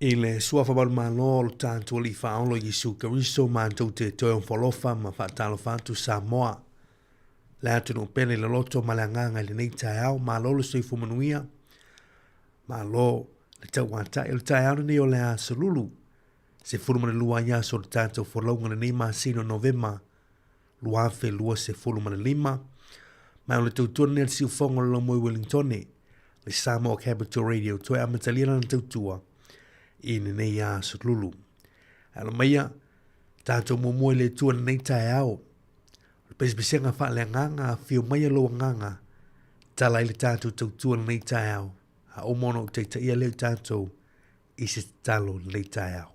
I le Suafa Malumalo o lo tatou Alii Faaola Iesu Keriso, matou te toe ofo alofa ma faatalofa atu Samoa, le atunuu pele i le loto ma le agaga i lenei taeao. Malo le soifua manuia, malo le tauatai. O le taeao lenei o le aso Lulu, 12 ai aso o le tatou folauga lenei masina o Novema 2025. Ma o le tautua lenei a le siufogo o le Laumoi Wellingtone, le Samoa Capital Radio, toe amatalia lana tautua i lenei aso Lulu. Alo maia, tatou muamua i le Atua i lenei taeao. O le pesepesega faaleagaga, afio maia lou agaga, tala ai le tatou tautua i lenei taeao. A uma ona ou taitaia lea i tatou i se tatalo i lenei taeao.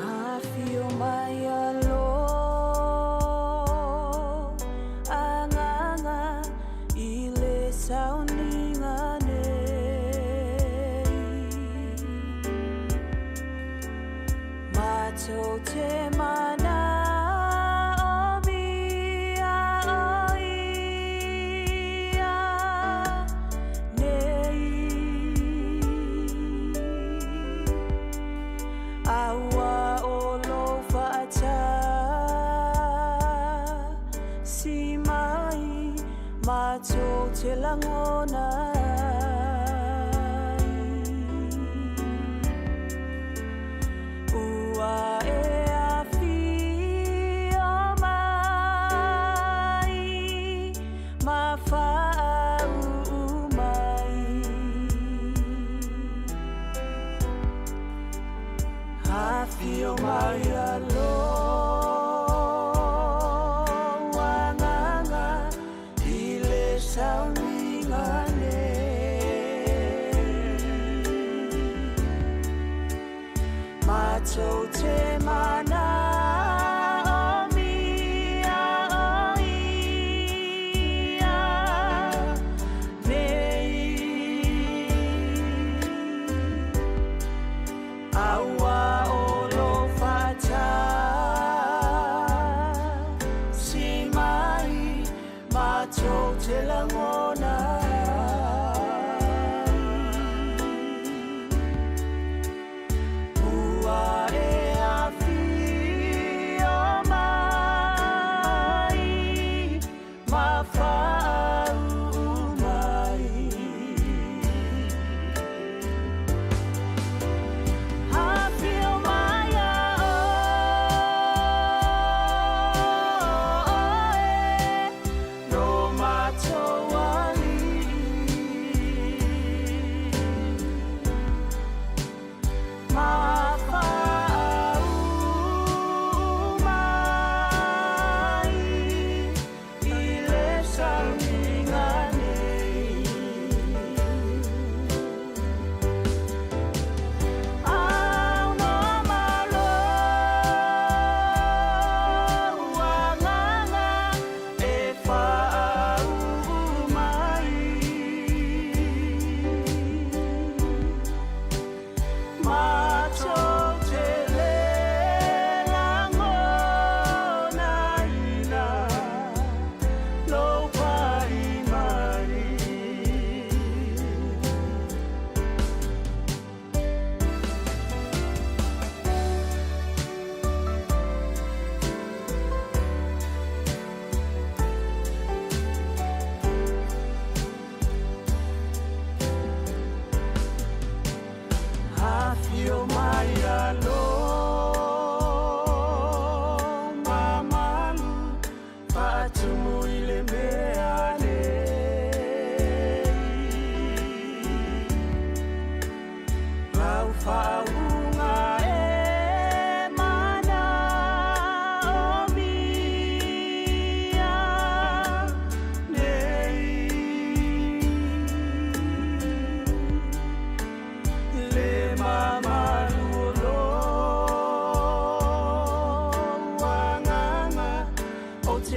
Afio mai alo agaga i le sauniga nei. Matou te manaomia o ia nei. Aua o lou faatasi mai matou te lagona ai. Ua e afio mai ma faauu mai. Afio mai alo agaga i le sauniga nei. Matou te manaomia o ia nei. Aua o lou faatasi mai matou te lagona ai. Ua e afio mai ma faauu mai. Afio mai a oe, no matou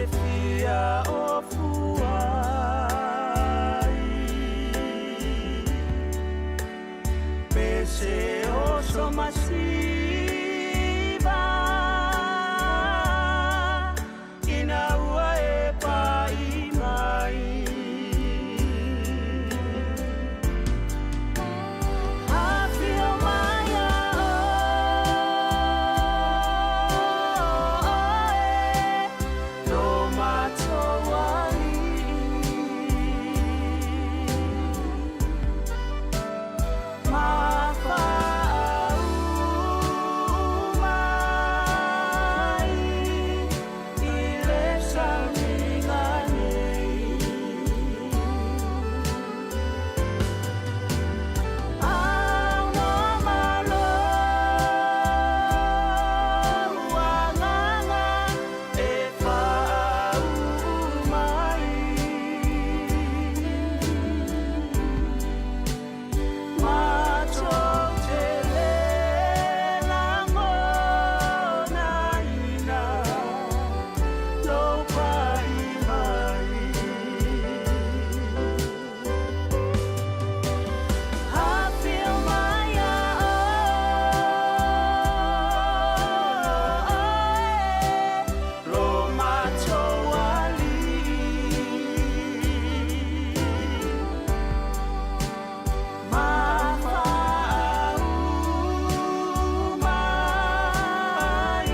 te fia ofu ai. Pese oso masiva Ina ua e pai mai. Afio mai a oe, lo matou alii. Ma faauu mai i le sauniga nei. Auno ma lou agaga e faauu mai. Matou te le lagonaina lou pai mai. Afio mai a oe, lo matou alii. Ma faauu mai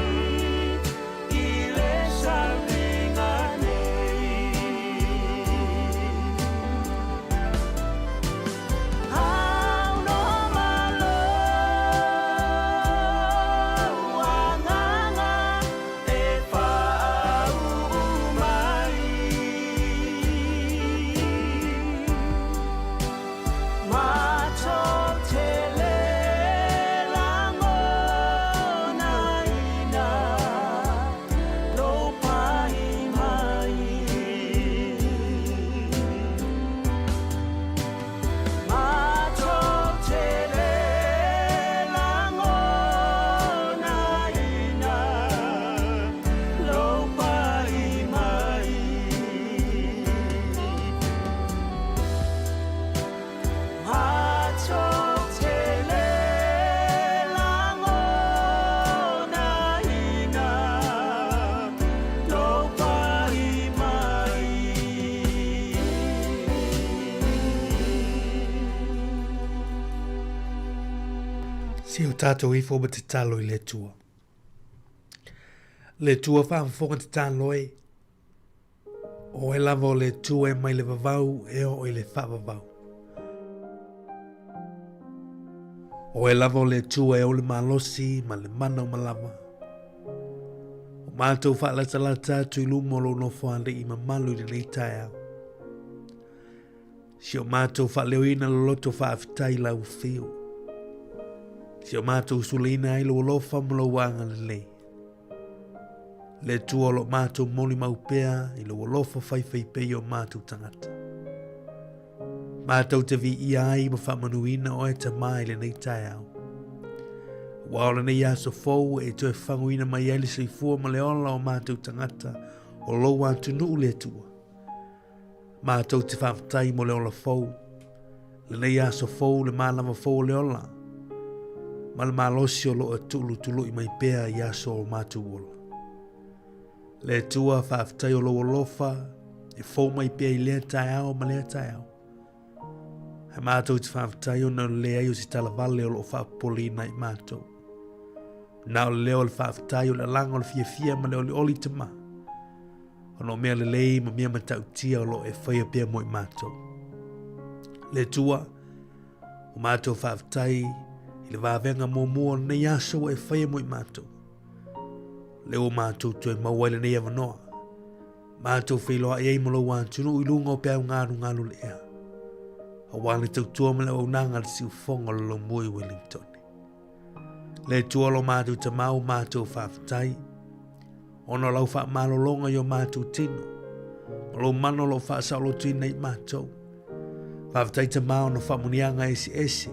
i le sauniga nei. Auno ma lou agaga e faauu mai. Matou te le lagonaina lou pai mai. Matou te le lagonaina lou pai mai. Matou te le lagonaina lou pai mai. Se o tatou ifo ma tatalo i le Atua. Le Atua faafofoga tatalo e. O oe lava o le Atua e mai le vavau e oo i le faavavau. O oe lava o le Atua e ou le malosi ma le mana uma lava. O matou faalatalata atu i luma o lou nofoalii mamalu i lenei taeao. Si o matou faaleoina loloto faafetai i lau afio. Si o matou sulaina ai lou alofa ma lou agalelei. Le Atua o lo o matou molimau pea i lou alofa faifaipea i o matou tagata. Matou te viia ai ma faamanuina oe Tamā i lenei taeao. Aua o lenei aso fou e toe faguina mai ai le soifua ma le ola o matou tagata o lou atunuu le Atua. Matou te faafetai mo le ola fou, lenei aso fou, le malama fou o le ola, ma le malosi o lo o e tuulutului mai pea i aso o matou ola. Le Atua, faafetai o lou alofa e fou mai pea i lea taeao ma lea taeao. Ae matou te faafetai ona o le leai o se talavale o lo o faapopoleina i matou. Na o le leo o le faafetai o le alaga o le fiafia ma le olioli Tamā. Ona o mea lelei ma mea matautia o lo o e faia pea mo i matou. Le Atua, o matou faafetai i le vavega muamua o lenei aso ua e faia mo i matou. Le ua matou toe maua ai lenei avanoa. Matou feiloai ai ma lou atunuu i luga o peau galugalu o le ea. Aua le tautua ma le auaunaga a le siufofoga o le Lomui i Wellington. Le Atua lo matou Tamā o matou faafetai, ona o lau faamalologa i o matou tino, ma lou mana o lo o faasaolotoina i matou. Faafetai Tamā ona o faamanuiaga eseese,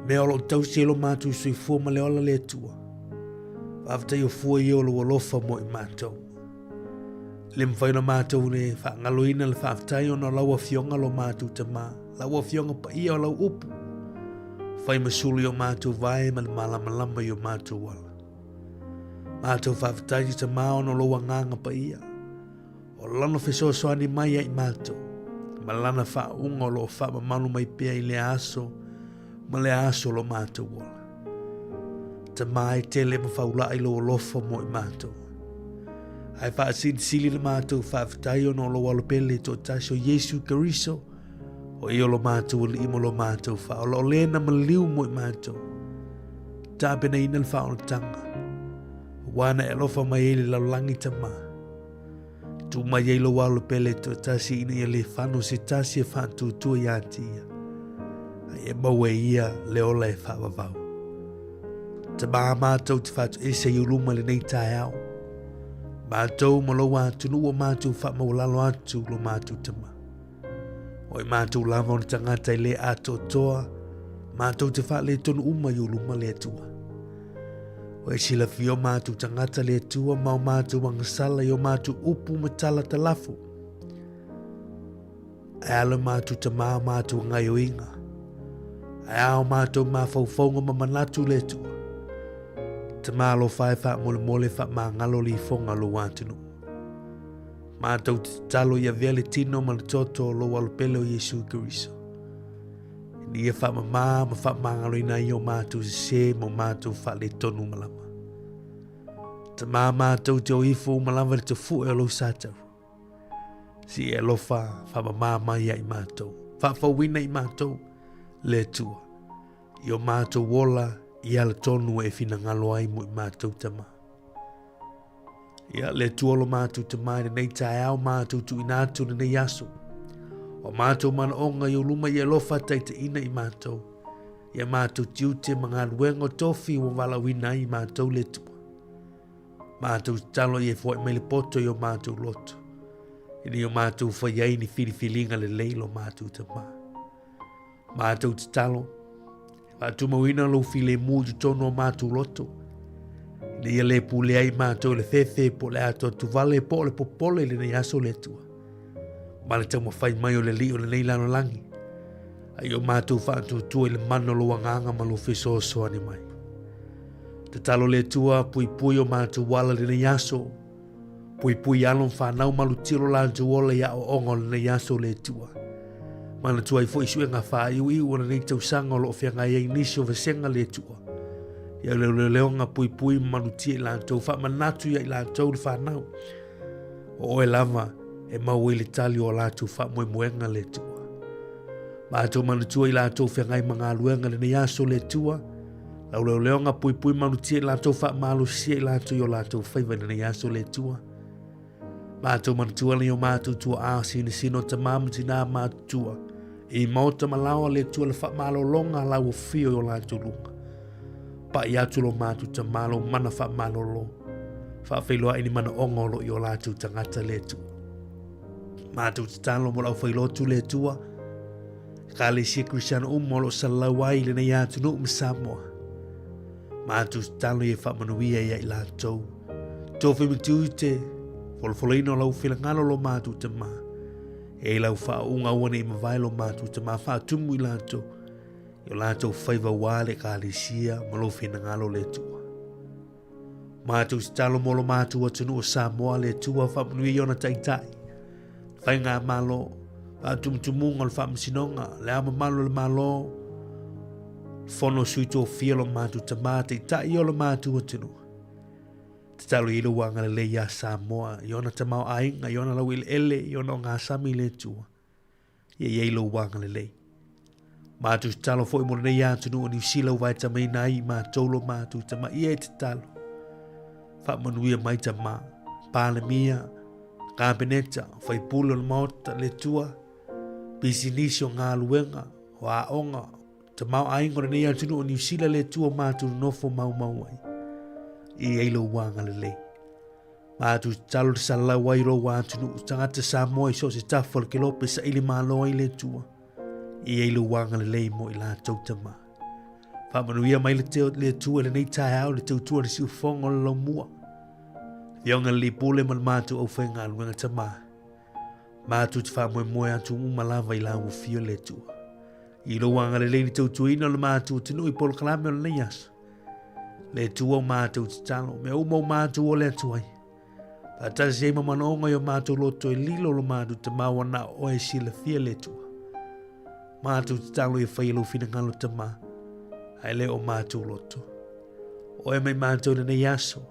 mea o lo o tausi ai lo matou soifua ma le ola le Atua. Faafetai o fua ia o lou alofa mo i matou. Le mafai ona matou le faagaloina le faafetai ona o lau Afioga lo matou Tama, lau Afioga paia o lau upu, fai ma sulu i o matou vae ma le malamalama i o matou ala. Matou faafetai i Tama ona o lou agaga paia, o lana fesoasoani mai ia i matou, ma lana faauuga o lo o faamamalu mai pea i lea aso ma lea aso o lo matou ola. Tama e tele ma faulai lou alofa mo i matou. Ae faasilisili le matou faafetai ona o lou alo pele toatasi o Iesu Keriso, o ia o lo matou Alii ma lo matou Faaola, o le na maliu mo i matou. Tapenaina le faaolataga, aua na e alofa mai ai le lalolagi Tama. Tuu mai ai lou alo pele toatasi ina ia le fano se tasi e faatuatua ia te ia, a ia maua e ia le ola e faavavau. Tama matou te faatoese i ou luma i lenei taeao. Matou ma lou atunuu ua matou faamaualalo atu lo matou Tama. O i matou lava o ni tagata e le atoatoa, matou te faaletonu uma i ou luma le Atua. O e silafia o matou tagata le Atua ma o matou agasala i o matou upu ma tala talafo. Ae a lo matou Tama o matou gaioiga. Ae a o matou mafaufauga ma manatu le Atua. Tama alofa e faamolemole faamagalo le ifoga o lou atunuu. Matou te tatalo ia avea le tino ma le toto o lou alo pele o Iesu Keriso. Ina ia faamamā ma faamagaloina ai o matou sesē ma o matou faaletonu uma lava. Tama matou te o ifo uma lava i le tafue o lou sataua. Se i e alofa faamamā mai ia i matou. Faafouina i matou le Atua. I o matou ola i ala tonu e finagalo ai mo i matou Tama. Ia, le Atua lo matou Tama i lenei taeao matou tuuina atu lenei aso. O matou manaoga i ou luma i alofa taitaiina i matou. Ia matou tiute ma galuega o tofi ua valaauina ai i matou le Atua. Matou tatalo ia e foai mai le poto i o matou loto. Ina ia o matou fai ai ni filifiliga lelei lo matou Tama. Matou tatalo, faatumauina lou filemu i totonu o matou loto, ina ia le pule ai matou i le fefe po o le atoatuvale po o le popole i lenei aso le Atua. Ma le taumafai mai o le Alii o lenei lalolagi, a ia o matou faatuatua i le mana o lou agaga ma lou fesoasoani mai. Tatalo le Atua, puipui o matou ala i lenei aso, Puipui alo ma fanau malutia lo latou ola i aoaoga o lenei aso le Atua. Manatua ai foi suega faaiuiu o lenei tausaga o lo o feagai ai nisi o vasega le Atua. Ia leoleoleoga puipui ma malutia i latou, faamanatu ia i latou le fanau. O oe lava e mau ai le tali o latou faamoemoega le Atua. Matou manatua i latou feagai ma galuega lenei aso le Atua. Lauleoleoga puipui malutia i latou faamalosia i latou i o latou faiva i lenei aso le Atua. Matou manatua nei o matou tuaa sinosino tamā ma tinā matutua. I maota ma laoa le Atua le faamalologa a lau afio i o latou luga. Pai atu lo matou tamā lou mana faamalolo. Faafeiloai ni manaoga o lo i o latou tagata le Atua. Matou tatalo mo le aufailotu le Atua. Ekalesia Kristiano uma o lo o salalau ai i lenei atunuu ma Samoa. Matou tatalo ia faamanuia ia i latou. Tofi ma tiute, folafolaina o lau finagalo lo matou Tama. E i lau faauuga aua ne i mavae lo matou Tama faatumu i latou. I o latou faiva ua le Ekalesia ma lou finagalo le Atua. Matou tatalo mo lo matou atunuu o Samoa, le Atua faamanuia i ona taitai, faigamalo, faatumutumuga o le faamasinoga, le ao mamalu o le Malo, fono sui tofia lo matou Tama, taitai o lo matou atunuu. Tatalo i lou agalelei iā Samoa, i ona tamaoaiga, i ona laueleele, i ona ogasami le Atua. Ia i ai lou agalelei. Matou tatalo foi mo lenei atunuu o Niu Sila ua vaetamaina ai i matou lo matou tama ia e tatalo. Faamanuia mai tama, Palemia, Kapeneta, Faipule o le Maota, le Atua, pisinisi o galuega, o aoga, tamaoaiga o lenei atunuu o Niu Sila le Atua matou nonofo maumau ai. Ia i ai lou agalelei. Matou tatalo le salalau ai lou atunuu, tagata Samoa i so o se tafa o le kelope saili malo ai le Atua. I ai lou agalelei mo i latou tama. Faamanuia mai le, te, le Atua i lenei taeao le tautua le siufofoga o le laumua. Afioga i le Alii Pule ma le matou aufaigaluega Tama, matou te faamoemoe atu uma lava i lau afio le Atua. I lou agalelei i le tautuaina o le matou atunuu i polokalame o lenei aso. Le Atua o matou tatalo, mea uma o matou ole atu ai. Faatasi ai ma manaoga i o matou loto e lilo lo matou Tama ua na o oe e silafia le Atua. Matou tatalo ia faia lou finagalo Tama, ae le o matou loto. Oe mai matou i lenei aso,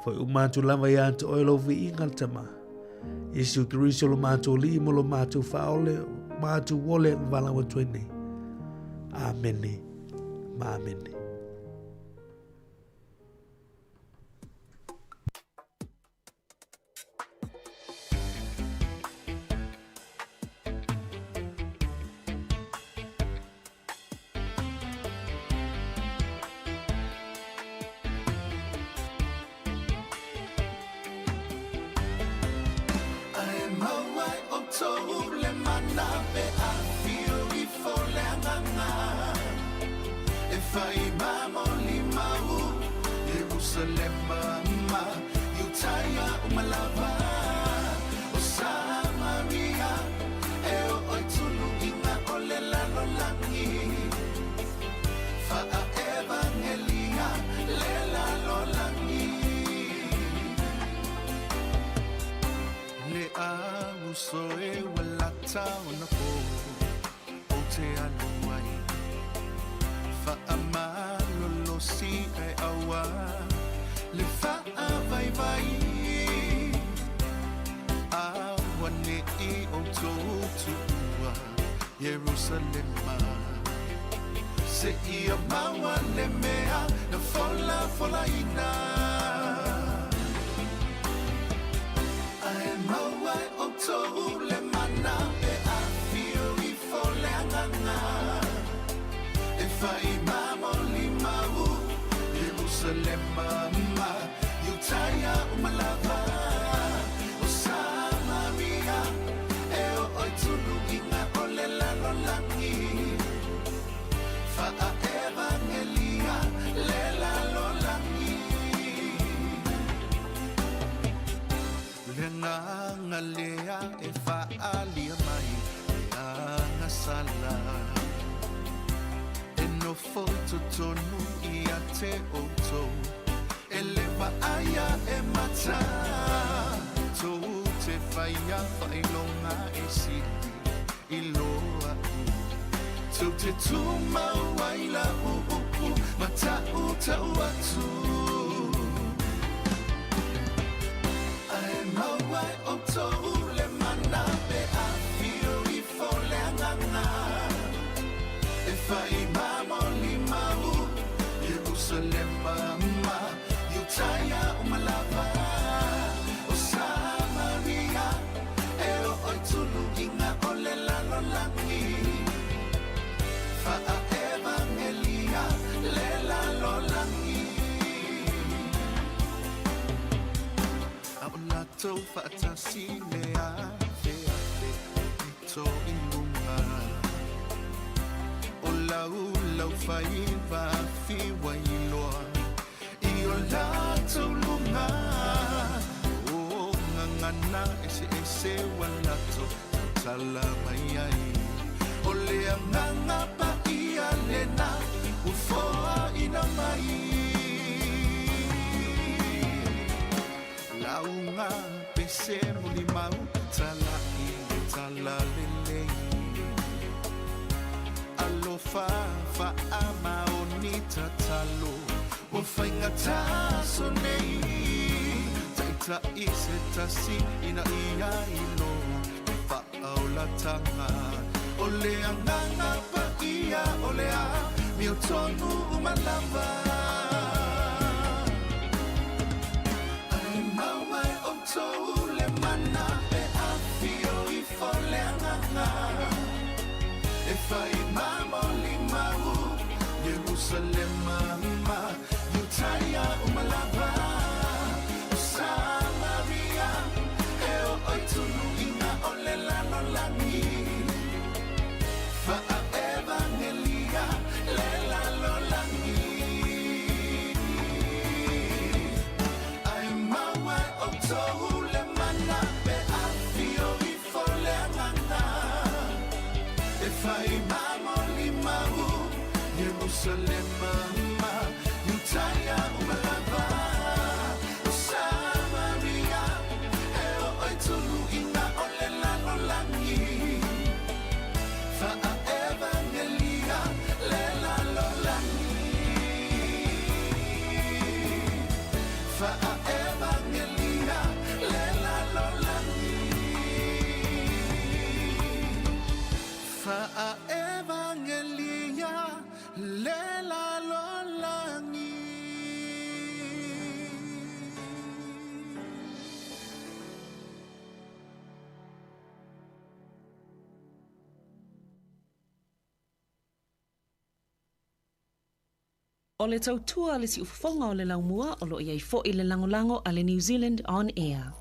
Foi uma atu lava ia te oe lou viiga le Tama. Iesu Keriso lo matou Alii mo lo matou Faaole, matou ole ma valaau atu ai nei. Amene ma amene. Ierusalema ma Iutaia uma lava, o Samaria e oo i tuluʻiga o le lalolagi. Faaevagelia le lalolagi. Faaevagelia le lalolagi. Faaevagelia le lalolagi. O le tautua a le siufofoga o le laumua o lo o i ai foi le lagolago a le New Zealand On Air.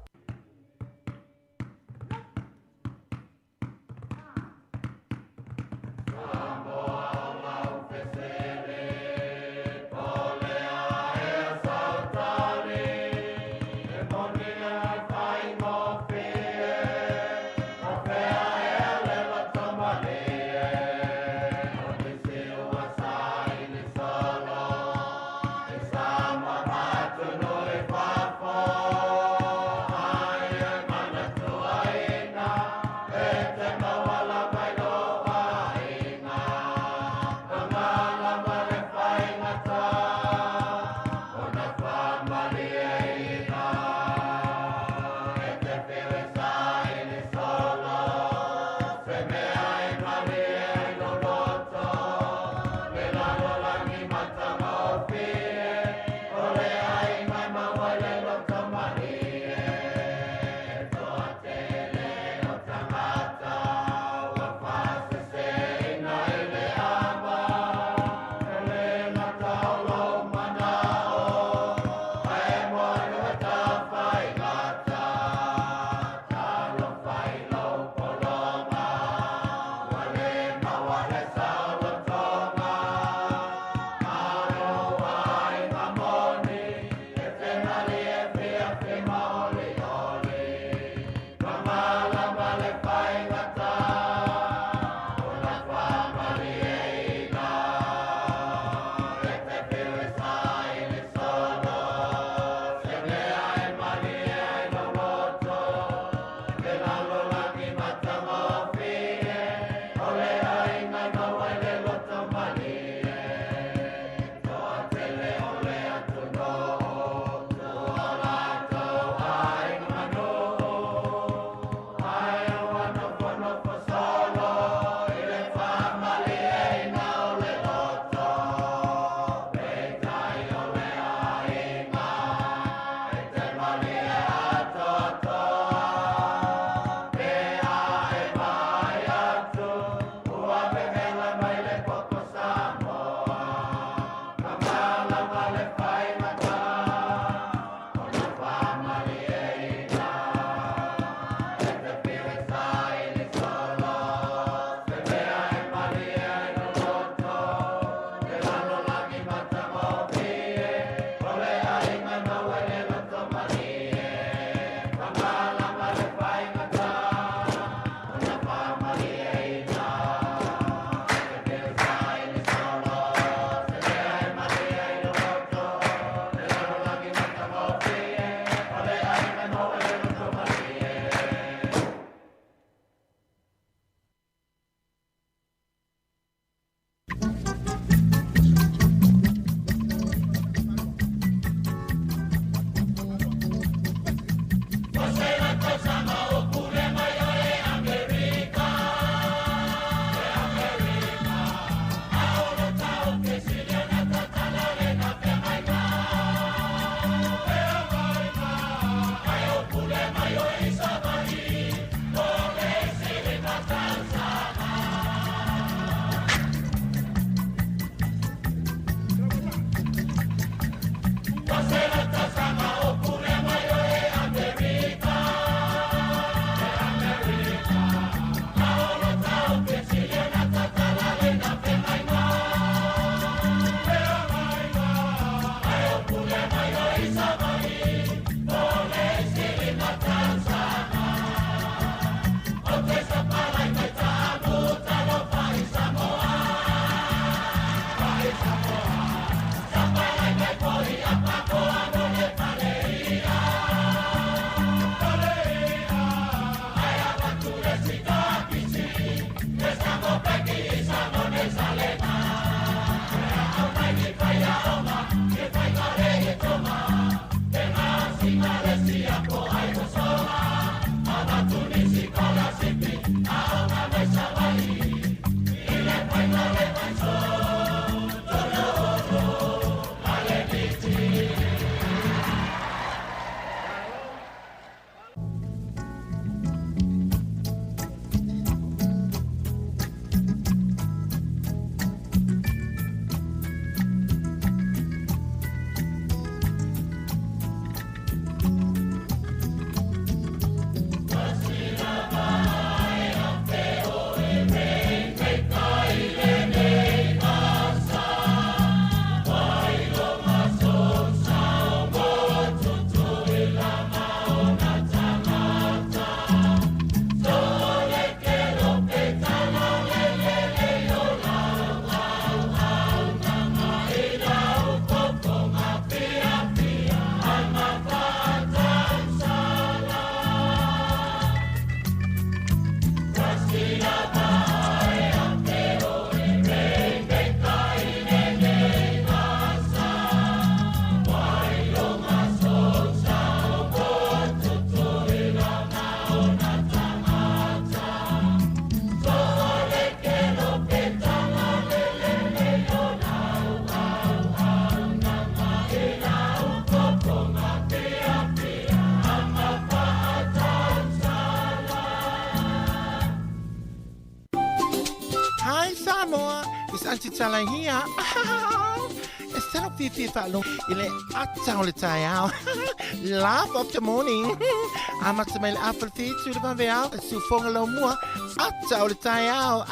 It's Auntie Tala here. E sala fiafia faalogo i le ata o le taeao. Laugh of the morning. Amata mai le afa le fitu le vaveao. Le siufoga laumua. Ata o le taeao.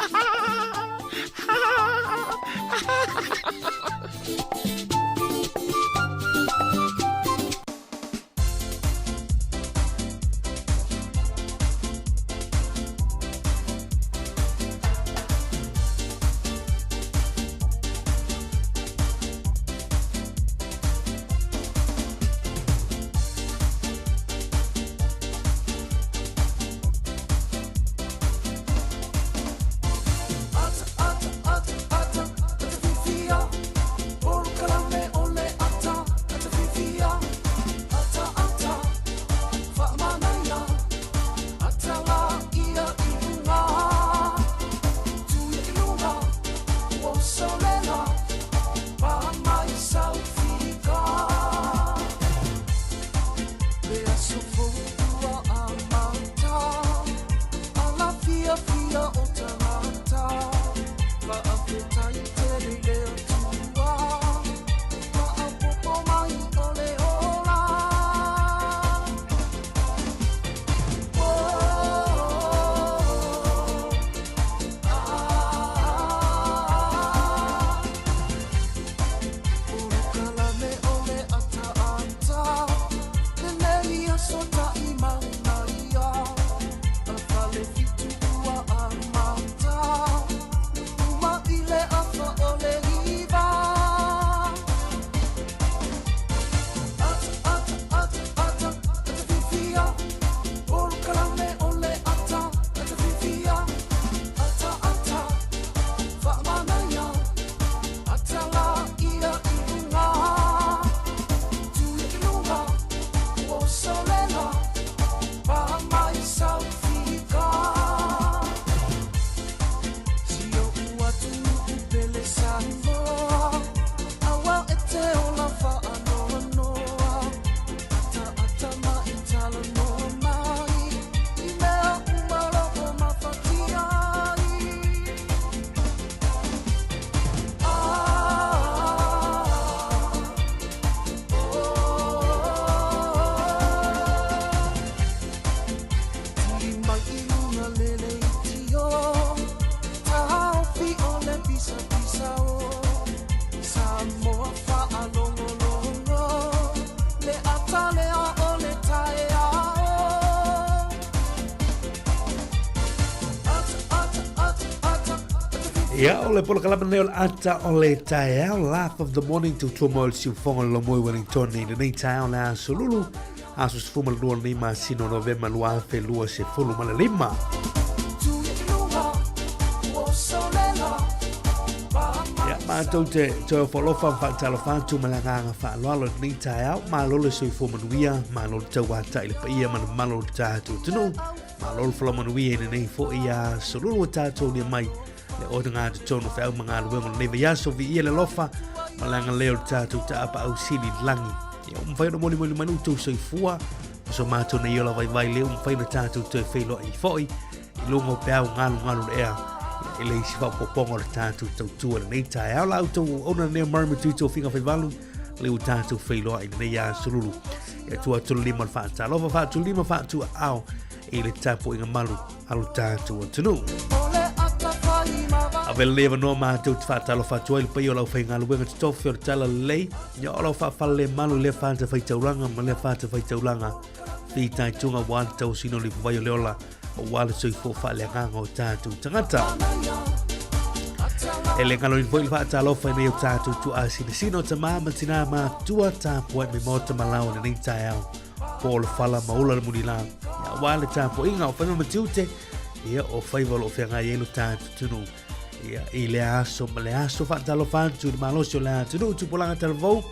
Ia, o le polokalame nei o le ata o le taeao, Laugh of the Morning, tautua mai o le siufoga o le Lomoi Wellington i lenei taeao le aso lulu, aso 12 lenei masina o Novema 2025. Ia, matou te toe ofo alofa ma faatalofa atu ma le agaga faaaloalo i lenei taeao, malo le soifua manuia, malo le tauatai i le paia ma le mamalu o le tatou atunuu, malo le folau manuia i lenei foi aso lulu ua tatou aulia mai le otaga totonu o feau ma galuega o lenei vaiaso, viia le alofa ma le agalelei o le tatou taapaau sili i le lagi. Ia, ua mafai ona molimoli mai lo outou soifua ma so matou nei ola vaivai lea ua mafai ona tatou toe feiloai foi i luga o peau galugalu le ea i le isi faaopoopoga o le tatou tautua i lenei taeao. La outou auauna lenei o Murray Matutu o Figa Faivalu, le ua tatou feiloai i lenei aso lulu. Ia tua atu le lima o le faatalofa, faatulima faatuaao i le tapuaiga malu a lo tatou atunuu. Avea lenei avanoa matou te faatalofa atu ai le paia o lau faigaluega totofi o le tala lelei, ia o lau faafalele malu i lea fata faitaulaga ma lea fata faitaulaga fitaituga aua le tausiga o le ipuvai o le ola aua le soifua faaleagaga o tatou tagata. E le galoina foi le faatalofa i nei o tatou tuaasinasina o tamā ma tinā matua tapuai mai maota ma lao i lenei taeao. Po o le fala ma ula le mulilā. Ia, aua le tapuaiga o faiva ma tiute, ia, o faiva o lo o feagai ai lo tatou atunuu. Ia, i le aso ma le aso faatalofa atu i le malosi o le atunuu, tupulaga talavou,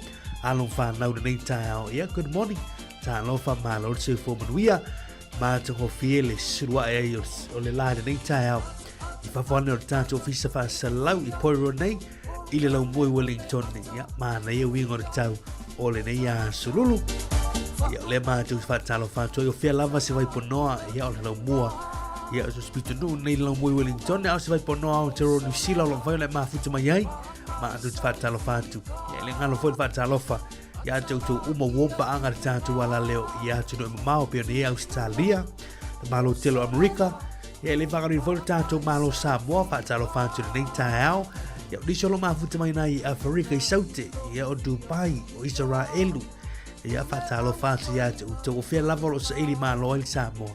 alo ma fanau i lenei taeao. Ia, good morning. Talofa malo le soifua manuia. Matagofie le suluae ai o le la i lenei taeao. I fafo ane o le tatou ofisa faasalau i Poirot nei, i le laumua i Wellington nei. Ia, manaia uiga o le tau o lenei aso lulu. Ia, o lea matou te faatalofa atu ai, o fea lava se vaiponoa, ia, o le laumua. Ia, o so se pitonuu nei le laumua i Wellington, a o se Vaiponoa Aotearoa Niu Sila o lo o mafai ona e mafuta mai ai, ma tou te faatalofa atu. Ia, e le galo foi le faatalofa ia te outou uma ua paaga le tatou alaleo i atunuu e mamao pei ona i ai Ausetalia, le Malo tele o Amerika, ia e le faagaloina foi le tatou Malo Samoa, faatalofa atu i lenei taeao. Ia, o nisi o lo mafuta mai nai Aferika i Saute, ia o Dubai, o Isaraelu, ia faatalofa atu ia te outou. O fea lava o lo o saili malo ai le Samoa.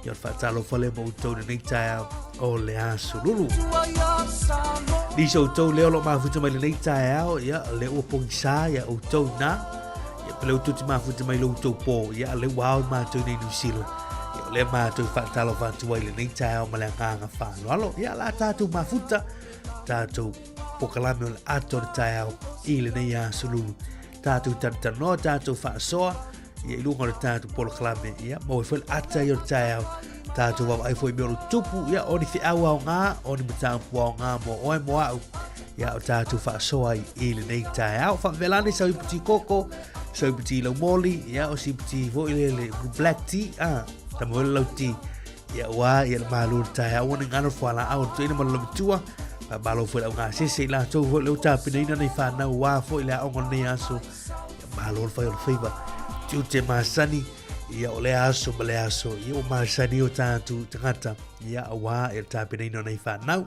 Ia o le faatalofa lea mo outou i lenei taeao o le aso lulu. Nisi o outou lea o lo o mafuta mai lenei taeao, ia lea ua pogisa ia outou na. Ia pele outou te mafuta mai lo outou po, ia lea ua ao matou nei New Zealand. Ia o lea matou faatalofa atu ai lenei taeao ma le agaga faaaloalo. Ia la tatou mafuta, tatou pokalame o le ato o le taeao i lenei aso lulu. Tatou talanoa, tatou faasoa, ia i luga o le tatou polokalame, ia maua ai foi le ata i o le taeao, tatou vaavaai foi i mea o lo tupu, ia o ni feau aoga, o ni mataupu aoga mo oe mo au, ia o tatou faasoa ai i lenei taeao. Faapelani sau iputi koko, sau iputi laumoli, ia o si iputi foi le, le black tea, ah, tama foi le lau tea, ia ua ia le malu le taeao, ua ni ngano fualaau, le tuaina ma le lamatua, Faamalo foi le augasese i latou foi le tapenaina nei whanau wā foi le aoga o lenei aso. Ia malo le fai o le faiva. Tiute masani, ia o le aso ma le aso, ia o masani o tātou tagata, ia auā e le tapenaina o nei whanau.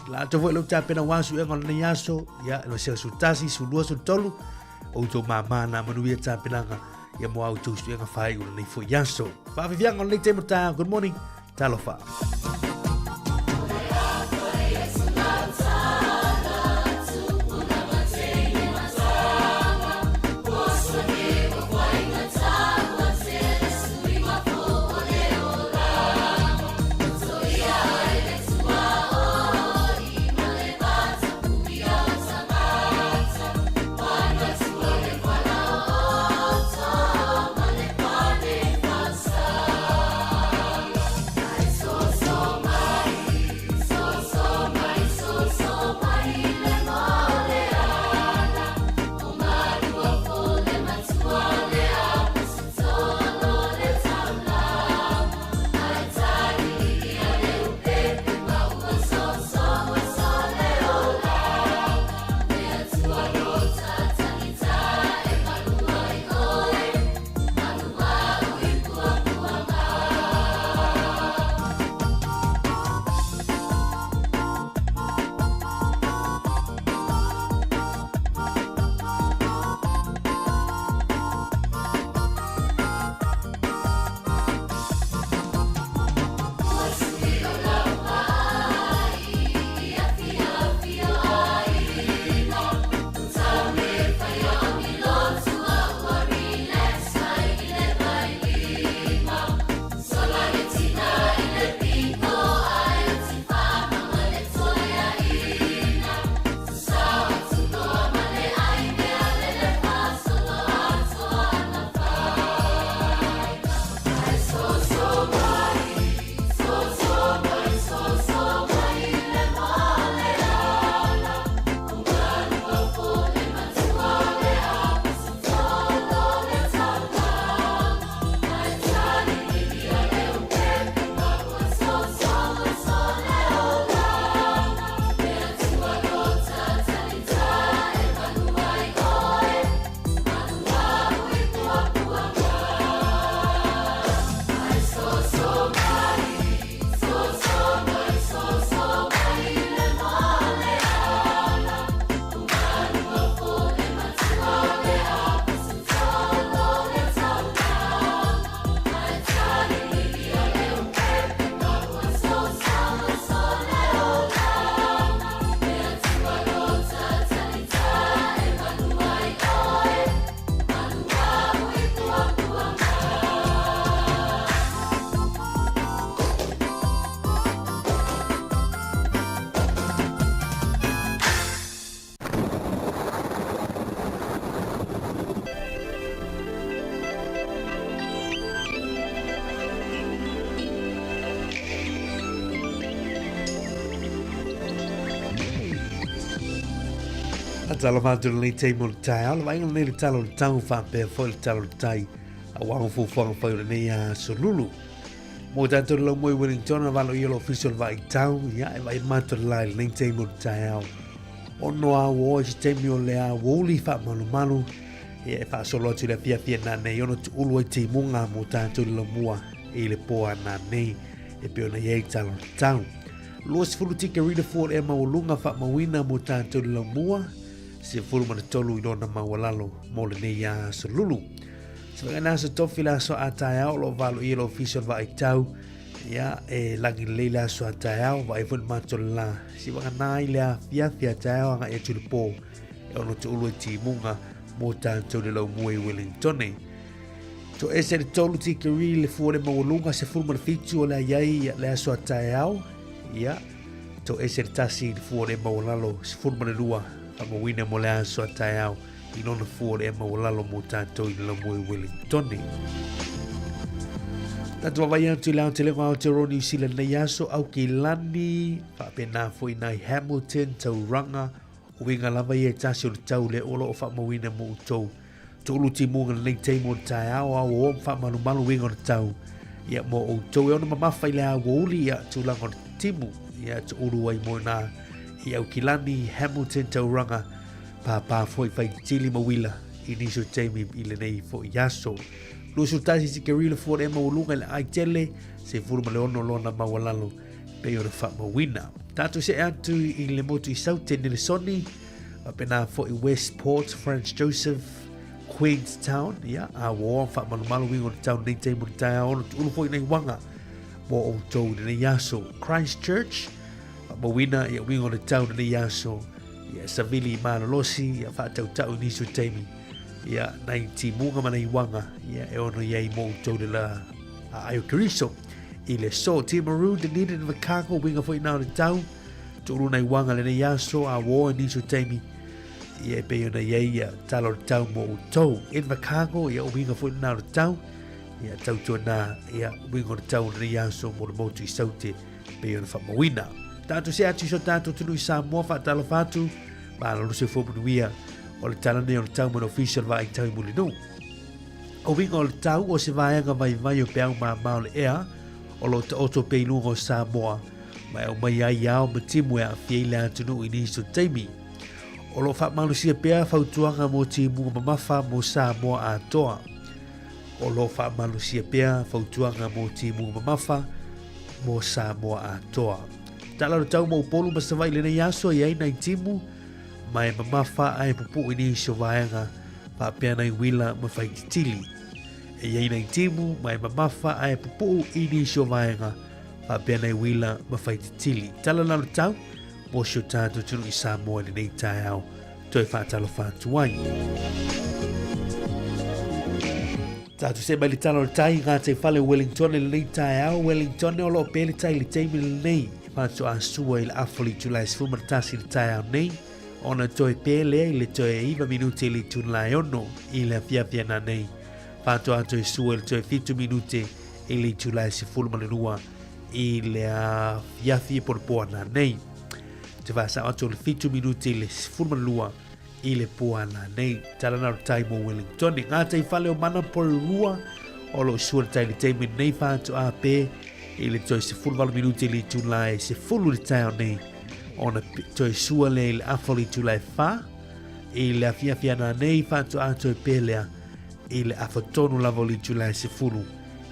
I latou foi le tapena wā suega o lenei aso, ia lo sea su tasi, su lua, su tolu, o outou māmā nā manuia tapenaga, ia mo a outou suega whai o lenei foi aso. Whaafifianga o lenei taimo tā, good morning, talofa. Talo mātou lenei taimo le taeao, le vaaiga lenei le talo le tau whāpea foi le talo le tai, a wā fuafuaga whai o lenei aso lulu. Mo tātou le laumoe Wellington, a valo ia lo ofisa o le vaai tau, ia e vaai mato le lai lenei taimi o le taeao. Ono a o i se taimi o le a woli wha malu malu, ia e whaasolo atu le afiafi nā nei, ono tuulu ai timunga mo tātou le laumua i le poa nā nei, e pe ona iai talo tau. 20 tike Rita Ford e maualunga wha mauina mo tātou le laumua, se fulu mana tolu i lona maualalo mo lenei aso lulu. Se whakana aso tofi la aso a taeao lo valo i lo ofisa o le vaai tau. Ia, e langi lelei le aso a taeao, vaai foi le mato le la. Si whakana i le afiafi a taeao anga e tuli pō. E ono te ulu e timunga mō tātou le laumua i Wellingtone. To ese le tolu tikeri le fua le maualunga se fulu mana fitu o le aiai le aso a taeao. Ia, to ese le tasi le fua le maualalo se fulu mana lua whamauina mo le aso a taeao i lona fua le maualalo mō tātou i le laumua i Wellingtone. Tātou wawai atu i le aotelenga o Aotearoa New Zealand nei aso au ki lani, whaapena foi nai Hamilton, Tauranga, o winga lava ia e tasi o le tau le olo o whaamauina mo utou. Tolu timunga lenei taimi o le taeao ao o whaamalumalu winga o le tau. Ia mo outou e ona mamafa i le aoauli ia tūlanga o le timu. Ia tuulu ai mo nā i Aukilani, Hamilton, Tauranga, pāpā foi whaitili ma wila i nisi o taimi i lenei foi aso. 21 sikarila fua le maualuga i le ai tele, se fulu ma le ono lona maualalo pei o le whaamauina. Tātou se atu i le motu i Saute, Nelesoni, pena foi Westport, Franz Joseph, Queenstown, ia, a wā whaamalumalu wingo le tau nei teimu le taia ono, tuulu foi nei wanga mō outou i lenei aso. Christchurch, whaamauina ia wingo le tau lenei aso, ia savili i malolosi, ia whaatautau i nisi o taimi, ia nai timunga ma nai wanga, ia e ono iai mō outou le la a aio Keriso. I le so, Timaru, Dunedin, Invercargill, winga foi nā o le tau, tuulu nai wanga lenei aso, a wā i nisi o taimi, ia e pei ona iai ia tala o le tau mō outou. Invercargill, ia o winga foi nā o le tau, ia tautua nā, ia winga o le tau lenei aso mō le motu i Saute, pei ona whaamauina. Tātou se atu i so tātou tunu i Samoa whaatalofa atu, ma la lose fua manuia o le tala nei o le tau ma le ofisa o le vaai tau i Mulinuu. O winga o le tau o se vaega vaivai o peau māmā o le ea o lo taoto pea i luga o Samoa ma e au mai ai ao ma timu e aafia i le atunuu i nisi o taimi. O lo whaamalusia pea fautuaga mō timuga mamafa mō Samoa atoa. O lo whaamalusia pea fautuaga mō timuga mamafa mō Samoa atoa. Tala o le tau mo Upolu ma Savaii lenei aso i ai nai timu ma e mamafa ae pupu'u i nisi o vaega faapea nai uila ma whaititili. E i ai nai timu ma e mamafa ae pupu'u i nisi o vaega faapea nai uila ma whaititili. Tala la o le tau mō si o tātou tunu i Samoa i lenei taeao toe whaatalofa atu ai. Tātou se mai le tala o le tai, ngā te whale Wellington i lenei taeao. Wellington o loo pē le tai le taimi lenei. Whātu a sua i le afoli tula e sefulu ma le tasi i le taeao nei. Ona toe pē lea i le toe 9 minute i le itula e ono i le afiafi ana nei. Whātu a toe sua i le toe 7 minute i le itula e 12 i le afiafi e polepo ana nei. Te whaasao atu o le 7 minute i le 12 i le poana nei. Tala na o le tai mō Wellington. Ngā tai whale o mana Porirua o lo sua le tai le taimi nei whātu a pē i le toe 18 minute i le itula e 10 le taeao nei. Ona toe sua le i le afa o le itula e 4 i le afiafi ana nei whātu a toe pē lea i le afa tonu lava o le itula e 10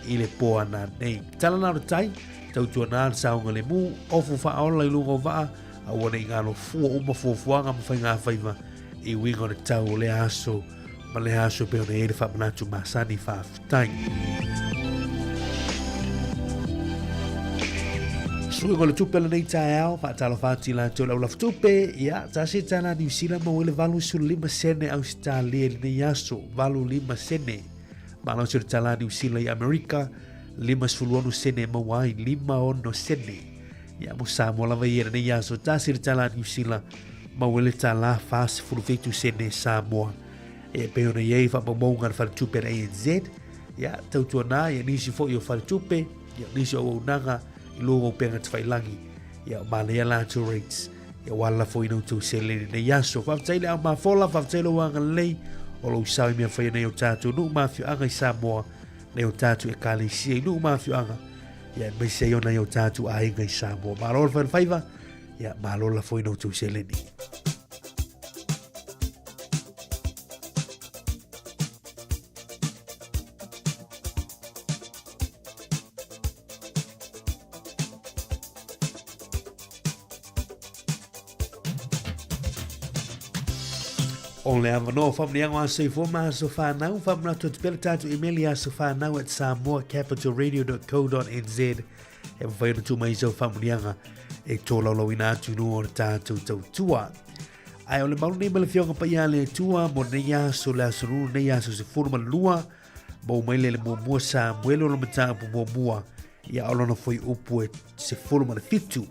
i le poana nei. Tala na o le tai, tautua nā le saonga le mū, ofu whaola i lunga o vaa, aua nei ngalo fua uma fuafuaga ma faigafaiva i uiga o le tau o lea aso ma lea aso e pei ona i ai le faamanatu masani faafetai. Suiga o le tupe o lenei taeao, faatalofa atu i latou i le aulafutupe, ia, tasi tala Niu Sila maua ai le 85 sene Ausetalia i lenei aso, 85 sene. Malosi o le tala Niu Sila i Amerika, 56 sene e maua ai, 56 sene. Ia mo Samoa lava ia lenei aso, tasi le tala Niu Sila, maua ai le tala 47 sene Samoa. E pei ona i ai faamaumauga a le faletupe a le ANZ, ia, tautuana, ia nisi foi o faletupe, ia nisi o auaunaga i luga o upega tafailangi, ia o manaia latou rates, ia ua lafo ina outou seleni nei aso. Faafetai le au mafola, faafetai lou agalelei, o lou sao i mea faia nei o tātou nuu ma afioaga i Samoa, nei o tātou ekalesia i nuu ma afioaga. Ia, aemaise ai ona i o tātou aiga i Samoa. Malo le whaiva, ia, malo la foi no tau seleni. O le avanoa whamanianga o aso ifo ma aso whanau, whamanatu atu pea le tātou email i aso whanau at samoacapitalradio.co.nz e mawhai ona tū mai sau whamanianga e tōlaulauina atu no o le tātou tautua. Ae o le malu nei ma le fioga paia le Atua mo nei aso le aso lulu nei aso se fulu ma lua mau mai le le muamua Samuele o le mataupu muamua ia o lona foi upu e se fulu ma le fitu.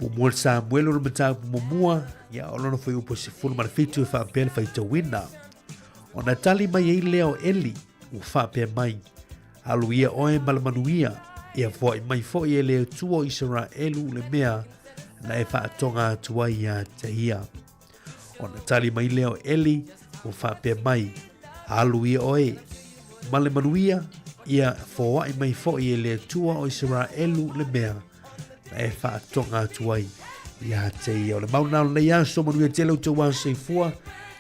Muamua le Samuele o le mataupu muamua ia o lona foi upu e se fulu ma le fitu e faapea le faitauina. Ona tali mai ai lea o Eli ua faapea mai, Alu ia oe ma le manuia, ia foai mai foi e le Atua o Isaraelu le mea na e faatoga atu ai ia te ia. Ona tali mai lea o Eli, ua faapea mai, Alu ia oe ma le manuia, ia foai mai foi e le Atua o Isaraelu le mea na e faatoga atu ai ia te ia. O le mauna o lenei aso, manuia tele outou aso soifua,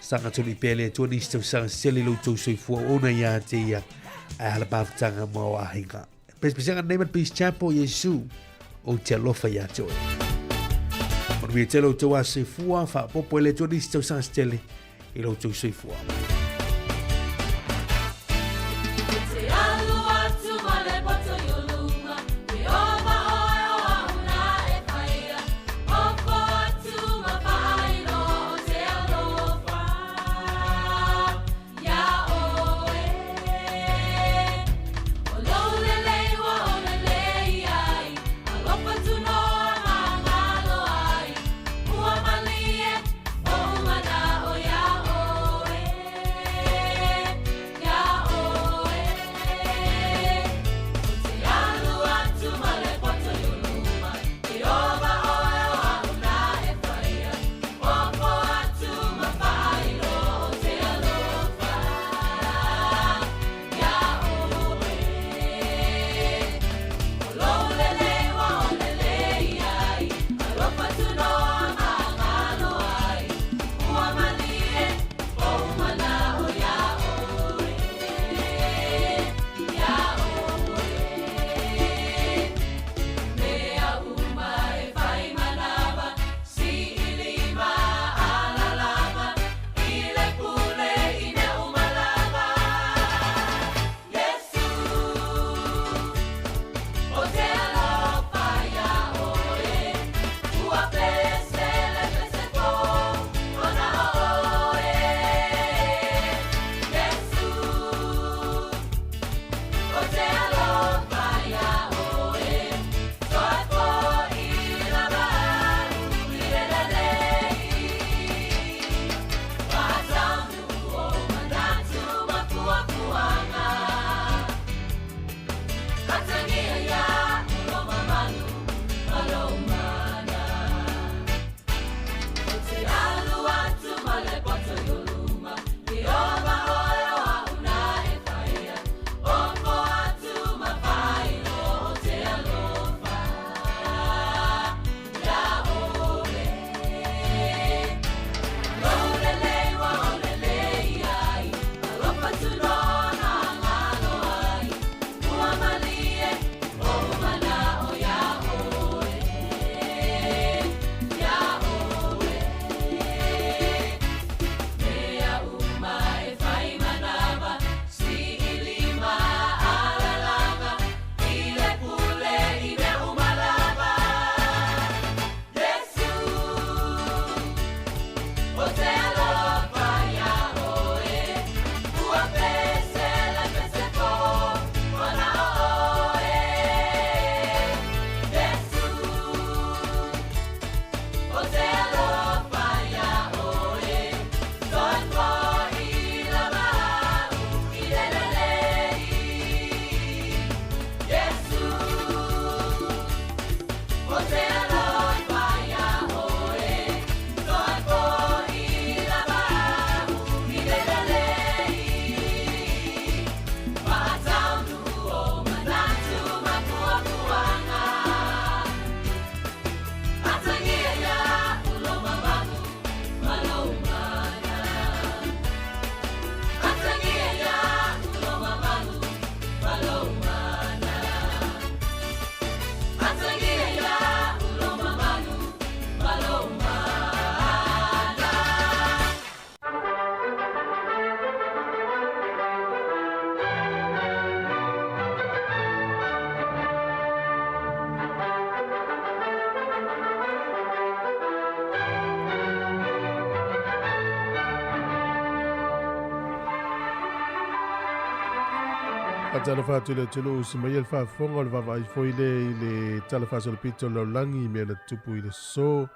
saga tonu i pea le Atua nisi tausaga sele i lo outou soifua ona ia te ia, ae hala mafutaga mo au aiga. Pesepesega nei ma le Peace Chapel, Iesu, ou te alofa ia te oe. Manuia tele outou aso soifua, faapopo e le Atua nisi tausaga sele i lo outou soifua. Faatalofa atu i le atunuu si mai le faafofoga o le vaavaai foi lea i le Tala Faasolopito o le Lalolagi i mea na tutupu i le aso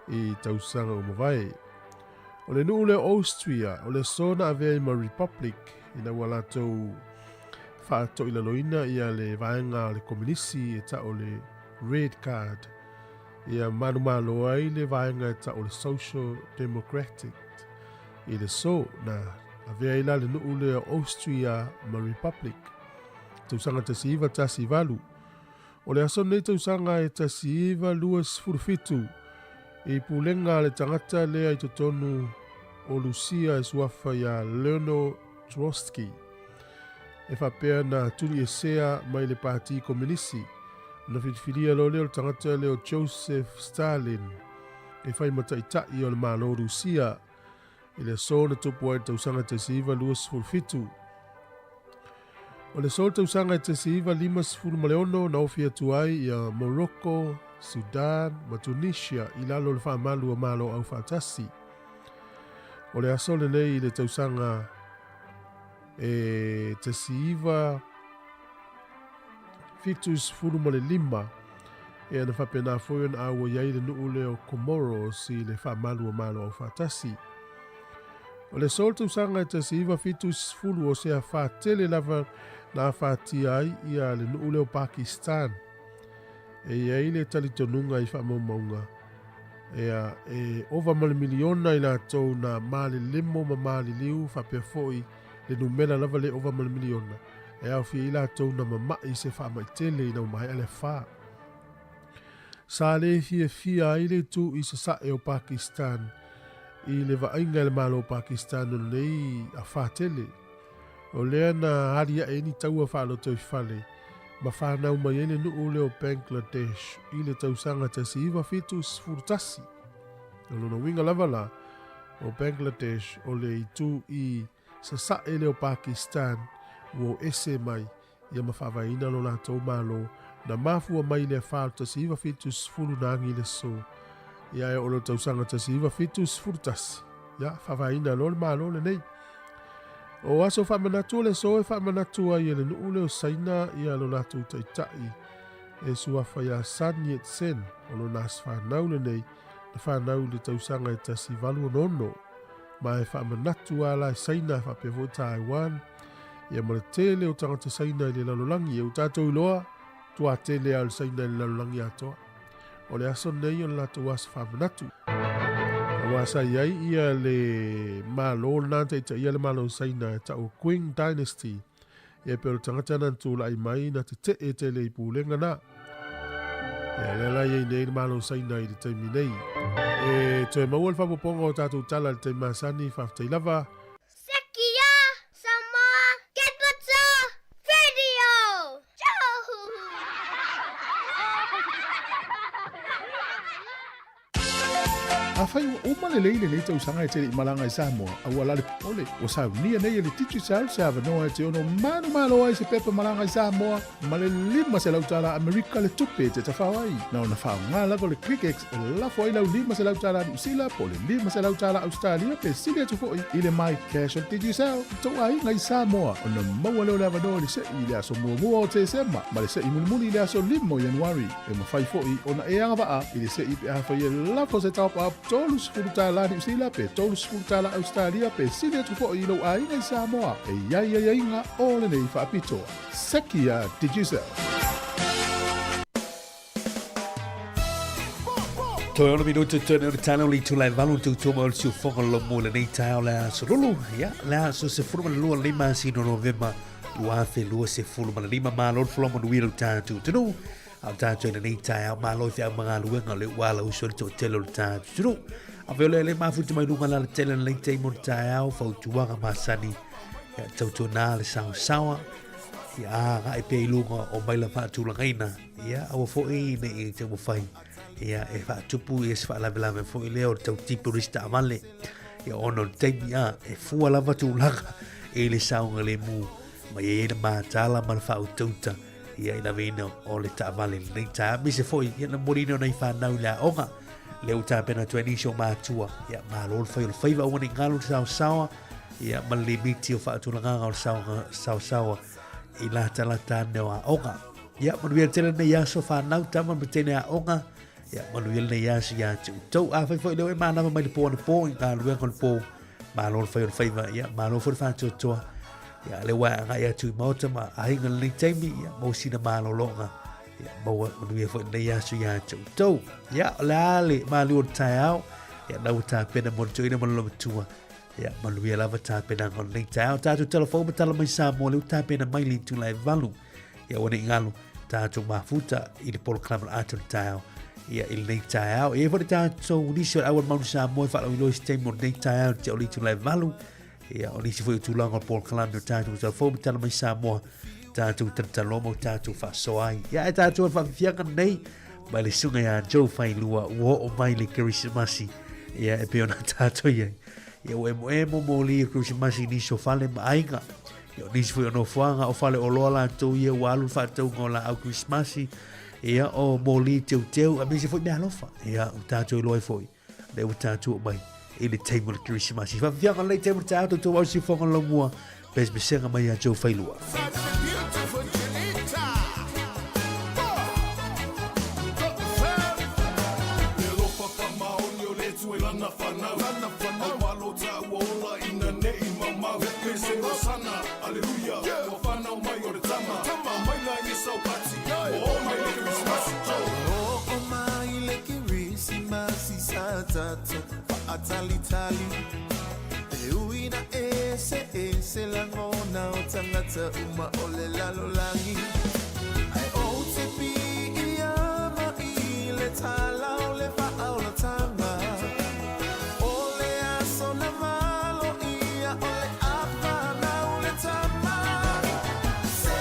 i tausaga ua mavae. O le nuu lea o Austria, o le aso na avea ai ma Republic ina ua latou faatoilaloina ia le vaega o le Kominisi e tau o le Red Guard. Ia manumalo ai le vaega e tau o le Social Democratic i le aso na avea ai la le nuu lea o Austria ma Republic. Tausaga 1918. O le aso lenei tausaga e 1927 i pulega a le tagata lea i totonu o Lusia e suafa ia Leonel Trotsky e faapea na tuliesea mai le Pati Kominisi ona filifilia loa lea o le tagata lea o Joseph Stalin e fai ma taitai o le Malo o Lusia i le aso na tupu ai le tausaga 1927. O le aso le tausaga e 1956 na ofi atu ai ia Morocco, Sudan ma Tunisia i lalo o le faamalu a Malo Aufaatasi. O le aso lenei i le tausaga e 1975 ea na faapena foi ona auai ai le nuu lea o Comoros i le faamalu a Malo Aufaatasi. O le aso o le tausaga e 1970 o se afa tele lava na afatia ai ia le nuu lea o Pakistan. E i ai le talitonuga i faamaumauga ea e ova ma le miliona i latou na malelemo ma maliliu faapea foi le numera lava le ova ma le miliona e aofia ai latou na mama'i i se faamai tele ina ua maea le afa. Sa le fiafia ai le itu i sasae o Pakistan i le vaaiga e le Malo o Pakistan o lenei afa tele. O lea na aliae ai ni taua faalotoifale ma fanau mai ai le nuu lea o Bangladesh i le tausaga 1971. O lona uiga lava la, o Bangladesh o le itu i sasae lea o Pakistan ua o ese mai ia ma faavaeina lo latou Malo na mafua mai i le afa o le 1970 na agi i le aso ia e oo i le tausaga 1971 ia faavaeina loa le Malo lenei. O aso faamanatu o le aso e faamanatu ai e le nuu lea o Saina ia lo latou taitai e suafa ia Sun Yat-sen o lona aso fanau lenei na fanau i le tausaga e 1866 ma e faamanatu a la e Saina faapea foi Taiwan ia ma le tele o tagata Saina i le lalolagi. E ua tatou iloa, tua tele lava o le Saina i le lalolagi atoa. O le aso lenei o le latou aso faamanatu. Aua sa i ai ia le Malo lena na taitaia le Malo o Saina e tau o Qing Dynasty. Ia pei o le tagata na tulai mai na tetee tele i pulega na. Ia lea la i ai nei le Malo o Saina i le taimi nei. E toe maua le faaopoopoga o tatou tala i le taimi masani, faafetai lava. Sekia Samoa Capital Radio! Afai ua uma lelei lenei tausaga e te le i malaga i Samoa, aua la le popole, ua saunia nei e le Digicel se avanoa e te ono manumalo ai se pepa malaga i Samoa ma le $500 Amerika le tupe e te tafao ai. Na ona faaaoga lava o le ClickX e lafo ai lau $500 Niu Sila po o le $500 Ausetalia pe sili atu foi i le MyCash o le Digicel i tou aiga i Samoa ona maua lea o le avanoa i le se'i i le aso muamua o Tesema ma le se'i mulimuli i le aso 5 o Ianuari. E mafai foi ona e agavaa i le se'i pe afai e lafo se top-up $30 Niu Sila pe $30 Ausetalia pe sili atu foi i lou aiga i Samoa. E i ai aiaiga o lenei faapitoa. Sekia Digicel. Toe ono minutu toe nei o le tala o le itula e valu le tautua mai o le siufoga o le lomu i lenei taeao le aso lulu. Ia, le aso 12 le masina o Novema 2025. Malo le folau manuia lo tatou atunuu. A o tatou i lenei taeao, malo i feau ma galuega o lea ua ala uso i le toatele o le tatou atunuu. A fea o lea le mafuta mai luga la le tele o lenei taimi o le taeao, fautuaga masani, ia tautuana le saosaoa, ia agai pea i luga o maila faatulagaina, ia aua foi ne i taumafai ia e faatupu ia se faalavelave foi lea o le tautipe o le isi taavale ia ona o le taimi a e fua lava tulaga i le saogalemu ma ia i ai le matala ma le faautauta ia i laveina o le taavale lenei taeao aemaise foi ia na momoliina o nai fanau i le aoga lea ua tapena atu ai nisi o matua ia malo le fai o le faiva aua ne i galo le saosaoa ia ma le limiti o faatulagaga o le saosaoa. i latalata ane o aoga. Ia, manuia tele lenei aso whanau tama ma tene aoga. Ia, manuia lenei aso ia te outou. Afai foi leo e manava mai le pō anapo i galuega o le pō. Malo le whai o le whaiva. Ia, malo foi le whātuatua. Ia, le wā ngai atu i maota ma ahinga lenei taimi. Ia, mau sina malologa. Ia, maua manuia foi lenei aso ia te outou. Ia, o le a le malu o le taeao. Ia, nau tapena mo le toeaina ma le matua. Ia, manuia lava tapenaga o lenei taeao. Tatou talafou ma tala mai Samoa, lea ua tapena mai le itula e 8. Ia, ua ne i galo, tatou mafuta i le polokalame o le ata o le taeao. Ia, i lenei taeao. E i ai foi le tatou nisi o le auala maunu Samoa e faalauiloa i se taimi o lenei taeao i te o le itula e 8. Ia, o nisi foi o tulaga o le polokalame o tatou talafou ma tala mai Samoa, tatou talataloa ma o tatou faasoa ai. Ia, e tatou o le faafiafiaga lenei, mai le susuga ia Joe Failua, ua oo mai le Kerisimasi, ia, e pei ona tatou i ai. Ia, ua emoemo moli o Kerisimasi i nisi o fale ma aiga. Ia, o nisi foi o nofoaga o fale oloa latou ia, ua alu le faatauga o laau Kerisimasi, ia, o moli teuteu, aemaise foi meaalofa. Ia, ua tatou iloa ai foi, lea ua tatou oo mai i le taimi o le Kerisimasi. Faafiafiaga lelei taimi o le taeao, toutou au siufoga o le laumua, pesepesega mai ia Joe Failua. Beautiful Janita. Le alofa whamaoni o le atu e lana whanau. Lana whanau. Au walo ta ua ola ina nei maumau. Pese o sana, aleluia. Ua whanau mai o le tama. Tama mai la i sau pati. O o mai le Christmas. Oo mai le Kerisimasi sa tatou faatalitali. E ui na eseese lagona o tagata uma o le lalolagi. Ae ou te piia mai le tala o le faaolataga. O le aso na valoia o le a fanau le tama. Se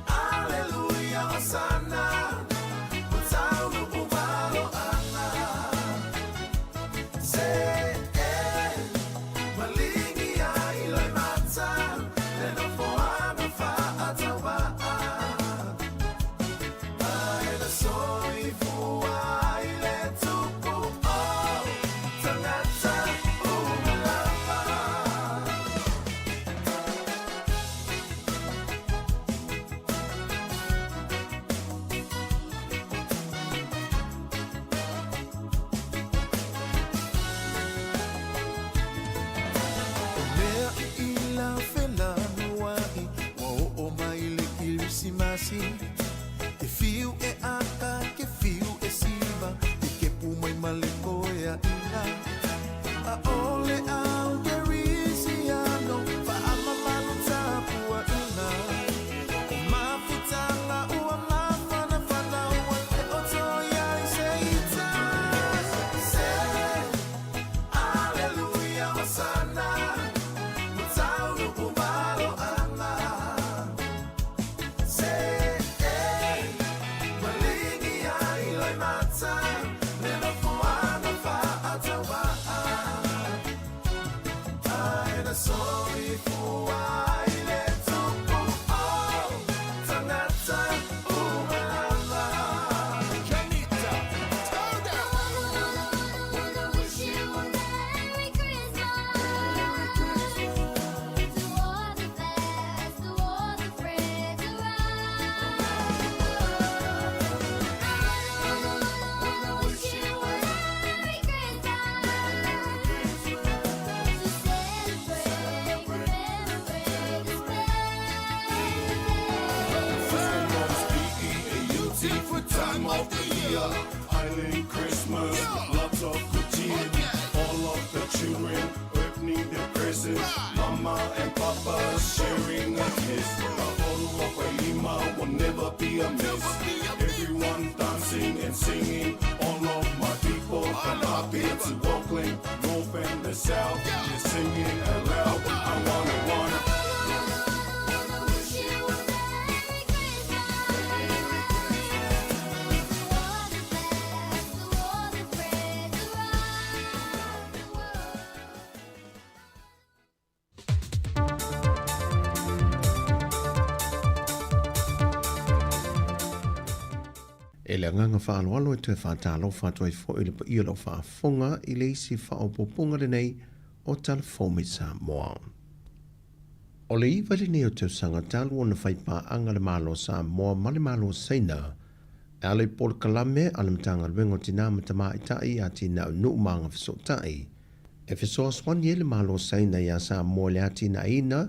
Aleluia, Hosana, ua taunuu maloaga. Se e maligi ai loimata le nofoaga faatauvaa. Ae na soifua ai le tupu o tagata uma lava. O mea i ila felanuai, ua oo mai le Kerisimasi. Ke fiu e aka, ke fiu e siva, ke kepu mai ma le koeaina. A o le au Kerisiano, faamamalu tapuaina. O mafutaga ua mafanafana, ua le o toe ai se ita. Se Aleluia, Hosana, ua taunuu maloaga. Se e maligi ai loimata le nofoaga faatauvaa. Ae na soifua ai le tupu o tagata uma lava. Janita, turn down. Wanna wish you a Merry Christmas to all the fans, to all the friends around. I wanna wish you a Merry Christmas to celebrate, commemorate this day. Most B-E-A-U-T for time of the year. Island Christmas, lots of good cheer. All of the children opening their presents. Mama and Papa sharing a kiss. Lima will never be a miss. Everyone dancing and singing. All of my people from Apia to Auckland, North and the South. They're singing aloud. I wanna, wanna. Wanna wish you a Merry Christmas to all the fans, to all the friends around the world. E le agaga faaaloalo e toe faatalofa atu ai foi i le paia o lau faafofoga i le isi faaopoopoga lenei o Tala Fou mai Samoa. O le 9 lenei o tausaga talu ona fai paaga le Malo o Samoa ma le Malo o Saina e ala i polokalame a le Matagaluega o Tinā ma Tamaitai, Atinae o Nuu ma Agafesootai. E fesoasoani ai le Malo o Saina iā Samoa i le atinaeina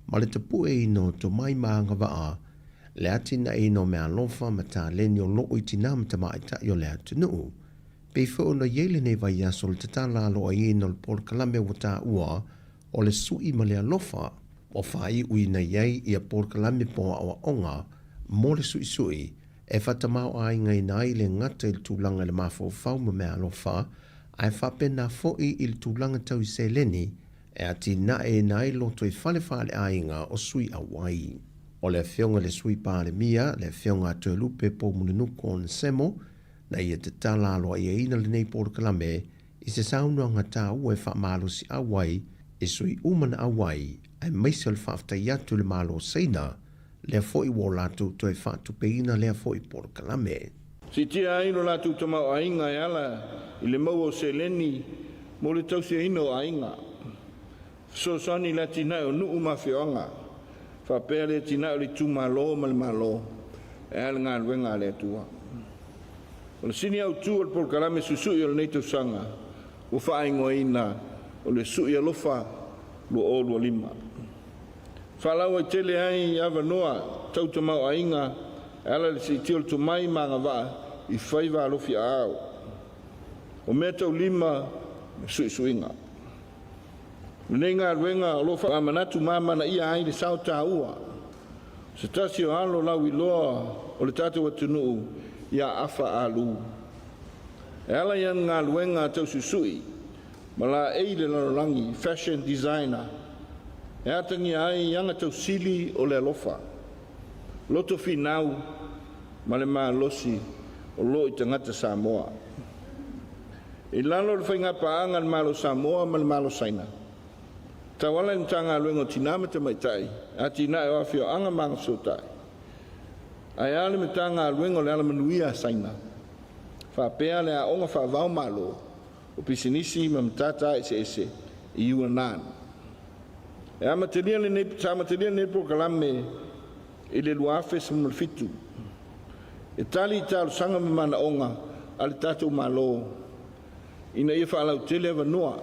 ma le tapueina o tomai ma agavaa, le atinaeina o meaalofa ma taleni o loo i tinā ma tamaitai o le atunuu. Pei foi ona i ai lenei vaiaso le tatala aloaiina o le polokalame ua taua o le Sui ma le Alofa, ua faaiuina i ai ia polokalame po o aoaoga mo le suisui e faatamaoaigaina ai le gata i le tulaga i le mafaufau ma meaalofa, ae faapena foi i le tulaga tau i seleni e atinaeina ai lotoifale faaleaiga o sui auai. O le Afioga i le Sui Palemia, le Afioga a Toelupe Poumulinuku Onesemo, na ia tatala aloaiaina lenei polokalame i se saunoaga taua e faamalosiau ai i sui uma na auai, aemaise o le faafetai atu i le Malo o Saina, lea foi ua o latou toe faatupeina lea foi polokalame. Siitia ai lo latou tamaoaiga e ala i le maua o seleni mo le tausiaina o aiga. Fesoasoani i le atinae o nuu ma afioaga, faapea le atinae o le itumalo ma le Malo e ala i le galuega a le Atua. O le sini autu o le polokalame suisui o lenei tausaga ua faaigoaina o le Sui Alofa 2025. Faalauaitele ai avanoa tau tamaoaiga e ala i le siitia o le tomai ma agavaa i faiva alofi aao, o mea taulima ma suisuiga. O lenei galuega o lo o faamanatu ma amanaia ai le sao taua o se tasi o alo lauiloa o le tatou atunuu ia Afa Alu. E ala i ana galuega tausuisui ma laei le lalolagi, fashion designer, e atagia ai aga tausili o le alofa, loto finau ma le malosi o lo o i tagata Samoa. I lalo o le faigapaaga a le Malo o Samoa ma le Malo o Saina, tauala i le Matagaluega o Tinā ma Tamaitai, Atinae o Afioaga ma Agafesootai, ae a le Matagaluega o le Alamanuia a Saina, faapea le Aoga Faava-o-Malo o Pisinisi ma Matata Eseese i Yunnan. E amatalia lenei, sa amatalia lenei polokalame i le 2017 e tali i talosaga ma manaoga a le tatou Malo ina ia faalautele avanoa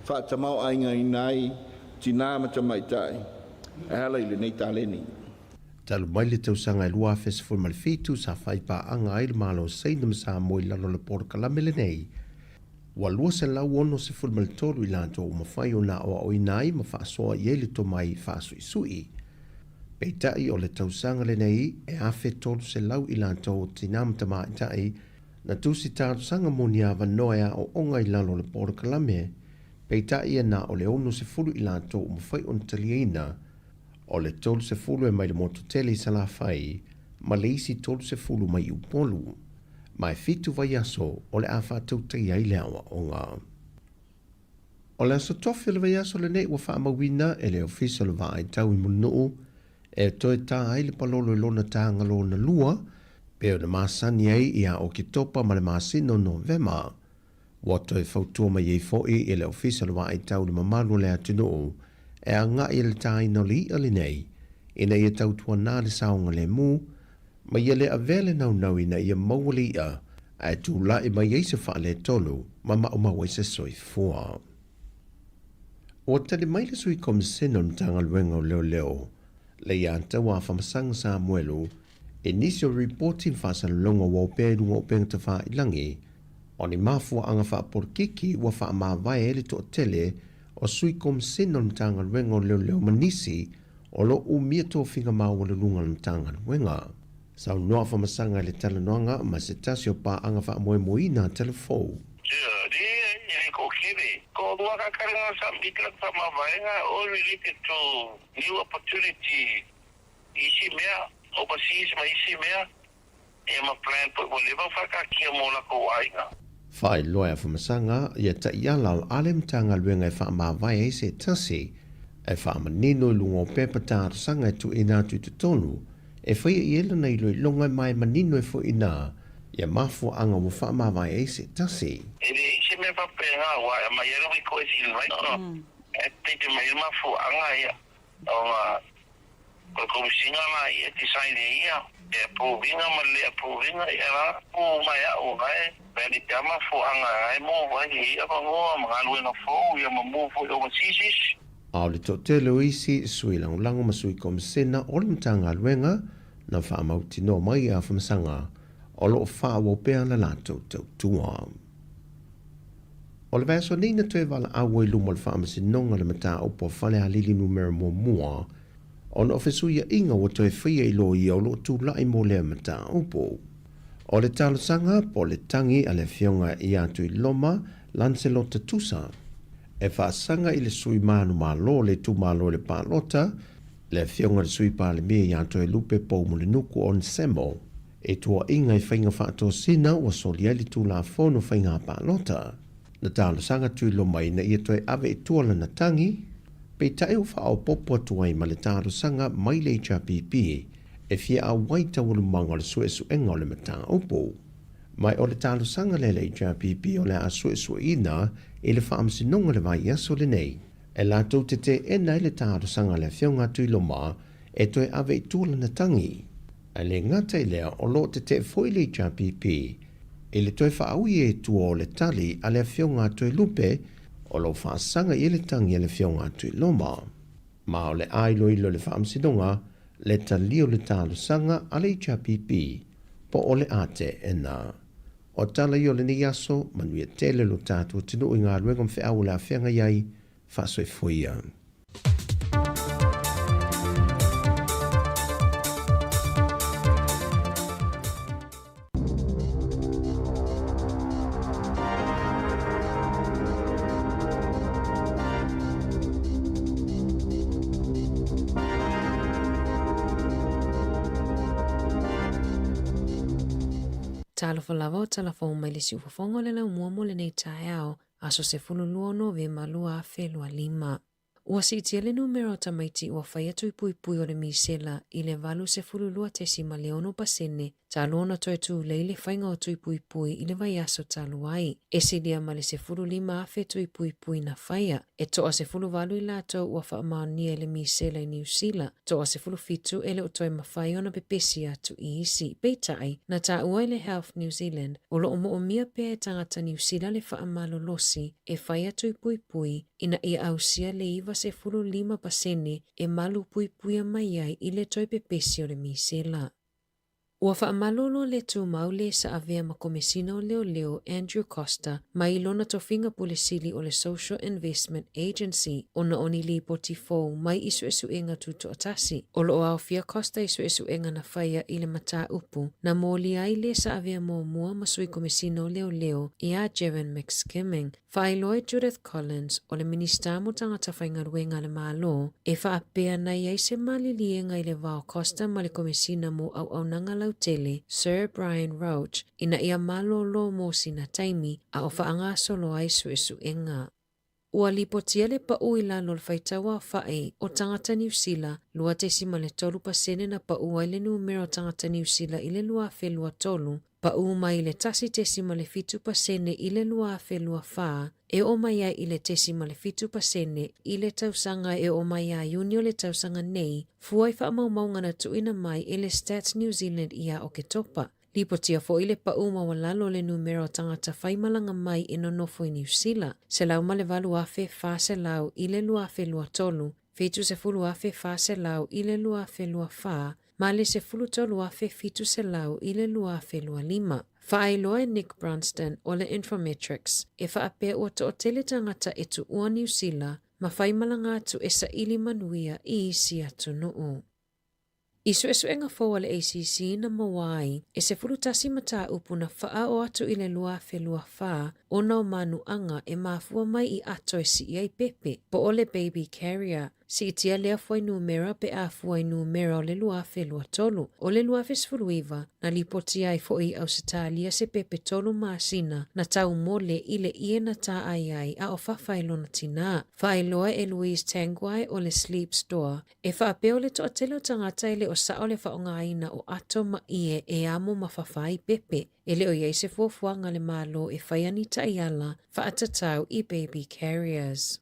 faatamaoaigaina ai tinā ma tamaitai e ala i lenei taleni. Talu mai le tausaga e 2017 sa fai paaga ai le Malo o Saina ma Samoa i lalo o le polokalame lenei, ua 263 i latou ua mafai ona aoaoina ai ma faasoa i ai le tomai faasuisui. Peitai o le tausaga lenei e 1,300 i latou o tinā ma tamaitai na tusi talosaga mo ni avanoa e aoaoga i lalo o le polokalame, peitai e na o le 60 i latou ua mafai ona taliaina. O le 30 e mai le motu tele i Salafai ma le isi 30 mai Upolu. Ma e 7 vaiaso o le a faatautaia ai le aoaoga. O le aso tofi o le vaiaso lenei ua faamauina e le Ofisa o le Vaai Tau i Mulinuu e toe tā ai le palolo i lona tāga lona lua pei ona masani ai ia Oketopa ma le masina o Novema. Ua toe fautua mai ai foi e le Ofisa o le Vaai Tau i le mamalu o le atunuu e agai i le tāina o le iʻa lenei ina ia tautuanā le saogalemu ma ia le avea le naunau ina ia maua le iʻa ae tulai mai ai se faaletonu ma maumau ai se soifua. Ua tali mai le Sui Komisena o le Matagaluega o Leoleo, Leiataua Afamasaga Samuelu, i nisi o ripoti ma faasalalauga ua opea i luga o upega tafailangi, o ni mafuaaga faapolokiki ua faamavae ai le toatele o Sui Komisena o le Matagaluega o Leoleo ma nisi o lo o umia tofiga maualuluga o le Matagaluega. Saunoa Afamasaga i le talanoaga ma se tasi o paaga faamoemoeina a Telefou. New opportunity isi mea, overseas ma isi mea, ia ma plan foi ua leva ona faataatia mo latou aiga. Faailoa e Afamasaga ia taiala o ale Matagaluega e faamavae ai se tasi e faamanino i luga o pepa talosaga e tuuina atu i totonu e faia i ai lana iloiloga ma e manino ai foi inā ia mafuaaga ua faamavae ai se tasi. E leai se mea faapena aua e aumai ai le request invite e pei te mai ai le mafuaaga ia. Ona o le komesina la ia e decide e ia e approve ina ma le le approve ina ia la tu mai au na e pe te ama fuaga e move ai i avanoa ma galuega fou ia ma move foi overseas. A o le toatele o isi sui lagolago ma sui komisena o le Matagaluega na faamautinoa mai e Afamasaga o lo o faaauau pea le latou tautua. O le vaiaso nei na toe valaau ai luma o le Faamasinoga le mataupu a Falealili Numera Muamua ona o fesuiaiga ua toe faia i loia o lo o tulai mo lea mataupu. O le talosaga po o le tagi a le Afioga ia Tuiloma Lancelot Tusa e faasaga i le sui manumalo o le itumalo i le palota, le Afioga i le Sui Palemia ia Toelupe Poumulinuku Onesemo, e tuuaiga i faiga faatosina ua soli ai le Tulafono Faiga Palota. Na talosaga Tuiloma ina ia toe ave i tua lana tagi, peitai ua faaopoopo atu ai ma le talosaga mai le HRPP e fia auai taualumaga o le suesuega o le mataupu. Ma o le talosaga lea a le HRPP o le a suesueina i le Faamasinoga le vaiaso lenei. E latou te teena ai le talosaga a le Afioga a Tuiloma e toe ave i tua lana tagi. Ae le gata i lea, o lo o tetee foi le HRPP i le toe faaui e tua o le tali a le Afioga a Toelupe o lo o faasaga i ai le tagi a le Afioga a Tuiloma. Ma o le a iloilo e le Faamasinoga le talia o le talosaga a le HRPP po o le a teena. O tala ia o lenei aso, manuia tele lo tatou atunuu i galuega ma feau o le a feagai ai, faasoifua ia. Talofa lava o tala fou mai le siufofoga o le laumua mo lenei taeao, aso 12 o Novema 2025. Ua siitia le numera o tamaiti ua fai atu i puipui o le misela i le 82.6 pasene talu ona toe tulei le faiga o tui puipui i le vaiaso talu ai. E silia ma le 15,000 tui puipui na faia, e toa 18 i latou ua faamaonia i le misela i Niu Sila, toa 17 e le o toe mafai ona pepesi atu i isi. Peitai, na taua e le Health New Zealand, o lo o moomia pea e tagata Niu Sila le faamalolosi e fai atu i puipui ina ia ausia le 95% e malu puipuia mai ai i le toe pepesi o le misela. Ua faamalolo le tumau le sa avea ma Komesina o Leoleo Andrew Coster mai lona tofiga pule sili o le Social Investment Agency ona o ni lipoti fou mai i suesuega tutoatasi. O lo o aofia Coster i suesuega na faia i le mataupu na molia ai le sa avea muamua ma sui Komesina o Leoleo ia Jevon McSkimming. Faailoa e Judith Collins, o le Minisita mo Tagata Faigaluega a le Malo, e faapea na i ai se maliliega i le va o Coster ma le Komesina mo Auaunaga Lautele, Sir Brian Roche, ina ia malōlō mo sina taimi a o faagasolo ai suesuega. Ua lipotia le paʻu i lalo o le faitau aofaʻi o tagata Niu Sila, 2.3% na paʻu ai le numera o tagata Niu Sila i le 2023, Paʻu mai le 1.7% i le 2024, e oo mai ai i le 0.7% i le tausaga e oo mai ia Iuni o le tausaga nei, fua i faamaumauga na tuuina mai e le Stats New Zealand ia Oketopa. Lipotia foi le paʻu maualalo o le numera o tagata faimalaga mai e nonofo i Niu Sila, 108,400 i le 2023, 70,400 i le 2024, ma le 13,700 i le 2025. Faailoa e Nick Brunston o le Infometrics e faapea ua toatele tagata e tuua Niu Sila ma faimalaga atu e saili manuia i isi atunuu. I suesuega fou a le ACC na maua ai e 11 mataupu na faaoo atu i le 2024 ona o manuaga e mafua mai i ato e sii ai pepe, po o le baby carrier, Siitia lea fuainumera pe a fuainumera o le 2023. O le 2019, na lipotia ai foi i Ausetalia se pepe tolu masina na taumole i le ie na tāai ai a o fafa e lona tinā. Faailoa e Louise Tanguay o le Sleep Store, e faapea o le toatele o tagata e le o sao le faaaogaina o ato ma ie e amo ma fafa ai pepe. E le o i ai se fuafuaga a le Malo e fai ai ni taiala faatatau i baby carriers.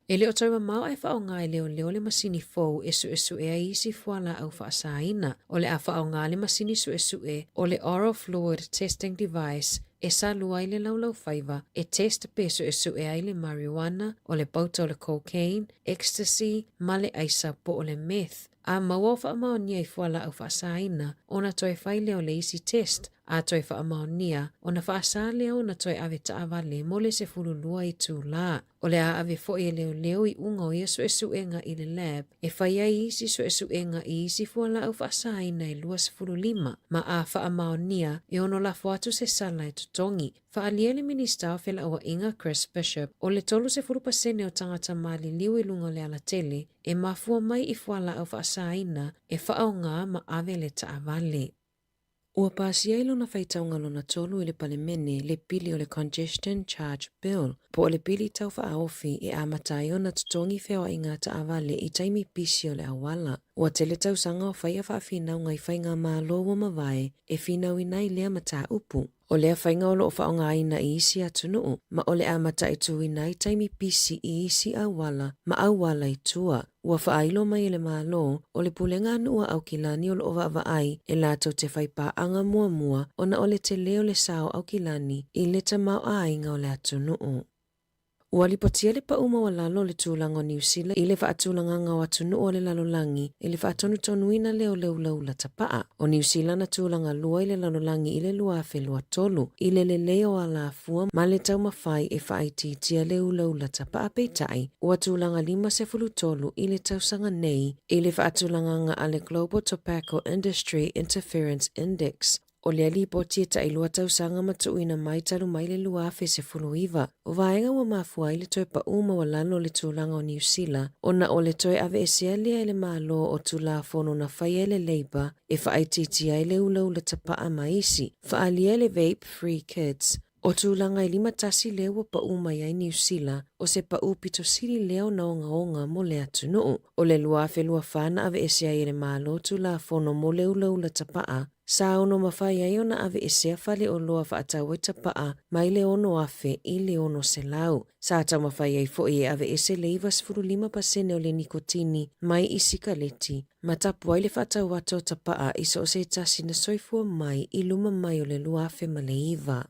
E le o toe mamao ae faaaoga e leoleo le masini fou e suesue ai isi fualaau faasaina. O le a faaaoga le masini suesue o le Oral Fluid Testing Device e salua ai le laulaufaiva e test pe suesue ai le marijuana, o le pauta o le cocaine, ecstasy ma le aisa po o le meth. A maua o faamaonia i fualaau faasaina, ona toe fai lea o le isi test, a toe faamaonia, ona faasa lea ona toe ave taavale mo le 12 itulā. O le a ave foi e leoleo iuga o ia suesuega i le lab e fai ai isi suesuega i isi fualaau faasaina e 25, ma a faamaonia, e ono lafo atu se sala e totogi. Faaalia le Minisita o Felauaiga Chris Bishop, o le 30% o tagata maliliu i luga o le alatele e mafua mai i fualaau faasaina e faaaoga ma ave le taavale. Ua pasia i lona faitauga lona tolu i le Palemene le pili o le Congestion Charge Bill, po o le pili tau faaofi e amata ai ona totogi feoaiga taavale i taimi pisi o le auala. Ua tele tausaga o faia faafinauga i faigamalo ua mavae e finauina ai lea mataupu. O lea faiga o lo o faaaogaina i isi atunuu, ma o le a mataituina ai taimi pisi i isi auala ma auala i tua. Ua faailo mai e le Malo, o le Pulega a Nuu a Aukilani o lo o vaavaai e latou te fai paaga muamua ona o le tele o le sao Aukilani i le tamaoaiga o le atunuu. Ua lipotia le pau maualalo o le tulaga o Niu Sila i le faatulagaga o atunuu o le lalolagi i le faatonutonuina lea o le ulaula tapaa. O Niu Sila na tulaga lua i le lalolagi i le 2023 i le lelei o alafua ma le taumafai e faaitiitia le ulaula tapaa peitai ua tulaga 53 i le tausaga nei i le faatulagaga a le Global Tobacco Industry Interference Index. O lea lipoti e tailua tausaga ma tuuina mai talu mai le 2019. O vaega ua mafua ai le toe pau maualalo o le tulaga o Niu Sila ona o le toe aveesea lea e le Malo o Tulafono na faia e le Labour e faaitiitia ai le ulaula tapaa ma isi faaalia le Vape Free Kids. O tulaga e 51 lea ua pau mai ai Niu Sila, o se pau pito sili lea ona ogaoga mo le atunuu. O le 2024 na aveese ai e le Malo Tulafono mo le ulaula tapaa, Sa ono mafai ai ona aveesea faleoloa faatau ai tapaa mai le 6,000 i le 600. Sa taumafai ai foi e aveese le 95% o le nikotini mai i sikaleti, ma tapu ai le faatau atu o tapaa i so o se tasi na soifua mai i luma mai o le 2009.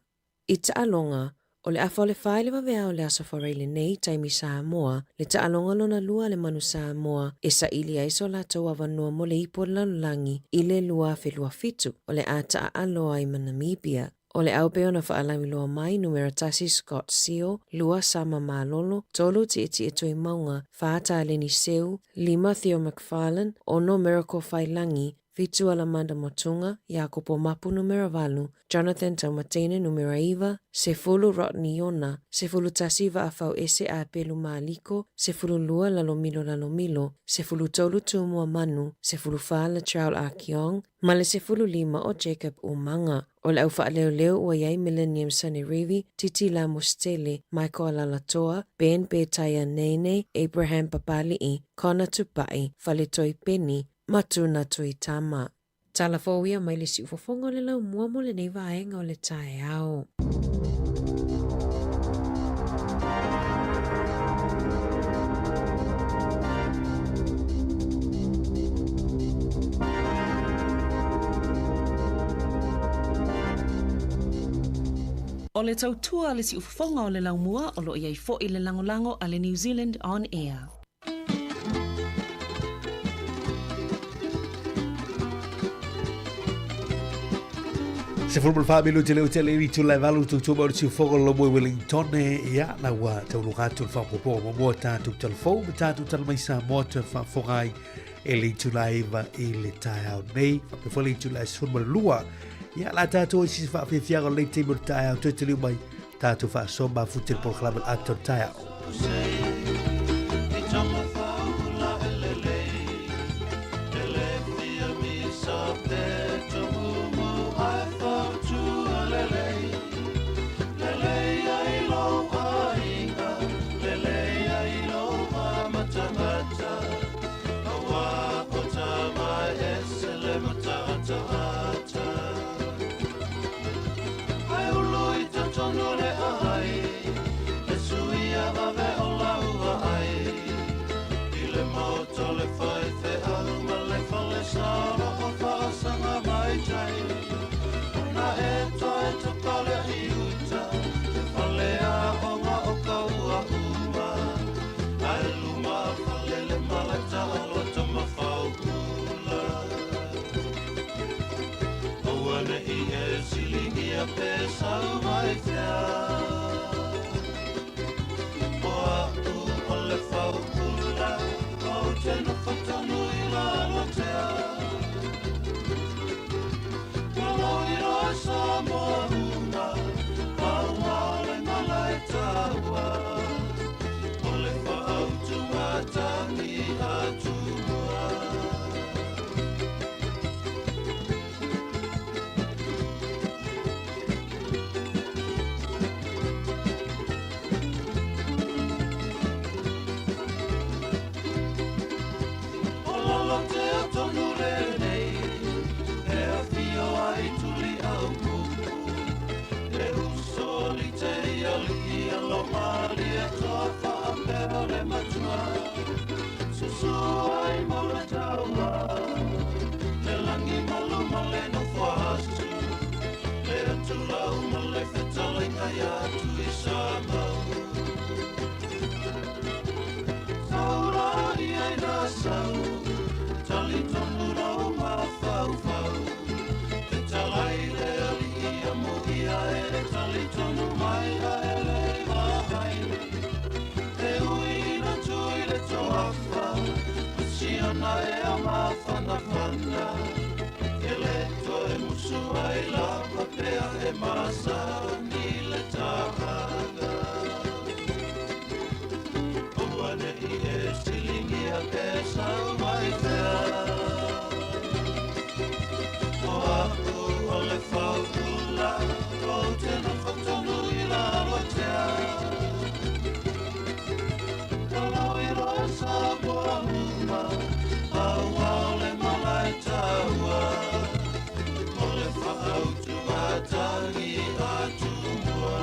I taaloga, o le afa o le fa i le vaveao o le Aso Faraile nei, taimi Samoa, le taaloga lona lua a le Manu Samoa e saili ai so latou avanoa mo le ipu o le lalolagi i le 2027, o le a taaalo ai ma Namibia. O le au pei ona faalauiloa mai, numera tasi Scott Sio, lua Sama Malolo, tolu Tietie Tuimauga, fa Taleni Seu, lima Theo McFarlane, ono Miracle Failangi, Fitu Alamanda Motunga, Iakopo Mapu numera valu, Jonathan Taumateine numera iva, sefulu Rodney Iona, 11 Vaafauese Apelu Maliko, 12 Lalomilo Lalomilo, 13 Tumua Manu, 14 Latrell Ah Kiong, ma le 15 o Jacob Umaga. O le au faaleoleo ua i ai Millennium Sanerivi, Titi Lamositele, Michael Alalatoa, Ben Petaia Nene, Abraham Papali'i, Connor Tupai, Faletoi Peni, ma Tuna Tuitama. Tala fou ia mai le siufofoga o le laumua mo lenei vaega o le taeao. O le tautua a le siufofoga o le laumua o lo o i ai foi le lagolago a le New Zealand On Air. 14 minute le utele i tula e valu tautua mai o le siufogo lo moe Wellington ia na ua tauluga atu le faapopoga muamua tatou talafou ma tatou tala mai Samoa toe faafofoga ai e le itula e iva i le taeao nei faapea foi le itula e 12 ia la tatou i sisi faafiafiaga o lenei taimi o le taeao toe taliu mai tatou faasoa mafute le polokalame o le ata o le taeao. pe sau mai fea. O a'u o le fau'ula, ou te nofo tonu i lalo tea. Ua loiloa Samoa uma, auā o le malae taua. O le faautugatagi a Tumua. O Lalotea tonu lenei, e afio ai Tuliaupupu, le uso alii te alii alomalie toa faapea le matua. Susu ai mo le taua, le lagi malu ma le nofo asu, le atulau ma le fetalaiga ia Tuisamau. Taulai ai na sau, talitonu lou mafaufau. Fetalai le alii amuia e talitonu mai a e le vaai. E ui ina tui le toafa, ma siona ea mafanafana. E le toe musu ai lava pea e masani le tahaga. Aua ne'i e siligia pe sau mai fea. O a'u o le fau'ula, ou te nofo tonu i lalo tea. Ua loiloa Samoa uma, auā o le malae taua. O le faautugatagi a Tumua.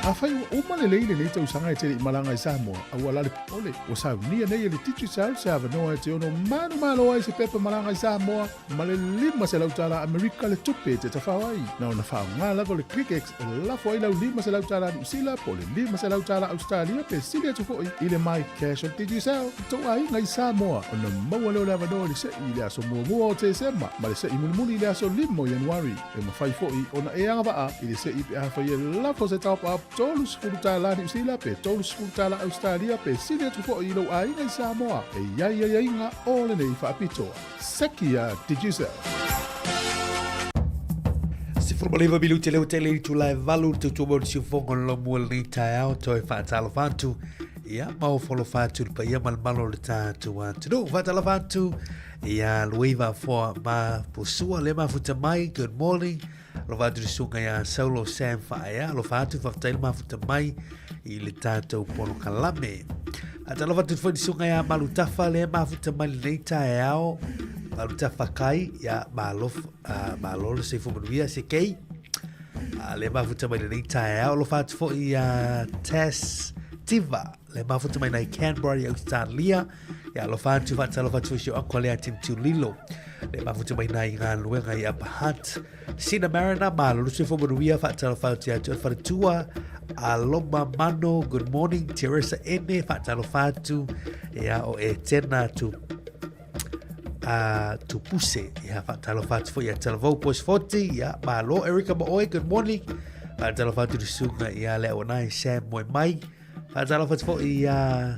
Afai ua uma lelei lenei tausaga e te le i malaga i Samoa, aua la le popole, ua saunia nei e le Digicel se avanoa e te ono manumalo ai se pepa malaga i Samoa ma le $500 Amerika le tupe e te tafao ai. Na ona faaaoga lava o le ClickX e lafo ai lau $500 Niu Sila po o le $500 Ausetalia pe sili atu foi i le MyCash o le Digicel i tou aiga i Samoa ona maua lea o le avanoa i le se'i i le aso muamua o Tesema ma le se'i mulimuli i le aso 5 o Ianuari. E mafai foi ona e agavaa i le se'i pe afai e lafo se top-up $30 Niu Sila pe $30 Ausetalia pe sili atu foi i lou aiga i Samoa. E i ai aiaiga o lenei faapitoa. Seki a Digicel. 19 minute leo tele i tula e valu le tautua mo le siufogo le lomua lenei taeao toe faatalofa atu ia ma ofolofa atu le paia ma le malo o le tatou atunuu faatalofa atu ia Luiva Foa ma Pusua le mafuta mai good morning alofa atu le susuga ia Saulo Sam Faaea alofa atu faafetai le mafuta mai i le tatou polokalame faatalofa atu foi le susuga ia Malutafa le mafuta mai lenei taeao Malutafa kai ia malo malo le soifua manuia se kei le mafuta mai lenei taeao alofa atu foi ia Tess Tiva le mafuta mai nai Canberra i Australia Ia alofa atu faatalofa atu foi si o ako lea Tim Tulilo. Le mafuta mai nai galuega i Upper Hutt. Sina Mariner, malo le soifua manuia faatalofa atu ia te oe faletua. Aloma Mano, good morning. Teresa Ene, faatalofa atu. Ia o Etena tu Tupuse. Ia faatalofa atu foi ia Talavou Boys 40. Ia malo Erica Maoe, good morning. Faatalofa atu le susuga ia Lea Wanai Sam Moe Mai. Faatalofa atu foi ia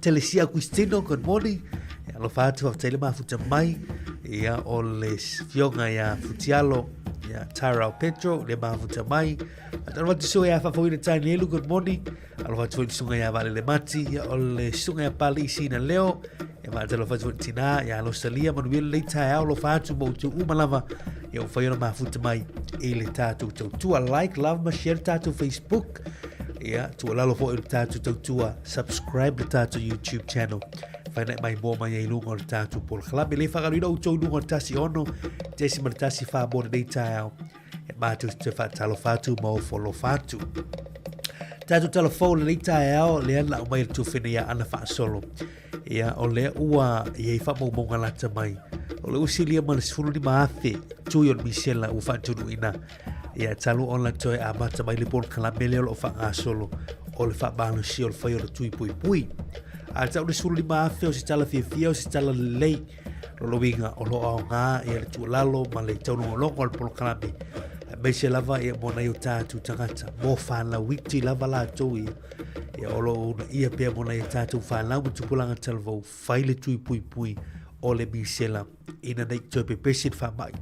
Telesia Agustino, good morning. Ia, alofa atu, faafetai le mafuta mai. Ia, o le fioga ia Futialo, ia Tyrell Petro, le mafuta mai. Faatalofa atu susuga ia Faafoina Tanielu, good morning. Alofa atu foi le susuga ia Valele Mati, ia o le susuga ia Pali Sina Leo. Ia faatalofa atu foi le tina ia Losalia, manuia lenei taeao, alofa atu ma outou uma lava. Ia ua fai ona mafuta mai i le tatou tautua. Like, love ma share le tatou Facebook. Ia, tuualalo foi le tatou tautua, subscribe le tatou YouTube channel. Whainai mai mua mai ai lunga o le tatou polokalame. Le whakaruina outou lunga o le 16, tesi ma le tasi wha mo lenei taeao. E mātou te whaatalofa atu ma ofo atu. Tatou talafou lenei taeao, lea na au mai le tuwhene ia ana whaasolo. Ia, o lea ua i ei whaamaumauga lata mai. O le usilia ma le 15,000 tui o le misela ua faatunuina ia talu ona toe amata mai le polokalame lea o lo o faagasolo o le faamalosia o le fai o le tui puipui. A tau le 15,000 o se tala fiafia o se tala lelei loloina o lo o aoga ia le tuualalo ma le taulogologo o le polokalame aemaise lava ia mo nai o tatou tagata mo fanau iti lava latou ia ia o lo o uunaia pea mo nai o tatou fanau ma tupulaga talavou fai le tui puipui o le misela ina nei toe pepesi le faamai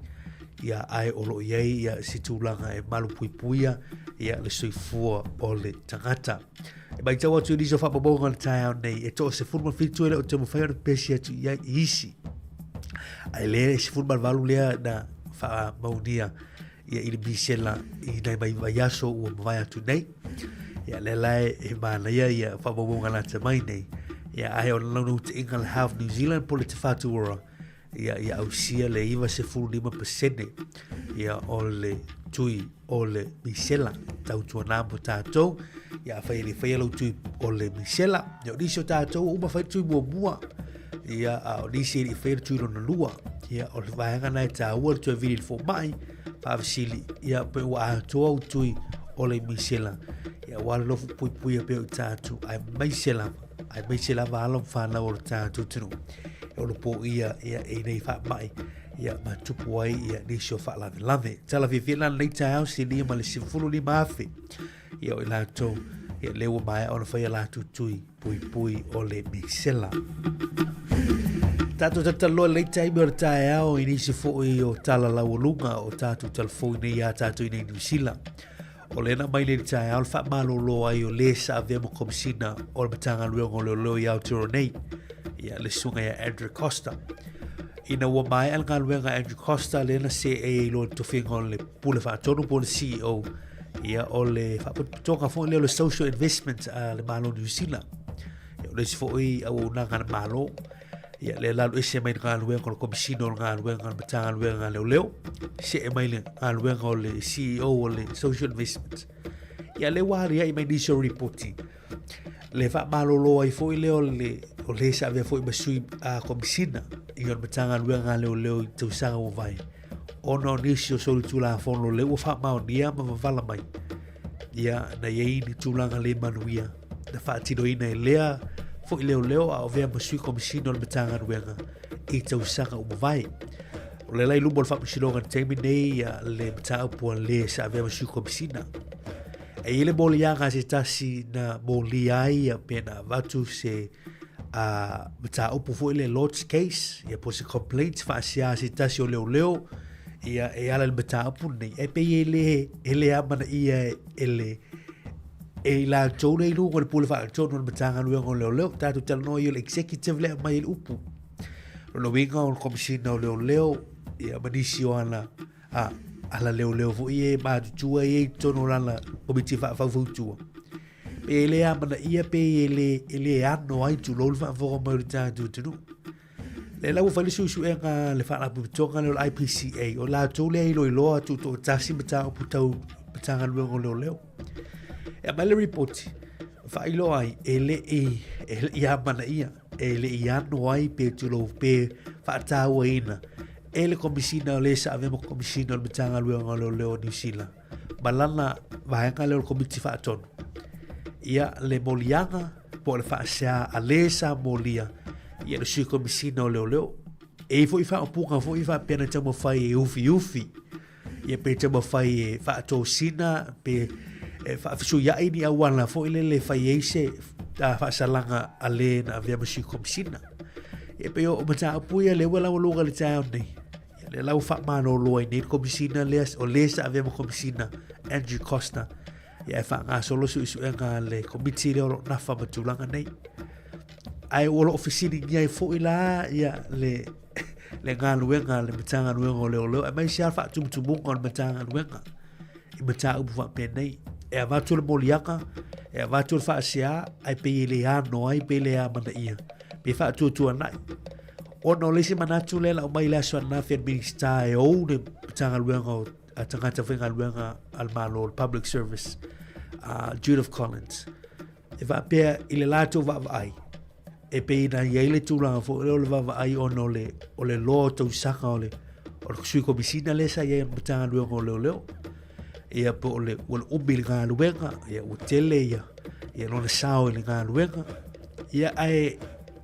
ia ae o lo o i ai ia se tulaga e malu puipuia ia le soifua o le tagata. E matau atu i nisi o faamaumauga o le taeao nei, e toa 17 e le o taumafai ona pepesi atu i ai i isi. Ae lea e 18 lea na faamaunia ia i le misela i nai mai vaiaso ua mavae atu nei. Ia lea la e manaia ia faamaumauga lata mai nei. Ia ae o le launautaiga le Health New Zealand po le Te Whatu Ora ia ia ausia le 95% ia o le tui o le misela tautuana mo tātou ia afai e le faia lau tui o le misela ia o nisi o tātou uma fai tui muamua ia a o nisi e le i faia le tui lona lua ia o le vaega na e tāua le toe vili le fomai faafesili ia pe ua atoa au tui o le misela ia ua le lofu puipuia pea o tātou aemaise lava aemaise lava alo ma fanau o le tātou atunuu e ono pōia ia i nei faamai ia ma tupu ai ia nisi o faalavelave. Tala fiafia la lenei taeao silia ma le 15,000 ia o i latou ia lea ua maea ona fai a latou tui puipui o le misela. Tātou tataloa lei taimi o le taeao i nisi foi o tala laualuga o tātou talafou nei a tātou i nei New Zealand. O lena mai le taeao le faamalolo ai o le sa avea ma komisina o le Matagaluega o Leoleo i Aotearoa nei, ia le susuga ia Andrew Costa. Ina ua maea le galuega a Andrew Costa, lea na seei ai loa i le tofiga o le Pule Faatonu po o le CEO, ia o le faapotopotoga foi lea o le Social Investment a le Malo o Niu Sila. Ia, o le isi foi auaunaga a le Malo, Ia, lea la alu ese mai le galuega o le Komisina o le Galuega a le Matagaluega a Leoleo, see mai le galuega o le CEO o le Social Investment. Ia, lea ua aliae mai nisi o ripoti. Le faamalolo ai foi lea o le, o le sa avea foi ma sui a Komisina i o le Matagaluega a Leoleo i tausaga ua mavae. Ona o nisi o solitulafono lea ua faamaonia ma mavala mai. Ia, na i ai ni tulaga le manuia na faatinoina e lea foi leoleo a o avea ma sui komisina o le Matagaluega i tausaga ua mavae. O le la i luma o le faamasinoga i le taimi nei ia le mataupu a le sa avea ma sui komisina. E i ai le moliaga a se tasi na molia ai ia pe na avatu se a mataupu foi le Lord's case ia po se complaint faasia a se tasi o leoleo ia e ala i le mataupu lenei. E pei e le, e le amanaia e le e i latou lea i luga o le pule faatonu o le Matagaluega o Leoleo, tatou talanoa i o le executive lea aumai ai le upu. Lona uiga o le Komisina o Leoleo, ia ma nisi o ana a, ala leoleo foi e matutua i ai totonu o lana komiti faafaufatua. Pe e le amanaia pe e le, e le ano ai tulou le faafofoga mai o le tatou atunuu. Lea la ua fai le suesuega a le Faalapotopotoga lea o le IPCA, o latou lea e iloiloa tutoatasi mataupu tau Matagaluega o Leoleo. E aumai le ripoti, faailoa ai, e le i, e le i amanaia, e le i ano ai pe tulou pe faatauaina e le Komisina o le sa avea ma Komisina o le Matagaluega o Leoleo o Niu Sila ma lana vaega lea o le Komiti Faatonu. Ia, le moliaga po o le faasea a le sa molia ia le Sui Komisina o Leoleo. E i foi faaupuga foi faapea na taumafai e ufiufi ia pe taumafai e faatosina pe e faafesuiai ni auala foi lele e fai ai se faasalaga a le na avea ma Sui Komisina. Ia pei o mataupu ia lea ua laualuga i le taeao nei. Ia lea la ua faamalolo ai nei le Komisina lea o le sa avea ma Komisina Andrew Costa ia e faagasolo suesuega a le komiti lea o lo o nafa ma tulaga nei. Ae ua lo o fesiligia ai foi la ia le le galuega a le Matagaluega o Leoleo aemaise lava le faatumutumuga o le Matagaluega i mataupu faapenei. E avatu le moliaga, e avatu le faasea, ae pei e le ano ai pe le amanaia, pe faatuatuanai. Ona o le isi manatu lea na aumai i le aso ananafi a le Minisita e ou le Matagaluega o a tagata faigaluega a le Malo, le Public Service, a Judith Collins. E faapea i le latou vaavaai, E pei na i ai le tulaga foi lea o le vaavaai ona o le, o le loa o tausaga o le, o le sui komisina lea sa i ai i le Matagaluega o Leoleo. Ia po o le, ua le umi i le galuega, ia ua tele ia, ia lona sao i le galuega. Ia ae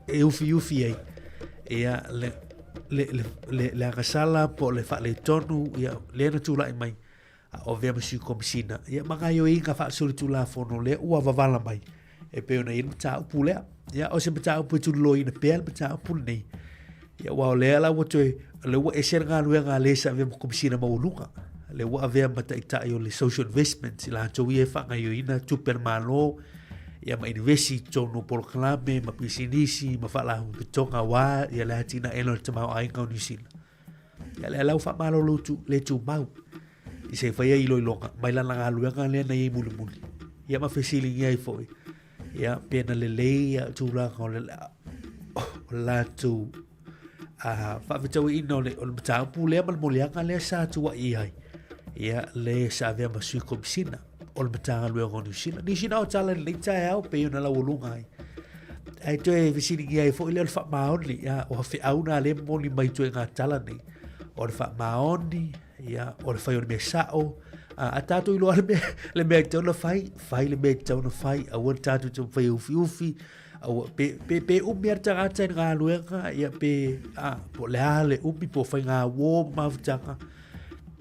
e ufiufi ai, ia le, le, le, le, le agasala po o le faaletonu, ia lea na tulai mai a o avea ma sui komisina, ia ma gaoioiga faasolitulafono lea ua wavala mai e pei ona i ai le mataupu lea. Ia, o se mataupu e tuliloaina pea le mataupu lenei. Ia, aua o lea la ua toe, o lea ua ese le galuega a le sa avea ma komisina maualuga. Lea ua avea ma taitai o le social investment, i latou ia e faagaoioina tupe a le Malo, ia ma inivesi i totonu o polokalame ma pisinisi ma faalapotopotoga aua ia le atinaeina o le tamaoaiga o Niu Sila. Ia lea la ua faamalolo tu, le tumau i se faia iloiloga mai lana galuega lea na i ai mulimuli. Ia ma fesiligia ai foi, ia pe na lelei ia tulaga o le, o le latou faafetauiina o le, o le mataupu lea ma le moliaga lea sa tuai ai. Ia le sa avea ma sui komisina o le Matagaluega o Niu Sila. Niu Sila o tala lenei taeao pei ona laualuga ai. Ae toe fesiligia ai foi lea o le faamaoni, ia, o feau na lea momoli mai ituaiga tala nei. O le faamaoni, ia, o le fai o le mea sao, a, a tātou iloa le mea, le mea e tatau ona fai, fai le mea e tatau ona fai, aua le tātou taumafai e ufiufi, aua, pe, pe, pe umi lava le tagata i le galuega, ia, pe, a, po o le a le umi, po o faiga uō ma mafutaga,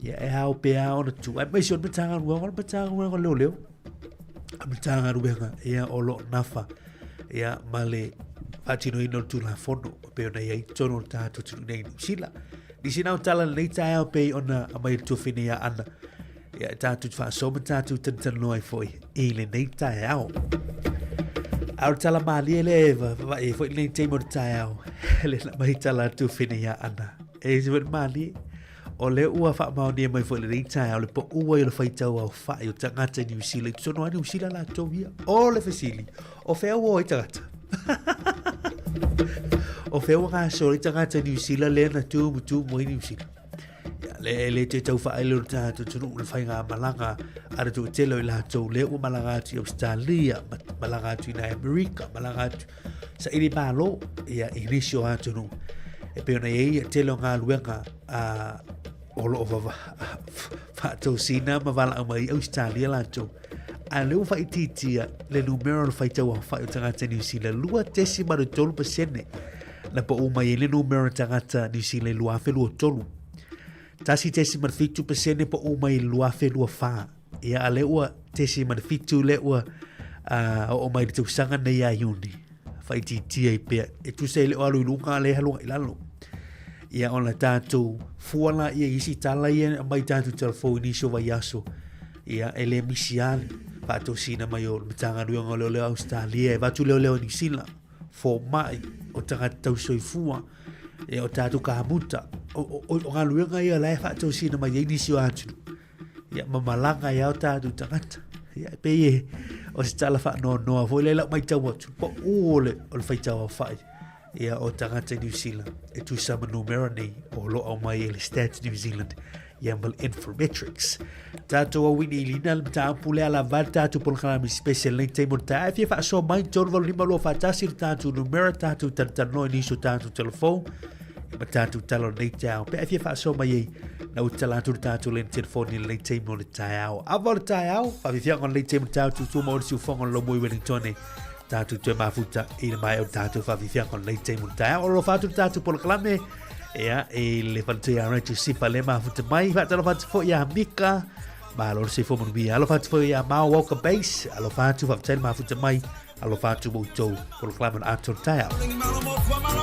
ia, e ao pe a ona tu. Aemaise o le Matagaluega, o le Matagaluega o Leoleo, a Matagaluega, ia, o lo o nafa, ia, ma le faatinoina o le Tulafono, e pei ona i ai i totonu o le tatou atunuu nei i Niu Sila. Nisi na o tala lenei taeao pei ona aumai le tuafine ia Ana. Ia, e tatou te faasoa ma tatou talatalanoa ai foi i lenei taeao. A o le tala malie lea e vaavaai ai foi lenei taimi o le taeao, le na mai tala a le tuafine ia Ana. E se foi le malie, o lea ua faamaonia mai foi lenei taeao le paua i o le faitau aofai o tagata i Niu Sila, i totonu lava Niu Sila latou ia. O le fesili, o fea ua o ai tagata? o fea ua gasolo ai tagata i Niu Sila lea na tumutumu ai Niu Sila? Ia, le, e le toe tau faaele o le tatou atunuu le faigamalaga a le toatele o i latou lea ua malaga atu i Australia, malaga atu i nai Amerika, malaga atu saili malo ia, i nisi o atunuu. E pei ona i ai ia tele o galuega a o lo o vava faatosina ma valaau mai i Australia latou. A lea ua faaitiitia le numera o le faitau aofai o tagata Niu Sila 2.3% na pau mai ai le numera o tagata Niu Sila i 2023. 1.7% pau mai i le 2024. Ia, a lea ua 0.7 lea ua oo mai le tausaga nei ia Iuni. Faaitiitia ai pea. E tusa e le o alu i luga, a lea e alu i lalo. Ia, ona tatou fua laia i isi tala ia e aumai tatou telefoni i nisi o vaiaso. Ia, e le misi lava le faatosina mai o le Matagaluega o Leoleo Ausetalia e avatu leoleo i Niu Sila, fomai, o tagata tausoifua, ia, o tatou kamuta. O, o, o galuega ia la e faatosina mai ai nisi o atunuu. Ia, ma malaga ai lava o tatou tagata. Ia, e pei e, o se tala faanoanoa foi lea i lau matau atu, pau o le, o le faitau aofai ia o tagata i Niu Sila e tusa ma numera nei o lo o aumai e le Stats New Zealand ia ma le Infometrics. Tatou auiliiliina le mataupu lea lava le tatou polokalame special nei taimi o le taeao. E fia faasoa mai 385 241 le tatou numera, tatou talatalanoa i nisi o tatou telefoni ma tatou tala o lenei taeao. Pe a fia faasoa mai ai, na ua tatala atu le tatou lane telefoni i lenei taimi o le taeao. Ava o le taeao, faafiafiaga o lenei taimi o le taeao, tutu ma o le siufoga o le Lomoi Wellington tatou toe mafuta i le maea o le tatou faafiafiaga o lenei taimi o le taeao. O lo alofa atu le tatou polokalame, ia, i le faletua ia Rachel Sifa le mafuta mai. Faatalofa atu foi ia Mika, malo le soifua manuia. Alofa atu foi ia Mao Walker Base, alofa atu faafetai le mafuta mai. Alofa atu mo outou polokalame o le atoa o le taeao.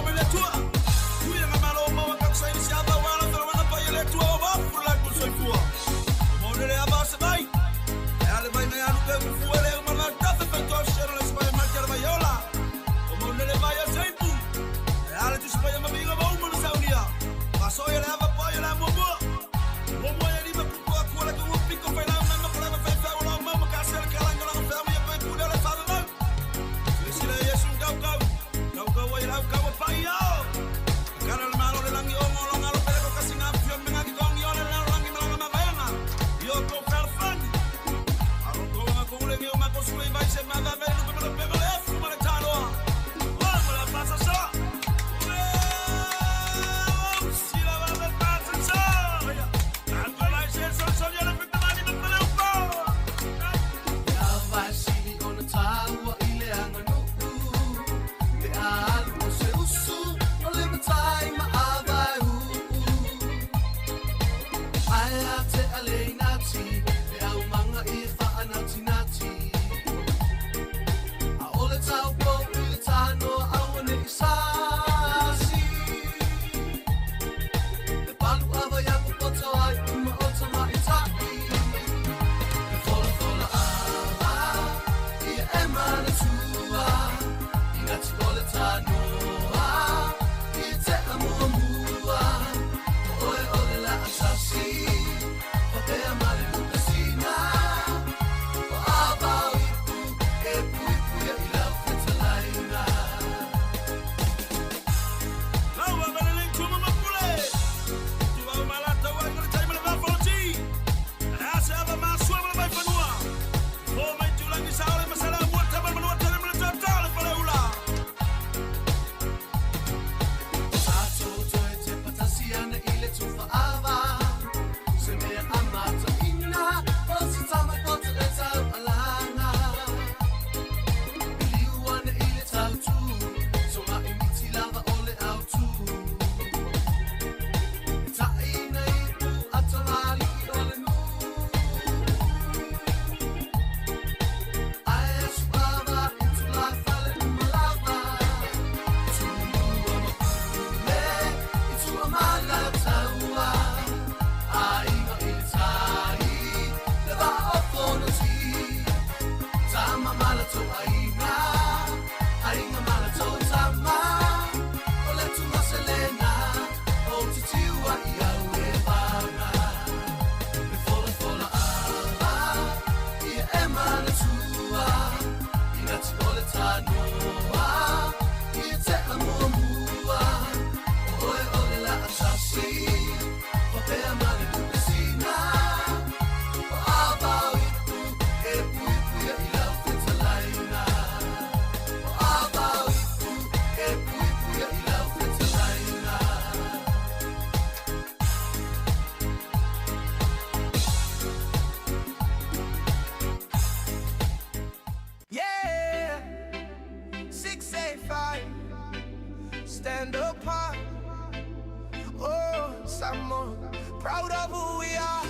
Samoa, proud of who we are.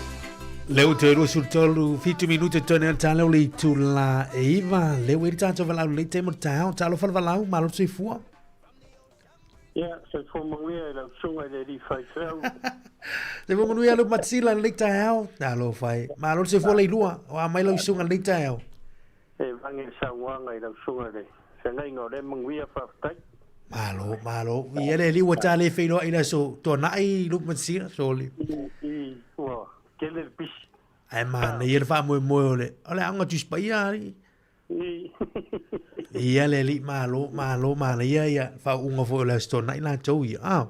Le ua toe 23 fitu minute toe nei o le taeao le itula e iva le ua i le tatou valaau lelei taimi o le taeao. Talofa le valaau, malo le soifua. Ia, soifua manuia i lau susuga i le alii faifeau. Soifua manuia lau Matsila i lenei taeao. Talofa e. Malo le soifua Leilua, o a mai lau susuga i lenei taeao. E vange le saunoaga i lau susuga i le feagaiga o lea manuia, faafetai. Malo, malo. Ia le alii ua ta le feiloai i le aso Tuanai, Lupe Matsila, soli. I, ua tele le pisi. Ae manaia le faamoemoe o le, o le aoga Tusi Paia, alii. I. Ia le alii, malo, malo, manaia ia faauuga foi o le aso Tuanai latou ia. Ah.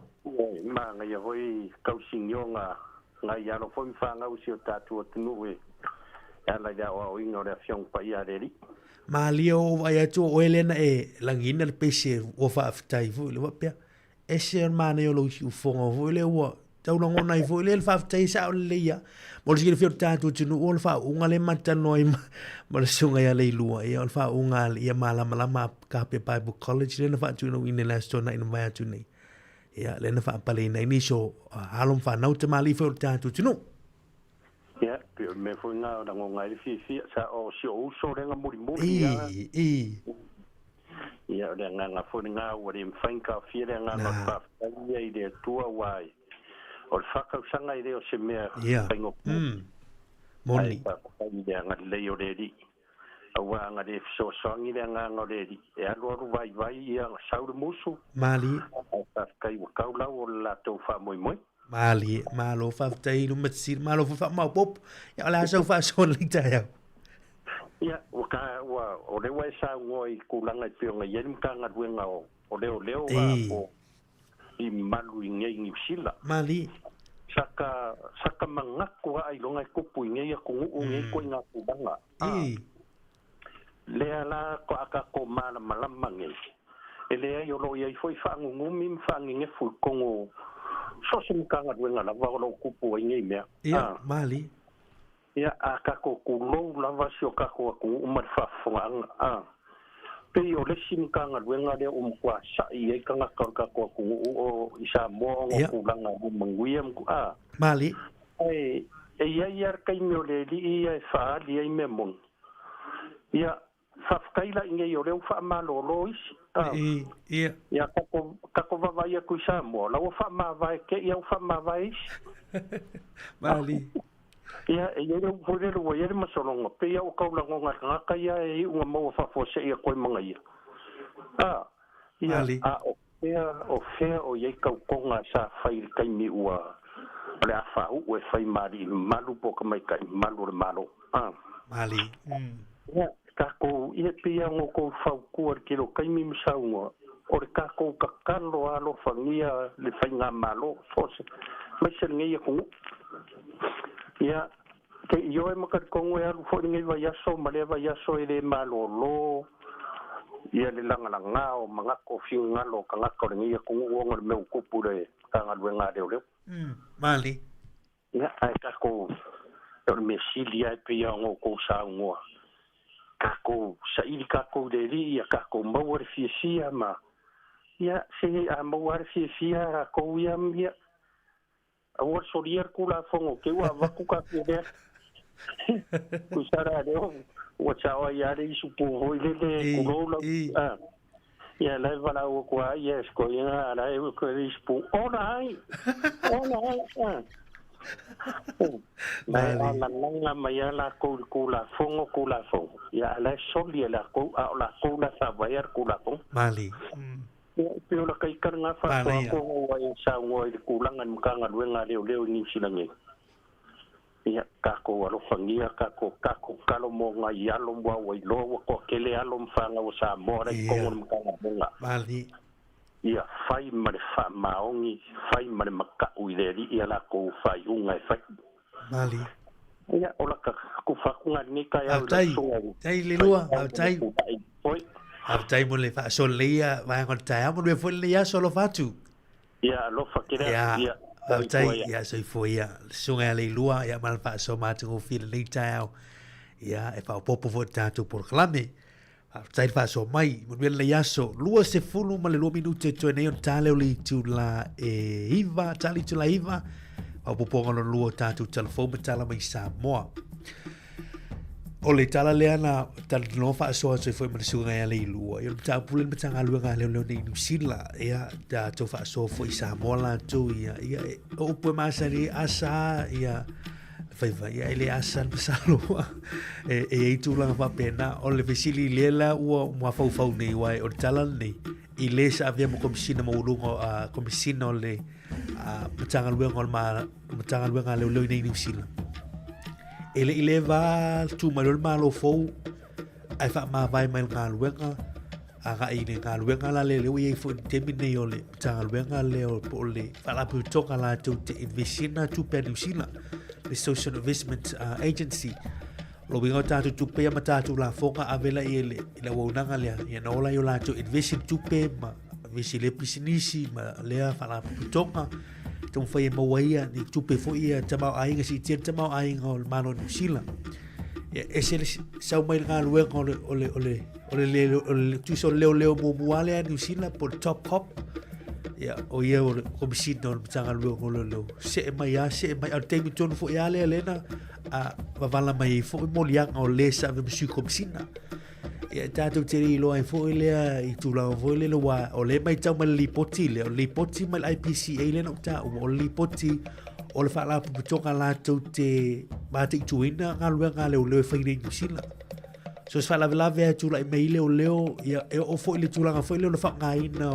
Manaia foi tausinioga nai alo foi ma fanau i si o tatou atunuu e ala i le aoaoina o le Afioga Paia a le Alii. Malie o ou vaai atu o oe lea na e lagiina le pese ua faafetai foi lea faapea ese o le manaia o lou siufofoga foi lea ua tau lagona ai foi lea le faafetai e sao lelei lava. Mo le silafia o le tatou atunuu o le faauuga lea ma te talanoa ai ma le susuga ia Leilua, ia o le faauuga a ia malamalama Kapea Bible College lea na faatuinauina i le Aso Toonai na mavae atu nei. Ia, lea na faapaleina ai nisi o alo ma fanau tamalii foi o le tatou atunuu. Ia, pei o le mea foi lena o lagona ai le fiafia, sa o si ou uso lea na mulimuli lava. I, i. Ia, o le agaga foi lena ua le mafai ona taofia le agaga o le faafetai ia i le Atua aua o le faatausaga e le o se mea faigofie. Moni. Ae faafetai i le agalelei o le Alii. Aua ana le fesoasoani le agaga o le Alii, e alualu vaivai ia sau le musu. Malie. Ae faafetai ua tau lau o le latou faamoemoe. Malie, malo faafetai i luma tisili, malo foi faamaopoopo. Ia o le a sau faasoa lenei taeao? Ia, ua ka, ua, o lea ua e saunoa i tulaga e pei ona i ai le Matagaluega o, o Leoleo a po i malu i nei Niu Sila. Malie. Saka, saka manatu aa iloga e tupu i nei atunuu nei ituaiga tulaga. A. Lea la a tatou malamalama nei, e leai o lo o i ai foi faanunumi ma faanenefu i totonu o so o se Matagaluega lava o lo o tupu ai nei mea. Ia, malie. Ia, a tatou tulou lava si o tatou atunuu ma le faafofogaaga, a. Pei o le isi Matagaluega lea ua matua sa'i i ai tagata o le tatou atunuu o i Samoa ona o tulaga o manuia ma, a. Malie. Ae e i ai lava le taimi o le alii ia e faaali ai mea moni. Ia, faafetai la i nei o lea ua faamalolo isi. A. Ia. Ia, tatou, tatou vaavaai atu i Samoa, la ua faamavae te i a ua faamavae isi. Malie. Ia, e i ai le upu foi lele ua i ai le masaloga, pei lava ua tau lagona e le tagata ia e iuga maua faafuasei atu ai ma ia. A. Ia, a o fea, o fea o i ai tautoga sa fai i le taimi ua, o le a faauu e fai ma alii mamalu po o tamaitai mamalu o le Malo. A. Malie. Ia, tatou, ia, pei lava ona outou fautua i le tele o taimi ma saunoa, o le tatou tatalo alofagia le faigamalo, so o se, aemaise lenei atunuu. Ia, te ioe ma talitonu e alu foi lenei vaiaso ma lea vaiaso e le malolo ia le lagalaga o manatu o finagalo o tagata o lenei atunuu ona o le mea ua tupu i le Matagaluega a Leoleo. Malie. Ia, ae tatou, o le mea sili lava e pei lava ona outou saunoa, tatou saili tatou i le Alii ia tatou maua le fiafia ma, ia, se a maua lava le fiafia latou ia, ia, Aua le solia le Tulafono te ua avatu tatou lea. Tusa la lea ua sao ai lava le isupu foi lele, tulou lau, a. Ia la e valaau atu lava ia e si toeaina a la e le isupu, ola ai, ola ai, a. Ma e alalaga mai lava latou i le Tulafono, Tulafono, ia a la e soli e latou, a o latou la e faavaea le Tulafono. Malie. Ia, e pei o laka ita lena faasoasoaga ua e saunoa i le tulaga i le Matagaluega a Leoleo i Niu Sila nei. Ia, tatou alofagia, tatou, tatou tatalo mo nai alo aua ua iloa ua toatele alo ma fanau a Samoa la i totonu o le Matagaluega. Ia fai ma le faamaoni, fai ma le mata'u i le Alii a latou faaiuga e fai. Ia, o laka tufa atu na i lenei taeao i lau susuga i le Faafetai Leilua, faafetai. Faafetai mo le faasoa lelei ia vaega o le taeao, manuia foi lenei aso, alofa atu. Ia, alofa tele atu. Ia, faafetai, ia, soifua ia. Le susuga ia Leilua, ia ma le faasoa matagofie lenei taeao. Ia, e faaopoopo foi i le tatou polokalame. Faafetai le faasoa mai, manuia lenei aso. 22 minute toe nei ona ta lea o le itula e 9, ta le itula e 9, faaopoopoga lona lua o tatou talafou ma tala mai Samoa. O le tala lea na talanoa faasoa atu ai foi ma le suiga ia Leilua. Ia o le mataupu lea i le Matagaluega a Leoleo nei i Niu Sila. Ia, tatou faasoa foi i Samoa latou ia. Ia, o upu e masani ai, asa ia faiva. Ia, e le asa le masalo. E i ai tulaga faapena. O le fesili lea la ua mafaufau nei, aua o le tala lenei, i le sa avea ma Komisina maualuga, Komisina o le Matagaluega o le Matagaluega a Leoleo i nei Niu Sila. E le i leva tu mai loa le Malo fou ae faamavae mai le galuega agai i le galuega la lea ua i ai foi i le taimi nei o le Matagaluega lea o po o le Faalapotopotoga latou te invest ina tupe a Niu Sila, le Social Investment Agency. O lona uiga o tatou tupe ia ma tatou lafoga ave la i le, i le auaunaga lea, ia na ola i o latou invest i tupe ma invest i le pisinisi ma lea faalapotopotoga taumafai e maua ia ni tupe foi ia tamaoaiga, siitia le tamaoaiga o le Malo o Niu Sila. Ia, ese le sau mai le galuega o le, o le, o le, o le, le, o le tusa o le leoleo muamua lea a Niu Sila po o le top cop. Ia, o ia o le komisina o le Matagaluega o Leoleo. See mai lava, see mai. A o le taimi tonu foi lava lea lea na a, wavala mai ai foi moliaga o le sa ave ma sui komisina. Ia, tatou te le iloa ai foi lea i tulaga foi lele ua o le matau mai le lipoti lea, o le lipoti mai le IPCA lea na ou taua, o le lipoti o le faalapotopotoga latou te mataituina galuega a leoleo e fai nei i Niu Sila. So se faalavelave lava e tulai mai ai leoleo, ia e oo foi i le tulaga foi lea o le faaaogaina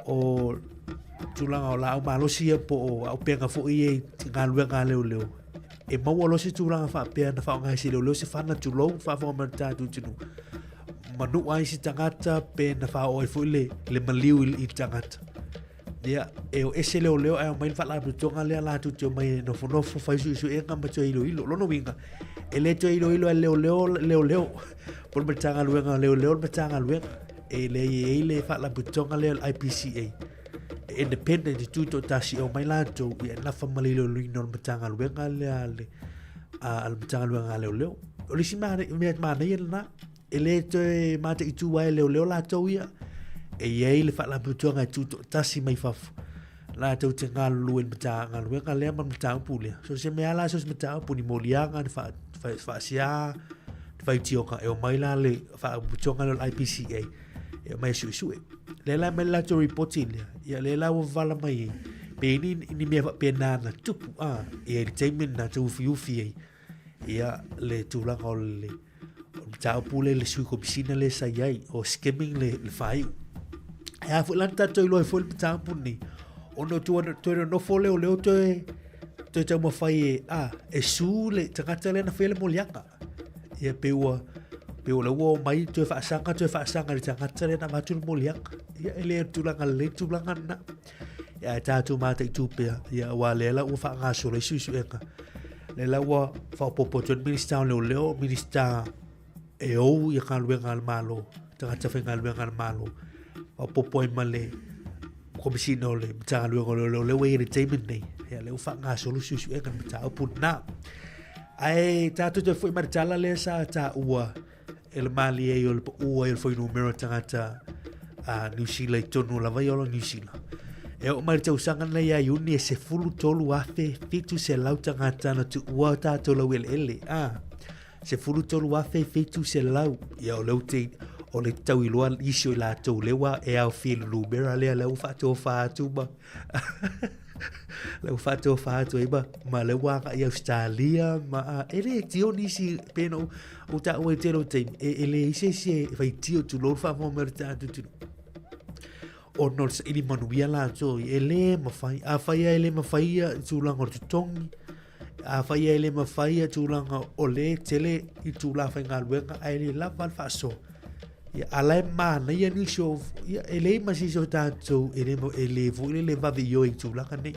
o tulaga o laau malosi ia po o auupega foi ia i galuega a leoleo. E maua loa se tulaga faapea na faaaoga e se leoleo se fana tulou faafofoga mai le tatou atunuu. Manua ai se tagata pe na faaoo ai foi le, le maliu i, i le tagata. Ia, e o ese leoleo ae omai le faalapotopotoga lea latou te omai e nofonofo fai suesuega ma toe iloilo. Lona uiga, e le toe iloilo e leoleo leoleo po o le Matagaluega o Leoleo le Matagaluega. E leai e i ai le faalapotopotoga lea o le IPCA. E independent e tutoatasi e omai latou ia e nafa ma le iloiloina o le Matagaluega lea a le, a le Matagaluega a Leoleo. O le isi mea manaia lena, e le toe mataitu ai e leoleo latou ia, e i ai le faalapotopotoga e tutoatasi mai fafo latou te galulue i le Matagaluega lea ma le mataupu lea. So se mea la, so se mataupu ni moliaga, ni faasia, ni faitioga, e omai la le faalapotopotoga lea o le IPCA, e omai e suesue. Lea la aumai le latou ripoti lea, ia lea la ua vala mai ai, pe i ni, ni mea faapena na tupu, a, ia i le taimi lena tauufiufi ai, ia le tulaga o le mataupu lea i le sui komisina lea sa i ai, o skimming le, le faaiu. E a foi la na tatou iloa ai foi le mataupu lenei, ona o toe nonofo lea o leo toe, toe taumafai e, a, e su le tagata lea na faia le moliaga. Ia pe ua, pe ua lea ua omai toe faasaga, toe faasaga i le tagata lea na avatu le moliaga. Ia e le o le tulaga lelei le tulaga lena. Ia ae tatou mataitu pea, ia aua lea la ua faagasolo ai suesuega. Lea la ua faaopoopo atu ai le Minisita o Leoleo, Minisita e ou ia galuega a le Malo, tagata faigaluega a le Malo, faaopoopo ai ma le Komesina o le Matagaluega o Leoleo, lea ua i ai i le taimi lenei, ia lea ua faagasolo suesuega i le mataupu lena. Ae tatou toe foi mai le tala lea sa taua e le malie ai o le pau ai o le fuainumera o tagata a Niu Sila i totonu lava ia o Niu Sila. E oo mai le tausaga nei ia Iuni e 13,700 tagata na tuua o tātou laueleele. A, 13,700. Ia o le ute, o le tauiloa isi o i latou lea ua e aofia i le numera lea, lea ua faatofa atu ma lea ua faatofa atu ai ma, ma lea ua agai i Australia ma, e le tio nisi pe no o taua i tele o taimi, e, e leai se isi e faitio tulou le faafofoga mai o le tatou atunuu. Ona o le saili manuia latou, e le mafai. Afai lava e le mafai ia tulaga o le totogi, afai lava e le mafai ia tulaga o le tele itula faigaluega ae le lava le faasoa. Ia, a la e manaia nisi o, ia, e leai ma se isi o tatou e le, e le foi le vave ioe i tulaga nei.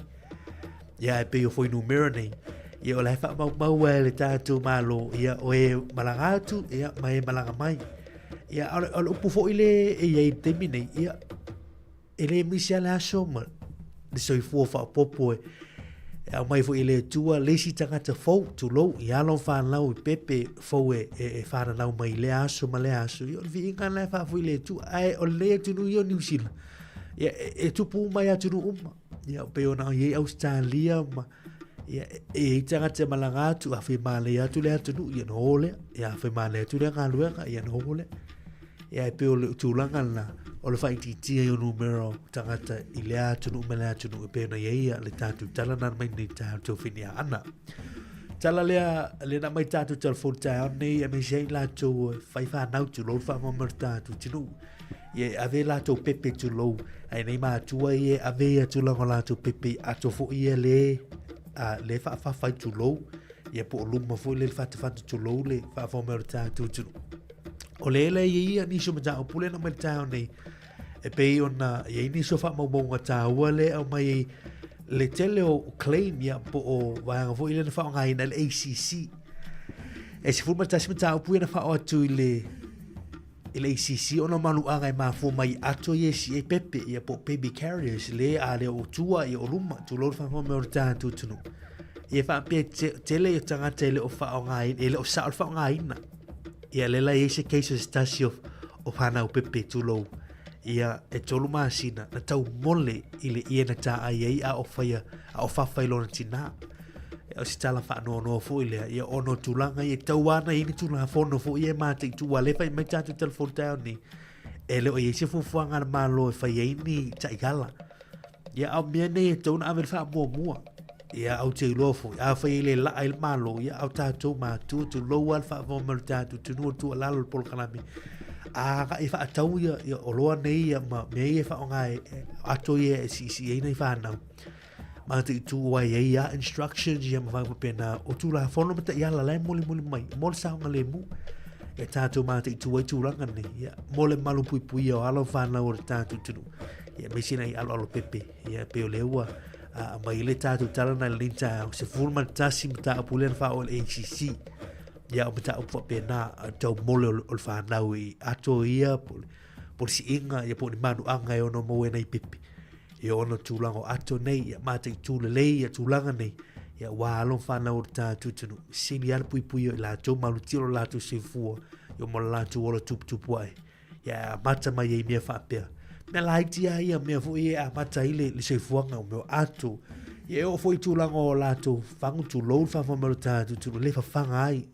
Ia, e pei o fuainumera nei, ia o la e faamaumau e le tatou Malo, ia o e malaga atu, ia ma e malaga mai. Ia, o le, o le upu foi le e i ai i le taimi nei, ia, e le misi lava le aso ma le soifua faaopoopo e, E aumai foi e le Atua le isi tagata fou, tulou, i alo ma fanau i pepe fou e, e, e whananau mai i lea aso ma lea aso. Ia, o le viiga lena e faafoi i le Atua. Ae o lenei atunuu ia o Niu Sila, ia, e, e tupu uma i atunuu uma. Ia, pei ona i ai Australia ma, ia, e i ai tagata e malaga atu, afai e manaia atu le atunuu, ia ona o lea. Ia, afai e manaia atu le galuega, ia ona o lea. Ia, e pei o le tulaga lena, o le faaitiitia ai o numera o tagata i lea atunuu ma lea atunuu e pei ona i ai ia le tatou tala na mai nei taeao tau finiaana. Tala lea, lea na mai tatou telefoni taeao nei, aemaise ai latou e fai whanau tulou le whaamama le tatou tinuu. Ia e ave latou pepe tulou, ai nei mātua ia e ave ia tulaga o latou pepe i ato foi ia le, a, le whaafawhai tulou, ia po o luma foi le whatawhata tulou le whaafawama o le tatou tinuu. O le ele ia ia nisi o mataupu lea na mai le taeao nei, e pei ona i ai nisi o faamaumauga taua lea e aumai ai le tele o claim ia po o vaega foi lea na faaaogaina e le ACC. E 11 mataupu ia na faaoo atu i le i le ACC ona o maluaga e mafua mai i ato ia e si'i ai pepe ia po o baby carriers le a le o tua ia o luma tulou le faafofoga mai o le tatou atunuu. Ia faapea tele o tagata e le o faaaogaina e le o sao le faaaogaina. Ia lea la e i ai se case o se tasi o, o whanau pepe tulou. Ia e tolu masina na tau mole i le ie na taai ai a o whaia, a o whawhai lona tinā. Ia o se tala whaanoanoa foi lea, ia ona o tulaga ia e tau ana i ni tulafono foi ia e mataitu ua le whai mai tātou telefoni taeao nei. E le o i ai se fuafuaga a le Malo e fai ai ni ta'iala. Ia a o mea nei e tatau ona ave le faamuamua. Ia au te iloa foi, afai e le laa i le Malo, ia a o tatou matua, tulou lava le faafofoga mai o le tatou atunuu, o le tuualalo i le polokalame, a agai e faatau ia, ia oloa nei ia ma mea ia e faaaoga e ato ia e siisii ai nai fanau. Mataitu ai ai ia instructions ia ma vaega faapena o Tulafono ma taiala la e molimoli mai mo le saogalemu e tatou mataitu ai tulaga nei ia mo le malupuipuia o alo ma fanau o le tatou atunuu ia aemaise nai aloalo pepe ia pei o lea ua aumai le tatou tala na i lenei taeao 11 mataupu lea na faaoo i le ACC ia o mataupu faapena tau mole o le fanau i ato ia po o le siiga ia po o ni manuaga e ono maua ai nai pepe Ia ona tulaga o ato nei, ia mataitu lelei ia tulaga nei, ia ua alo ma fanau o le tatou atunuu, sili lava le puipuia i latou malutia o lo latou soifua, ia ma lo latou ola tuputupu ae. Ia e amata mai ai mea faapea. Mea laiti lava ia, mea foi ia e amata ai le, le soifuaga o mea o ato. Ia e oo foi i tulaga o latou fagu tulou le faafofoga mai o le tatou atunuu, le fafaga ai.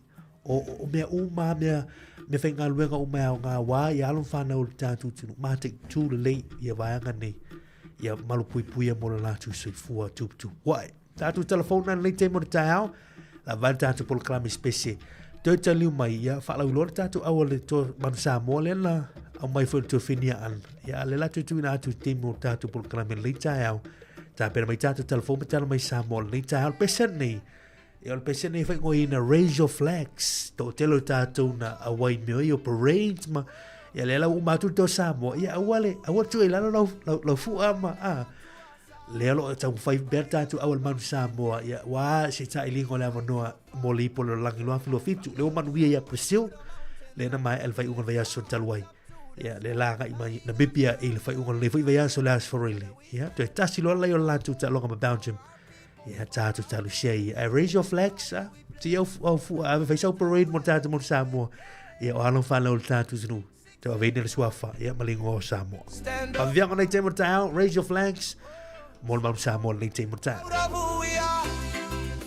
O, o mea uma lava, mea, mea faigaluega uma e aoga aua ia alo ma fanau o le tatou atunuu, mataitu lelei ia vaega nei, ia malupuipuia mo le latou soifua tuputupu ae. Tatou telefona lenei taimi o le taeao, lava le tatou polokalame spese. Toe taliu mai, ia faalauiloa le tatou aua le to manu Samoa lea na aumai foi le tuafenia ana. Ia le la tuituina atu i taimi o le tatou polokalame lenei taeao. Tapena mai tatou telefona ma tala mai Samoa lenei taeao. Le pese nei, Ia o le pese nei whaingoina Raise Your Flags. Toatele o tatou na auai mea ia o parades ma ia lea lau uma atu le toa Samoa. Ia aua le aua tuu i lalo lau lau, lau fua ma a lea lo taumafai pea le tatou aua le manu Samoa. Ia ua se tailiga o le avanoa mo le ipu o le lalolagi 2027. Lea ua manuia ia Brazil lea na maea le faaiuga o le vaiaso talu ai. Ia lea la agai mai Namibia i le faaiuga o lenei foi vaiaso le Aso Faraile. Ia toe tasi loa lai o le latou taaloga ma Belgium. Ia tatou talusia ia. Ae raise your flags, ah. Ti au, au fua, ave fai sau parade mo tatou mo Samoa. Ia o alo whanau le tatou atunuu. Te o aveina le suafa, ia ma le ingoa o Samoa. Faviviaga nei taimi o le taeao, raise your flags. Mo le malu Samoa lenei taimi o le taeao. Proud of who we are.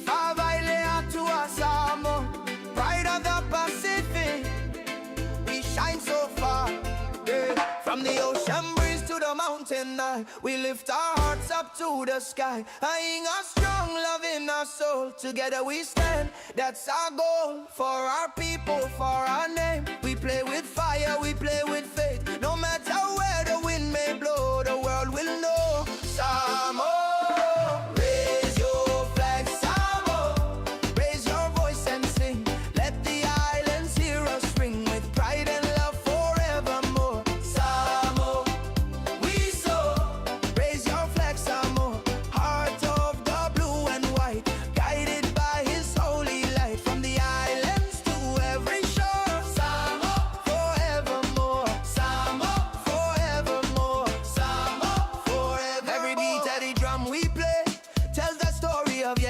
Favaile atua Samoa. Pride of the Pacific. We shine so far. Yeah. From the ocean breeze to the mountain high. We lift our hearts up to the sky. Aiga strong love in our soul. Together we stand, that's our goal. For our people, for our name. We play with fire, we play with faith. No matter where the wind may blow, the world will know. Samoa, raise your flag, Samoa. Raise your voice and sing. Let the islands hear us ring with pride and love forevermore. Samoa, we soar. Raise your flag, Samoa. Heart of the blue and white, guided by His holy light. From the islands to every shore, Samoa, forevermore. Samoa.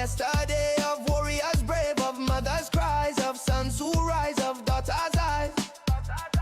yesterday, of warriors brave, of mothers' cries, of sons who rise, of daughters' eyes.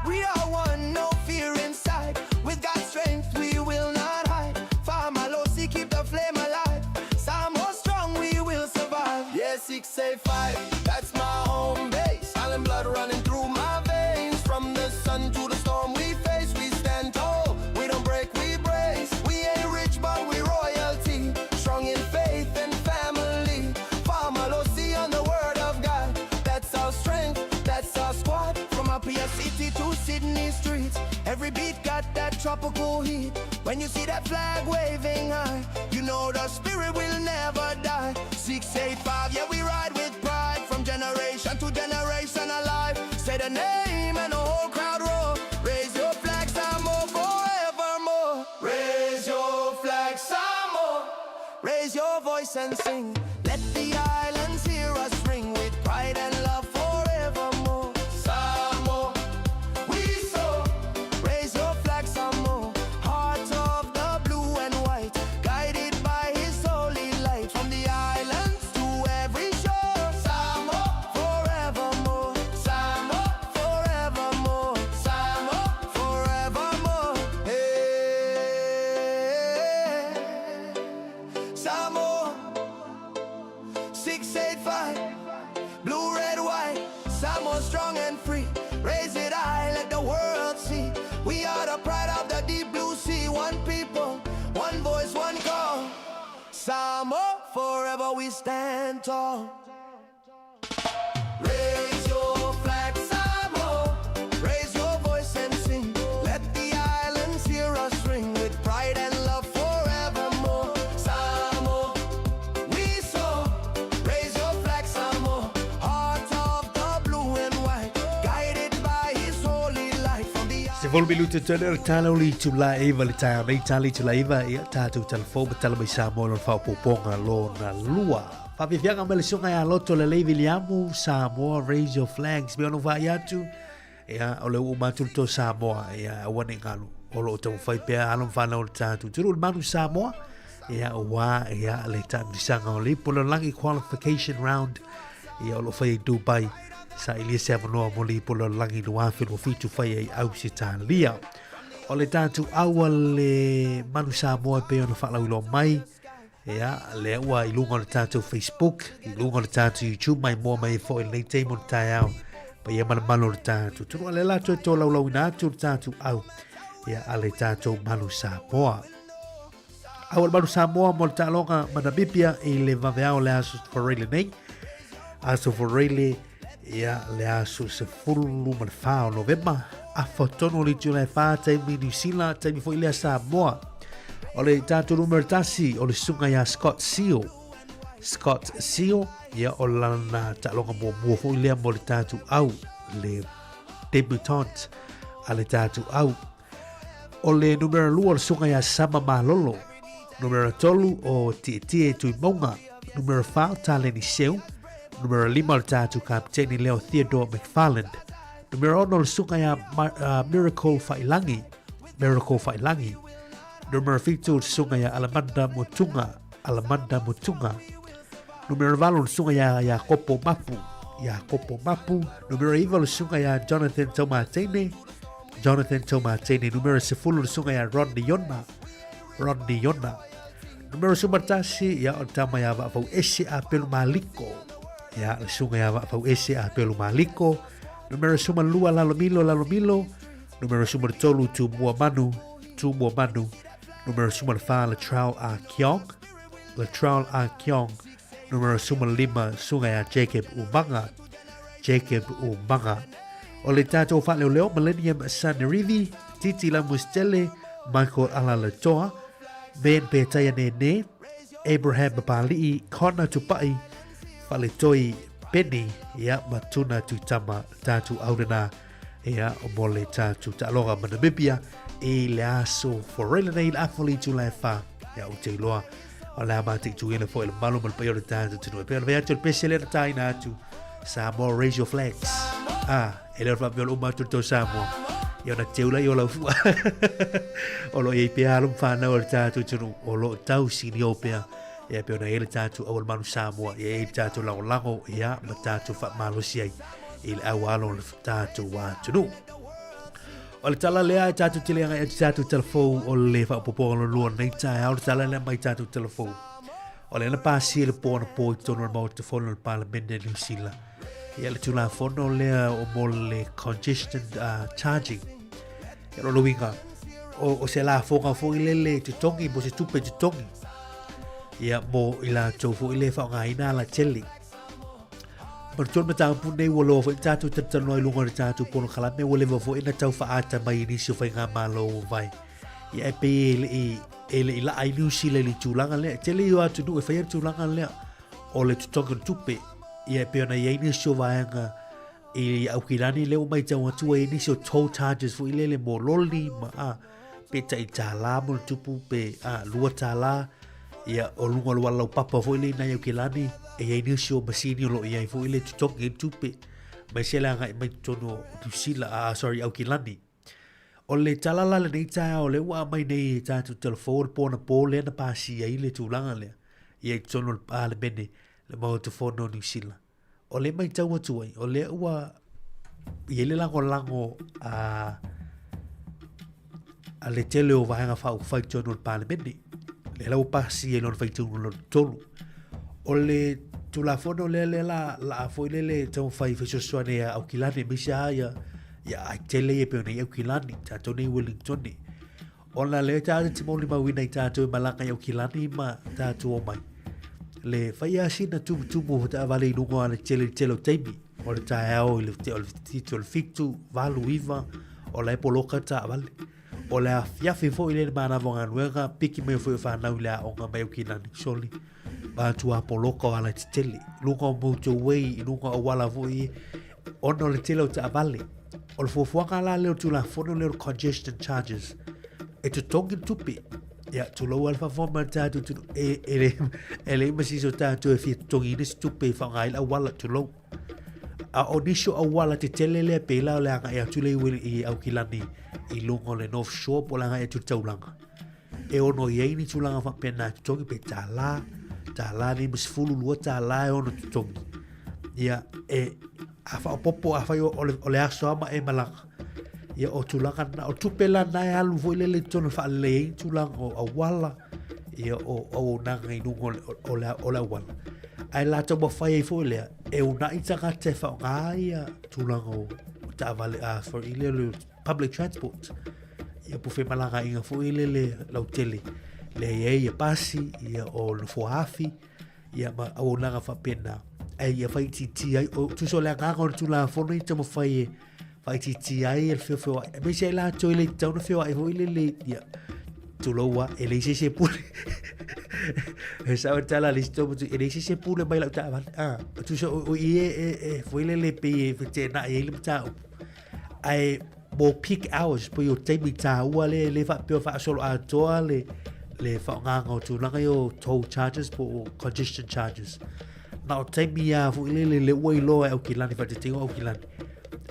We are one, no fear inside. With God's strength, we will not hide. Fa'amalosi, keep the flame alive. Samoa strong, we will survive. Yeah, 685, that's my home base. Island blood running through my veins. From the sun to the storm we face, we stand tall. We don't break, we brace. We ain't rich, but we royalty. Strong in faith and family. Fa'amalosi on the word of God. That's our strength, that's our squad. From Apia City to Sydney streets. Every beat got that tropical heat. When you see that flag waving high, you know the spirit will never die. 685, yeah, we ride with pride. From generation to generation alive. Say the name and the whole crowd roar. Raise your flag, Samoa, forevermore. Raise your flag, Samoa. Raise your voice and sing. Let the islands hear us ring with pride and love forevermore. Samoa, we soar. Raise your flag, Samoa. Heart of the blue and white, guided by His holy light. From the islands to every shore. Samoa, forevermore. Samoa, forevermore. Samoa, forevermore. Hey, Samoa, 685, blue, red, white. Samoa strong and free. Raise it high, let the world see. We are the pride of the deep blue sea. One people, one voice, one call. Samoa, forever we stand tall. Raise your flag, Samoa. Raise your voice and sing. Let the islands hear us ring with pride and love forevermore. Samoa, we soar. Raise your flag, Samoa. Heart of the blue and white, guided by His holy light. From the Se folu minute toe lea o le tala o le itula 9 i le taeao nei, tala itula 9, ia tatou talafou ma tala mai Samoa lona faaopoopoga lona lua. Faafiafiaga mai le susuga ia Loto Lelei Viliamu, Samoa Raise Your Flags. Me ona vaai atu, ia, o le ua uma atu le tō Samoa, ia, aua ne i galu. O lo o taumafai pea alo ma whanau o le tātou. Turu le manu Samoa, ia, ua, ia, le taamilisaga o le ipu o le lalolagi qualification round, ia, o lo o fai ai Dubai. Sailia se avanoa mo le ipu o le lalolagi 2027 fai ai Ausetalia. O le tātou aua le manu Samoa e pei ona faalauiloa mai, Ia, lea ua i luga o le tātou Facebook, i luga o le tātou YouTube, mai moa mai foi i lenei taimi o le taeao, paia ma le malu o le tātou tunu. A le la toe tolaulauina atu le tātou au, ia, a le tātou malu Samoa. Au le malu Samoa mo le taaloga ma Namibia i le vaveao le aso Foreile nei. Aso Foreile, ia, le aso 14 o Novema, afa tonu o le itula e whā, taimi New Zealand, taimi foi lea Samoa. O le tātou numero tasi, o le susuga ia Scott Seal. Scott Seal, ia o lana taaloga muamua foi lea mo le tātou au, le debutant a le tātou au. O le numero lua o le susuga ia Sama Malolo. Numero tolu o Tietie Tuimonga. Numero whā o Taleni Seu. Numero lima o le tātou kapiteni lea o Theodore McFarland. Numero ono o le susuga ia Miracle Failangi. Miracle Failangi. Numero 7 o le susuga ia Alamanda Motunga. Alamanda Motunga. Numero 8 o le susuga ia Iakopo Mapu. Iakopo Mapu. Numero 9 o le susuga ia Jonathan Taumatene. Jonathan Taumatene. Numero 10 o le susuga ia Rodney Yona. Rodney Yona. Numero 11 ia o le tama ia Vaafau Ese a Pelu Maliko. Ia le susuga ia Vaafau Ese a Pelu Maliko. Numero 12 Lalomilo Lalomilo. Numero 13 Tumua Manu, Tumua Manu. Numero 14 Latrell A Kiong, Latrell A Kiong. Numero 15 Suga ia Jacob Umaga, Jacob Umaga. O le tātou faaleoleo Millennium Sanerivi, Titi Lamustele, Michael Alalatoa, Ben Petaia Nene, Abraham Papali'i, Connor Tupai, Faletoi Penny, ia ma Tuna Tuitama, tātou aurena Ia, o mo le tātou taaloga ma Namibia i le aso Foreile nei le afa o le itula e whā. Ia, o te iloa, o le a māte i tuina fo i le malo ma le paia o le tātou tunu. E pea o le atu o le pese lea na tāina atu. Samoa, raise your flags. Ah, e leo whaapea o le uma atu le tau Samoa. Ia ona teula i o lau fua. O lo iei pea alo mwhanau o le tātou tunu. O lo tau sini o pea. Ia pe ona e le tātou auala manu Samoa, ia e le tātou lagolago, ia ma tātou whaamalosi ai i le aualo o le tātou atunuu. O le tala lea e tātou tele anga e tātou telefou o le whaopopoga lo lua nei taeao, le tala lea mai tātou telefou. O le ana pāsi le pō na pō i tonu o le Maota Fono o le Palamene New Zealand. Ia le tulafono lea o mo le congestion charging. Ia lo luinga, o se lafoga foi lele totogi, mo se tupe totogi. Ia mo i latou foi le whaongaina ala tele. Ma le tolu mataupu nei ua loa foi tātou talatalanoa i luga o le tātou polokalame ua leva foi na tau whaata mai i nisi o faigamalo ua vai. Ia e pei e le i, e le i laa i New Zealand i tulaga lea. E tele i o atunuu e whaia le tulaga lea o le totogi o le tupe. Ia e pei ona i ai nisi o vaega i Aukilani lea ua matau atu ai nisi o toll charges foi lele mo loli ma a pe tai tālā mo le tupu pe a $2 ia o luga o le wala laupapa foi le nai Aukilani e i ai nisi o masini o lo o i ai foi le totogi ai le tupe mai se le agai mai totonu o New Zealand, sorry, Aukilani. O le tala la lenei taeao o lea ua aumai nei e tatou telefou o le pō anapō lea na pasia ai le tulaga lea ia i totonu o le Palemene le Maota Fono o Niu Sila. O le matau atu ai, o lea ua i ai le lagolago a a le tele o vaega faaupufai i totonu o le Palemene. Lea la ua pasia i lona faitauga lona tolu. O le Tulafono lea lea la laa foi lele e taumafai e fesoasoani ia Aukilani aemaise lava ia ia ai tele ia pei ona i Aukilani, tatou nei i Wellington. Ona lea tatou te molimauina i tatou e malaga i Aukilani ma tatou omai. Le fai lava sina tumutumu o taavale i luga o ala tele i le tele o taimi. O le taeao i le o le 7, o le 8, 9, o la e poloka taavale. O le afiafi foi lea i le manava o galuega, piki mai foi o fanau i le aoga mai Aukilani, soli. Matua poloka o ala tetele. Luga o motorway, i luga o auala foi, ona o le tele o taavale. O le fuafuaga la lea o le Tulafono lea o le Congestion Charges, e totogi le tupe. Ia, tulou lava le faafofoga mai a le tatou atunuu, e, e, le, e leai ma se isi o tatou e fia totogiina se tupe e faaaoga ai le auala, tulou. A o nisi o auala tetele lea, pei la o le agai atu lea i Aukilani i luga o le North Shore po o le agai atu i le taulaga. E ono i ai ni tulaga faapena e totogi pe $1, $1.50, $2 e ono totogi. Ia, e, a faaopoopo, afai o le, o le aso lava ma e malaga, ia o tulaga na, o tupe la na e alu foi lele i totonu e faalelei ai tulaga o auala, ia o auaunaga i luga o le, o le, o le auala. Ae la taumafai ai foi lea, e uunai tagata e faaaoga ia tulaga o taavale, a, sorry, i le public transport. Ia po femalagaaiga foi lele lautele, lea e i ai ia pasi, ia o nofoa afi, ia ma auaunaga faapena. Ae ia faaitiitia ai, o, tusa o le agaga o le Tulafono ia taumafai e faaitiitia ai le feofeoai. Aemaise ai latou e le tatau ona feoai foi lele, ia, tulou lava, e leai se isi e pule. E sao le tala a le isi toeitiiti, e leai se isi e pule mai lau taavale. Ah, tusa o i e foi lele pei e feteenai ai le mataupu. Ae mo peak hours, po o taimi tāua lea e le faapea o faasolo atoa le, le faaaogaga o tulaga ia o toll charges po o congestion charges. Na o taimi lava foi lele le ua iloa e Aukilani, faataitaiga o Aukilani,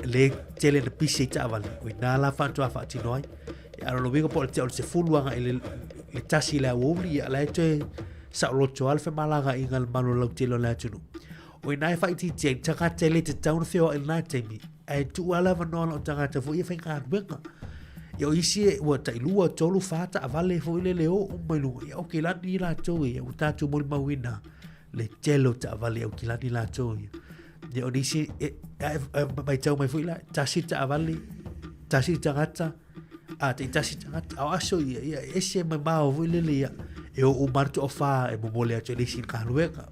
le tele na pisi ai taavale, o ina la faatoa faatino ai. Ia, a o lona uiga po o le 10 agai i le 1 i le aoauli, ia la e toe saoloto lava le femalagaaiga i le malu lautele o le atunuu. O ina e faaitiitia ai tagata e le tatau ona feoai i lena taimi, ae tuu lava le avanoa lau tagata foi e faigaluega. Ia o isi e, ua tai 2, 3, 4 taavale foi lele o uma i luga. Ia Aukilani latou ia, ua tatou molimauina le tele o taavale i Aukilani latou ia. Ia o nisi, e, e, e, matau mai foi la, tasi le taavale, tasi le tagata, a tai tasi tagata, a o aso ia, ia, e ese mamao foi lele ia, e o uma le toafa e momoli atu e le isi i le galuega.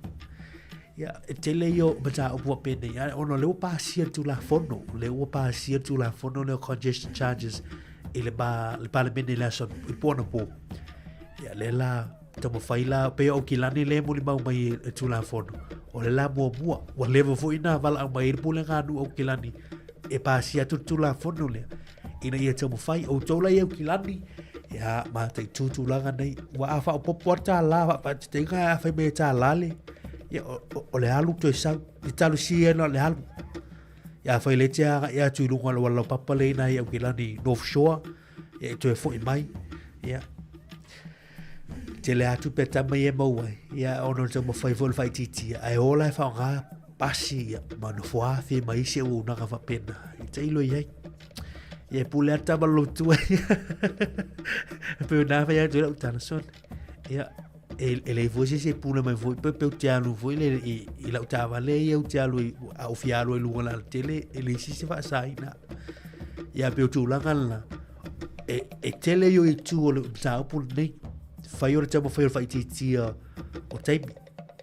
Ia, e tele ia o mataupu faapenei, ae ona o lea ua pasia le Tulafono, o lea ua pasia le Tulafono lea o congestion charges i le, ma, le Palemene i le aso, i le po anapo. Ia, lea la, taumafai la, pei o Aukilani lea e molimau mai i le Tulafono, o le la muamua, ua leva foi na valaau mai ai le Pulega a Nuu Aukilani e pasia atu le Tulafono lea, ina ia taumafai, outou la i Aukilani, ia, mataitu tulaga nei, ua a faaopoopo lava le $1, faataitaiga a fai mai e $1 le, ia, o le alu toe sau, i talosia ai na o le alu. Ia, afai le te agai atu i luga o le auala laupapa lea i ina i Aukilani North Shore, ia, e toe foi mai, ia. tele atu pe tama ia e maua ai, ia ona o le taumafai foi o le faaitiitia, ae ola e faaaoga pasi ia ma nofoafi ma isi auaunaga faapena, e tailo i ai. Ia e pule atu tama lotu ai. E pei ona fai atu i lau tala sone. Ia, e leai foi se isi e pule mai foi, pe pe ou te alu foi le i lau taavale ia ou te alu ai, a ou fia alu ai i luga o le alatele, e leai se isi e faasaina. Ia pei o tulaga lena, e tele ia o itu o le mataupu lenei, fai o le taumafai o le faaitiitia o taimi.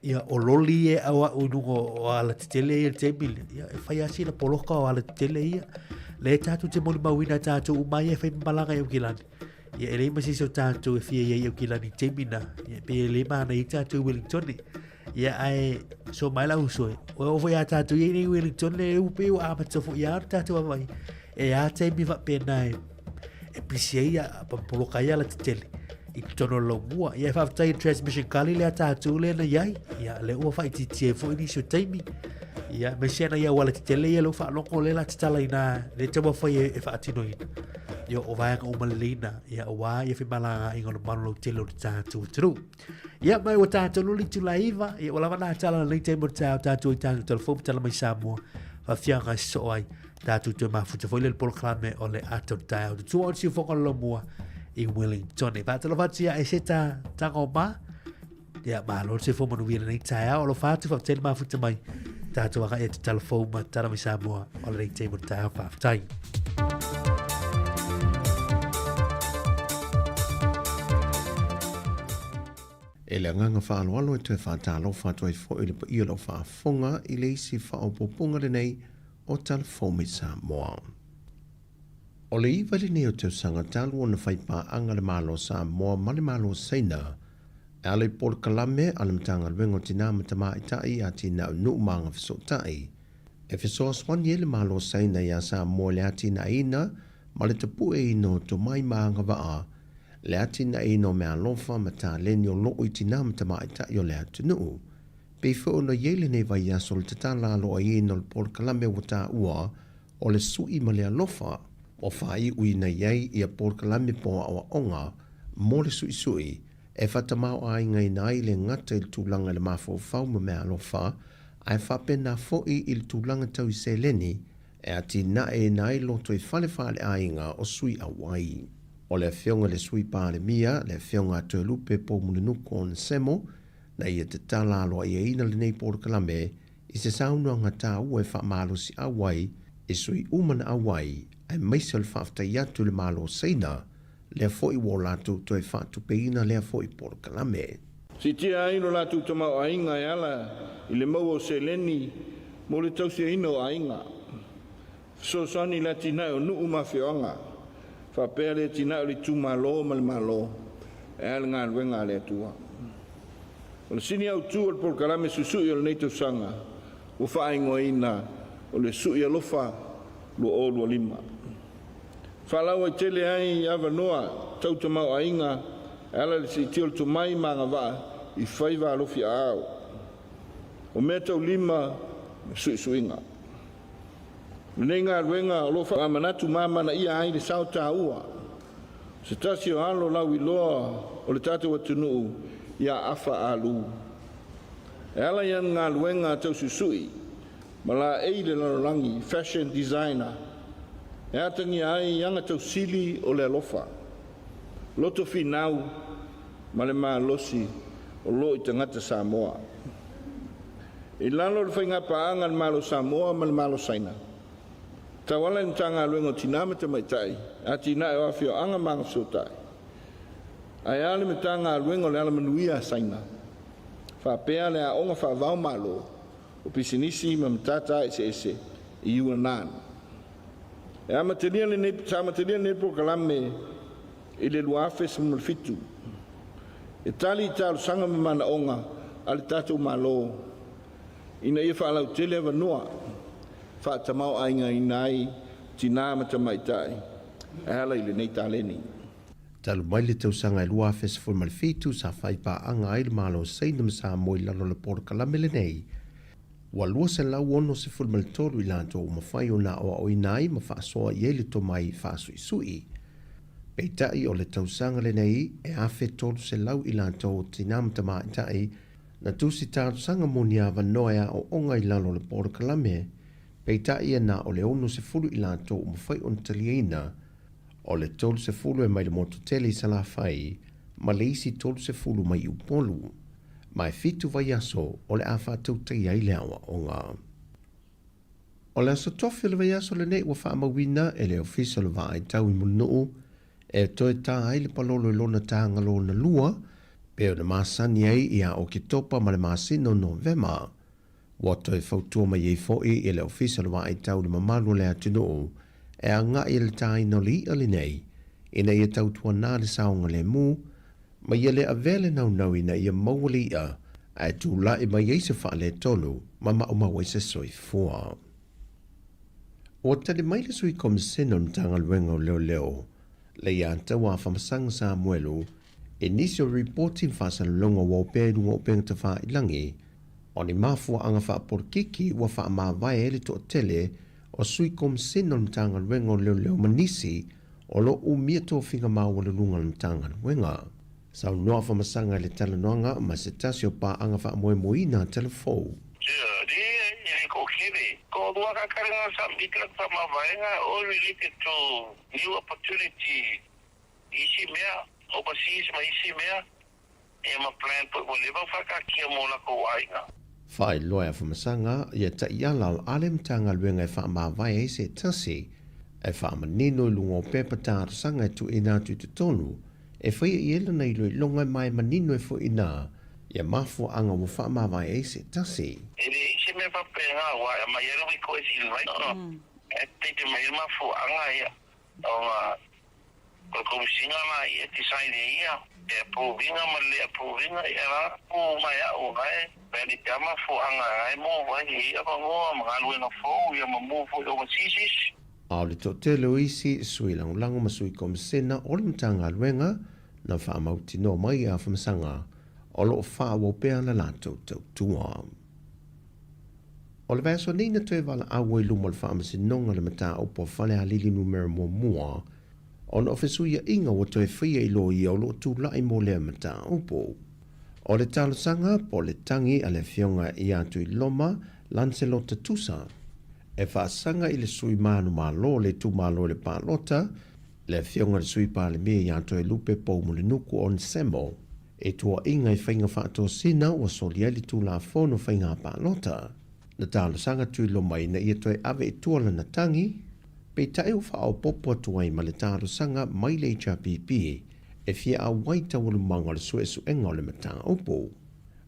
Ia, o loli ia e auau i luga o alatetele ia i le taimi lea, ia, e fai lava sina poloka o alatetele ia. Lea tatou te molimauina e tatou uma ia e fai malaga i Aukilani. Ia, e leai ma se isi o tatou e fia i ai i Aukilani i le taimi lena. Ia, pei e le manaia ai tatou i Wellington. Ia, ae so mai lau uso e, ua oo foi ia tatou ia i Wellington, e pei ua amata foi lava ona tatou vaavaai. E a taimi faapena e pisi ai a poloka ai alatetele i totonu o le laumua. Ia e faafetai i le transmission gully lea tatou lea na i ai. Ia lea ua faaitiitia ai foi nisi o taimi. Ia aemaise ana ia auala tetele ia lea ua faalogo lea la tatala ina lea taumafai e faatinoina. Ia o vaega uma lelei na ia aua ia femalagaaiga o le malu lautele o le tatou atunuu. Ia mai ua tatou luli itula e 9, ia ua lava na tala lenei taimi o le taeao tatou i tatou telefoni ma tala mai Samoa. Faafiaga e sosoo ai tatou toe mafuta foi le polokalame o le ata o le taeao. Tutua o le siufoga o le laumua i Wellington. E faatalofa atu ia e se ta tago ma. Ia malo le soifua manuia lenei taeao. Alofa atu faafetai le mafuta mai. Tatou agai atu telefoni ma tala mai Samoa o lenei taimi o le taeao. Faafetai. E le agaga faaaloalo e toe faatalofa atu ai foi i le paia o lau faafofoga i le isi faaopoopoga lenei o Tala Fou mai Samoa. O le 9 lenei o tausaga talu ona fai paaga le Malo o Samoa ma le Malo o Saina e ala i polokalame a le Matagaluega o Tinā ma Tamaitai, Atinae o Nuu ma Agafesootai e fesoasoani ai le Malo o Saina iā Samoa i le atinaeina ma le tapueina o tomai ma agavaa, le atinaeina o meaalofa ma taleni o loo i tinā ma tamaitai o le atunuu. Pei foi ona i ai lenei vaiaso le tatala aloaiina o le polokalame ua taua o le Sui ma le Alofa, ua faaiuina i ai ia polokalame po o aoaoga mo le suisui e faatamaoaigaina ai le gata i le tulaga i le mafaufau ma meaalofa, ae faapena foi i le tulaga tau i seleni e atinaeina ai loto i fale faaleaiga o sui auai. O le Afioga i le Sui Palemia, le Afioga a Toelupe Poumulinuku Onesemo, na ia tatala aloaiaina lenei polokalame i se saunoaga taua e faamalosiau ai i sui uma na auai, aemaise o le faafetai atu i le Malo o Saina, lea foi ua o latou toe faatupeina lea foi polokalame. Siitia ai lo latou tamaoaiga e ala i le maua o seleni mo le tausiaina o aiga, fesoasoani i le atinae o nuu ma afioaga, faapea le atinae o le itumalo ma le Malo e ala i le galuega a le Atua. O le sini autu o le polokalame suisui o lenei tausaga ua faaigoaina o le Sui Alofa 2025. Faalauaitele ai avanoa tau tamaoaiga e ala i le siitia o le tomai ma agavaa i faiva alofi aao, o mea taulima ma suisuiga. O lenei galuega o lo o faamanatu ma amanaia ai le sao taua o se tasi o alo lauiloa o le tatou atunuu ia Afa Alu. E ala i ana galuega tau suisui ma laei le lalolagi, fashion designer, e atagia ai aga tausili o le alofa, loto finau ma le malosi o lo o i tagata Samoa. I lalo o le faigapaaga a le Malo o Samoa ma le Malo o Saina, tauala i le Matagaluega o Tinā ma Tamaitai, Atinae o Afioaga ma Agafesootai, ae a le Matagaluega o le Alamanuia a Saina, faapea le Aoga Faava-o-Malo o Pisinisi ma Matata Eseese i Yunnan. E amatalia lenei, sa amatalia lenei polokalame i le 2017 e tali i talosaga ma manaoga a le tatou Malo ina ia faalautele avanoa faatamaoaigaina ai tinā ma tamaitai e ala i lenei taleni. Talu mai le tausaga e 2017 sa fai paaga ai le Malo o Saina ma Samoa i lalo o le polokalame lenei, ua 263 i latou ua mafai ona aoaoina ai ma faasoa i ai le tomai faasuisui. Peitai o le tausaga lenei e 1,300 i latou o tinā ma tamaitai na tusi talosaga mo ni avanoa e aoaoga i lalo o le polokalame, peitai e na o le 60 i latou ua mafai ona taliaina, o le 30 e mai le motu tele i Salafai ma le isi 30 mai Upolu. Ma e fitu vaiaso o le a faatautaia ai le aoaoga. O le aso tofi o le vaiaso lenei ua faamauina e le Ofisa o le Vaai Tau i Mulinuu e toe tā ai le palolo i lona tāga lona lua, pei ona masani ai ia Oketopa ma le masina o Novema. Ua toe fautua mai ai foi e le Ofisa o le Vaai Tau i le mamalu o le atunuu e agai i le tāina o le i'a lenei ina ia tautuanā le saogalemu ma ia le avea le naunau ina ia maua le i'a ae tulai mai ai se faaletonu ma maumau ai se soifua. Ua tali mai le Sui Komisena o le Matagaluega o Leoleo, Leiataua Afamasaga Samuelu, i nisi o ripoti ma faasalalauga ua opea i luga o upega tafailagi, o ni mafuaaga faapolokiki ua faamavae ai le toatele o Sui Komisena o le Matagaluega o Leoleo ma nisi o lo o umia tofiga maualuluga o le Matagaluega. Saunoa Afamasaga i le talanoaga ma se tasi o paaga faamoemoeina a Talafou. New opportunity isi mea, overseas ma isi mea, ia ma plan foi ua leva ona faataatia mo latou aiga. Faailoa e Afamasaga ia taiala o ale Matagaluega e faamavae ai se tasi e faamanino i luga o pepa talosaga e tuuina atu i totonu e faia i ai lana iloiloga e mae manino ai foi i ina ia mafuaaga ua faamavae ai se tasi. E leai se mea faapena aua e aumai ai le request i le E tete mai le mafuaaga ia, ona o le Komesina la ia e decide e ia, e approve ina ma le le approve ina, ia la pu mai au na e valid lava mafuaaga na e move ai e ia avanoa ma galuega fou ia ma move foi overseas. A o le toatele o isi sui lagolago ma sui Komesina o le Matagaluega na faamautinoa mai e Afamasaga o lo o faaauau pea la latou tautua. O le vaiaso nei na toe valaau ai luma o le Faamasinoga le mataupu a Falealili Numera Muamua ona o fesuiaiga ua toe faia i loia o lo o tulai mo lea mataupu. O le talosaga po o le tagi a le Afioga ia Tuiloma Lancelot Tusa e faasaga i le sui manumalo o le itumalo i le palota, le Afioga i le Sui Palemia ia Toelupe Poumulinuku Onesemo. E tuuaiga i faiga faatosina ua soli ai le Tulafono Faiga Palota. Na talosaga Tuiloma ina ia toe ave i tua lana tagi, peitai ua faaopoopo atu ai ma le talosaga mai le HRPP e fia auai taualumaga o le suesuega o le mataupu.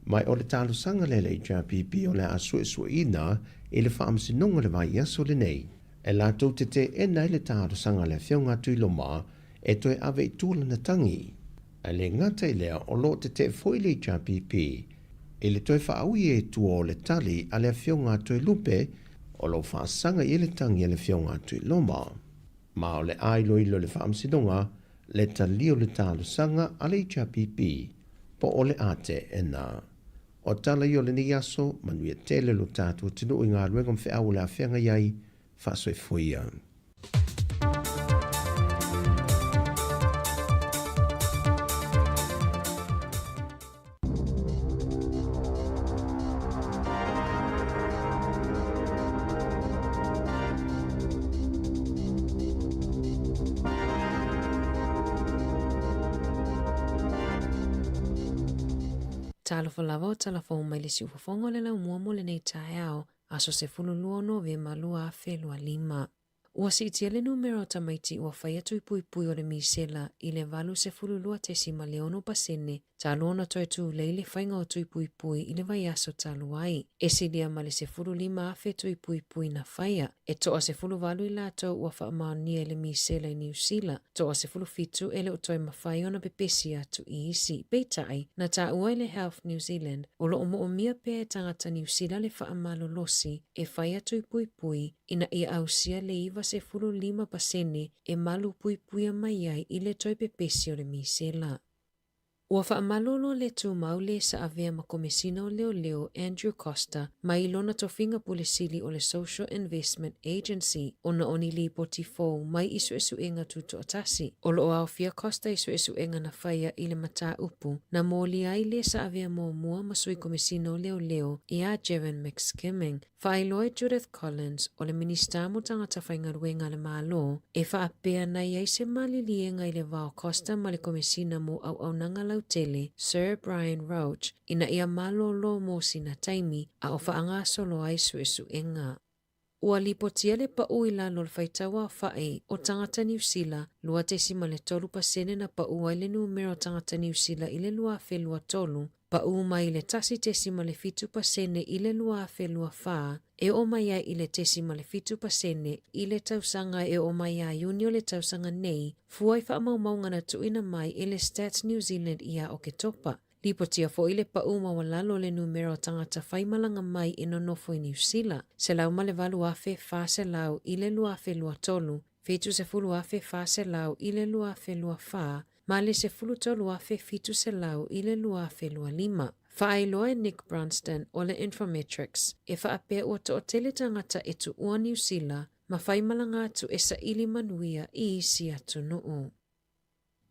Ma o le talosaga lea a le HRPP o le a suesueina i le Faamasinoga i le vaiaso lenei. E latou te teena ai le talosaga a le Afioga a Tuiloma e toe ave i tua lana tagi. Ae le gata i lea, o lo o tetee foi le HRPP i le toe faaui e tua o le tali a le Afioga a Toelupe o lo o faasaga i ai le tagi a le Afioga a Tuiloma. Ma o le a iloilo e le Faamasinoga le talia o le talosaga a le HRPP po o le a teena. O tala ia o lenei aso, manuia tele lo tatou atunuu i galuega ma feau o le a feagai ai, faasoifua ia. Talofa lava o talafou mai le siufofoga o le laumua mo lenei taeao, aso 12 o Novema 2025. Ua siitia le numera o tamaiti ua fai atu i puipui o le misela i le 82.6 pasene talu ona toe tulei le faiga o tui puipui i le vaiaso talu ai. E silia ma le 15,000 tui puipui na faia, e toa 18 i latou ua faamaonia i le misela i Niu Sila, toa 17 e le o toe mafai ona pepesi atu i isi. Peitai, na taua e le Health New Zealand, o lo o moomia pea e tagata Niu Sila le faamalolosi e fai atu i puipui ina ia ausia le 95% e malu puipuia mai ai i le toe pepesi o le misela. Ua faamalolo le tumau le sa avea ma Komesina o Leoleo Andrew Coster mai lona tofiga pule sili o le Social Investment Agency ona o ni lipoti fou mai i suesuega tutoatasi. O lo o aofia Coster i suesuega na faia i le mataupu na molia ai le sa avea muamua ma Sui Komesina o Leoleo ia Jevon McSkimming. Faailoa e Judith Collins, o le Minisita mo Tagata Faigaluega a le Malo, e faapea na i ai se maliliega i le va o Coster ma le Komesina mo Auaunaga Lautele, Sir Brian Roche, ina ia malōlō mo sina taimi a o faagasolo ai suesuega. Ua lipotia le paʻu i lalo o le faitau aofaʻi o tagata Niu Sila, 2.3% na paʻu ai le numera o tagata Niu Sila i le 2023, Paʻu mai le 1.7% i le 2024, e oo mai ai i le 0.7% i le tausaga e oo mai ia Iuni o le tausaga nei, fua i faamaumauga na tuuina mai e le Stats New Zealand ia Oketopa. Lipotia foi le paʻu maualalo o le numera o tagata faimalaga mai e nonofo i Niu Sila, 108,400 i le 2023, 70,400 i le 2024, ma le 13,700 i le 2025. Faailoa e Nick Brunsdon o le Infometrics, e faapea ua toatele tagata e tuua Niu Sila ma faimalaga atu e saili manuia i isi atunuu.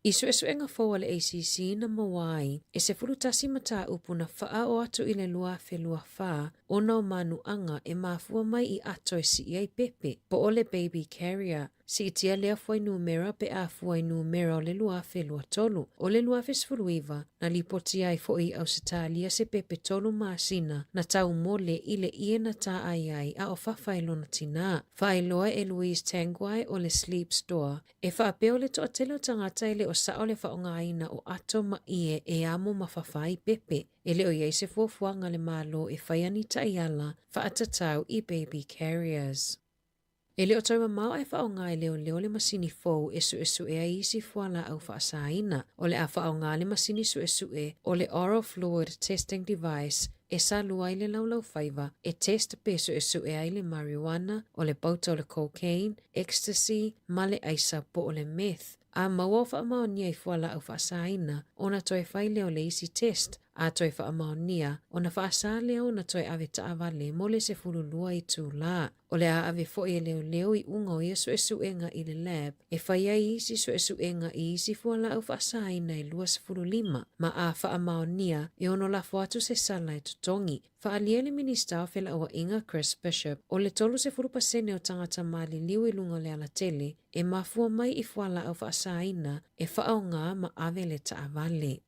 I suesuega fou a le ACC na maua ai, e 11 mataupu na faaoo atu i le 2024 ona o manuaga e mafua mai i ato e sii ai pepe, po o le baby carrier, Siitia lea fuainumera pe a fuainumera o le 2023. O le 2019, na lipotia ai foi i Ausetalia se pepe tolu masina na taumole i le ie na tāai ai a o fafa e lona tinā. Faailoa e Louise Tanguay o le Sleep Store, e faapea o le toatele o tagata e le o sao le faaaogaina o ato ma ie e amo ma fafa ai pepe. E le o i ai se fuafuaga a le Malo e faia ni taiala faatatau i baby carriers. E le o toe mamao ae faaaoga e leoleo le masini fou e suesue ai isi fualaau faasaina. O le a faaaoga le masini suesue o le Oral Fluid Testing Device e salua ai le laulaufaiva e test pe suesue ai le marijuana, o le pauta o le cocaine, ecstasy ma le aisa po o le meth. A maua o faamaonia i fualaau faasaina, ona toe fai lea o le isi test, a toe faamaonia, ona faasa lea ona toe ave taavale mo le 12 itulā. O le a ave foi e leoleo iuga o ia suesuega i le lab e fai ai isi suesuega i isi fualaau faasaina e 25, ma a faamaonia, e ono lafo atu se sala e totogi. Faaalia le Minisita o Felauaiga Chris Bishop, o le 30% o tagata maliliu i luga o le alatele e mafua mai i fualaau faasaina e faaaoga ma ave le taavale.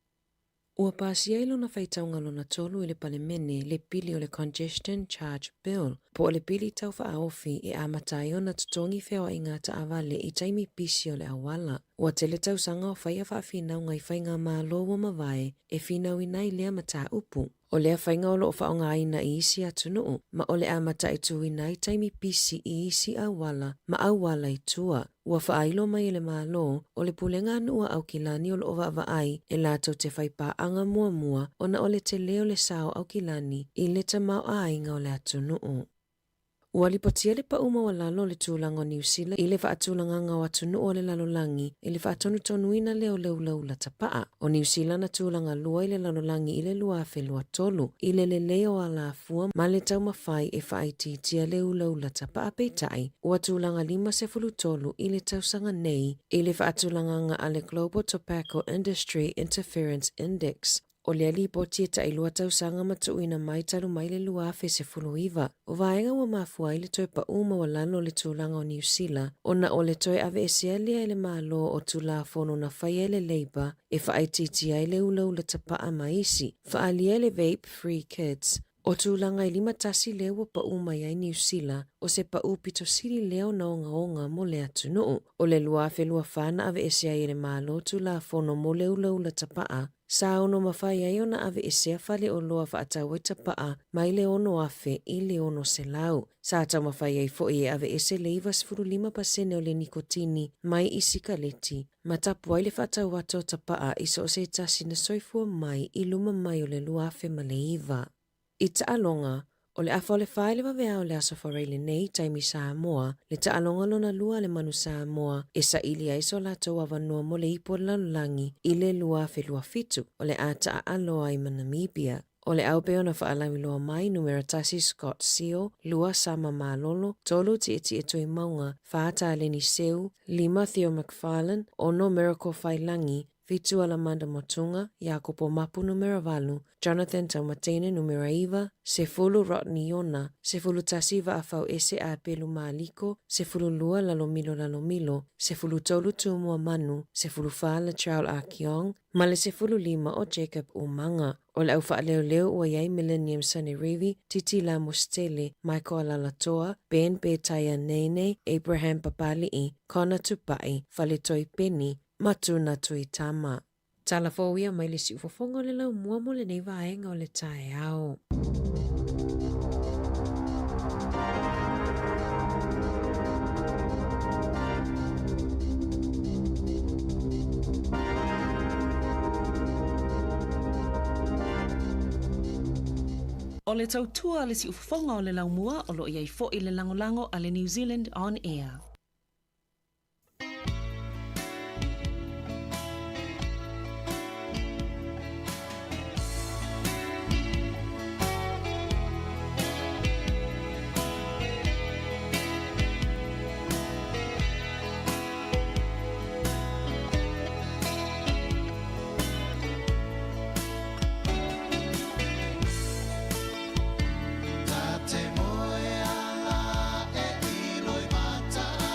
Ua pasia i lona faitauga lona tolu i le Palemene le pili o le Congestion Charge Bill, po o le pili tau faaofi e amata ai ona totogi feoaiga taavale i taimi pisi o le auala. Ua tele tausaga o faia faafinauga i faigamalo ua mavae e finauina ai lea mataupu. O lea faiga o lo o faaaogaina i isi atunuu, ma o le a mataituina ai taimi pisi i isi auala ma auala i tua. Ua faailo mai e le Malo, o le pulega a nuu a Aukilani o lo o vaavaai e latou te fai paaga muamua ona o le tele o le sao Aukilani i le tamaoaiga o le atunuu. Ua lipotia le pau maualalo o le tulaga o Niu Sila i le faatulagaga o atunuu o le lalolagi i le faatonutonuina lea o le ulaula tapaa. O Niu Sila na tulaga lua i le lalolagi i le 2023 i le lelei o alafua ma le taumafai e faaitiitia le ulaula tapaa peitai ua tulaga 53 i le tausaga nei i le faatulagaga a le Global Tobacco Industry Interference Index. O lea lipoti e tailua tausaga ma tuuina mai talu mai le 2019. O vaega ua mafua ai le toe paʻu maualalo o le tulaga o Niu Sila ona o le toe aveesea lea e le Malo o Tulafono na faia e le Labour e faaitiitia ai le ulaula tapaa ma isi faaalia e le Vape Free Kids. O tulaga e 51 lea ua paʻu mai ai Niu Sila, o se paʻu pito sili lea ona ogaoga mo le atunuu. O le 2024 na aveese ai e le Malo Tulafono mo le ulaula tapaa, Sa ono mafai ai ona aveesea faleoloa faatau ai tapaa mai le 6,000 i le 600. Sa taumafai ai foi e aveese le 95% o le nikotini mai i sikaleti, ma tapu ai le faatau atu o tapaa i so o se tasi na soifua mai i luma mai o le 2009. I taaloga. O le afa o le 4 i le vaveao o le Aso Faraile nei, taimi Samoa, le taaloga lona lua a le Manu Samoa e saili ai so latou avanoa mo le Ipu o le Lalolagi i le 2027, o le a taaalo ai ma Namibia. O le au pei ona faalauiloa mai, numera tasi Scott Sio, lua Sama Malolo, tolu Tietie Tuimauga, fa Taleni Seu, lima Theo McFarlane, ono Miracle Failangi, fitu Alamanda Motunga, Iakopo Mapu numera valu, Jonathan Taumateine numera iva, 10 Rodney Iona, 11 Vaafauese Apelu Maliko, 12 Lalomilo Lalomilo, 13 Tumua Manu, 14 Latrell Ah Kiong, ma le 15 o Jacob Umaga. O le au faaleoleo ua i ai Millennium Sanerivi, Titi Lamositele, Michael Alaalatoa, Ben Petaia Nene, Abraham Papali'i, Connor Tupai, Faletoi Peni, ma Tuna Tuitama. Tala fou ia mai le siufofoga o le laumua mo lenei vaega o le taeao. O le tautua a le siufofoga o le laumua o lo o i ai foi le lagolago a le New Zealand On Air. Ta te moe ala e iloi mata.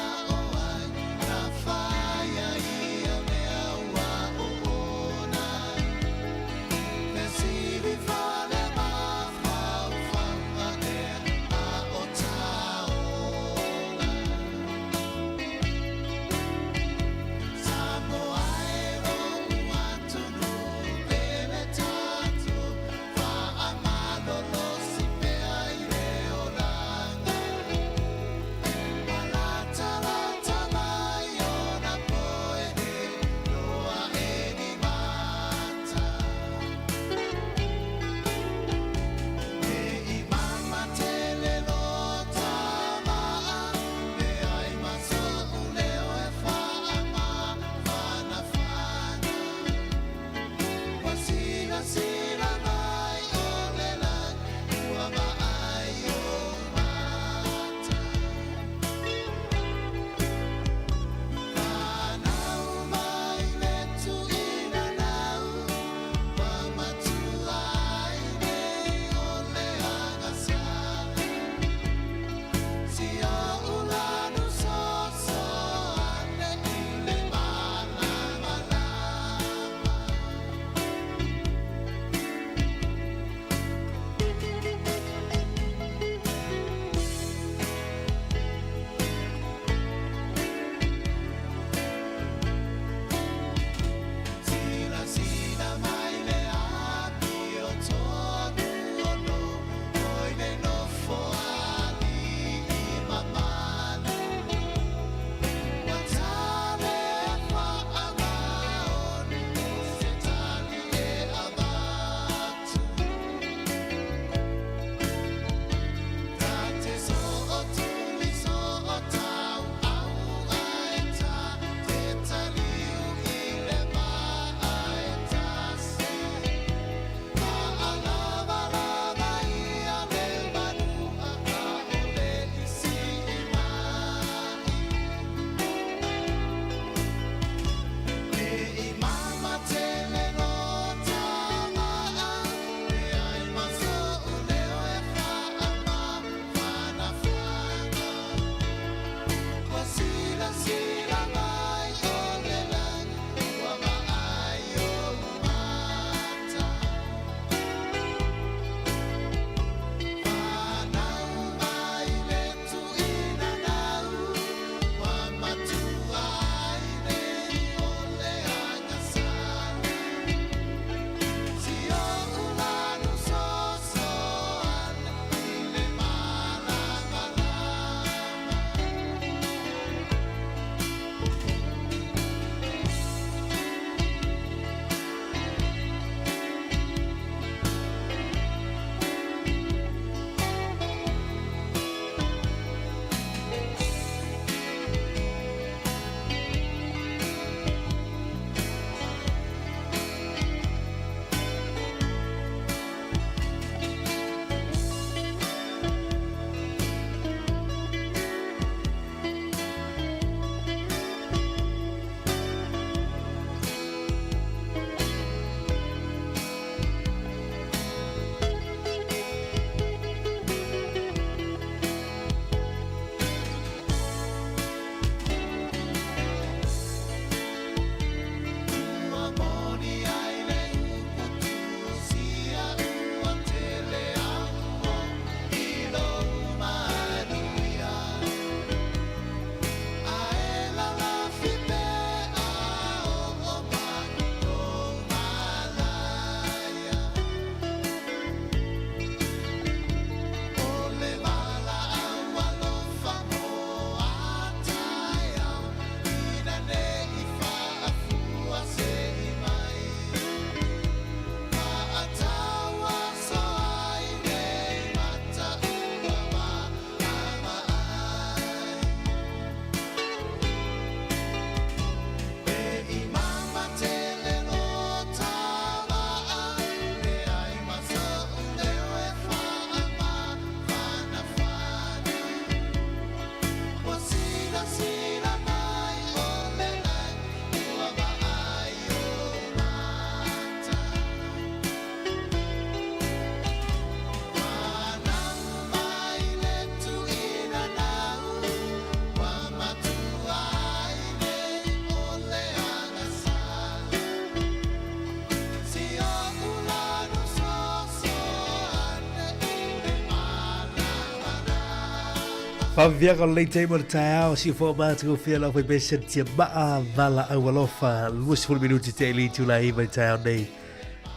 Faviaga o lenei taimi o le taeao, si fo mātu fia lau fai pesen tia maa vala au alofa, 20 minuti te ili tula i mai taeao nei.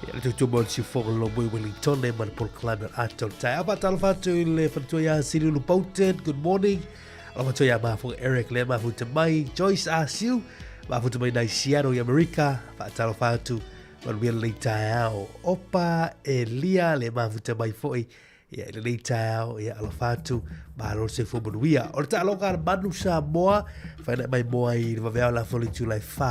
Ia le tutu mo si fo lo mui Wellington e ma le Paul Climate ato le taeao. Whaatalofa atu i le whanatua ia Siriulu Bolton, good morning. Alofa atu ia mafu Eric le mafu te mai, Joyce Asiu, mafu te mai nai Seattle i Amerika, whaatalofa atu manuia lenei taeao. Opa Elia le mafu te mai foi, Ia, i lenei taeao, ia, alofa atu, malo le soifua manuia. O le taaloga a le Manu Samoa, whaina mai moa i le vaveao la foli tūlai whā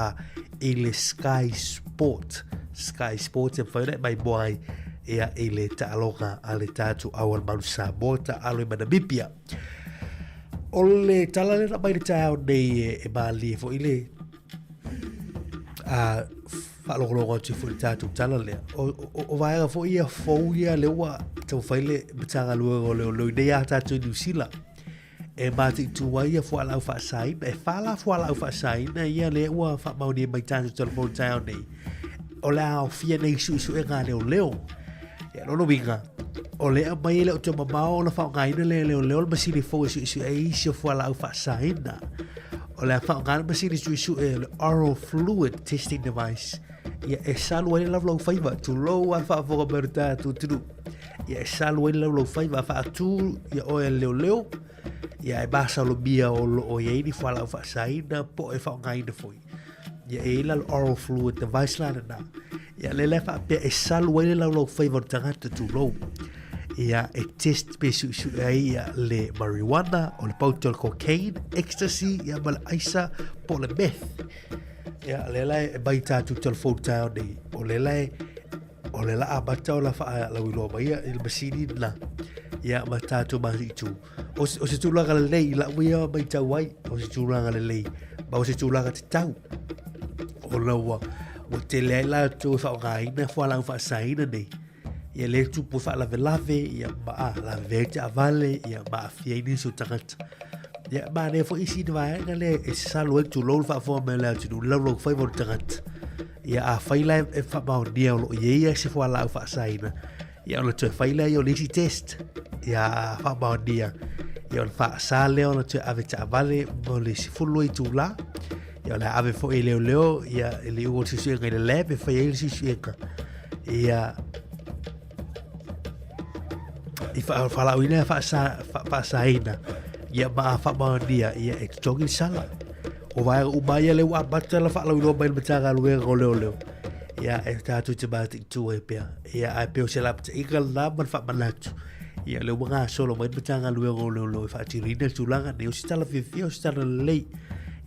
i le Sky Sport. Sky Sport e whaina mai moa ai ia i le taaloga a le tātou au a le Manu Samoa, ta alo i ma Namibia. O le tala lena mai le taeao nei e, e malie foi le a faalogologo atu foi le tatou tala lea. O, o, o vaega foi ia fou ia lea ua taumafai le Matagaluega o Leoleo i nei a tatou i Niu Sila e mataitu ai ia fualaau faasaina. E wha la fualaau faasaina ia lea ua faamaonia mai tatou telefoni taeao nei. O le a aofia nei suesuega a leoleo. Ia lona uiga, o le aumai e le o te mamao ona faaaogaina le leoleo le masini fou e suesue ai isi o fualaau faasaina. O le a faaaoga le masini suesue o le oral fluid testing device. Ia e salu ai le laulau faiva, tulou a faafofoga mai o le tatou atunuu. Ia e salu ai le laulau faiva, faatu ia oe e le leoleo, ia e masalomia o lo o i ai ni fualaau faasaina po o e faaaogaina foi. Ia e i ai la le oral fluid device la lena. Ia le lea faapea e salu ai le laulau faiva o le tagata tulou. Ia e test pe suisui ai ia le marijuana, o le pauta o le cocaine, ecstasy, ia ma le aisa po o le meth. Ia le la e mai tātou telefoni taeao nei. O le la e o le la amata o la faalauiloa mai ia i le masini lena. Ia ma tātou masiʻitu. O, o se tulaga lelei i lau ia matau ai, o se tulaga lelei, ma o se tulaga tatau. Ona ua, ua tele ai latou e faaaogaina fualaau faasaina nei. Ia le tupu e faalavelave, ia ma a, lavevea ai taavale, ia ma aafia ai nisi o tagata. Ia manaia foi isi vaega lea e sasalo ai tulou le faafofoga mai o le atunuu, le laulaufaiva o le tagata. Ia afai la e faamaonia o lo o i ai se fualaau faasaina, ia ona toe fai lea o le isi test. Ia faamaonia, ia ona faasa lea ona toe ave taavale mo le 12 itula. Ia ona ave foi e leoleo, ia i le iuga o le suesuega i le lab e fai ai le suesuega. Ia i whaalauina e whaasaina ia ma whaamaonia ia e totogi le sala. O vaega uma ia le ua amata la whaalauiloa mai le Matagaluega o Leoleo. Ia e tātou te mataitu ai pea. Ia ae pea o se lapataiga la ma le whaamanatu. Ia le ua gasolo mai le Matagaluega o Leoleo e whaatinoina le tulaga nei o se tala fiafia o se tala lelei.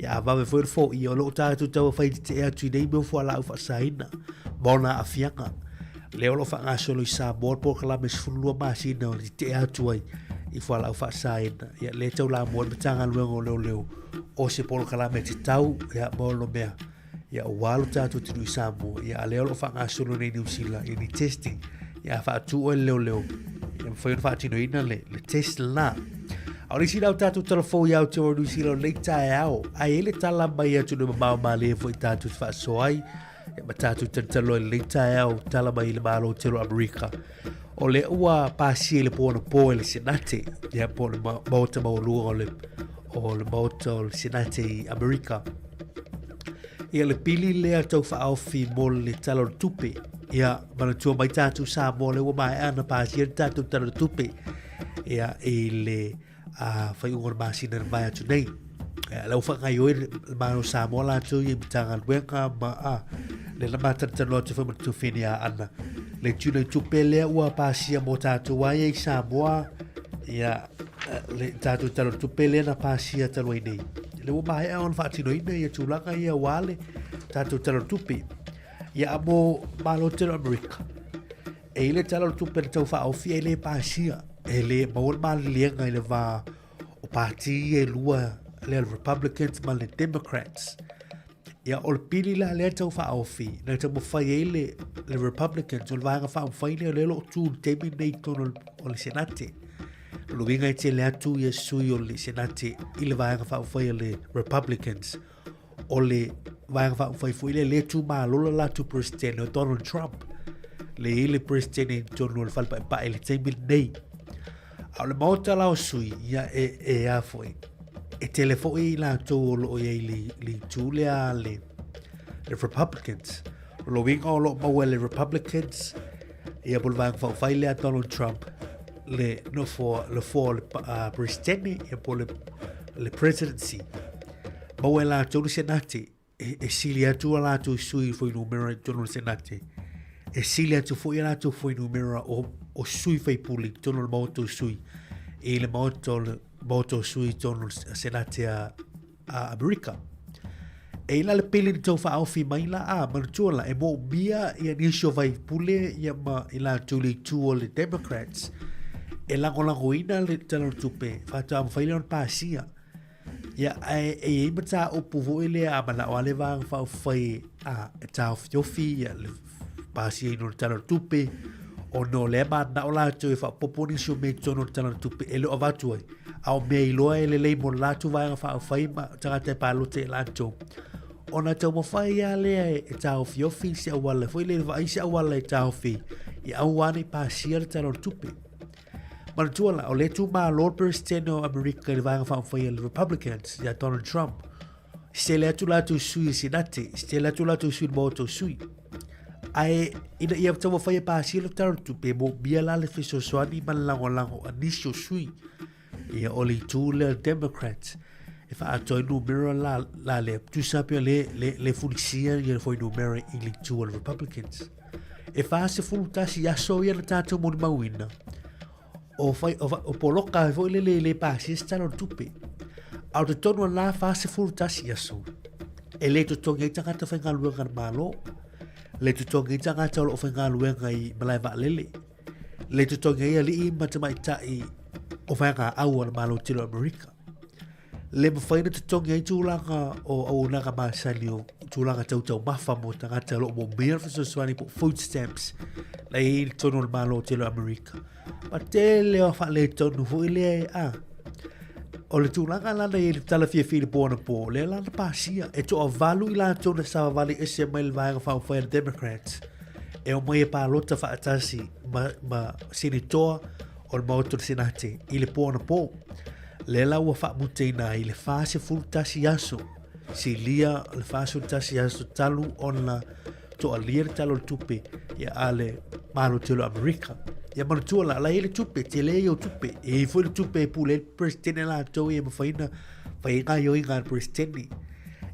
Ia a vave foi le foia o loo tātou taumafai tetee atu i nei mea o fualaau faasaina ma ona aafiaga. Lea o lo o faagasolo i Samoa le polokalame 12 masina o le tetee atu ai i fualaau faasaina. Ia lea e taulamua le Matagaluega o Leoleo o se polokalame tatau ia ma ono mea. Ia ua alu tatou atunuu i Samoa, ia a lea o lo o faagasolo nei Niu Sila i ni testing. Ia a faatu oe le leoleo, ia mafai ona faatinoina le, le test lena. A o le isi la o tatou tala fou i Aotearoa Niu Sila o lenei taeao, ae i ai le tala mai atunuu mamao malie foi tatou te faasoa ai, ia ma tatou talotalo ai i lenei taeao, tala mai i le Malo tele o Amerika. O lea ua pasia i le po anapo e le Senate, ia po o le Maota Maualuga o le, o le Maota o le Senate i Amerika. Ia le pili lea tau faaofi mo le Tala o le Tupe. Ia, manatua mai tatou Samoa lea ua maea ona pasia le tatou Tala o le Tupe. Ia, i le faaiuga o le masina na mavae atu nei. Ia, lea ua faagaoioi le Malo o Samoa latou ia i Matagaluega ma a, lea na matalotaloa atu foi ma le Tufeni Aana. Le tuna i tupe lea ua pasia mo tatou ai i Samoa, ia, le tatou Tala o le Tupe lea na pasia talu ai nei. Le ua maea ona faatinoina ia tulaga ia ua le tatou Tala o le Tupe. Ia a mo Malo tele o Amerika, e i le Tala o le Tupe na tau faaofi e le pasia, e le maua le maliliega i le va o pati ia e lua, lea le Republicans ma le Democrats. Ia, o le pili la lea tau faaofi, na taumafai ai le, le Republicans, o le vaega faaupufai lea o lea o lo o tu i le taimi lenei i totonu o le Senate. O le uiga e tele atu ia sui o le Senate i le vaega faaupufai a le Republicans. O le vaega faaupufai foi lea, lea e tu malo le latou President o Donald Trump. Le i le President i totonu o le fale paepae i le taimi lenei. A o le maota la o sui, ia e, e a foi, e tele foi i latou o loo i ai le, le itu lea a le, le Republicans. O lo uiga o loo maua e le Republicans, ia po le vaega faaupufai lea a Donald Trump, le nofoa, le foa o le Peresetene, ia po le, le presidency. Maua e latou le Senate, e, e sili atu a latou sui fuainumera i totonu o le Senate, e sili atu foi a latou fuainumera o, o sui faipule i totonu o le Maota o Sui, i le Maota o le Maota o Sui i totonu o le Senate a, a Amerika. E ila le pele ni tau whaofi mai la a manatua la e moomia ia nisi o faipule ia ma i latou le itu o le Democrats e lagolagoina le Tala o le Tupe faatoa mafai lea ona pasia. Ia, ae e i ai mataupu foi lea a manao lava le Vaega Faaupufai a, e taofiofi ia le pasiaina o le Tala o le Tupe, ona o lea e mananao latou e faaopoopo nisi o mea i totonu o le Tala o le Tupe e le o avatu ai, a o mea iloa e lelei mo le latou Vaega Faaupufai ma tagata e palota i latou. Ona taumafai lava lea e taofiofi se auala foi lea, e vaai se auala e taofi ia aua ne i pasia le Tala o le Tupe. Manatua la, o le itumalo le Peresetene o Amerika i le Vaega Faaupufai a le Republicans, ia Donald Trump, sele atu latou sui i Senate, sele atu latou sui i le Maota o Sui. Ae ina ia taumafai e pasia le Tala o le Tupe, e moomia la le fesoasoani ma le lagolago a nisi o sui. Ia o le itu lea Democrats, e faaatoa ai numera la, la lea, tusa pea le, le, le fulisia ia le numera i le itu o le Republicans. E 41 aso ia na tātou molimauina, o, whai, o, o poloka foi le le le pasia se tala o le tupe. A o totonu o la 41 aso, e le totogi ai tagata faigaluega a le Malo, le totogi ai tagata o loo faigaluega i malae vaalele, le totogi ai alii ma tamaitai o vaega au a le Malo tele o Amerika. Le mafai ona totogi ai tulaga o auaunaga masani o tulaga tau taumafa mo tagata o lo o moomia le fesoasoani po o food stamps la i ai i totonu o le Malo tele o Amerika. Ma tele o faaletonu foi lea a o le tulaga la na i ai le tala fiafia i le po anapo, lea la na pasia e toavalu i latou na savavali ese mai le Vaega Faaupufai a le Democrats e omai e palota faatasi ma, ma Senetoa o le Maota o le Senate i le po anapo. Lea la ua faamutaina ai le 41 aso, silia le 41 aso talu ona toalia le Tala o le Tupe ia a le Malo tele o Amerika. Ia manatua la, la i ai le tupe, tele ia o tupe. E i foi le tupe e pule ai le Peresetene latou ia e mafai ona fai ai gaoioiga a le Peresetene.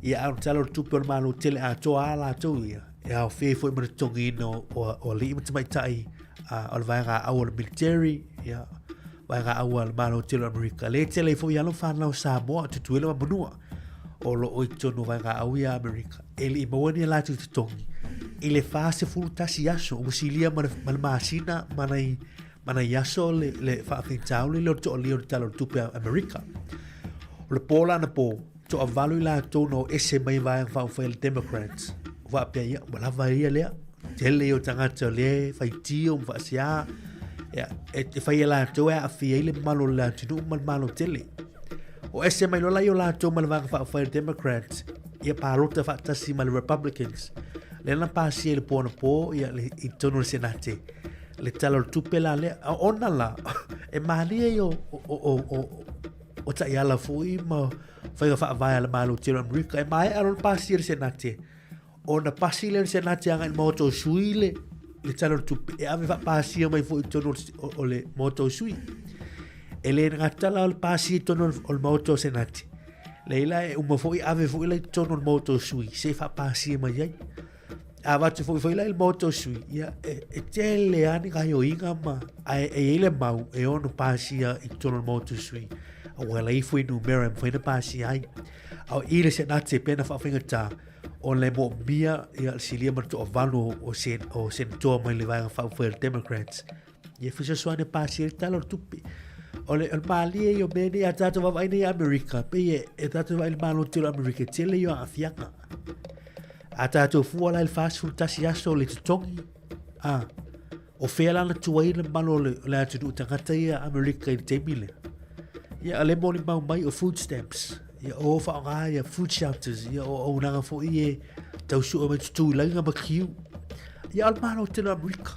Ia a o le Tala o le Tupe o le Malo tele atoa a latou ia, e aofia ai foi ma le totogiina o, o, o alii ma tamaitai o le vaega au o le military, ia, vaega au a le Malo tele o Amerika. Le tele ai foi alo fanau Samoa, Tutuila ma Manua, o lo o i totonu o vaega au ia Amerika. E le i maua ni a latou totogi i le 41 aso, ua silia ma le, ma le masina ma nai, ma nai aso le, le faafitauli lea o le toalia o le Tala o le Tupe a Amerika. O le pō la anapo, toavalu i latou na o ese mai vaega faaupufai a le Democrats. O faapea ia, ua lava ia lea. Tele ia o tagata o lea e faitio ma faasiā. Ia, e, e fai e latou e aafia ai le mamalu o le atunuu ma le Malo tele. O ese mai loa la ia o latou ma le vaega faaupufai a le Democrats, ia palota faatasi ma le Republicans. Lea na pasia i le po anapo ia le, i totonu o le Senate le Tala o le Tupe la lea. Ona la, e malie ia o, o, o, o, o taiala foi ma faiga faavae a le Malo tele o Amerika. E maea loa le pasia i le Senate, ona pasi lea i le Senate agai i le Maota o Sui le, le Tala o le Tupe, e ave faapasia mai foi i totonu o, o le Maota o Sui. E le gata la o le pasia i totonu o le Maota o Senate, leila e uma foi ave foi la i totonu o le Maota o Sui, se i faapasia mai ai. A avatu foi foi la i le Maota o Sui, ia, e, e tele lava ni gaoioiga ma, ae e i ai le mau e ono pasia i totonu o le Maota o Sui, aua la i ai fuainumera e mafai ona pasia ai. A o i le Senate pei ona faafaigata, ona e moomia ia le silia ma le toavalu o, sen, o senatoa mai le Vaega Faaupufai a le Democrats, ia fesoasoani e pasia ai le Tala o le Tupe. O le, o le malie ia o mea nei a tātou vaavaai nei i Amerika, pei e, e tātou vaai i le Malo tele o Amerika, e tele ia o aafiaga. A tātou fua la i le 41 aso le totogi, a, o fea la na tuai le mamalu o le, o le atunuu tagata ia Amerika i le taimi lea. Ia, o le molimau mai o food stamps, ia o whaonga ia food shelters, ia o auaunaga foi e tau sue mai tutū i laina ma kiu. Ia, o le Malo tele o Amerika.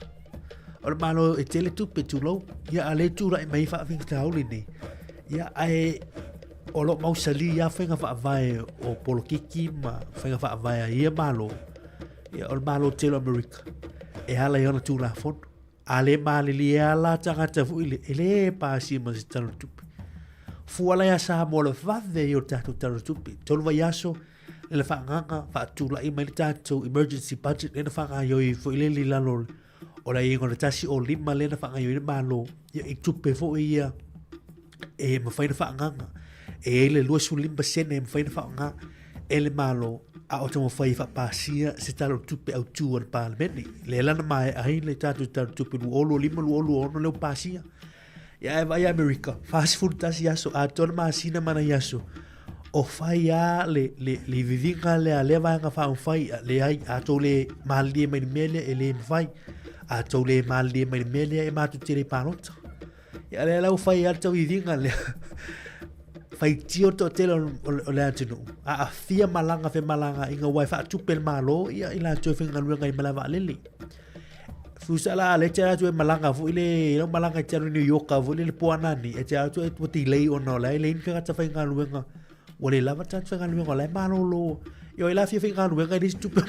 O le Malo e tele tupe tulou, ia a le tula'i mai ai faafitauli nei. Ia ae o lo o mausali lava faiga faavae o polokiki ma faiga faavae a ia Malo, ia o le Malo tele o Amerika, e ala i ona Tulafono. A le malilie lava la tagata foi le, e le pasia ma se Tala o le Tupe. Fua la ia Samoa o le vave ia o le tatou Tala o le Tupe. 3 vaiaso le faaagaga faatulai mai le tatou emergency budget lea na faagaoioi foi lele i lalo o le aiaiga o le 105 lea na faagaoioi le Malo ia, i tupe foi ia e mafai ona faaagaga. E i ai le 25% e mafai ona faaaoga e le Malo a o taumafai e faapasia se Tala o le Tupe autu a le Palemene. Lea la na maea ai le tatou Tala o le Tupe 2025/2026 lea ua pasia. Ia ae vaai Amerika, 41 aso, atoa le masina ma nai aso, o fai lava le, le, le viviga lea a lea vaega faaupufai, leai, a tou le malilie mai le mea lea, e le mafai. A tou le malilie mai le mea lea, e matou te le palota. Ia lea la ua fai lava le tauiviga lea. Faitio le toatele o le atunuu, aafia malaga femalagaaiga aua e faatupe e le Malo ia i latou e faigaluega i malae vaalele. Fusa la le te atu e malaga foi le lau malaga e te alu i New York foi le le poana ni e te atu e ua delay ona o la e leai ni tagata faigaluega ua le lava tagata faigaluega o la e malolo ia o la fia faigaluega e leai se tupe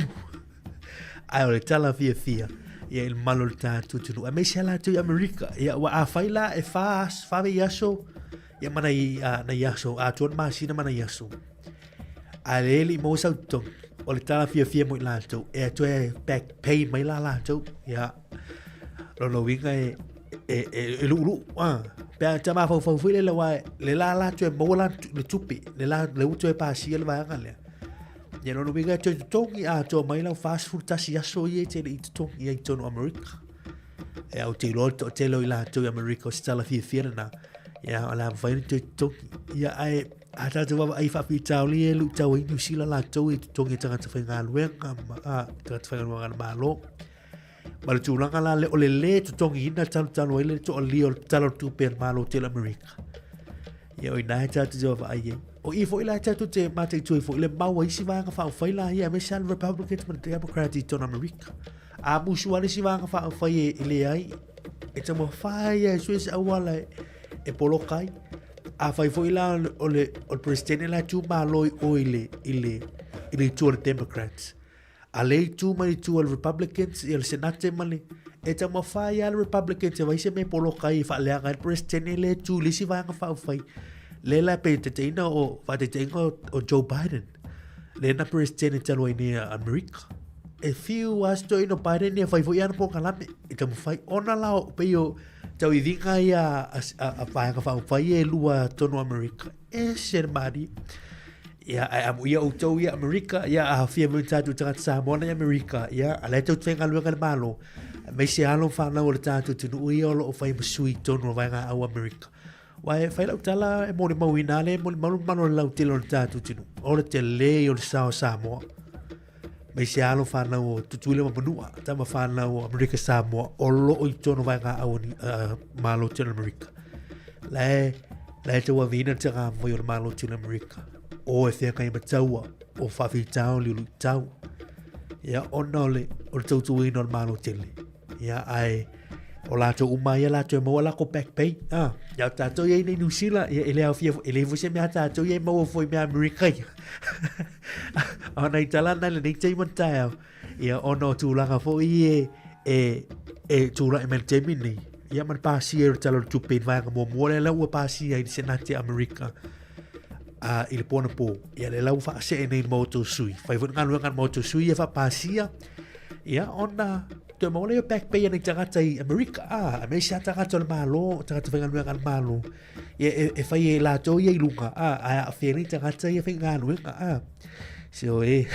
ae o le tala fiafia ia i le mamalu o le tatou atunuu aemaise lava latou i Amerika ia ua afai la e fa vaiaso ia ma nai, nai aso atoa le masina ma nai aso a le le i maua sau totogi o le tala fiafia mo i latou e toe back pay mai la latou ia lona uiga e e, e, e lu'ulu'u a pe a te mafaufau foi lele aua le la la toe maua la le tupe le la le ua toe pasia le vaega lea ia lona uiga e toe totogi atoa mai lau 41 aso ia e te le i totogi ai i totonu o Amerika e au te iloa le toatele o i latou i Amerika o se tala fiafia lena ia o le a mafai ona toe totogi ia ae a tatou vaavaai i faafitauli e luitau ai Niu Sila latou i totogi e tagata faigaluega ma tagata faigaluega a le Malo. Ma le tulaga la le, o le lē totogiina talutalu ai le toalia o le Tala o le Tupe a le Malo tele Amerika. Ia o ina e tatou te vaavaai ai. O i foi la e tatou te mataitu ai foi le mau a isi vaega faaupufai la ia, aemaise lava le Republicans ma le Democrats i totonu o Amerika. A musu lava le isi vaega faaupufai e leai, e taumafai lava e sue se auala e poloka ai. Afai foi la o le, o le Presidente la e tu malo i o i le, i le, i le itu o le Democrats. A le itu mai le itu o le Republicans, ia le Senate ma le, e taumafai lava le Republicans e fai se mea e poloka ai e faaleaga ai le Presidente le tu i le isi vaega faaupufai. Le la e pei taitaiina o, faataitaiga o, o Joe Biden. Le na Presidente talu ai nei a Amerika. E fiu lava si toeaina o Biden ia fai foi ana polokalame. E taumafai ona la o pei o tauiviga ia a Vaega Faaupufai ia e lua tonu Amerika. Ese le malie. Ia, ae amuia outou ia Amerika, ia a fia mai tatou tagata Samoa na i Amerika, ia, a la e tou te faigaluega i le Malo, aemaise alo ma fanau o le tatou atunuu ia o lo o fai ma sui i totonu o Vaega Au Amerika. Aua e fai lau tala e molimauina lava le molimau le mamalu o le lautele o le tatou atunuu, o le tele o le sao o Samoa. Aemaise alo fanau o Tutuila ma Manua, tama fanau o Amerika Samoa, o loo i totonu o vaega au Malo tele o Amerika. La e, la e tauaveina le tiagamai o le Malo tele o Amerika. O e feagai ma taua, o faafitauli o luitau. Ia, ona o le, o le tautuaina o le Malo tele. Ia, ae, o latou uma ia latou e maua lakou back pay. Ah, ia o tatou ia i New Zealand, ia e le aofia, e leai foi se mea a tatou ia e maua foi mea Amerika ia. O nai tala na lenei taimi o le taeao, ia ona o tulaga foi e, e, e tulai mai le taimi nei, ia ma le pasia o le Tala o le Tupe i le vaega muamua lea la ua pasia i le Senate Amerika i le po anapo. Ia lea la ua faasee nei i le Maota o Sui. Fai foi le galuega a le Maota o Sui e faapasia, ia ona toe maua lea o back pay a nai tagata i Amerika, aemaise lava tagata o le Malo, tagata faigaluega a le Malo, ia e, e fai e latou ia i luga, ae aafia ai nai tagata ia faigaluega, So e,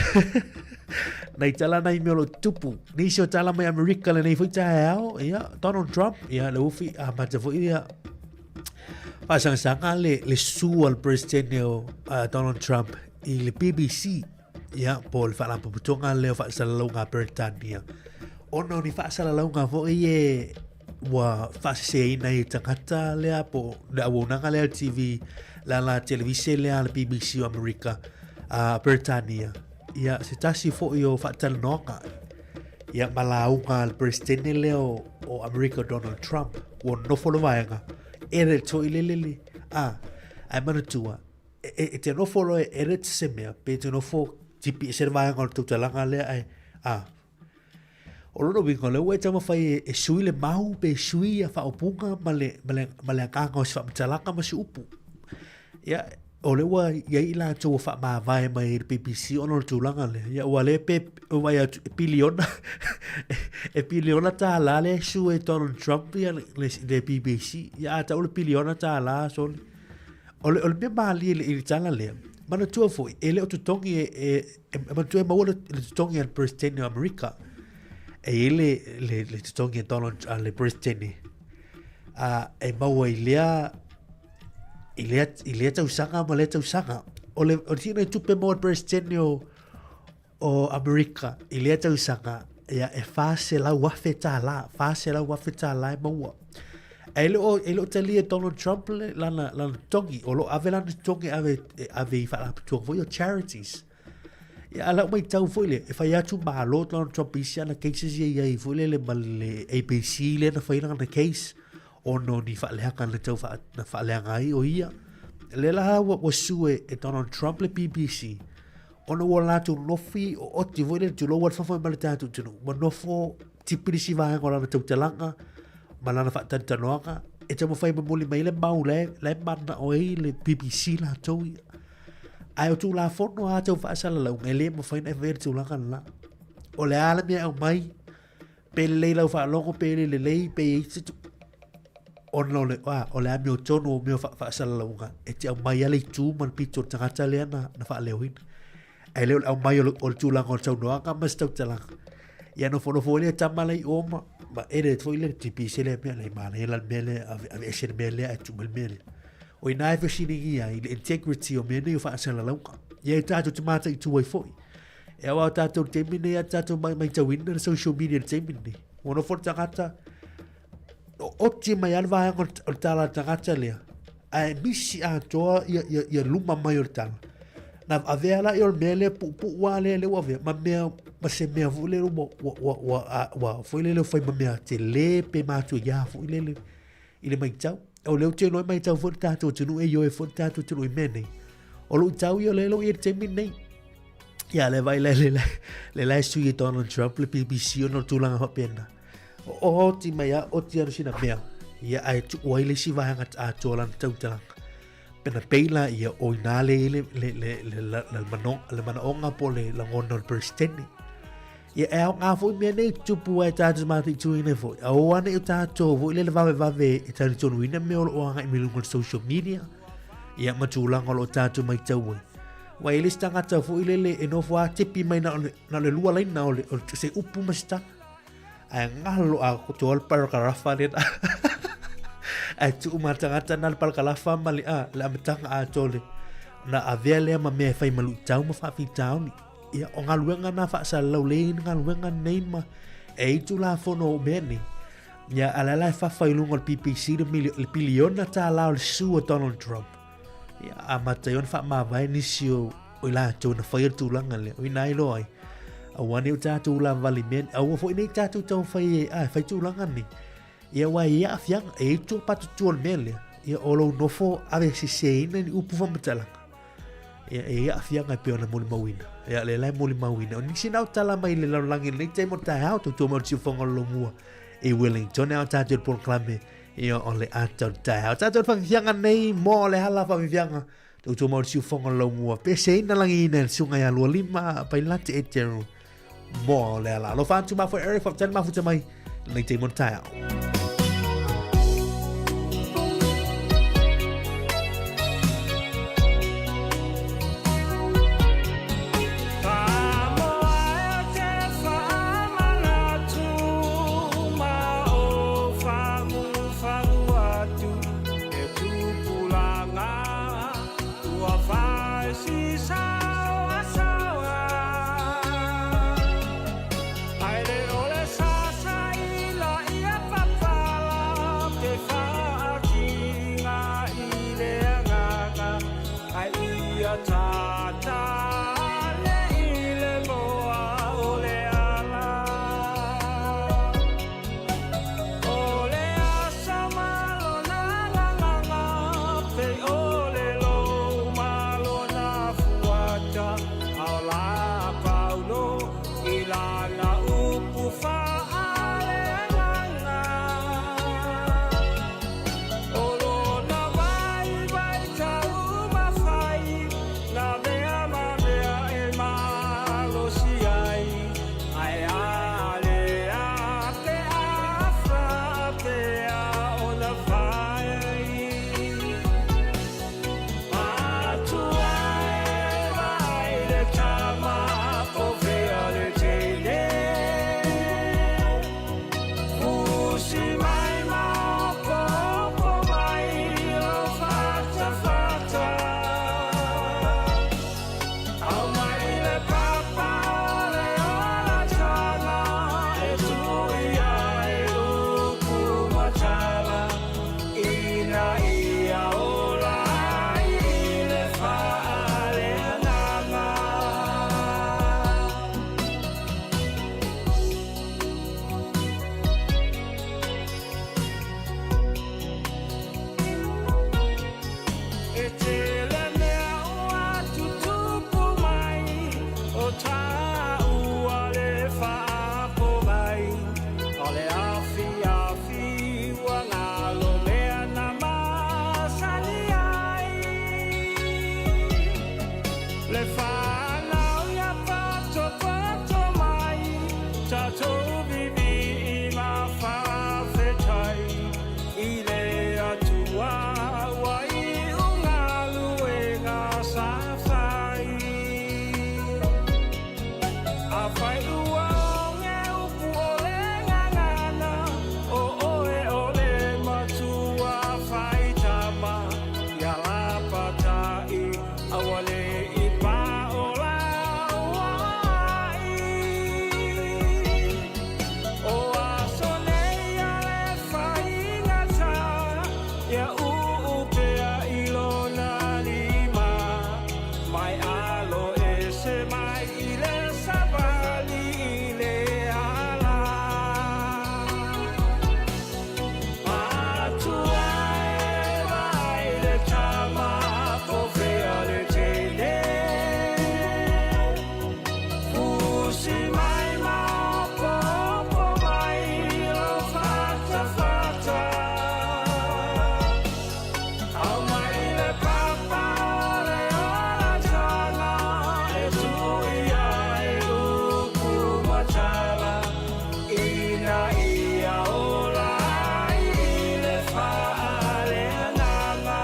nai tala nai mea o lo o tutupu. Nisi o tala mai Amerika lenei foi taeao, ia, Donald Trump, ia, le ufi, amata foi ia, faasagasaaga le, le su a le Presidente o Donald Trump i le BBC, ia, po o le Faalapotopotoga lea o Faasalalauga a Peretania. Ona o ni faasalalauga foi e ua faaseseina ai e tagata lea po o le auaunaga lea a le TV, le ala televise lea a le BBC o Amerika, a Peretania, ia, se tasi foi o faatalanoaga. Ia ma lauga a le Peresetene lea o, o Amerika Donald Trump, ua nofo le vaega, edit foi le lele, a, ae manatua, e, e, e te nofo loa e edit se mea, pe te nofo tipi ese le vaega o le tautalaga lea, ae, a, o lona uiga, o lea ua e taumafai e, e sui le mau, pe sui ia faaupuga ma le, ma le, ma le agaga o se faamatalaga ma se upu. Ia, o lea ua i ai i latou ua faamavae mai i le BBC ona o le tulaga lea. Ia, ua le pe, ua vaai atu, e piliona, e piliona tālā lea e sue e Donald Trump ia le, le, le BBC. Ia, a tau le piliona tālā, sole. O le, o le mea malie i le, i le tala lea, manatua foi, e le o totogi e, e, e, e manatua e maua le, le totogi a le President o Amerika. E i ai le, le, le totogi a Donald, a le President, a, e maua i lea, i lea, i lea tausaga ma lea tausaga. O le, o le tino e tupe mo le President o, o Amerika i lea tausaga, ia e 400,000 tālā, 400,000 tālā e maua. E le o, e le o talia Donald Trump le, lana, lana togi, o lo ave lana togi ave, e ave i whaalaputua foi o charities. Ia, a lau maitau foi le, e fai atu malo Donald Trump i isi ana cases ia i ai foi le le ma le ABC lea na fai lana case ona o ni faaleaga na tau wha, na faaleaga ai o ia. Le la ua, ua sue e Donald Trump le BBC ona ua latou nofi o oti foi le tulou ua le fafa ma le tātou tunu. Ua nofo tipirisi vaega o lana tautalaga ma lana whaatanitanoaga e taumafai momoli mai le mau la e mana o ai le BBC latou ia. Ae o Tulafono a tau faasalalauga e le mafai ona e faia le tulaga lena. O le a le mea e aumai, pe lelei lau faalogo, pe le lelei, pe i ai se ona o le, a, o le amiotonu o mea faasalalauga e te aumai a le itu ma le pito o le tagata lea na, na faaleoina. Ae le o le aumai o le, o le tulaga o le saunoaga ma se tautalaga. Ia nofonofo ai le tama lea i o ma, ma edit foi le tipi se le mea lea, manaia la le mea lea, ave, ave ese le mea lea, ae tuu mai le mea lea. O ina e fesiligia ai le integrity o mea nei o faasalalauga. Ia e tātou te mataitu ai foi. E aua o tātou le taimi nei a tātou mai maitauina le social media le taimi nei. Ua nofo le tagata, o oti mai a le vaega o le tala a le tagata lea, ae misi atoa ia, ia, ia luma mai o le tala. Na avea la i o le mea lea puupuu a lea lea ua avea, ma mea, ma se mea foi lele ua, ua, ua, ua, ua, ua foi lele fai ma mea tele pe matua ia foi lele i le maitau. O lea ou te iloa e maitau foi le tatou atunuu e ioe foi le tatou atunuu i mea nei. O lou tau ia o lea e i le taimi nei. Ia le vai le le le le sui e Donald Trump le BBC ona o le tulaga faapena. O oti mai a oti anu sina mea. Ia ae tuu ai le isi vaega atoa lana tautalaga. Pena peila ia o ina le le le le le le le le manaoga po le lagona o le Peresetene. Ia e aoga foi mea nei tupu ai tātou mataituina foi. A o ane o tātou foi le vave vave e talitonuina mea o lo o agai mai luga o le social media. Ia ma tulaga o lo o tātou maitau ai. Ua e le se tagata foi lele e nofo a tipi mai na o le, na o le lua laina o le, o le se upu ma se tala. Ae ngalo a ko te ole parakarafa le na. Ae tuu ma tagata na le parakarafa ma le a, le amataga atoa le na avea lea ma mea e fai ma luitau ma faafitauli. Ia, o galuega na faasalalau lei ni galuega nei ma e i tulafono o mea nei. Ia, a la la e fafa i luga o le BBC le, milio, le piliona tālā o le sue a Donald Trump. Ia, amata ai ona faamavae nisi o, o i latou na faia le tulaga lea. O ina ai loa ai. Aua nei o tātou ulavale mea, aua foi nei tātou taumafai e, a, e fai tulaga nei. Ia, ua e i ai aafiaga, e i ai tua patutua o le mea lea. Ia, o lou nofo ave seseina ni upu faamatalaga. Ia, e i ai aafiaga e pei ona molimauina. Ia, lea la e molimauina. O nisi na o tala mai le lalolagi i lenei taimi o le taeao, tautua mai o le siufofoga o le lomua i Wellington, ao tātou le polokalame, ia, o le ata o le taeao. Tātou le whawhiwhianga nei, mō le hala whawhiwhianga, tautua mai o le siufofoga o le lomua. Peseina langiina e le susuga ia Lualima, Pailate Eteru, mō le ala. Alofa atu mafua Eric, whakatani mafuta mai, lenei taimi o le taeao. le whanau ia pato pato mai Tatou vivi i ma whawhetai I le atua ua i ungaluenga sa whai A whai ua onge upu o le ngangana O oe o le matua whai tama Ia lapatai aua le i pa o la uai O aso nei a le whaingata Ia uu pea i lona lima Mai alo e se mai i le savali i le ala Matua e vai le tama po fea le teine Fusi mai ma opo mai lo fata fata Au mai le papa o le ola tala E tui ai upu matala Ina ia ola ai le faale agaga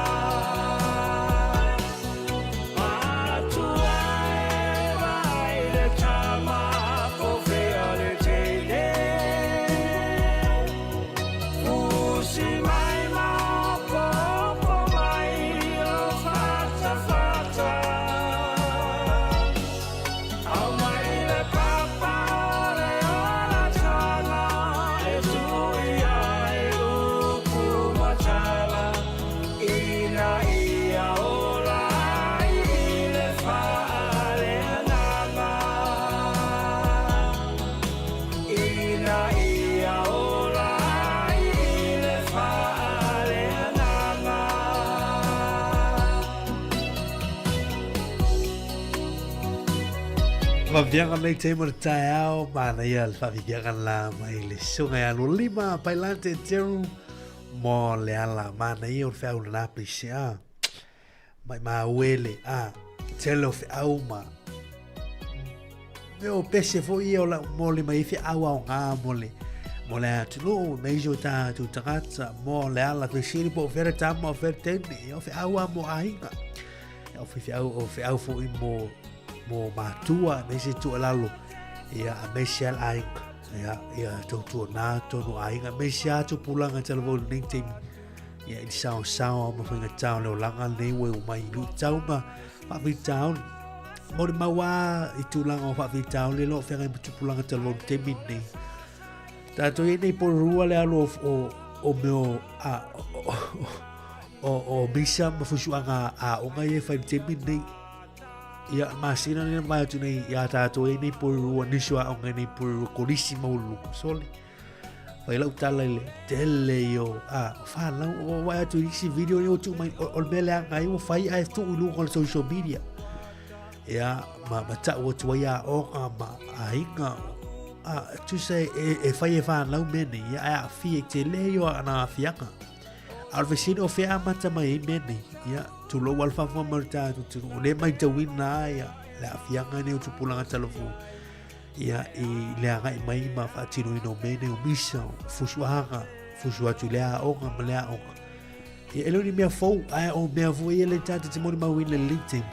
Matua e vai le tama po fea le teine Fusi mai ma opo opo mai lo fata fata Au mai le papa o le ola tala E tui ai upu matala Ina ia ola ai le faale agaga Ina ia ola ai le faale agaga Vaviaga nei taimi o le taeao, manaia le faaviviaga la mai le suga ia lima Pailate Teru mo le ala manaia o le feau lena peise a. Mai mauele a tele o feau ma me o pese foi ia o la mo le mai feau ao ngā mo le mo le atunuu me iso tātou tagata mo le ala fesili po o fere tama o fere teine ia o feau a mo aiga ia o feau o feau foi mo mo matua me se tuualalo ia a me se al aiga ia ia tautua nā tonu aiga me se atu pulanga tala vau nei taimi ia i sao sao ma whainga tau leo langa nei ue o mai lu tau ma whawhitauli mo le maua i tūlanga o whawhitauli lo whenga i tupulanga tala vau taimi nei tātou i nei porua le alo o o meo a o, o, o misa ma fusuanga a onga i e whai taimi nei Ia, masina nei mai atu nei ia tātou e nei porirua, nisi o aoga nei porirua, kolisi mauluku, sole. Whai lau tala i le tele i o, a, whanau, o wai atu i isi video ni o tu mai, o le mele anga i o whai ai tu i lunga o le social media. Ia, ma, ma tau atu ai a oga, ma a inga, a, tu se e, e whai e whanau mene, ia, a fie te le i o ana afianga. A o le fesili o fea amata mai ai mea nei, ia, tulou a le faafofoga mai o le tatou atunuu, o lea e maitauina lava ia le aafiaga nei o tupulaga talavou, ia, i le agai mai ma faatinoina o mea nei o misa, o fusuaga, fusu atu i lea aoga ma lea aoga. Ia, e le o ni mea fou, ae o mea foi ia lea tatou te molimauina i lenei taimi.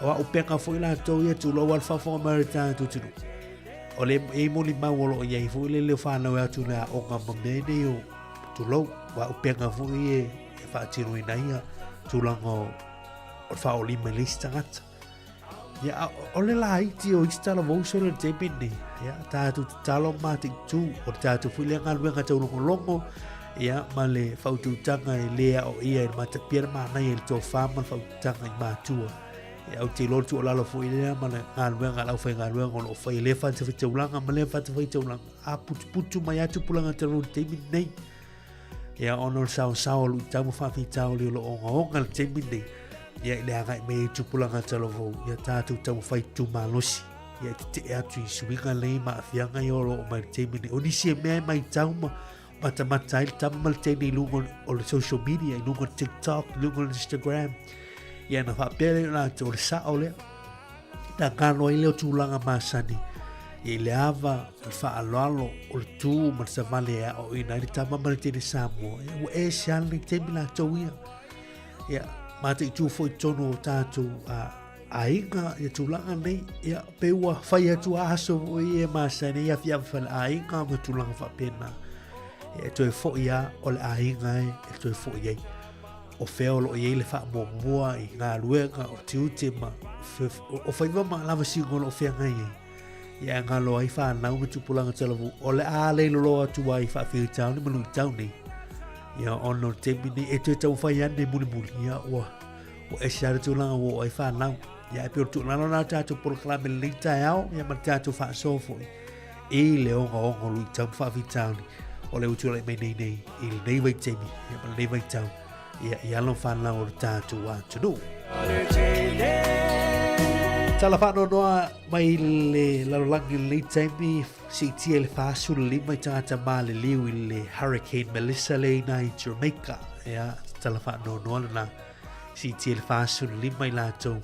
O auupega foi latou ia, tulou a le faafofoga mai o le tatou atunuu. O le e molimau o lo o i ai foi le leo whanau e atu le aoga ma mea nei o tulou, wa upega foi e, e whaatinoina ia tulaga o, o le whaolima i le isi tagata. Ia, o le laiti o isi tala vouso le taimi nei. Ia, tātou tatalo mā te tū, o le tātou foi lea galuega taulogologo, ia, ma le whaututanga e lea o ia e matapia le mānai e le tōwhā ma le whaututanga i mātua. Ia, au te iloa le tuualalo foi lea ma le galuega a le aufaigaluega o lo o fai e lea fatafaitaulaga ma lea fatafaitaulaga. A putuputu mai a tupulaga te rō taimi nei. Ia, ona o le saosao o luitau ma faafitauli o lo o ogaoga le taimi nei. Ia, i le agai mai ai tupulaga talavou, ia tātou taumafai tumalosi. Ia, e tetee atu i suiga nei ma aafiaga ia o lo o mai le taimi nei. O nisi e mea e maitau ma matamata ai le tama ma le teine i luga o le social media, i luga o le TikTok, i luga o le Instagram. Ia, na faapea lea o latou, o le sao lea. Na galo ai lea o tulaga masani i le ava, o le faaaloalo, o le tū ma le savali e aoaoina ai le tama ma le teine Samoa. Ia, ua ese lava lenei taimi latou ia. Ia, mataitu foi i totonu o tatou aiga ia tulaga nei. Ia, pe ua fai atu a aso foi ia masani ia fiafi fale aiga ma tulaga faapena. Ia, e toe foi lava o le aiga e toe foi ai. O fea o lo o i ai le faamuamua i galuega o tiute ma o faiva ma lavasiga o lo o feagai ai. Ia e galo ai whanau ma tupulaga talavou o le a le loloa atu ai faafitauli ma luitau nei. Ia ona o le taimi nei e toe taumafai ane mulimuli. Ia ua ese lava le tulaga ua oo ai whanau. Ia e pei o le tuualalo lena o le tatou polokalame i lenei taeao ia ma le tatou faasoa foi i le ogaoga o luitau ma faafitauli o le ua tulai mai nei nei i lenei vaitaimi ia ma lenei vaitau ia i alo whanau o le tatou atunuu. Tala whaanoanoa mai le lalolagi lenei taimi siitia i le 45 i tagata maliliu i le Hurricane Melissa le ina i Jamaica. Ia, tala whaanoanoa lena siitia i le 45 i latou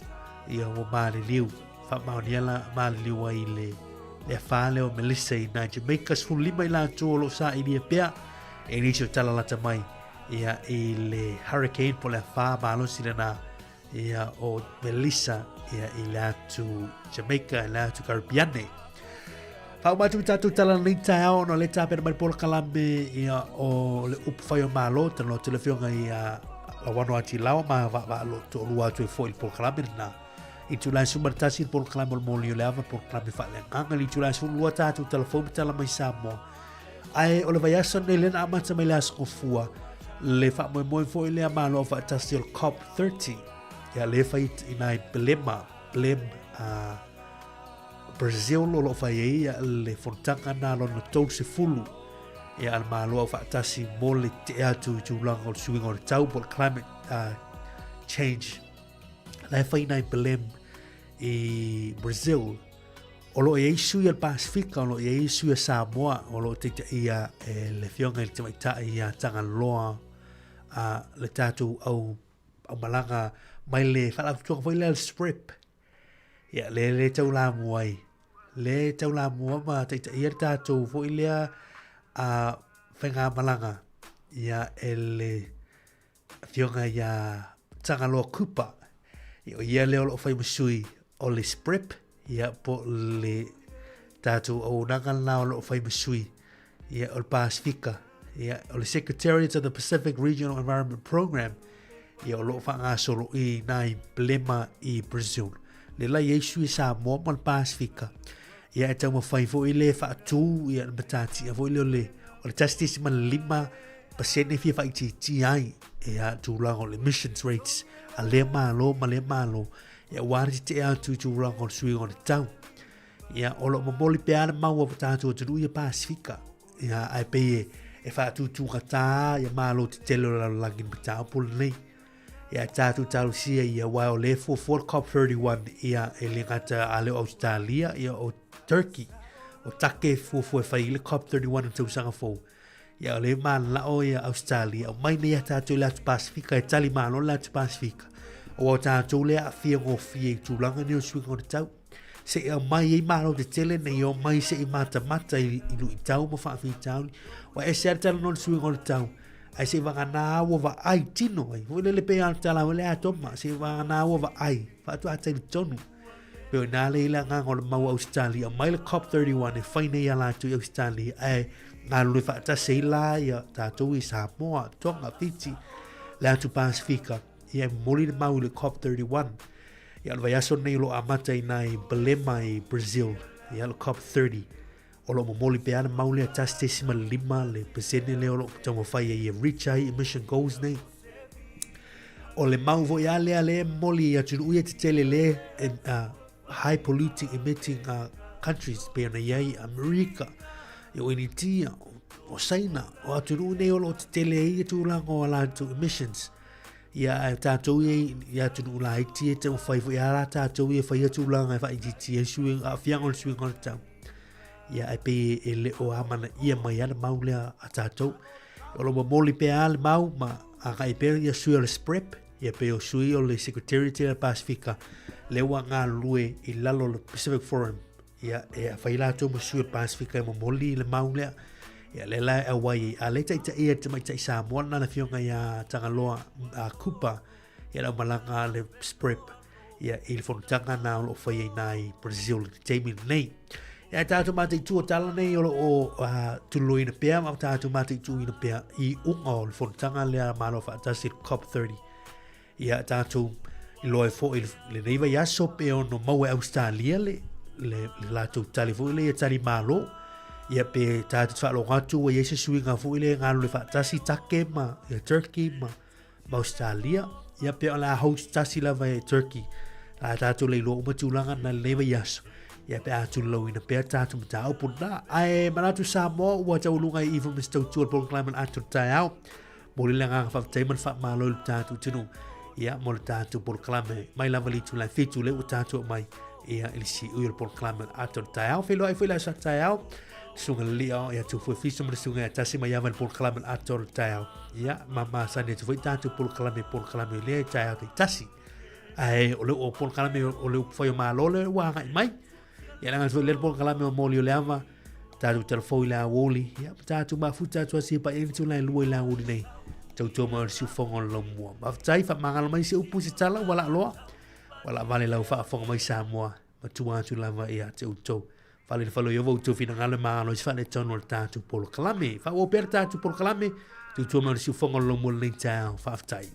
ia ua maliliu. Faamaonia la maliliu ai le le afa lea o Melissa i nā Jamaica 15 i latou o lo o sailia pea e nisi o tala lata mai ia i le hurricane po le afa malosi lena ia o Melissa ia i le atu Jamaica i le atu Caribbean. Whauma atu i tātou tala nei taeao ona le tāpena mai polokalame ia o le upu whai o malo tana o te le whionga i a Lawano Ati Lawa ma wa wa lo to lua atu e fo i le polokalame na. I tūlai suma le tasi le polokalame o le mōli o le ava polokalame whaaleagaga le itula e 12 tātou tala fou ma tala mai Samoa. Ae o le vaiaso nei lena amata mai le aso gofua le faamoemoe foi lea Malo Aufaatasi o le COP30 ia le fai i nai Belema Belem Brazil o lo o fai ai ia le fonotaga na lona 30 ia a le Malo Aufaatasi mo le tetee atu i tulaga o le suiga o le tau po o le climate change la e fai nai Belem i Brazil. O lo o i ai sui a le Pasifika, o lo o i ai sui a Samoa, o lo o taitaia e le Afioga i le Tamaitai ia Tagaloa a le tatou au, aumalaga mai le faalapotopotoga foi lea le SPREP. Ia, le le taulamua ai. Le taulamua ma taitaia le tatou foi lea a faigamalaga ia e le Afioga ia Tagaloa Cooper. Ia, o ia lea o lo o fai ma sui o le SPREP, ia, po o le tatou auaunaga lena o lo o fai ma sui ia, o le Pasifika. Ia, o le Secretariat of the Pacific Regional Environment Program, ia, o lo o faagasolo i nai Belema i Brazil. Le la i ai sui Samoa ma le Pasifika. Ia, e taumafai foi le faatū, ia, le matatia foi lea o le, o le 1.5 pasene fia faaitiitia ai ia tulaga o le emissions rates a lea Malo ma lea Malo, ia aua le tetee atu i tulaga o le suiga o le tau. Ia, o lo o momoli pea le mau a tatou atunuu ia Pasifika. Ia, ae pei e, e faatūtūgatā ia Malo tetele o le lalolagi i le mataupu lenei. Ia, tatou talosia ia, aua o lea e fuafua le COP31, ia, e le gata a lea o Ausetalia, ia, o Turkey, o Take e fuafua e fai i le COP31 i le tausaga fou. Ia, o lea e mananao ia Ausetalia, aumai nei ia tatou i le atu Pasifika, e tali malo le atu Pasifika. Aua o tatou lea e aafia gofie i tulaga nei o suiga o le tau. Se i aumai ai malo tetele nei omai se i matamata i luitau ma faafitauli. Ua ese lava le talanoa i le suiga o le tau. Ae se i vagana ua vaai tino ai. Foi lele pei lava o le tala foi lea a Toma, se i vagana ua vaai, faatoa talitonu. Pei o i ina lea i ai le agaga o le mau Ausetalia, aumai le COP31 e fai nei a latou i Ausetalia, ae galulue faatasi ai la ia tatou i Samoa, Tonga, Fiti, le atu Pasifika, ia e momoli le mau i le COP31. Ia o le vaiaso lenei o lo o amata i ina i Belema i Brazil, ia le COP30. O lo o momoli pea le mau lea 1.5 le pasene lea o lo o taumafai ai e reach ai emission goals nei. O le mau foi a lea lea e momoli i atunuu ia tetele le high polluting emitting countries pei ona i ai Amerika, o Initia, o Saina, o atunuu nei o lo o tetele ai tulaga o a latou emissions. Ia, ae tatou ia i atunuu laiti e taumafai foi a la tatou ia fai tulaga e faaitiitia ai suiga, aafiaga o le suiga o le tau. Ia, ae pei e le o amanaia mai lava le mau lea a tatou. O lo o momoli pea lava le mau ma agai pea ia sui o le SPREP, ia pei o sui o le Secretariat o le Pasifika, lea ua galulue i lalo o le Pacific Forum, ia, e fai latou ma sui o le Pasefika e momoli le mau lea. Ia, lea la e auai ai. A lea taitaia e le tamaitai Samoa lena le afioga ia Tagaloa Cooper, ia le aumalaga a le SPREP, ia, i le fonotaga na o lo o fai ai na i Brazil i le taimi lenei. Ia, e tatou mataitu o tala nei o lo o tululoina pea ma tatou mataituina pea i uga o le fonotaga lea Malo Faatasi le COP30. Ia, tatou iloa ai foi lenei vaiaso pe ono maua e Australia le, le, le latou tali foi lea tali malo. Ia pe tatou te faalogo atu ua i ai se suiga foi lea e galulue faatasi Take ma ia Turkey ma, ma Australia. Ia pe o le a host tasi lava e Turkey. La tatou le iloa uma tulaga na lenei vaiaso. Ia pe a tulauina pea tatou mataupu na. Ae manatu Samoa ua taualuga i iva ma se tautua le polokalame o le ata o le taeao. Momoli le agaga faafetai ma le faamalo i le tatou atunuu ia mo le tatou polokalame mai lava le itula e 7 lea ua tatou aumai ia i le siui o le polokalame o le ata o le taeao. Feiloai foi le aso taeao susuga Lilia ia tu foi fiso ma le susuga ia tasi mai ava i le polokalame o le ata o le taeao. Ia ma masani atu foi tatou polokalame polokalame lea i taeao taitasi. Ae o le o polokalame o le upufai o Malo lea ua agai mai. Ia leaga foi le polokalame o moli o le ava tatou telefoni i le aoauli, ia, ma tatou mafuta atu asi pa i tula e lua i le aoauli nei. Tautua mai o le siufofoga o le laumua. Faafetai, faamagalo mai se upu se tala ua laaloa. Ua laavale lau faafofoga mai Samoa, ma tua atu lava ia te outou. Fale le fale o Ieova outou finagalo e magalo ai se faaletonu o le tatou polokalame. Faaauau pea le tatou polokalame, tautua mai o le siufofoga o le laumua lenei taeao. Faafetai.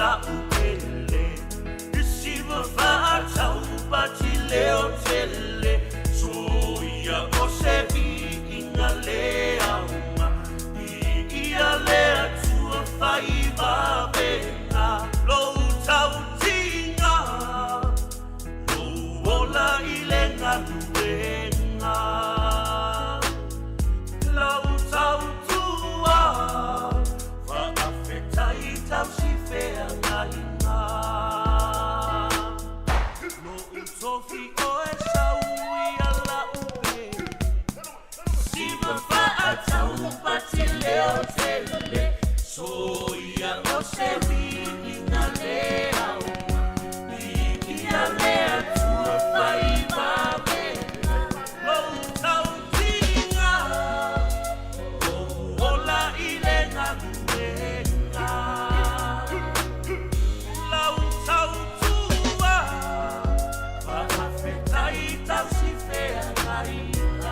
la'u pele Siva fa'atau patileo tele Soia o se vi'iga lē auga Pi'ia le Atua faivavega Lou tautiga Lou ola i le galuega Lau tautua Fa'afetai tausifeagaiga Lo'u tofi oe sauia la'u pele Siva fa'atau patileo tele Soia o se vi'iga lē auga Pi'ia le Atua faivavega Lou tautiga Lou ola i le galuega Lau tautua Fa'afetai tausifeagaiga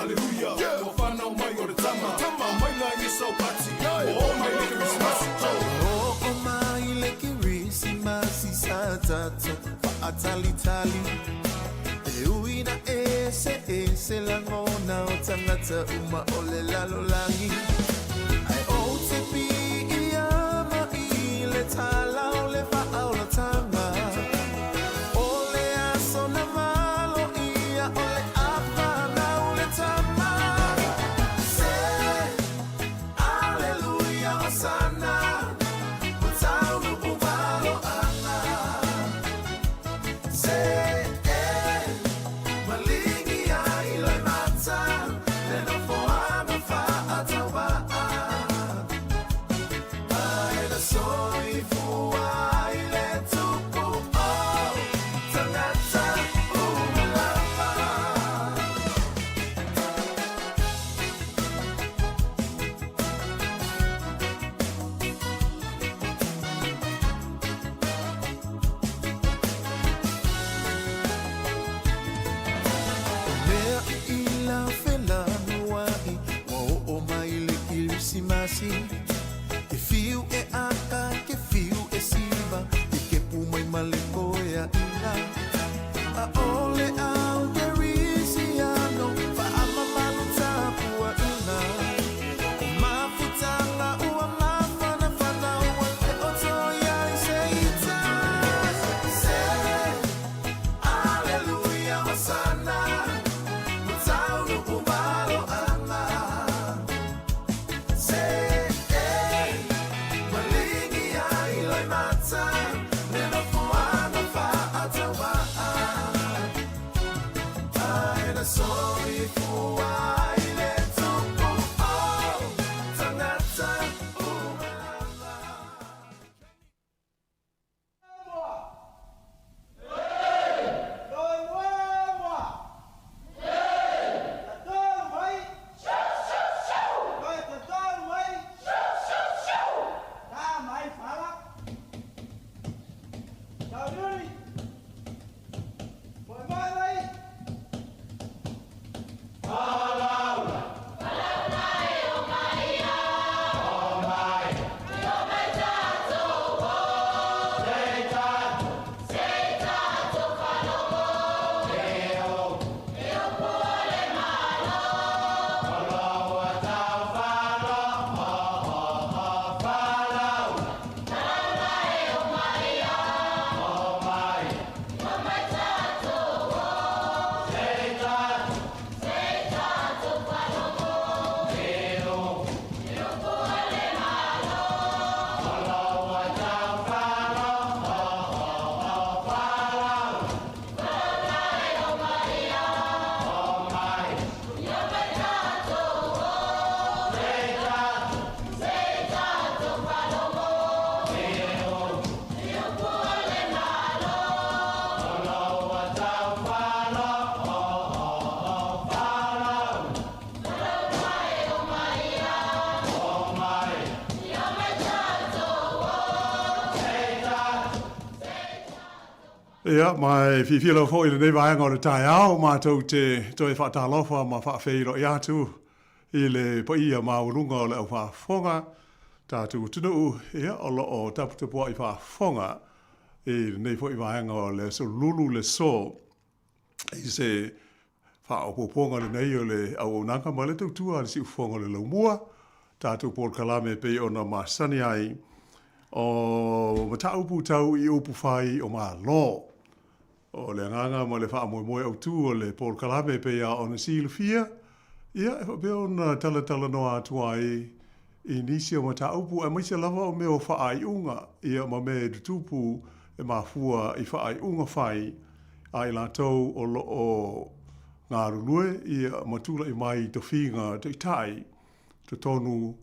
Aleluia, ua fanau mai o le tama, aumai la i saupati, ua oo mai le Kerisimasi. Oo mai le Kerisimasi sa tatou faatalitali. E ui na eseese lagona o tagata uma o le lalolagi. Ae ou te piiama i le tala o le faaolataga. O le aso na valoia o le a fanau le tama. Se Aleluia, Hosana, ua taunuu maloaga. Se e maligi ai loimata le nofoaga faatauvaa. Ae na soifua ai le tupu o tagata uma lava. O mea i ila felanuai ua oo mai le Kerisimasi. Ke fiu e aka, ke fiu e siva, ke kepu mai ma le koeaʻiga. A o le au kerisiano faamamalu tapuaʻiga. O mafutaga ua mafanafana ua le o toe ai se ita. Se Aleluia, Hosana, ua taunuu maloaga. Se e maligi ai loimata le nofoaga faatauvaa. Ae na soifua ai le tupu o tagata uma lava. Ia, ma e fiafia lava foi i lenei vaega o le taeao, matou te toe faatalofa ma faafeiloai atu i le paia maualuga o le au faafofoga, tatou atunuu, ia, o lo o taputapuai faafofoga i lenei foi vaega o le aso lulu le so i se faaopoopoga lenei o le auaunaga ma le tautua a le Siufofoga o le Laumua, tatou polokalame e pei ona masani ai o mataupu tau i upu fai o Malo. O le agaga ma le faamoemoe autu o le polokalame e pei lava ona silafia, ia, e faapea ona talatalanoa atu ai i nisi o mataupu aemaise lava o mea o faaiuga, ia, ma mea e tutupu e mafua i faaiuga fai a i latou o lo o galulue, ia, ma tulai mai i tofiga taitai totonu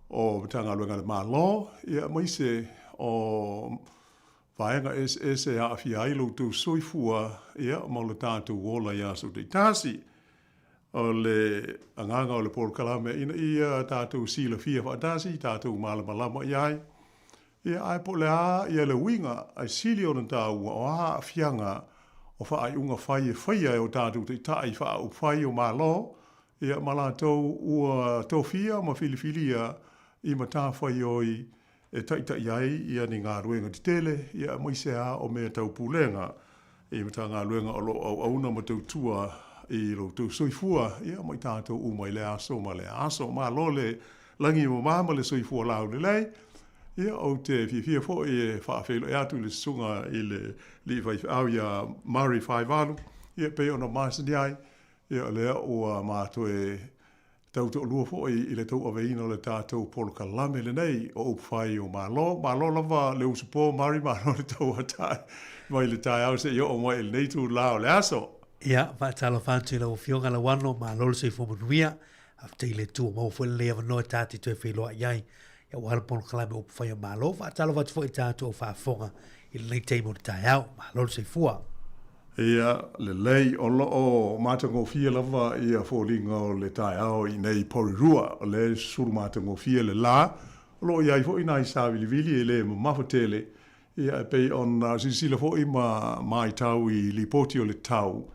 o Matagaluega a le Malo, ia, aemaise o vaega eseese e aafia ai lo outou soifua, ia, ma lo tatou ola i aso taitasi. O le agaga o le polokalame ina ia tatou silafia faatasi, tatou malamalama i ai, ia, ae po o le a ia le uiga ae sili ona taua o a aafiaga o faaiuga fai e faia e o tatou taitai faaupufai o Malo, ia, ma latou ua tofia ma filifilia i matafaioi e taita'i ai ia ni galuega tetele, ia aemaise lava o mea tau pulega i Matagaluega o lo o auauna ma tautua i lo outou soifua, ia ma i tatou uma i lea aso ma lea aso. Malo le lagi e mama ma le soifua laulelei. Ia, ou te fiafia foi e faafeiloai atu i le susuga i le alii faifeau ia Murray Faivalu, ia e pei ona masani ai, ia o lea ua ma toe tau toalua foi i le tauaveina o le tatou polokalame lenei o Upufai o Malo. Malo lava le usupo Murray, malo le tauatai mai le taeao seia oo mai i lenei itula o le aso. Ia, faatalofa atu i lau Afioga Lauano, malo le soifua manuia. Faafetai i le Atua ua maua foi lenei avanoa ta te toe feiloai ai aua le polokalame o Upufai o Malo. Faatalofa atu foi i tatou au faafofoga i lenei taimi o le taeao. Malo le soifua. Ia, lelei, o lo o matagofie lava ia foliga o le taeao i inei i Porirua. O lea e susulu matagofie le la. O lo o i ai foi nai savilivili e le mamafa tele, ia e pei ona silasila foi ma maitau i lipoti o le tau,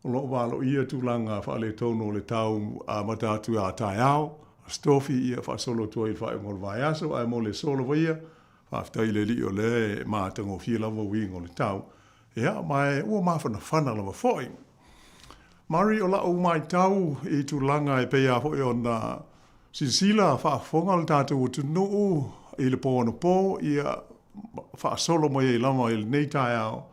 O lo o valoia tulaga faaletonu o le tau amata atu a taeao, Aso Tofi, ia faasolo atu ai i le faaiuga o le vaiaso, ae mo le aso lava ia, faafetai i le Alii o lea e matagofie lava uiga o le tau, ia, ma e ua mafanafana lava foi. Murray, o la'u maitau i tulaga e pei lava foi ona silasila faafofoga le tatou atunuu i le po anapo, ia, faasolo mai ai lava i lenei taeao,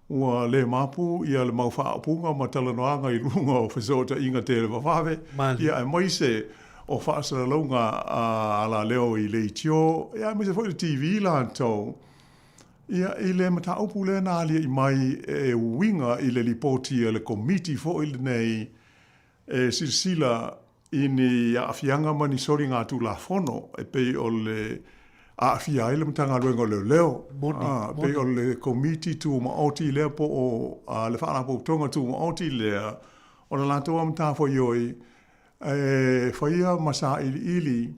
Ua le mapu ia le mau faaupuga ma talanoaga i luga o fesootaiga televavave, ia aemaise o faasalalauga a alaleo i leitio, ia aemaise foi le TV latou, ia i le mataupu lea na alia'i mai e uiga i le lipoti a le Komiti foi lenei e silasila i ni aafiaga ma ni soligatulafono e pei o le aafia ai le Matagaluega o Leoleo. Moni, pei o le Komiti Tumaoti lea po o le Faalapotopotoga Tumaoti lea, o le latou lava matafaioi e faia ma sailiili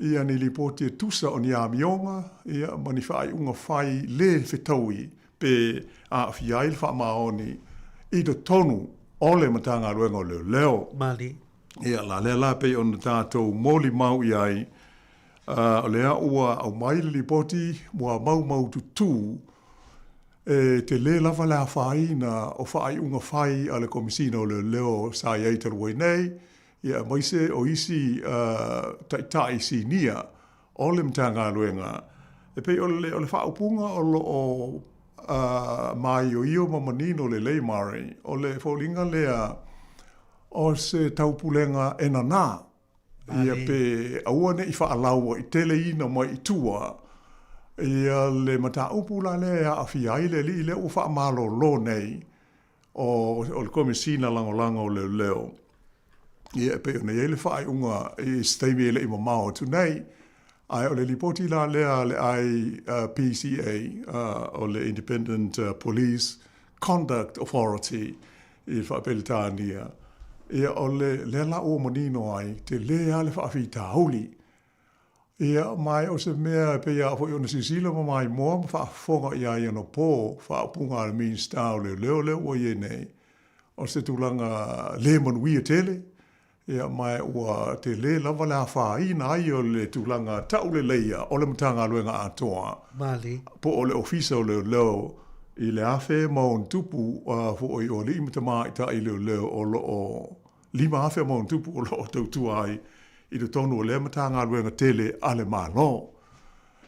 ia ni lipoti e tusa o ni amioga ia ma ni faaiuga fai le fetaui pe aafia ai le faamaoni i totonu o le Matagaluega o Leoleo. Mali. Ia, la lea la pei ona tatou molimau i ai, o lea ua aumai le lipoti ua maumaututu e tele lava le afaina o faaiuga fai a le Komesina o Leoleo sa i ai talu ai nei, ia aemaise o isi taitai sinia o le Matagaluega. E pei o le, o le faaupuga o lo o māioio ma manino lelei Murray, o le foliga lea o se taupulega e nanā, ia pe aua ne i faalauaiteleina mai i tua ia le mataupu la lea e aafia ai le alii lea ua faamalolo nei o le Komesina Lagolago o Leoleo. Ia, e pei ona i ai le faaiuga i se taimi e le i mamao atu nei, ae o le lipoti la lea a le IPCA, o le Independent Police Conduct Authority i le Faa-Peretania, ia o le lea la ua manino ai, tele lava le faafitauli. Ia, ma o se mea e pei lava foi ona silasila ma maimoa ma faafofoga i ai anapo faaupuga a le Minisita o Leoleo lea ua i ai nei, o se tulaga le manuia tele, ia, ma ua tele lava le afaina ai o le tulaga tauleleia o le Matagaluega atoa, Mali. po o le Ofisa o Leoleo i le 1000+ foi o alii ma tamaitai leoleo o lo o 5000+ o lo o tautua ai i totonu o lea Matagaluega tele a le Malo.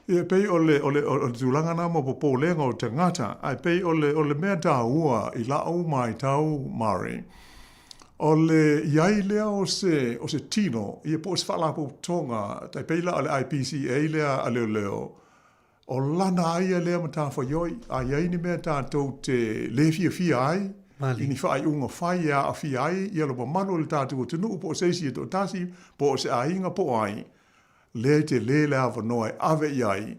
Ia, e pei o le, o le, o le tulaga na ma popolega o tagata, ae pei o le, o le mea taua i la'u maitau, Murray, o le i ai lea o se, o se tino, ia po o se faalapotopotoga, tai pei la o le IPCA lea a leoleo, O lana ai ia lea matafaioi, a i ai ni mea tatou te le fiafia ai, i ni faaiuga fai e aafia ai ia le mamalu o le tatou atunuu po o se isi e toatasi, po o se aiga po o ai, lea e tele le avanoa e ave i ai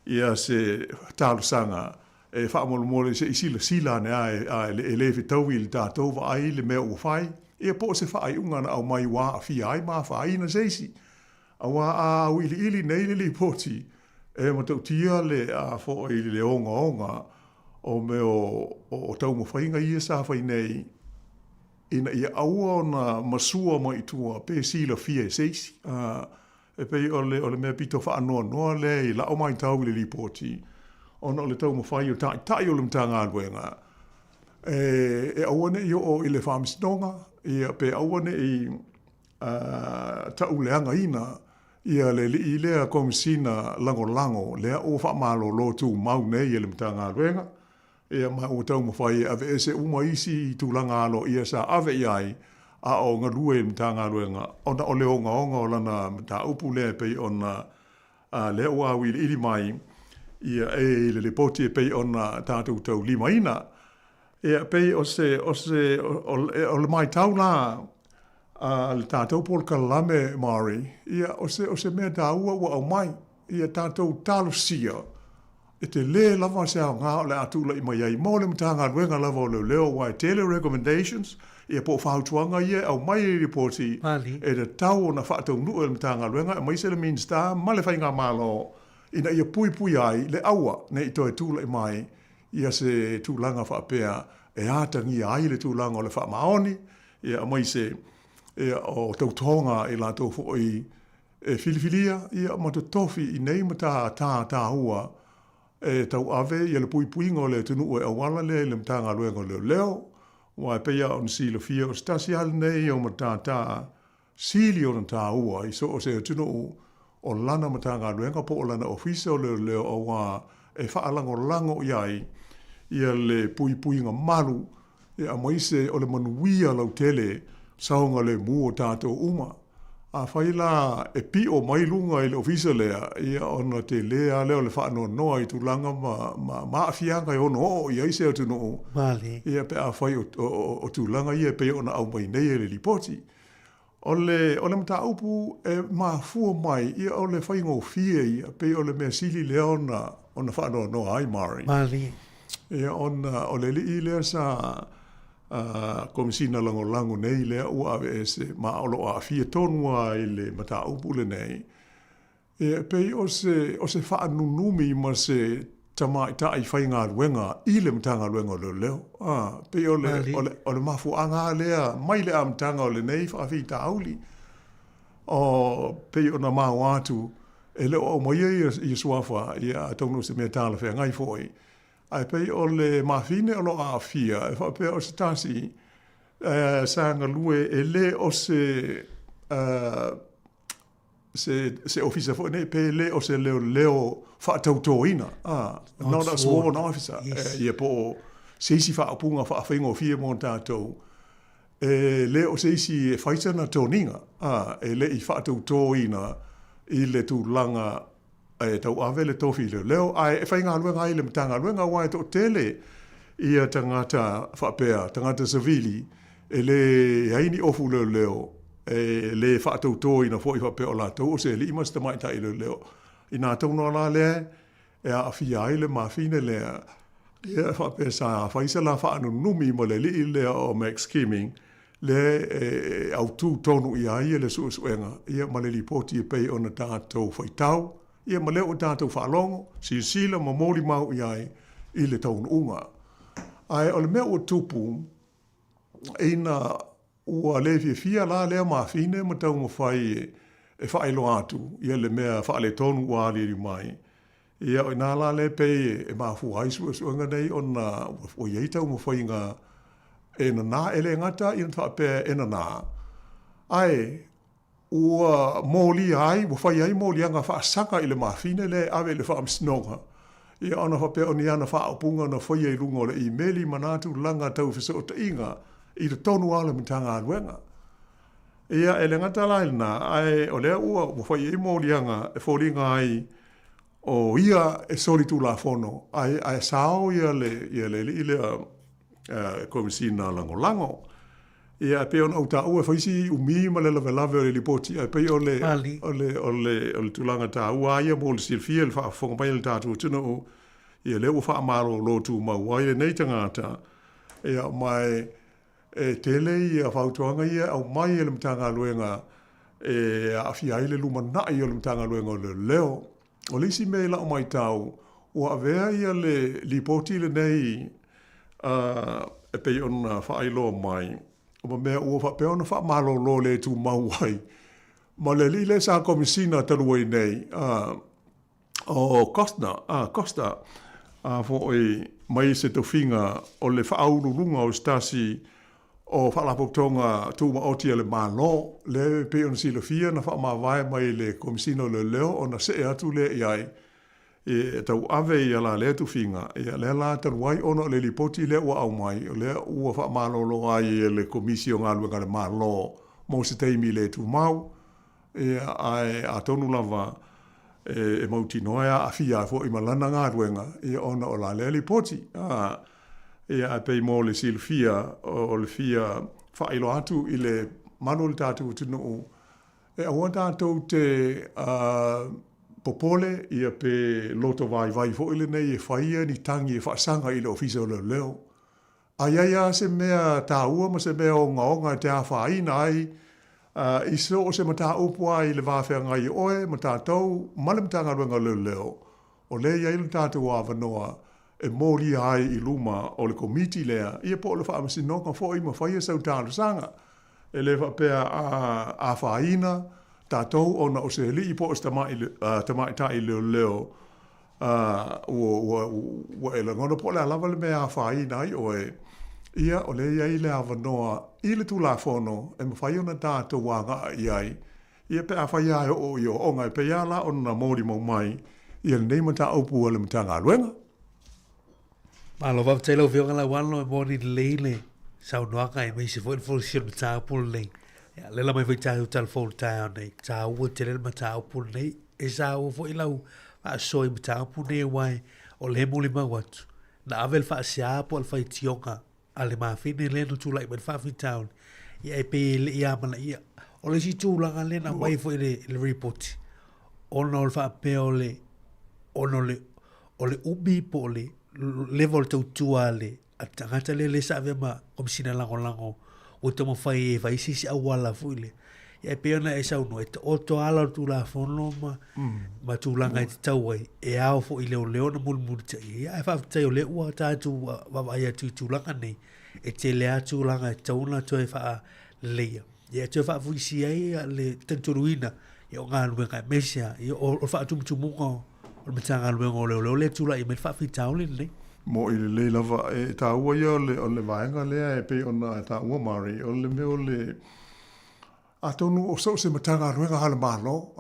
ia se talosaga e faamolemole se i silasila ane a e le fetaui i le tatou vaai le mea ua fai, ia po o se faaiuga na aumai ua aafia ai ma afaina se isi. Aua a auiliili nei le lipoti, e matautia le a foi le ogaoga o mea o taumafaiga ia sa fai nei ina ia aua ona masua mai i tua pe silafia e se isi. E pei o le, o le mea pito faanoanoa lea i la'u maitau i le lipoti, ona o le taumafai o Taitai o le Matagaluega e, e aua ne i oo i le Faamasinoga, ia, pe aua ne i tauleagaina ia le alii lea Komesina Lagolago lea ua faamalolo tumau nei e le Matagaluega, Ia, ma ua taumafai e aveese uma isi tulaga aloaia sa ave i ai a o galue i le Matagaluega ona o le ogaoga o lana mataupu lea e pei ona lea ua auiliili mai ia e i le lipoti e pei ona tatou taulimaina. Ia, pei o se, o se, o le maitau la a le tatou polokalame Maori, ia, o se, o se mea taua ua aumai, ia tatou talosia E tele lava se aoga o le a tulai mai ai mo le Matagaluega lava o Leoleo aua e tele recommendations ia po o fautuaga ia e aumai i le lipoti e tatau ona faataunuu e le Matagaluega aemaise le Minisita ma le Faigamalo ina ia puipuia ai le aua ne i toe tulai mai ia se tulaga faapea e atagia ai le tulaga o le faamaoni ia aemaise ia o tautoga i latou foi E filifilia ia ma totofi i nei matata taua e tauave ia le puipuiga o le atunuu e auala lea i le Matagaluega o Leoleo, aua e pei lava ona silafia o se tasi lava lenei o matata sili ona taua i so o se atunuu o lana Matagaluega po o lana Ofisa o Leoleo aua e faalagolago i ai ia le puipuiga malu aemaise o le manuia lautele saogalemu o tatou uma. Afai la e pio mai luga i le ofisa lea, ia ona tele lava lea o le faanoanoa i tulaga ma aafiaga e ono oo i ai se atunuu, ia pe afai o tulaga ia e pei ona aumai nei e le lipoti. O le, o le mataupu e mafua mai, ia o le faigofie ia, pei o le mea sili lea ona, ona faanoanoa ai Mari. Malie. Ia ona o le alii lea sa uh, Komesina Lagolago nei lea ua aveese ma o lo o aafia tonu lava i le mataupu lenei. E pei o se, o se faanunumi ma se tamaitai faigaluega i le Matagaluega o Leoleo. A, pei o le, o le, o le mafuaaga lava lea mai le amataga o lenei faafitauli. O, pei ona maua atu, e le o aumaia ia, ia suafa, ia atonu o se mea talafeagai foi. Ae pei o le mafine o lo o aafia, e faapea o se tasi, eh, sa galue e le o se, uh, se, se ofisa foi nei, pe le o se leoleo faatautoina, ah, not a sworn officer, yes. eh, ia po o se isi faaupuga faafaigofie mo tatou, e le o se isi e fai sana toniga, ah, e le i faatautoina i le tulaga e tauave le tofi leoleo, ae e faigaluega ai i le Matagaluega, aua e toatele ia tagata faapea, tagata savili, e leai ni ofu leoleo, e le faatautoina foi faapea o latou o se alii ma se tamaitai leoleo. Inā tonu lava la lea e aafia ai le mafine lea, ia e faapea sa fai se la faanunumi ma le alii lea o Max Kimming, lea e autū tonu i a ia le suesuega, ia ma le lipoti e pei ona tatou faitau, ia ma lea ua tatou faalogo, silasila ma molimau i ai i le taunuuga. Ae o le mea ua tupu, ina ua le fiafia la lea mafine ma taumafai e faailoa atu ia le mea faaletonu ua aliali mai, ia o i ina la lea pei e mafua ai suesuega nei ona ua i ai taumafaiga e nanā, e le gata ina faapea e nanā, ae ua molia ai, ua fai ai moliaga faasaga i le mafine lea e ave i le faamasinoga, ia ona faapea o ni ana faaupuga na faia i luga o le imeli ma nā tulaga tau fesootaiga i totonu lava o le Matagaluega. Ia, e le gata la i lena, ae o lea ua, ua fai i ai moliaga e foliga ai o ia e solitulafono, ae, ae sao ia le, ia le alii lea uh, Komesina Lagolago. Ia, e pei ona ou taua e fai si umi ma le lavelave o le lipoti, ae pei o le, o le, o le, o le tulaga taua lava ia mo le silafia i le faafofoga mai a le tatou atunuu, ia lea ua faamalolo tumau ai lenei tagata, ia, ma e, e tele ia fautuaga ia e aumai e le Matagaluega e aafia ai le lumanai o le Matagaluega o Leoleo. O le isi mea i lau maitau, ua avea ia le lipoti lenei e pei ona faailoa mai. ma mea ua faapea ona faamalōlō le tumau ai ma le alii lea sa Komesina talu ai nei, o Costner, Costa, a foi mai se tofiga o le faauluuluga o se tasi o Faalapotopotoga Tumaoti a le Malo, lea e pei ona silafia na faamavae mai le Komesina o Leoleo ona see atu lea i ai e tauave ia la lea tufiga, ia lea la talu ai ona o le lipoti lea ua aumai, o lea ua faamalolo ai e le Komisi o Galuega a le Malo mo se taimi le tumau, ia ae atonu lava e mautinoa e aafia ai foi ma lana galuega, ia ona o la lea lipoti. Ia ae pei mo le silafia, o le fia faailoa atu i le malu o le tatou atunuu, E aua tatou te popole ia pe loto vaivai foi lenei e faia ni tagi e faasaga i le Ofisa o Leoleo. A i ai lava se mea taua ma se mea ogaoga e te afaina ai i so o se mataupu lava i le va feagai o oe ma tatou ma le Matagaluega o Leoleo, o lea e i ai lo tatou avanoa e molia ai i luma o le Komiti lea, ia po o le Faamasinoga foi ma faia sau talosaga. E le faapea a afaina tatou ona o se alii po o se tamaitai leoleo ua e lagona po o le a lava le mea e afaina ai oe, ia o lea e i ai le avanoa i le Tulafono e mafai ona tatou agai i ai, ia pe afai lava e oo i ooooga e pei lava la ona molimau mai ia lenei mataupu a le Matagaluega. Malo faafetai lau Afioga Lauano e moni lelei le saunoaga aemaise foi le folasia o le mataupu lenei. Ia, lea la mai foi tatou talafou i le taeao nei, taua tele le mataupu lenei. E saua foi lau faasoa i mataupu nei aua o lea e molimau atu, na ave le faasea po o le faitioga a le mafine lea na tulai mai le faafitauli, ia e pei e le i amanaia. O le isi tulaga lea na aumai foi i le, le repoti, ona o le faapea o le, ona o le, o le umi po o le level o le tautua a le a le tagata lea lea sa avea ma Komesina Lagolago ua taumafai e fai se isi auala foi lea. Ia e pei ona e saunoa, e taoto ala o le Tulafono ma, ma tulaga e tatau ai, e ao foi i leoleo ona mulimulitai. Ia ae faafetai o lea ua tatou vaavaai atu i tulaga nei, e tele lava tulaga e tatau ona toe faaleleia. Ia e toe faafuisia ai le talitonuina ia o galuega aemaise lava ia o le faatumutumuga o le Matagaluega o Leoleo lea e tulai mai le faafitauli lenei. Moʻi lelei lava. E taua ia o le, o le vaega lea e pei ona taua Murray, o le mea o le, atonu o so o se Matagaluega a le Malo,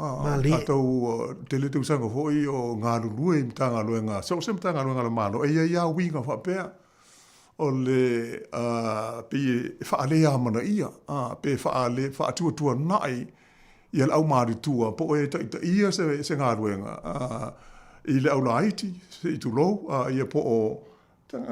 tatou tele tausaga foi o galulue i Matagaluega, so o se Matagaluega a le Malo, e i ai lava uiga faapea. O le, pei e faaleamanaia, pe faale, faatuatuanai ia le aumatutua po o e taitaia se, se galuega i le aulaiti, se i tulou, ia po o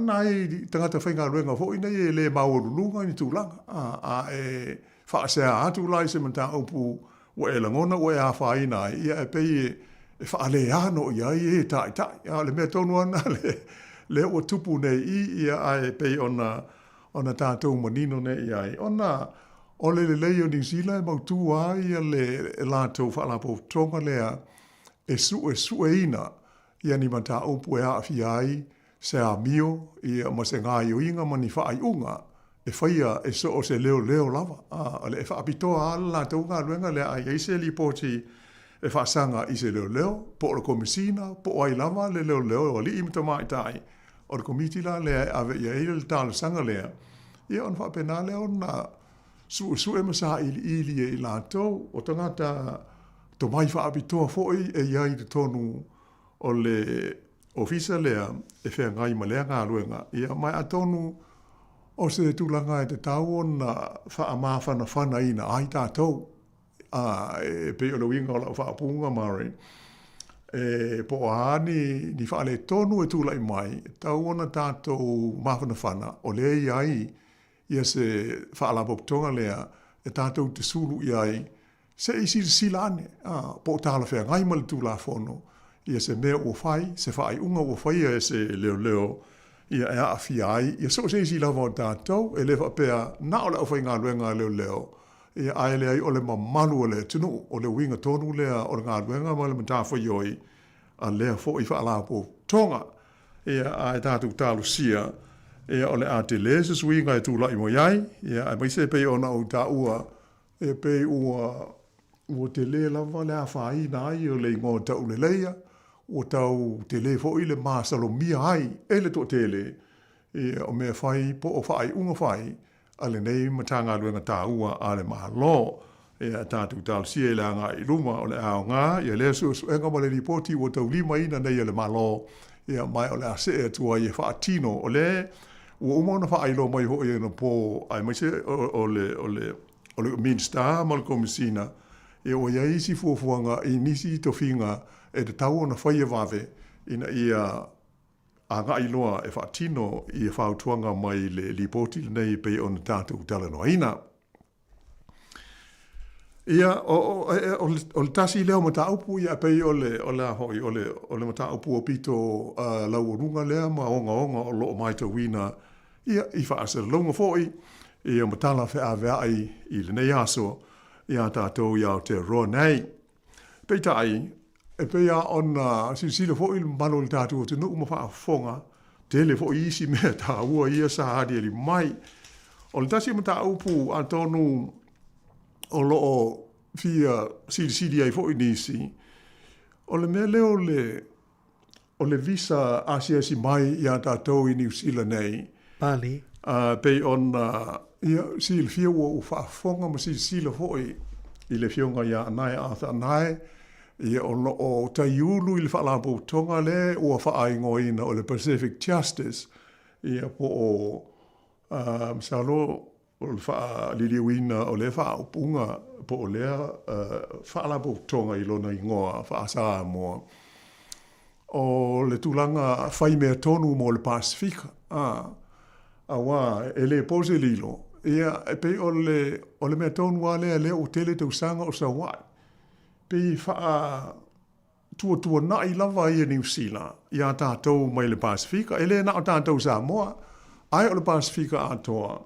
nai tagata faigaluega foi nei e le maualuluga ni tulaga, a e faasea atu la i se mataupu ua e lagona ua e afaina ai, ia e pei e faaleano i ai e taitai. A o le mea tonu lava lena le, lea ua tupu nei i, ia ae pei ona, ona tatou manino nei i ai. Ona o le lelei o Niu Sila e mautū lava ia le latou faalapotopotoga lea e suesueina ia ni mataupu e aafia ai se amio ia ma se gaoioiga ma ni faaiuga e faia e so o se leoleo lava. A, o le e faapitoa lava le latou galuega lea a i ai se lipoti e faasaga i se leoleo, po o le komesina, po o ai lava le leoleo o alii ma tamaitai, o le komiti la lea e ave i ai le talosaga lea, ia ona faapena lea ona suesue ma sailiili e i latou o tagata tomai faapitoa foi e i ai i totonu o le ofisa lea e feagai ma lea galuega. Ia, ma atonu o se tulaga e tatau ona faamafanafanaina ai tatou. A, e pei o le uiga o lau faaupuga, Murray, e po o a ni, ni faaletonu e tulai mai, e tatau ona tatou mafanafana o lea e i ai ia se faalapotopotoga lea e tatou te sulu i ai se i silasila ane, a, po o talafeagai ma le Tulafono ia se mea ua fai, se faaiuga ua faia e se leoleo ia e aafia ai ia so o se isi lava o tatou, e le faapea na o le aufaigaluega a leoleo, ia ae leai o le mamalu o le atunuu, o le uiga tonu lea o le galuega ma le matafaioi a lea foi faalapotopotoga. Ia, ae tatou talosia Ia, o le a tele se suiga e tula'i mai ai, ia, aemaise e pei ona ou taua, e pei ua, ua tele lava le afaina ai o le igoa tauleleia, ua tau tele foi le masalomia ai e le toatele, ia, o mea fai po o faaiuga fai a lenei Matagaluega taua a le Malo. Ia, tatou talosia i le agai i luma o le a aoga ia lea suesuega ma le lipoti ua taulimaina nei e le Malo, ia, ma o le a see atu ai e faatino. O lea ua uma ona faailoa mai foi anapo aemaise o le, o le, o le Minisita ma le Komesina, ia ua i ai isi fuafuaga i nisi tofiga e tatau ona faia vave ina ia agai loa e faatino ia fautuaga mai le lipoti lenei e pei ona tatou talanoaina. Ia, o, o, o le tasi lea o mataupu, ia, pei o le, o le a foi, o le, o le mataupu aupito laualuga lea ma ogaoga o lo o matauina, ia, i faasalalauga foi, ia, ma tala feaveai i lenei aso iā tatou i Aotearoa nei. Peitai, e pei lava ona silasila foi le mamalu o le tatou atunuu ma faafofoga, tele foi isi mea taua ia sa aliali mai. O le tasi o mataupu atonu o lo o fia silisili ai foi nisi, o le mea lea o le o le visa asiasi mai iā tatou i Niu Sila nei. Pale. A, pei ona, ia, silafia ua ou faafofoga ma silasila foi i le Afioga ia Anae Arthur Anae, ia, o lo o taiulu i le Faalapotopotoga lea ua faaigoaina o le Pacific Justice, ia, po o, a, masalo o le faaliliuina o lea faaupuga po o lea faalapotopotoga i lona igoa faa-Samoa, o le tulaga fai mea tonu mo le Pasefika, aua e le po se lilo, ia, e pei o le, o le mea tonu lava lea lea ua tele tausaga o sau ai, pei e faa tuatuanai lava ia Niu Sila iā tatou mai le Pasefika. E le na o tatou Samoa, ae o le Pasefika atoa.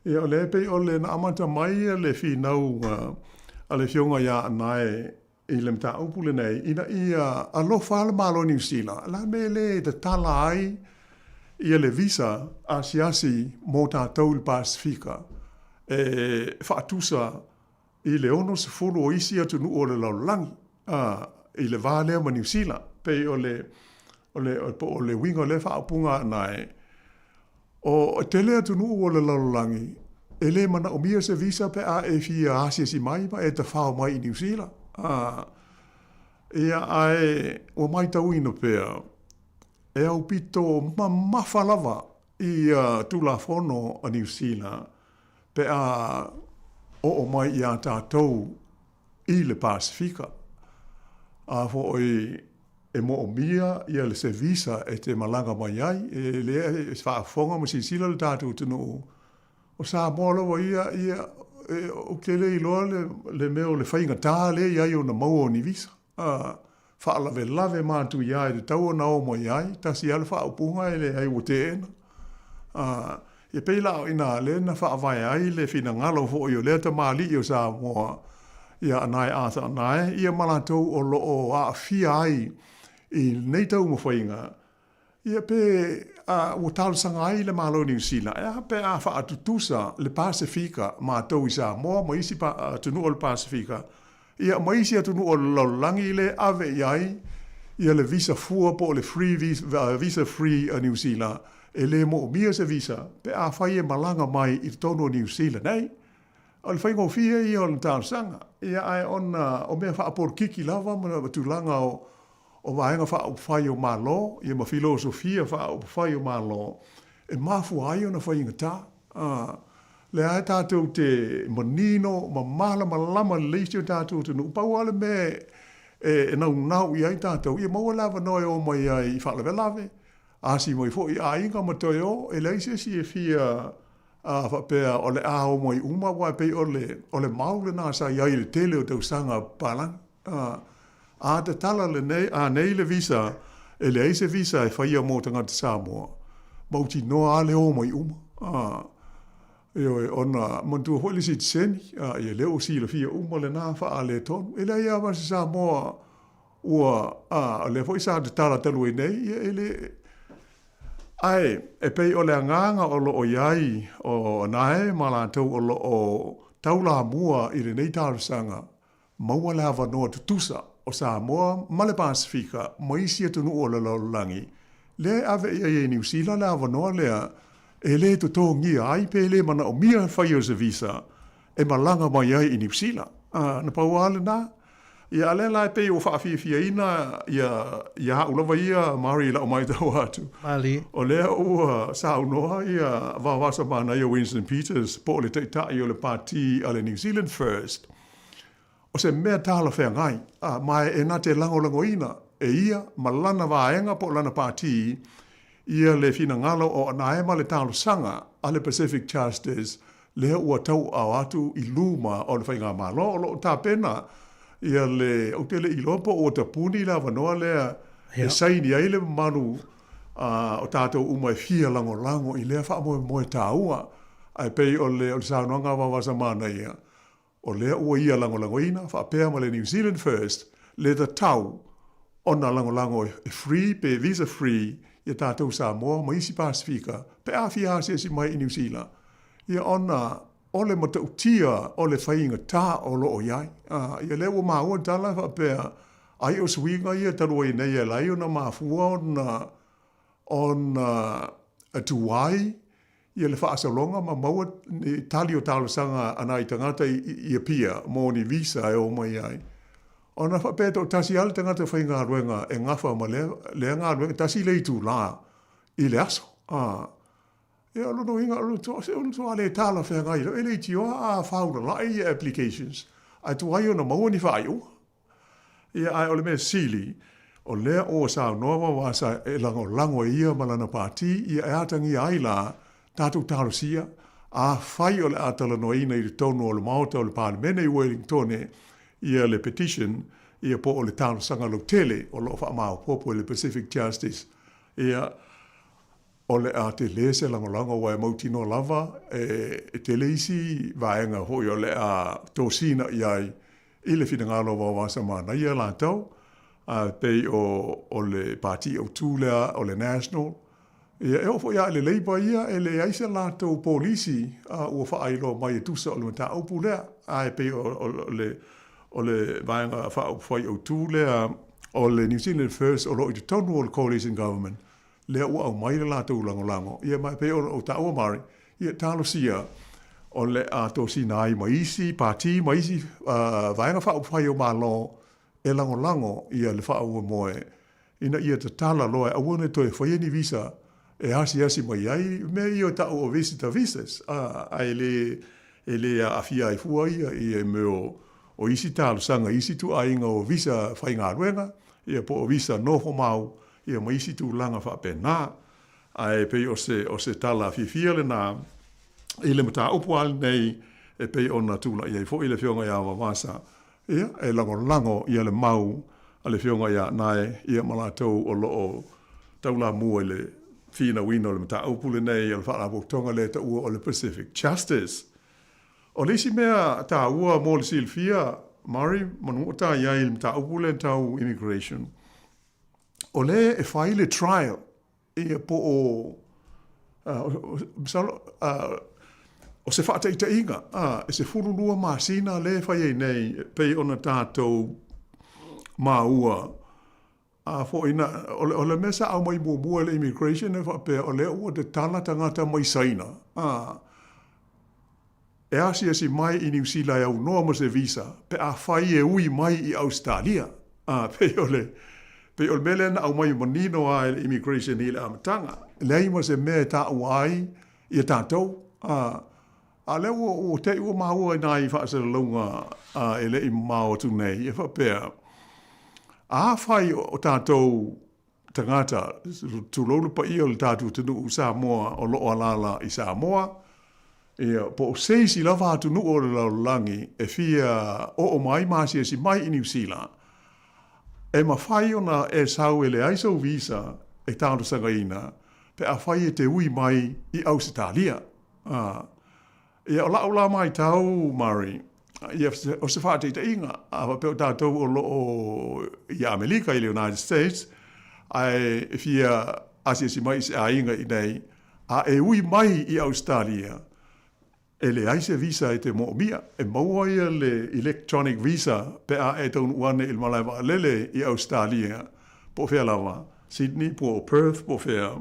Ia, o lea e pei o le na amata mai le finau a le Afioga ia Anae i le mataupu lenei, ina ia alofa le Malo o Niu Sila, o le a le mea e le tatala ai ia le visa asiasi mo tatou i le Pasefika e faatusa i le 60 o isi atunuu o le lalolagi, ā, i le va lea ma Niu Sila. Pei o le, o le, po o le uiga o lea faaupuga anae, o, e tele atunuu o le lalolagi e le manaomia se visa pe a e fia asiasi mai ma e tafao mai i Niu Sila. Ā, ia, ae ua maitauina pea, e aupito mamafa lava i Tulafono a Niu Sila pe a oo mai iā tatou i le Pasefika. A foi e moomia ia le se visa e te malaga mai ai, e lea e faafofoga ma silasila le tatou atunuu, o Samoa lava ia, ia, e, ou te le iloa le, le mea o le faigata lea i ai ona maua o ni visa. A, faalavelave matuia e tatau ona o mai ai, tasi lava le faaupuga e leai ua teena. A, e pei la o ina lea na faavae ai le finagalo foi o lea tamalii o Samoa ia Anae Arthur Anae, ia ma latou o lo o aafia ai i lenei taumafaiga, Ia pe a ua talosaga ai le Malo o Niu Sila, e a pe a faatutusa le Pasefika, matou i Samoa ma isi atunuu o le Pasefika, ia ma isi atunuu o le lalolagi le ave i ai ia le visa fua po o le free visa, visa free a Niu Sila, e le moomia se visa pe afai e malaga mai i totonu o Niu Sila nei. O le faigofie ia o le talosaga, ia ae ona o mea faapolokiki lava ma tulaga o o vaega faaupufai o Malo, ia ma filosofia faaupufai o Malo, e mafua ai ona faigata. A, lea lava tatou te manino ma malamalama lelei si o tatou atunuu, pau lava le mea e naunau i ai tatou, ia maua le avanoa e o mai ai i faalavelave, asi mai foi i aiga ma toe o, e leai se isi e fia a faapea o le a o mai uma, aua e pei o le, o le mau lena sa i ai i le tele o tausaga papalagi. A, a tatala lenei, a nei le visa, e leai se visa e faia mo tagata Samoa, mautinoa lava le o mai uma. A, ioe, ona manatua foi le sitiseni, a, ia lea ua silafia uma lena faaletonu. E leai lava se Samoa ua, a, o lea foi sa tatala talu ai nei, ia e le, Ae, e pei o le agaga o lo o i ai o Anae ma latou o lo o taulamua i lenei talosaga, maua le avanoa tutusa o Samoa ma le Pasefika ma isi atunuu o le lalolagi, lea e ave i ai e Niu Sila le avanoa lea e le totogia ai pe le manaomia le faia o se visa e malaga mai ai i Niu Sila. Na pau lava lena. Ia, a lea la e pei ua faafiafiaina ia, ia au lava ia, Mari, i lau matau atu. Malie. O lea ua saunoa ia Vaovasa Manaia Winston Peters po o le Taitai o le Pati a le New Zealand First, o se mea talafeagai, a, ma e na te lagolagoina e ia ma lana vaega po o lana pati ia le finagalo o Anae ma le talosaga a le Pacific Justice lea ua tauaao atu i luma o le Faigamalo. O lo o tapena ia le, ou te le i iloa po ua tapuni le avanoa lea e saini ai le mamalu o tatou uma e fia lagolago i lea faamoemoe taua. Ae pei o le saunoaga a Vaovasa Manaia, O lea ua ia lagolagoina faapea ma le New Zealand First le tatau ona lagolago e free pe visa free ia tatou Samoa ma isi Pasefika pe a fia asiasi mai i Niu Sila ia ona o le matautia o le faigata o lo o i ai. Ia lea ua maua le tala e faapea ai o suiga ia talu ai nei e ala ai ona mafua ona ona tuai ia le faasologa ma maua ni tali o talosaga a nai tagata i Apia mo ni visa e o mai ai. Ona faapea e toatasi lava le tagata faigaluega e gafa ma lea, lea galuega, tasi le itulā i le aso. A, ia o lona uiga, o le matua le talafeagai loa, e leitioa a faaulala'i ia applications, ae tuai ona maua ni faaiuga. Ia, ae o le mea sili, o lea ua saunoa Vaovasa e lagolago e ia ma lana pati, ia e atagia ai la tatou talosia, afai o le a talanoaina i totonu o le Maota o le Palemene i Uelingtone ia le petition, ia po o le talosaga lautele o lo o faamaopoopo e le Pacific Justice, ia, o le a tele se lagolago aua e mautinoa lava e tele isi vaega foi o le a tosina i ai i le finagalo o Vaovasa Manaia latou, a pei o le Pati Autu lea o le National. Ia, e oo foi lava i le Labour ia, e leai se latou polisi ua faailoa mai e tusa o le mataupu lea, ae pei o le Vaega Faaupufai Autu lea o le New Zealand First o lo o i totonu o le Coalition Government, lea ua aumai le latou lagolago, ia ma e pei ona ou taua Mari, ia talosia o le a tosina ai ma isi pati ma isi vaega faaupufai o Malo e lagolago ia le faamoemoe ina ia tatala loa e aua ne toe faia ni visa e asiasi mai ai mea ia o ta'u o visitor visas, ae le e le aafia ai fua ia i mea o isi talosaga i isi ituaiga o visa faigaluega ia po o visa nofo mau ia ma isi tulaga faapena. Ae pei o se, o se tala fiafia lena i le mataupu lava lenei e pei ona tulai ai foi le Afioga ia Vavasa, ia, e lagolago ia le mau a le Afioga ia Nae ia ma latou o lo o taulamua i le finauina o le mataupu lenei o le Faalapotopotoga lea e taua o le Pacific Justice. O le isi mea taua mo le silafia, Murray, manu o ta i ai i le mataupu lea tau immigration, o lea e fai le trial ia po o masalo o se faataitaiga e 12 masina lea e fai ai nei e pei ona tatou maua a foi na o le mea sa aumai muamua e le immigration e faapea o lea ua tatala tagata mai Saina e asiasi mai i Niu Sila e aunoa ma se visa pe afai e ui mai i Ausetalia. A, pei o le, pei o le mea lea na aumai manino lava e le Immigration i le amataga. Leai ma se mea e taua ai ia tatou. A, a lea ua, ua te i ua maua i nai faasalalauga a, e le i mamao atu nei, e faapea, afai o tatou tagata, tulou le paia o le tatou atunuu Samoa o lo o alaala i Samoa, ia, po o se isi lava atunuu o le lalolagi e fia oo mai ma asiasi mai i Niu Sila, e mafai ona e sau e leai sou visa e talosagaina pe afai e te ui mai i Ausetalia. Ia, o la'u la maitau, Murray, ia, o se faataitaiga, a faapea o tatou o lo o i Amelika, i le United States, ae e fia asiasi mai i se aiga i inei, a e ui mai i Ausetalia, e leai se visa e te moomia. E maua ia le electronic visa pe a e taunuu ane i le malae vaalele i Ausetalia, po o fea lava, Sydney po o Perth po o fea,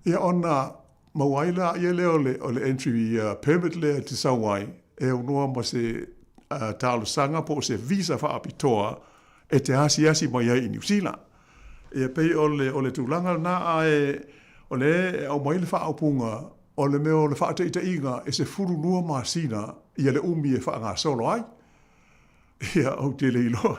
ia ona maua ai laia lea o le, o le entry permit lea e te sau ai, e aunoa ma se talosaga po o se visa faapitoa e te asiasi mai ai i Niu Sila. Ia pei o le, o le tulaga lena, ae o lea e aumai le faaupuga o le mea o le faataitaiga e 12 masina ia le umi e faagasolo ai. Ia, ou te le iloa.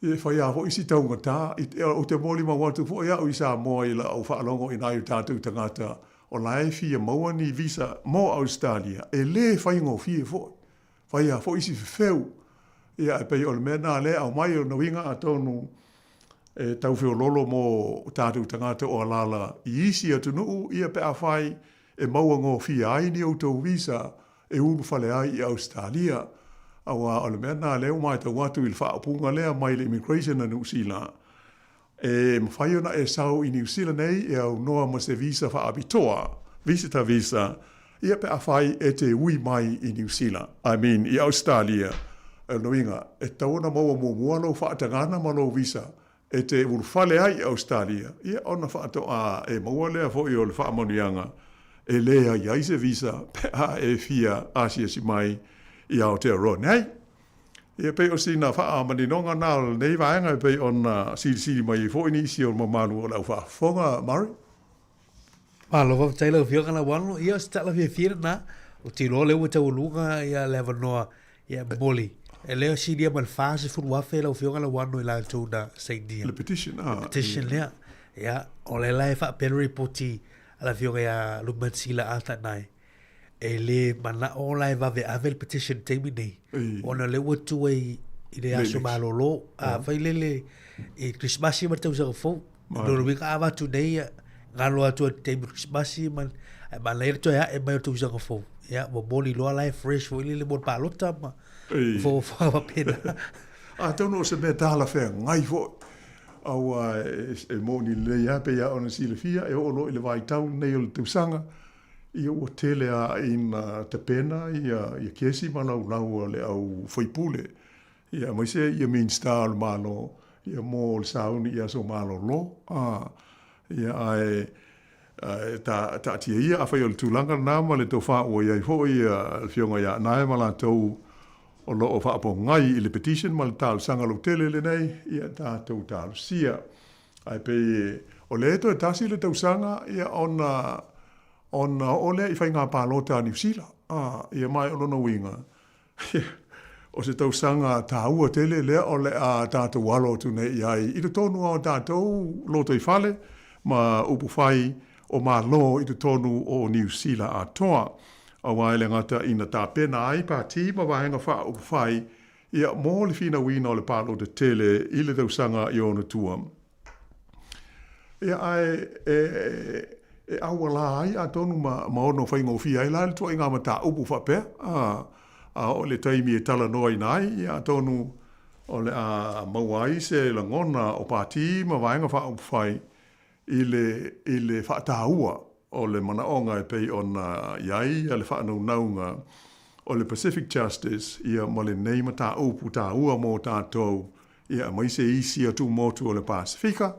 Ia, e fai lava foi si taugata. Ou te molimau atu foi au i Samoa i lau faalogo i nai o tatou tagata o la e fia maua ni visa mo Ausetalia, e le faigofie foi. Fai lava foi si fefeu. Ia, ae pei o le mea lena lea e aumai o lona uiga atonu e tau feololo mo tatou tagata o alaala i isi atunuu, ia pe afai e mauagofie ai ni outou visa e ulufale ai i Ausetalia. Aua o le mea lena lea ua matau atu i le faaupuga lea mai le Immigration a Niu Sila, e mafai ona e sau i Niu Sila nei e aunoa ma se visa faapitoa, visitor visa, ia pe afai e te ui mai i Niu Sila, I mean i Ausetalia. O lona uiga, e tatau ona maua muamua lou faatagana ma lou visa e te ulufale ai i Ausetalia, ia ona faatoa e maua lea foi o le faamanuiaga e leai ai se visa pe a e fia asiasi mai i Aotearoa nei. Ia pei o sina faamaninoga na o lenei vaega e pei ona silisili mai ai foi nisi o le mamalu o le au faafofoga, Murray. Malo faafetai lau Afioga Lauano. Ia o se tala fiafia lena. Ou te iloa o lea ua taualuga ia le avanoa ia momoli. E lea silia ma le 40,000 lau Afioga Lauano i latou na sainia. Le petition, ah. Le petition lea. Ia, o lea la e faapea le ripoti a le Afioga ia Lumansila Arthur Nai. E le manao la e vave ave le petition i le taimi nei. Ona o lea ua tua i, i le aso malolo. A fai lele i Krismasi ma le tausaga fou. Lona uiga a avatu nei, galo atu ai i le taimi o le Krismasi ma ae manaia le toe ae mai o le tausaga fou. Ia, momoli loa la e fresh foi lele mo le palota ma foafoaga faapena. Atonu o se mea talafeagai foi, aua e moni lelei lava pei lava ona silafia, e oo loa i le vaitau lenei o le tausaga, Ia ua tele a ina tapena ia ia kesi ma laulau a le au faipule ia aemaise ia Minista o le Malo ia mo le sauni i aso malolo a ia ae ae ta taatia ia afai o le tulaga lena ma le tofa ua i ai foi ia le Afioga ia Nae ma latou o lo o faapogai i le petition ma le talosaga lautele lenei ia tatou talosia. Ae pei o lea e toe tasi le tausaga ia ona ona oo lea i faiga palota a Niu Sila. A, ia ma o lona uiga, o se tausaga taua tele lea o le a tatou alo atu nei i ai i totonu o tatou lotoifale ma upufai o Malo i totonu o Niu Sila atoa. Aua e le gata ina tapena ai pati ma vaega faaupufai Ia, mō le finauina o le pālota tele i le tausaga i ona tua. Ia, ae e, e aualā ai atonu ma, ma ono faigofie ai la le tuaiga mataupu faapea, a, a oo i le taimi e talanoaina ai, ia atonu o le a maua ai se lagona o pātī ma vaega faaupufai i le, i le faataua o le manaoga e pei ona i ai le faanaunauga o le Pacific Justice ia ma lenei mataupu taua mo tatou ia aemaise isi atu motu o le Pasefika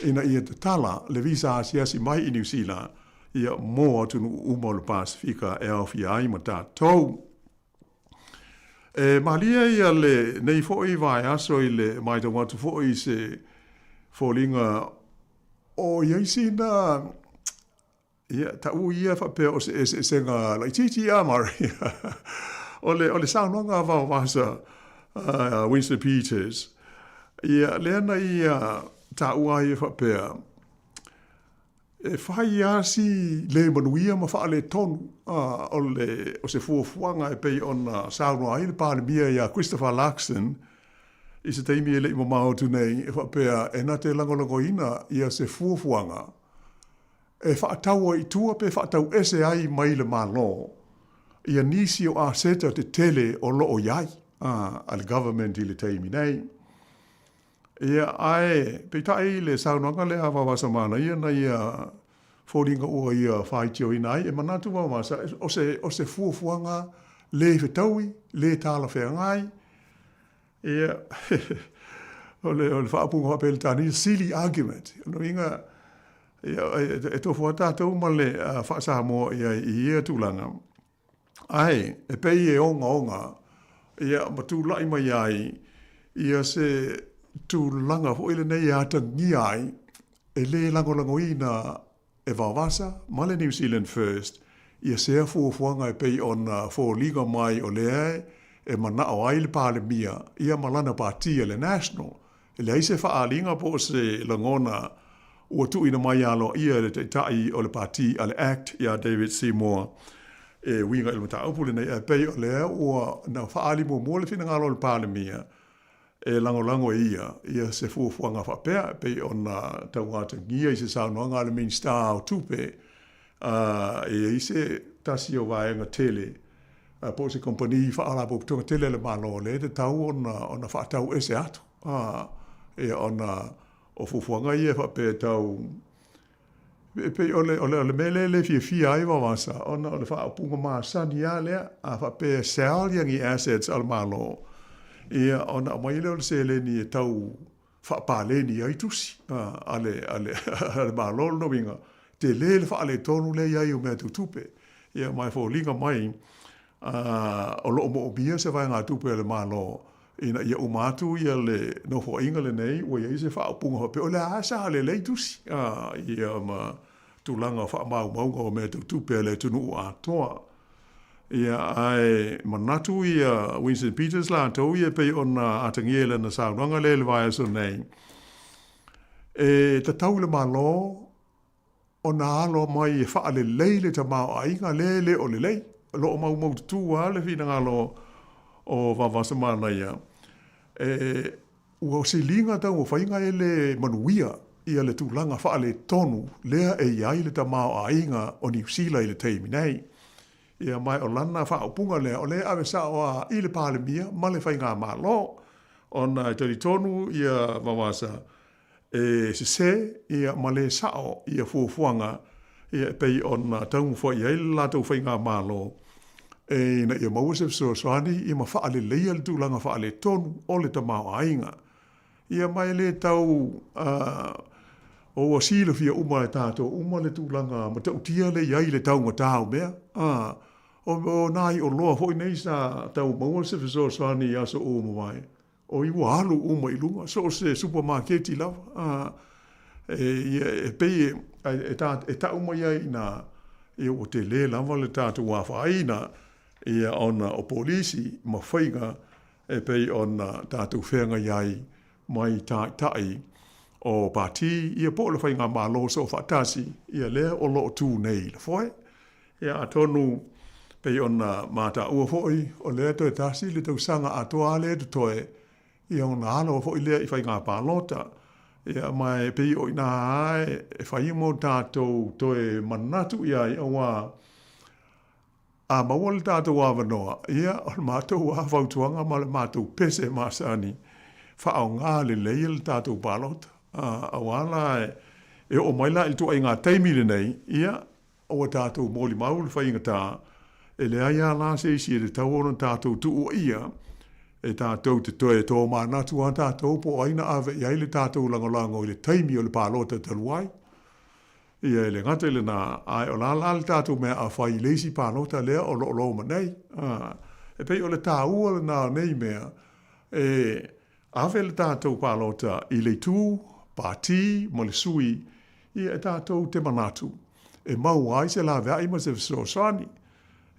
ina ia tatala le visa asiasi mai i Niu Sila ia mo atunuu uma o le Pasefika e aofia ai ma tatou. E malie ia lenei foi vaeaso i le matau atu foi i se foliga o i ai sina, ia, taʻu ia faapea o se eseesega laitiiti a Murray. O le, o le saunoaga a Vaovasa Winston Peters, ia, lea na ia taua ai e faapea, E whai lava si le manuia ma faaletonu o le o se fuafuaga e pei ona saunoa ai le Palemia iā Christopher Luxon i se taimi e le i mamao atu nei e faapea e na te lagolagoina ia se fuafuaga e faatau ai i tua pe faatau ese ai mai le Malo ia nisi o aseta tetele o lo o i ai a le government i le taimi nei. Ia, ae peitai le saunoaga lea a Vaovasamanaia na ia foliga ua ia faitioina ai, e manatu Vaovasa, o se, o se fuafuaga le fetaui, le talafeagai, ia, o le, o le faaupuga faa-Peretania, silly argument. O lona uiga, ia, e, e tofu lava tatou ma le faa-Samoa i ai i ia tulaga. Ae, e pei e ogaoga, ia, ma tulai mai ai ia se tulaga foi lenei e atagia ai e lē lagolagoina e Vaovasa ma le New Zealand First ia sea fuafuaga e pei ona foliga mai o lea e manao ai le Palemia ia ma lana patia le National. E leai se faaaliga po o se lagona ua tuuina mai aloaia e le Taitai o le Pati a le act ia David Seymour e uiga i le mataupu lenei, ae pei o lea ua na faaali muamua le finagalo o le Palemia e lagolago e ia ia se fuafuaga faapea e pei ona tauatagia i se saunoaga a le Minisita o Tupe e i ai se tasi o vaega tele po o se kamupani faalapotopotoga tele a le Malo lea e tatau ona faatau ese atu ia ona o fuafuaga ia e faapea e tau e pei o le, o le, o le mea lea e le fiafia ai Vaovasa ona o le faaupuga masani lava lea a faapea e sell ia ni assets a le Malo ia ona aumai lea o le seleni e tau faapaleni ai tusi a le, a le, a le Malo. Lona uiga, tele le faaletonu lea i ai o mea tau tupe. Ia ma e foliga mai o lo o moomia se vaegatupe a le Malo ina ia uma atu ia le nofoaiga lenei ua i ai se faaupuga faapea o le a sa lelei tusi ia ma tulaga o faamaumauga o mea tau tupe a le atunuu atoa. Ia, ae manatu ia Winston Peters latou ia pei ona atagia i lana saunoaga lea i le vaiaso nei, e tatau i le Malo ona alo mai e faalelei le tamaoaiga lea e le o lelei. O lo o maumaututu lava le finagalo o Vaovasamanaia, e ua siliga taumafaiga e le manuia ia le tulaga faaletonu lea e i ai le tamaoaiga o Niu Sila i le taimi nei. Ia, ma o lana faaupuga lea, o lea e ave sao lava i le Palemia ma le Faigamalo, ona e talitonu ia Vaovaasa e sesē ia ma le sao ia fuafuaga ia e pei ona taumafai i ai le latou faigamalo ina ia maua se fesoasoani ia ma faaleleia le tulaga faaletonu o le tamaoaiga. Ia ma e le tau o ua silafia uma e tatou uma le tulaga matautia lea e i ai le taugata o mea. O nai oloa foi nei sa tau maua se fesoasoani i aso ua mavae, Oi ua alu uma i luga, so o se supamaketi lava, e pei e tau mai ai i ina, ia ua tele lava le tatou afaina, ia ona o polisi ma faiga e pei ona tatou feagai ai mai taitai o pati, ia po o le faigamalo soofaatasi, ia lea o lo o tu nei i le foe. Ia atonu pei ona mataua foi, o lea toe tasi le tausaga atoa lea e totoe, ia ona alo foi lea i faiga palota. Ia ma e pei o i ina e fai mo tatou toe manatu i ai, aua a maua le tatou avanoa, ia o le matou lava fautuaga ma le matou pese masani, faaaoga lelei le tatou palota. Aua la e oo mai la i le ituaiga taimi lenei, ia Ua tatou molimau le faigata, e leai lava la se isi e tatau ona tatou tuuaia, e tatou te toe tomanatu lava tatou po o ai na ave i ai le tatou lagolago i le taimi o le palota talu ai. Ia, e le gata i lena, ae o la la le tatou mea a fai i le isi palota lea o lo o loma nei. E pei o le taua lena o nei mea, e Ave le tatou palota i le itu, pati ma le sui, ia e tatou te manatu e maua ai se laveai ma se fesoasoani.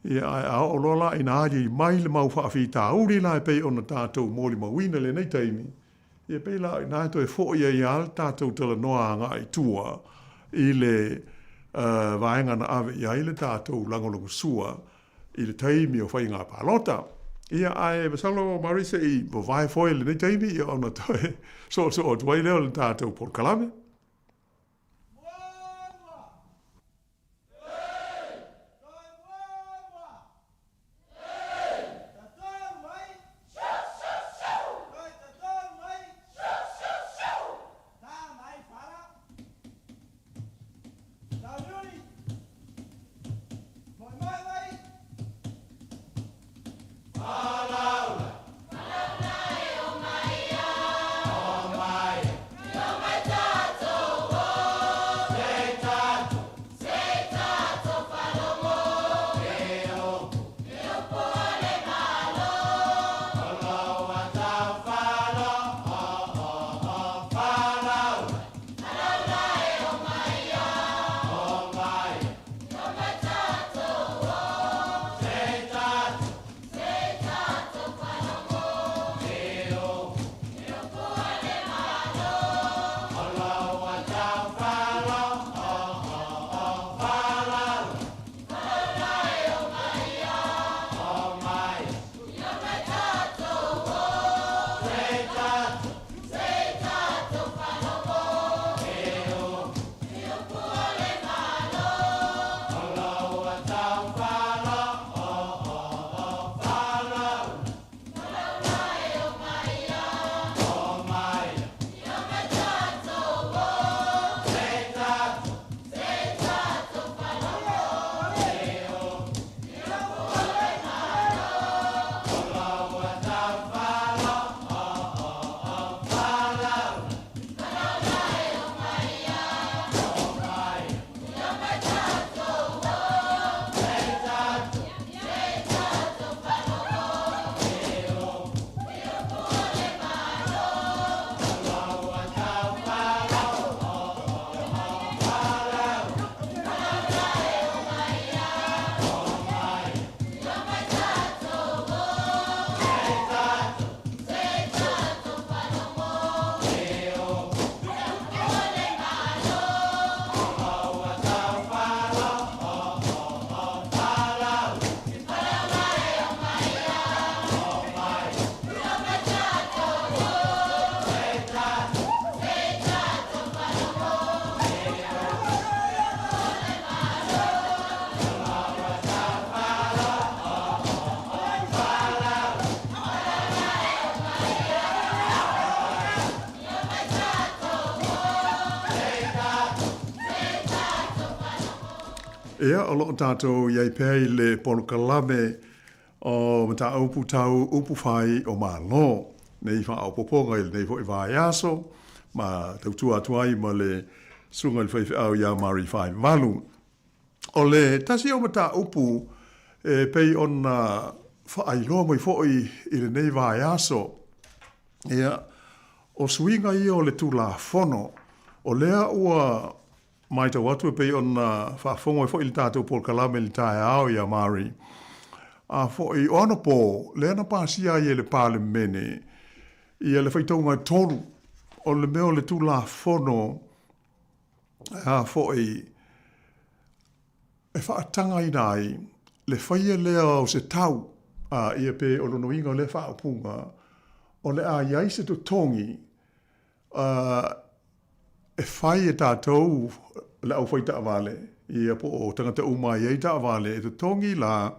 Ia ae a oo loa la ina aliali mai le mau faafitauli la e pei ona tatou molimauina i lenei taimi, ia pei la o ina e toe foi ai lava le tatou talanoa agai i tua i le vaega na ave i ai le tatou lagolagosua i le taimi o faiga palota. Ia, ae masalo Murray se i vavae foe i lenei taimi ia ona toe soosoo atu ai lea o le tatou polokalame. Ia, o loo tatou i ai pea i le polokalame o mataupu tau upu fai o Malo nei faaopoopoga i lenei foi vaiaso ma tautua atu ai ma le Susuga i le Faifeau ia Mari Faivalu. O le tasi o mataupu e pei ona faailoa mai foi i lenei vaiaso, ia, o suiga ia o le Tulafono, o lea ua Matau atu e pei ona faafofoga ai foi i le tatou polokalame i le taeao ia Mari, a foi o anapo lea na pasia ai e le Palemene ia le faitauga e tolu o le mea o le Tulafono a foi e faatagaina ai le faia lea o se tau a ia pe o lona uiga o lea faaupuga o le a i ai se totogi e fai e tatou le aufai taavale, ia po o tagata uma e i ai taavale, e totogi la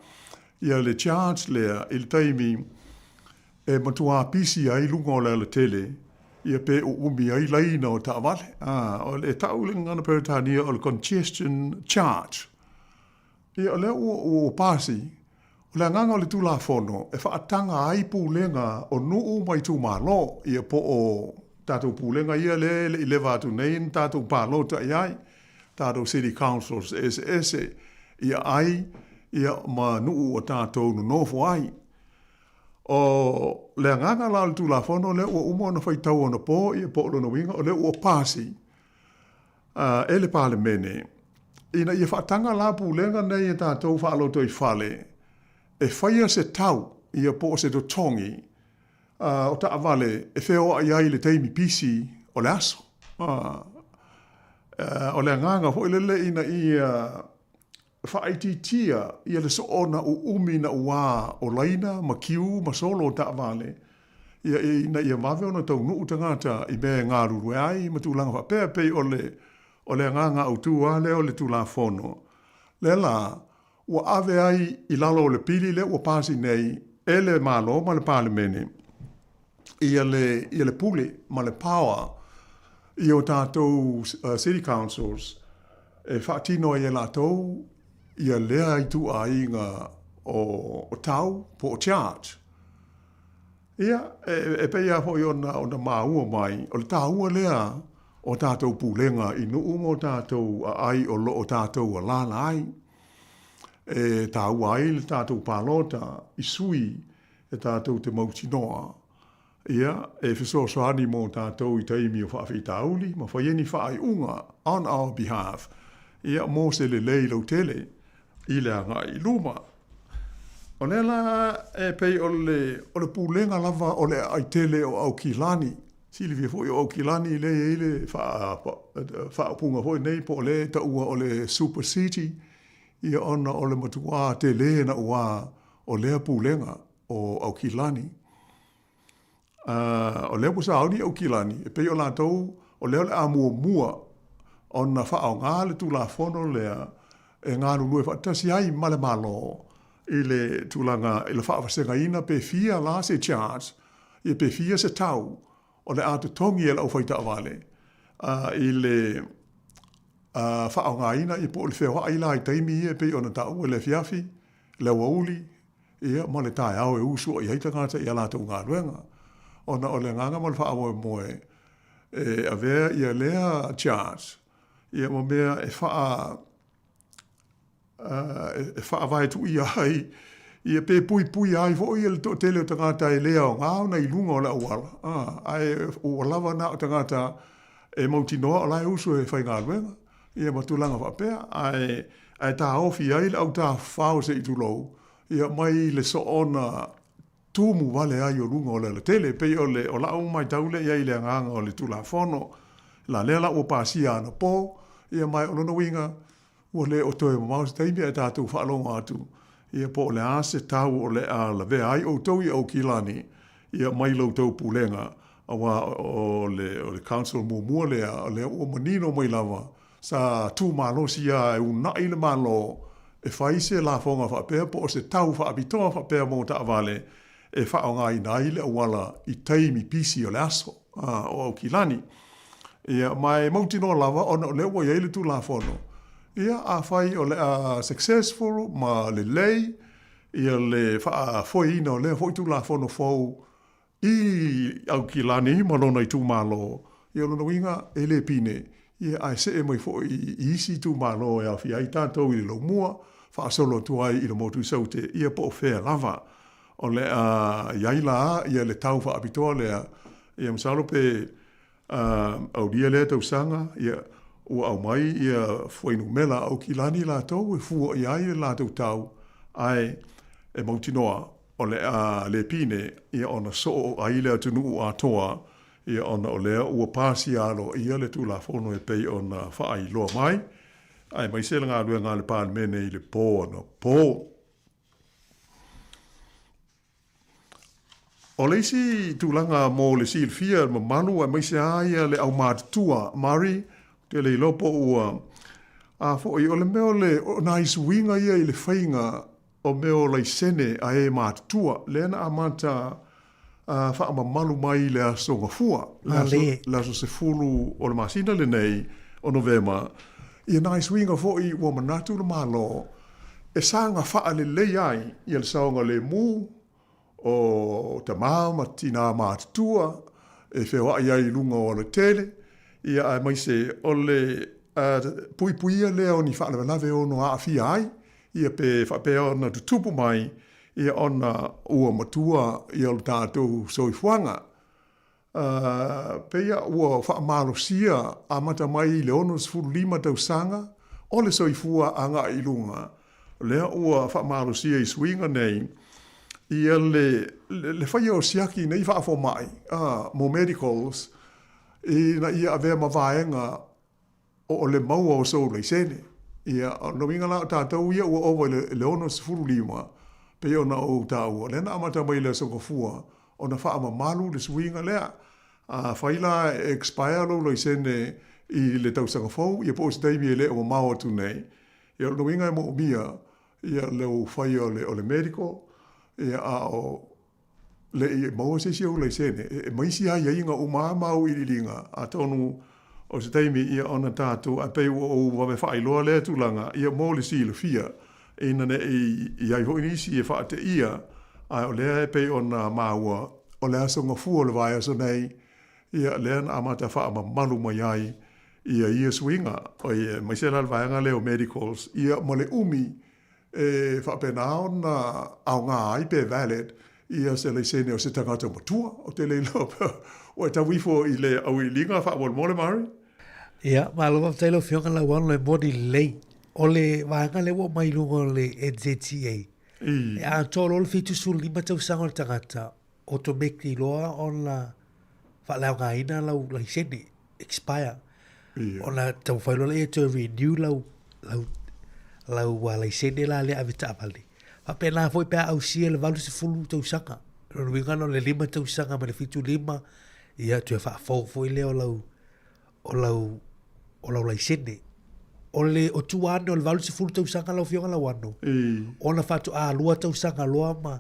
ia le charge lea i le taimi e matua pisi ai luga o le alatele, ia pe uumi ai laina o taavale. A, e tau i le gagana Peretania o le congestion charge. Ia, o lea ua, ua pasi, o le agaga o le Tulafono e faataga ai pulega o nuu ma itumalo, ia po o tatou pulega ia lea e le i leva atu nei na tatou palota i ai, tatou city councils eseese, ia ai ia ma nuu o tatou nonofo ai. O le agaga la o le Tulafono lea ua uma ona faitau anapo, ia po o lona uiga o lea ua pasi, e le Palemene, ina ia faataga la pulega nei e tatou faalotoifale e faia se tau ia po o se totogi o taavale e feoai ai i le taimi pisi o le aso. O le agaga foi lele ina ia faaitiitia ia le soona uumi nauā o laina ma kiu ma solo o taavale, ia, ina ia vave ona taunuu tagata i mea e galulue ai ma tulaga faapea, e pei o le, o le agaga autu lava lea o le Tulafono lea la ua ave ai i lalo o le pili lea ua pasi nei e le Malo ma le Palemene ia le, ia le pule ma le power i o tatou City Councils e faatino ai e latou ia lea ituaiga o tau po o charge. Ia, e pei lava foi ona maua mai, o le taua lea o tatou pulega i nuu ma o tatou aai o lo o tatou alaala ai. E taua ai le tatou palota i sui e tatou te mautinoa Ia, e fesoasoani mō tātou i taimi o faafitauli ma fai ai ni faaiuga on our behalf, ia, mō se lelei lautele i le agai i luma. O lea la e pei o le, o le pulega lava o le aai tele o Aukilani. Silafia foi o Aukilani lea e i ai le faaupuga foi nei po o lea e taua o le super city, ia ona o le matuā tele nauā o lea pulega o Aukilani. O lea ua sauni Aukilani, e pei o latou, o lea o le a muamua ona faaaoga le Tulafono lea e galulue faatasi ai ma le Malo i le tulaga i le faavasegaina pe fia la se charge, ia pe fia se tau o le a totogi e le aufaitaavale i le faaaogaina ia po o le feoai la i taimi ia e pei ona taua i le afiafi, le aoauli, ia ma le taeao e usu ai tagata i a latou galuega. Ona o le agaga ma le faamoemoe e avea ia lea charge ia ma mea e faa e faavaetuia ai ia pe puipuia ai foi le toatele o tagata e le aoga ona i luga o le auala, ae ua lava na o tagata e mautinoa o la e usu e faigaluega ia ma tulaga faapea, ae, ae taofi ai le autafafao se i tulou, ia mai le soona tumu vale ai o luga o le alatele. E pei o le, o lau matau lea i ai i le agaga o le Tulafono, la lea la ua pasia anapo, ia ma o lona uiga, ua le o toe mamao se taimi ae tatou faalogo atu, ia po o le a se tau o le a lavea ai outou i Aukilani, ia mai la outou pulega, aua o le, o le council muamua lea, o lea ua manino mai lava, sa tu malosi lava e uunai le Malo e fai se lafoga faapea po o se tau faapitoa faapea mo taavale e faaaogaina ai le auala i taimi pisi o le aso o Aukilani. Ia, ma e mautinoa lava ona o lea ua i ai le Tulafono. Ia, afai o le a successful ma lelei ia le faafoeina o lea foi Tulafono fou i Aukilani ma lona itumalo, ia o lona uiga e le pine, ia ae see mai foi i isi itumalo e aofia ai tatou i le Laumua, faasolo atu ai i le Motu i Saute, ia po o fea lava. O le a i ai la ia le tau faapitoa lea, ia masalo pe aulia lea tausaga, ia ua aumai ia fuainumera a Aukilani latou e fua i ai le latou tau, ae e mautinoa o le a le pine ia ona soo ai le atunuu atoa, ia ona o lea ua pasia aloaia le Tulafono e pei ona faailoa mai, aemaise le galuega a le Palemene i le po anapo. O le isi tulaga mo le silafia e le mamalu aemaise lava ia le aumatutua, Mari, ou te le iloa po ua, a foi, o le mea o le, o nai suiga ia i le faiga o mea o laisene a e matutua, lea na amata faamamalu mai i le Aso Gafua, le aso 10 o le masina lenei o Novema, ia nai suiga foi ua manatu le Malo e saga faalelei ai ia le saogalemu o tama ma tina matutua e feoai ai i luga o alatele, ia aemaise o le puipuia lea o ni faalavelave e ono aafia ai, ia pe faapea ona tutupu mai, ia ona ua matua ia lo tatou soifuaga. Pei ua faamalosia amata mai i le 65 tausaga o le soifua agai i luga, lea ua faamalosia i suiga nei ia le faia o siaki nei faafomai mo medicals ina ia avea ma vaega o le maua o sou laisene. Ia, o lona uiga la o tatou ia ua ova i le 65, pei ona ou taua, lea na amata mai i le Aso Gafua ona faamamalu le suiga lea. Afai la e expire lou laisene i le tausaga fou, ia po o se taimi e le o mamao atu nei, ia o lona uiga e moomia ia lou faia o le medical, ia a o le i maua se isi ou laisene, e ma isi aiaiga uma lava ma au iliiliga, atonu o se taimi ia ona tatou, ae pei ua ou vave faailoa lea tulaga, ia mo le silafia, ina ne i i ai foi nisi e faateia, ae o lea e pei ona maua, o le aso gafua o le vaiaso nei, ia lea na amata faamamalu mai ai ia ia suiga, aemaise la le vaega lea o medicals, ia ma le umi e faapena ona aoga ai pe valid ia se laisene o se tagata matua. Ou te le iloa pe ua e tau ifo i le auiliiliga faamolemole Mari. Ia, malo faafetai lau Afioga Lauano e moni lelei. O le vaega lea ua aumai i luga o le NZTA, e atoa loa le 75 tausaga o le tagata, automatically loa ona faaleaogaina lau laisene, expire. Ona taumafai loa lea e toe renew lau, lau, lau laisene la lea ave taavale. Faapena foi pe a ausia le 80 tausaga. Lona uiga na o le 5 tausaga mai le 75, ia toe faafou foi lea o lau, o lau, o lau laisene. O le, o tua ane o le 80 tausaga lau Afioga Lauano, ona faatoa 2 tausaga loa ma,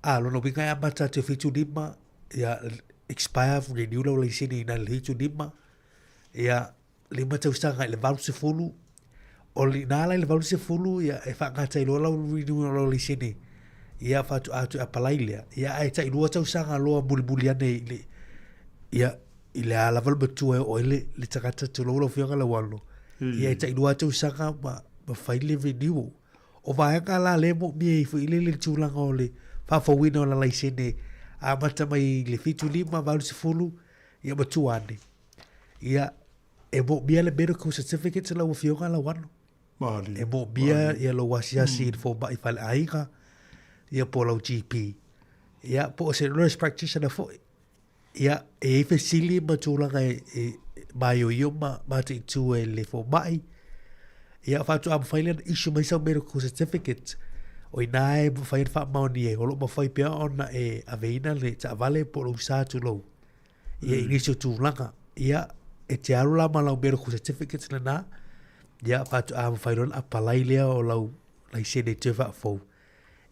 A, lona uiga e amata atu e 75, ia, expire, renew lau laisene i nai le 75, ia, 5 tausaga i le 80, o le ina la i le 80, ia, e faagata ai loa lau renew o lau laisene, ia, faatoa toe apalai lea, ia, ae tai 2 tausaga loa mulimuli ane i le, ia, i le a lava le matua e oo ai le, le tagata, tulou lau Afioga Lauano, ia, e tai 2 tausaga ma, ma fai le renewal. O vaega la lea e moomia ai foi lele le tulaga o le faafouina o la laisene amata mai le 75, 80 ia ma tua ane. Ia, e moomia le medical certificate lau Afioga Lauano. Malie. E moomia ia lou asiasi i le fomai faleaiga ia po o lau GP. Ia, po o se nurse practitioner foi. Ia, e i ai fesili ma tulaga e, e māioio ma mataitu e le fomai. Ia, faatoa mafai lea ona issue mai sau medical certificate. O i ina e mafai ona faamaonia ai, o lo o mafai pea ona e aveina le taavale po o lou sa tulou. Ia, i nisi o tulaga. Ia, e te alu la ma lau medical certificate lena, ia, faatoa mafai loa ona apalai lea o lau laisene e toe faafou.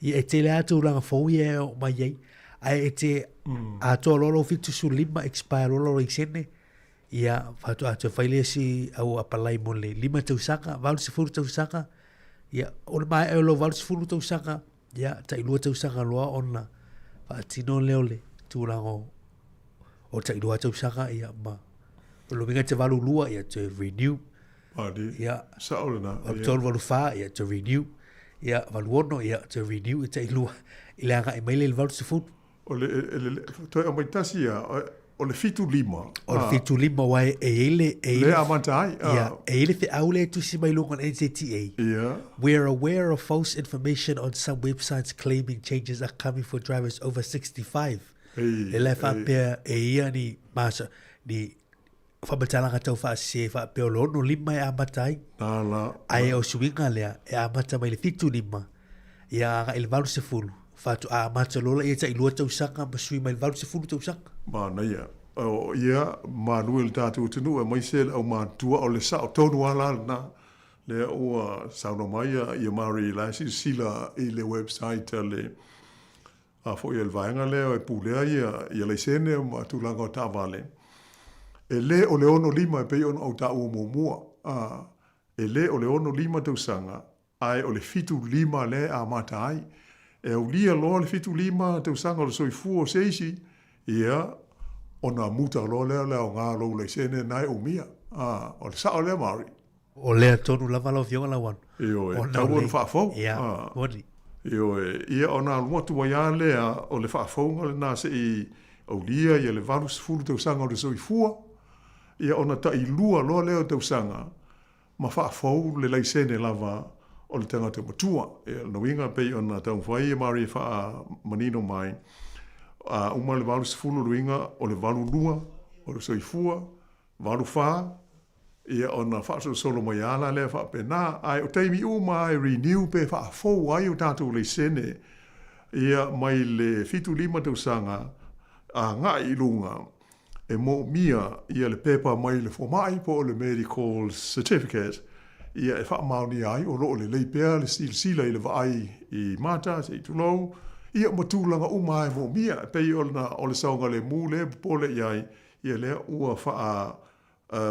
Ia, e tele lava tulaga fou ia e oo mai ai. Ae e te atoa loa lou 75, expire loa lou laisene, Ia, faatoa toe fai le isi au apalai mo le 5 tausaga, 80 tausaga. Ia, o le maea o lou 80 tausaga, ia, tai 2 tausaga loa ona faatino lea o le tulaga o tai 2 tausaga, ia, ma o lona uiga e te 82, ia, toe renew. Ia, sao lena. 83, 84, ia, toe renew. Ia, 86, ia, toe renew, e tai 2, i le agai mai lea i le 80. O le, le, toe aumai tasi ia, o le 75. O le 75, aua e i ai le... E le amata ai. Ia, e i ai le feau lea e tusi mai luga o le NZTA. Ia. We are aware of false information on some websites claiming changes are coming for drivers over 65. Ei, Le la e faapea e ia ni, masa, ni whamatalaga tau whaasese e faapea o le 65 e amata ai. Nā la. Ae o suiga lea e amata mai le 75, ia agai i le 80, faatoa amata loa lea tai 2 tausaga ma sui mai le 80 tausaga. Manaia. O ia malu e le tatou atunuu aemaise le aumatutua o le sao tonu lava la lena. Lea ua saunoa mai ia Mary la e silasila i le website a le a foi a le vaega lea e pulea ia ia laisene ma tulaga o taavale. E le o le 65 e pei ona ou taua muamua, a, e le o le 65 tausaga, ae o le 75 lea e amata ai. E aulia loa le 75 tausaga o le soifua o se isi, ia, ona muta loa lea o le aoga o lou laisene na e umia. A, o le sao lea Maori. O lea tonu lava lau Afioga Lauano. Ioe, tau ona faafou. Ia, moni. Ioe, ia ona alu atu ai lava lea o le faafouga lena se i aulia ia le 80 tausaga o le soifua, ia ona tailua loa lea o tausaga ma faafou le laisene lava o le tagata matua. Ia, lona uiga e pei ona taumafai ia Marie e faamanino mai, a uma le 80 lona uiga o le 82 o le soifua, 84, ia ona faasolosolo mai lava la lea faapena. Ae o taimi uma lava e renew pe faafou ai o tatou laisene ia mai le 75 tausaga agai i luga, e moomia ia le pepa mai le fomai po o le medical certificate ia e faamaonia ai o lo o lelei pea le silasila i le vaai i mata, se i tulou, ia ma tulaga uma lava e moomia. E pei ona o le saogalemu lea e popole i ai, ia lea ua faa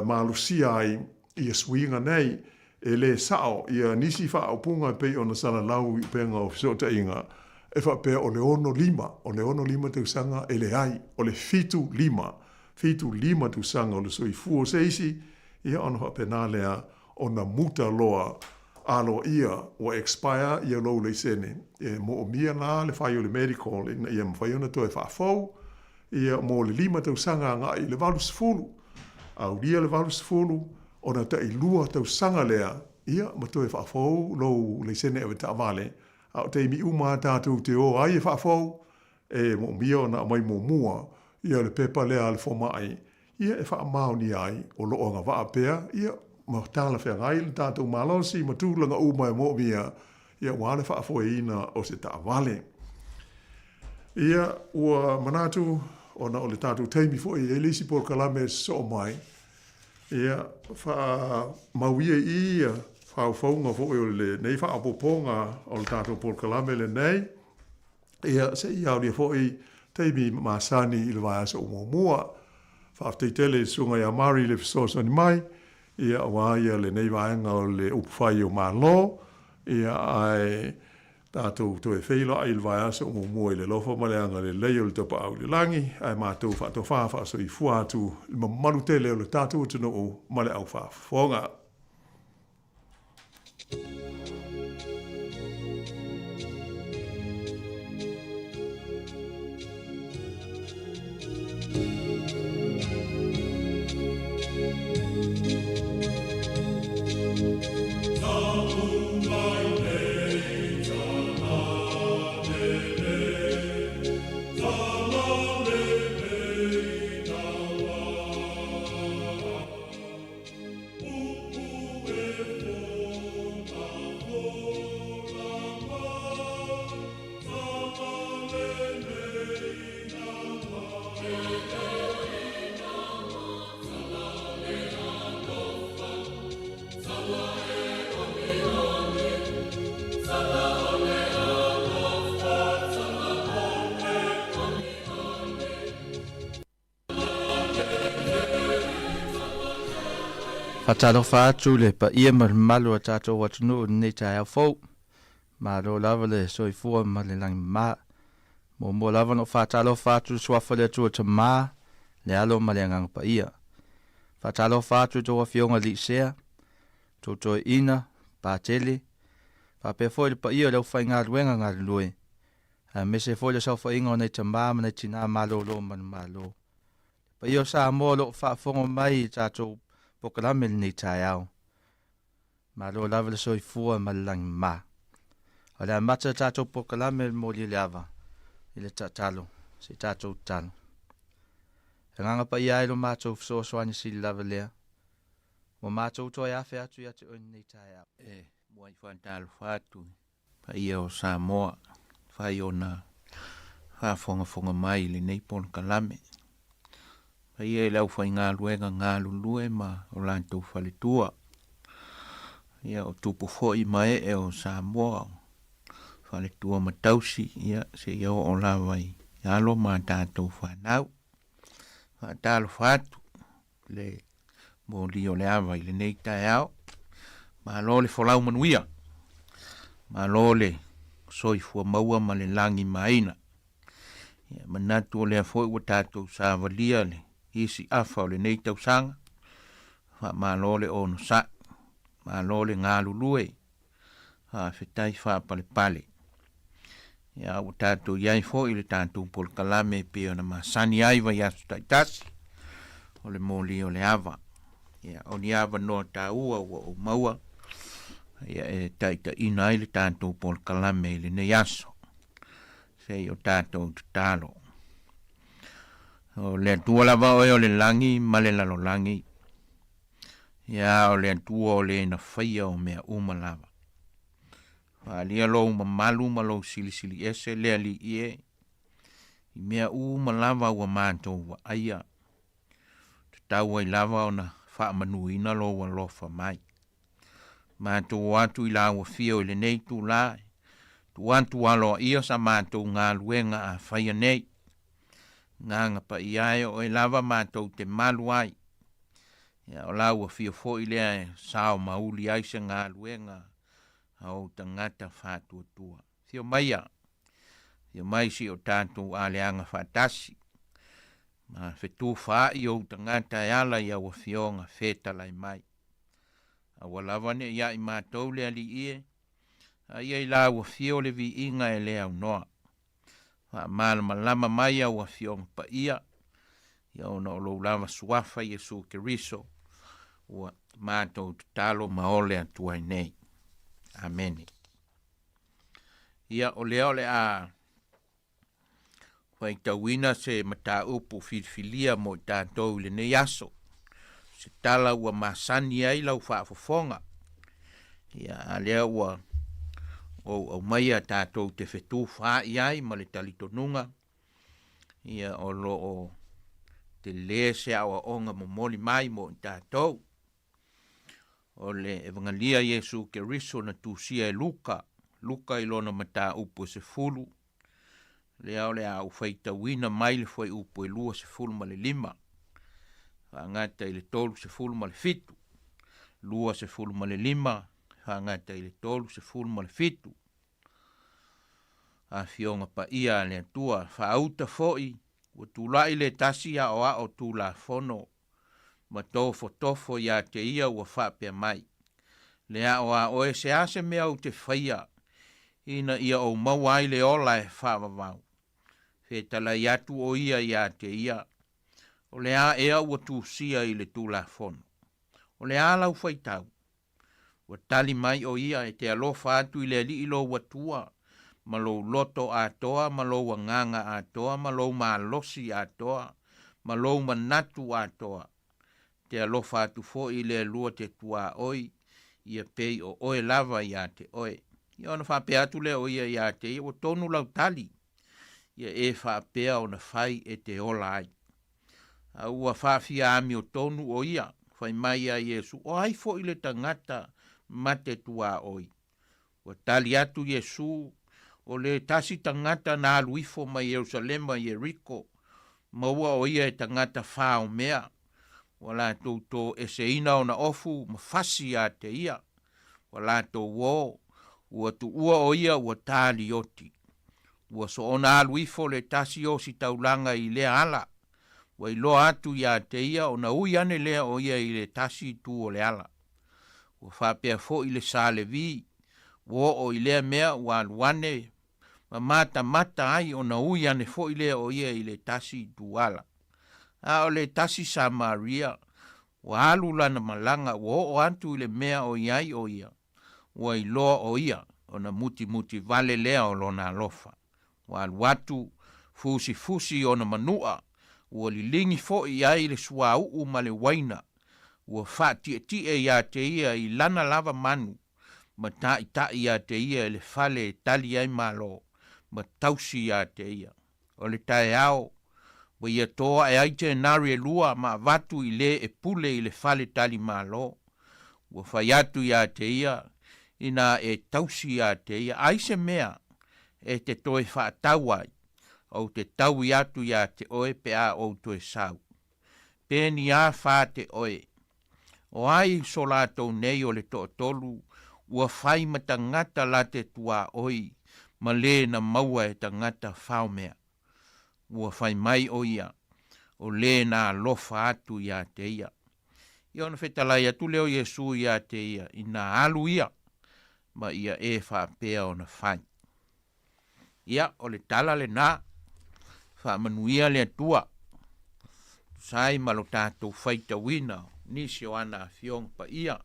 malosia ai ia suiga nei, e le sao ia nisi faaupuga e pei ona salalau i upega o fesootaiga e faapea o le 65, o le 65 tausaga e leai, o le 75, 75 tausaga o le soifua o se isi, ia ona faapena lea ona muta loa aloaia ua expire ia lou laisene, e moomia la le fai o le medical ina ia mafai ona toe faafou Ia, mo le 5 tausaga agai i le 80, aulia le 80, ona tailua tausaga lea, ia, ma toe faafou lou laisene avetaavale, a o taimi uma lava tatou te o ai e faafou, e moomia ona aumai muamua ia le pepa lea a le fomai, ia, e faamaonia ai o lo o agavaa pea, ia, ma talafeagai le tatou malosi ma tulaga uma e moomia, ia, aua le faafoeina o se taavale. Ia, ua manatu, ona o le tatou taimi foi e i ai le isi polokalame e sosoo mai, ia, faamau ia i i ia faufauga foi o lenei faaopoopoga o le tatou polokalame lenei, ia, se i aulia foi taimi masani i le vaiaso o muamua. Faafetai tele i le Susuga ia Mari i le fesoasoani mai, ia, aua ia lenei vaega o le upufai o Malo, ia, ae Tatou toe feiloai i le vaiaso o muamua i le alofa ma le agalelei o le Tapaau i le Lagi, ae matou faatofa faasoifua atu i le mamalu tele o le tatou atunuu ma le aufaafofoga. Faatalofa atu i le paia ma le mamalu o le tatou atunuu i lenei taeao fou. Malo lava le soifua ma le lagimama. Muamua lava ona ou faatalofa atu i le Suafa o le Atua Tama, le Alo ma le Agaga Paia. Faatalofa atu i tou afioga i Liisea, tou toeaina, Patele, faapea foi le paia o le aufaigaluega galulue, aemaise foi le saofaiga o nai tama ma nai tinā malolo manumalo. Le paia o Samoa o lo o faafofoga mai i tatou polokalame i lenei taeao. Malo lava le soifua ma le lagi mama. O le amata le tatou polokalame le moli le ava i le tatalo, se i tatou tatalo. E agaga paia ai lo matou fesoasoani sili lava lea, ua matou toe afe atu ia te oe lenei taeao. E muai faatalofa atu i paia o Samoa fai ona faafogafoga mai i lenei polokalame. Paia i le aufaigaluega galulue ma o latou faletua. Ia o tupu foi ma ee o Samoa o faletua ma tausi, ia seia oo lava i alo ma tatou fanau. Faatalofa atu le moli o le ava i lenei taeao. Malo le folau manuia. Malo le soifua maua ma le lagi maina. Ia, manatu o lea foi ua tatou savalia le isi afa o lenei tausaga. Faamalo le onosai. Malo le galulue. Faafetai faapalepale. Ia, ua tatou i ai foi i le tatou polokalame e pei ona masani ai vaiaso taitasi, o le moli o le ava. Ia, o ni avanoa taua ua ou maua, ia, e taitaiina ai le tatou polokalame i lenei aso. Se i o tatou tatalo. O le Atua lava oe o le lagi ma le lalolagi. Ia, o le Atua o le na faia o mea uma lava. Faaalia lou mamalu ma lou silisili ese le Alii e, i mea uma lava ua matou vaaia. Tatau ai lava ona faamanuina lou alofa mai. Matou o atu i lau afio i lenei itulā, e tuu atu aloaia sa matou galuega a faia nei. Agaga Paia e, o oe lava matou te malu ai. Ia, o lau afio foi lea e sao ma uli ai se galuega a ou tagata faatuatua. Afio maia, afio mai si o tatou aleaga faatasi, ma fetufaai ou tagata e ala i au afioga fetalai mai. Aua lava ne i ia i matou le Alii e, a ia i lau afio le viiga e le aunoa. Faamalamalama mai au afioga paia, ia ona o lou lava suafa Iesu Keriso, ua matou tatalo ma ole atu ai nei. Amene. Ia, o lea o le a faitauina se mataupu filifilia mo i tatou i lenei aso. Se tala ua masani ai lau faafofoga. Ia, a lea ua ou aumaia tatou te fetufaai ai ma le talitonuga, ia o lo o tele se aoaoga momoli mai mo i tatou. O le Evangelia Iesu Keriso na tusia e Luka, Luka i lona mataupu e 10, lea o le a ou faitauina mai le fuaiupu e 25, faagata i le 37, 25, faagata i le 37. Afioga paia a le Atua, faauta foi ua tulai le tasi aoao Tulafono ma tofotofo ia te ia ua faapea mai, Le ao a oe se a se mea ou te faia, ina ia ou maua ai le ola e faavavau. Fetalai atu o ia ia te ia, O le a ea ua tusia i le Tulafono? O le a lau faitau? Ua tali mai o ia, E te alofa atu i le Alii lou Atua, ma lou loto atoa, ma lou agaga atoa, ma lou malosi atoa, ma lou manatu atoa. Te alofa atu foi i le Alua te tuaoi, ia pei o oe lava ia te oe. Ia ona faapea atu lea o ia ia te ia, Ua tonu lau tali, ia e faapea ona fai e te ola ai. A ua faafia amiotonu o ia, fai mai ia Iesu, O ai foi le tagata mate tuaoi? Ua tali atu Iesu, O le tasi tagata na alu ifo mai Ierusalema i Ieriko, maua o ia e tagata faomea, Ua latou toeseina ona ofu ma fasi ia te ia. Ua latou o, ua tuua o ia ua talioti. Ua soona alu ifo le tasi ositaulaga i lea ala. Ua iloa atu ia te ia ona ui ane lea o ia i le tasi itu o le ala. Ua faapea foi le Salevi, ua oo i lea mea ua alu ane ma matamata ai ona ui ane foi lea o ia i le tasi itu ala. A o le tasi Samaria, ua alu lana malaga ua oo atu i le mea o i ai o ia, ua iloa o ia ona mutimuti vale lea o lona alofa. Ua alu atu, fusifusi ona manua, ua liligi foi i ai le suauu ma le uaina, ua faatietie ia te ia i lana lava manu, ma taʻitaʻi ia te ia i le fale e tali ai malo, ma tausi ia te ia. O le taeao, ua ia to aʻe ai tenari e lua ma avatu i le e pule i le fale tali malo. Ua fai atu ia te ia, inā e tausi ia te ia, ai se mea e te toe faatau ai, ou te taui atu ia te oe pe a ou toe sau. Pe ni a fa te oe. O ai so latou nei o le toatolu ua fai ma tagata la te tuaoi ma le na maua e tagata faomea. Ua fai mai o ia, o le na alofa atu ia te ia. Ia ona fetalai atu lea o Iesu ia te ia, ina alu ia, ma ia e faapea ona fai. Ia, o le tala lena, faamanuia le Atua, tusa ai ma lo tatou faitauina o nisi o ana afioga paia.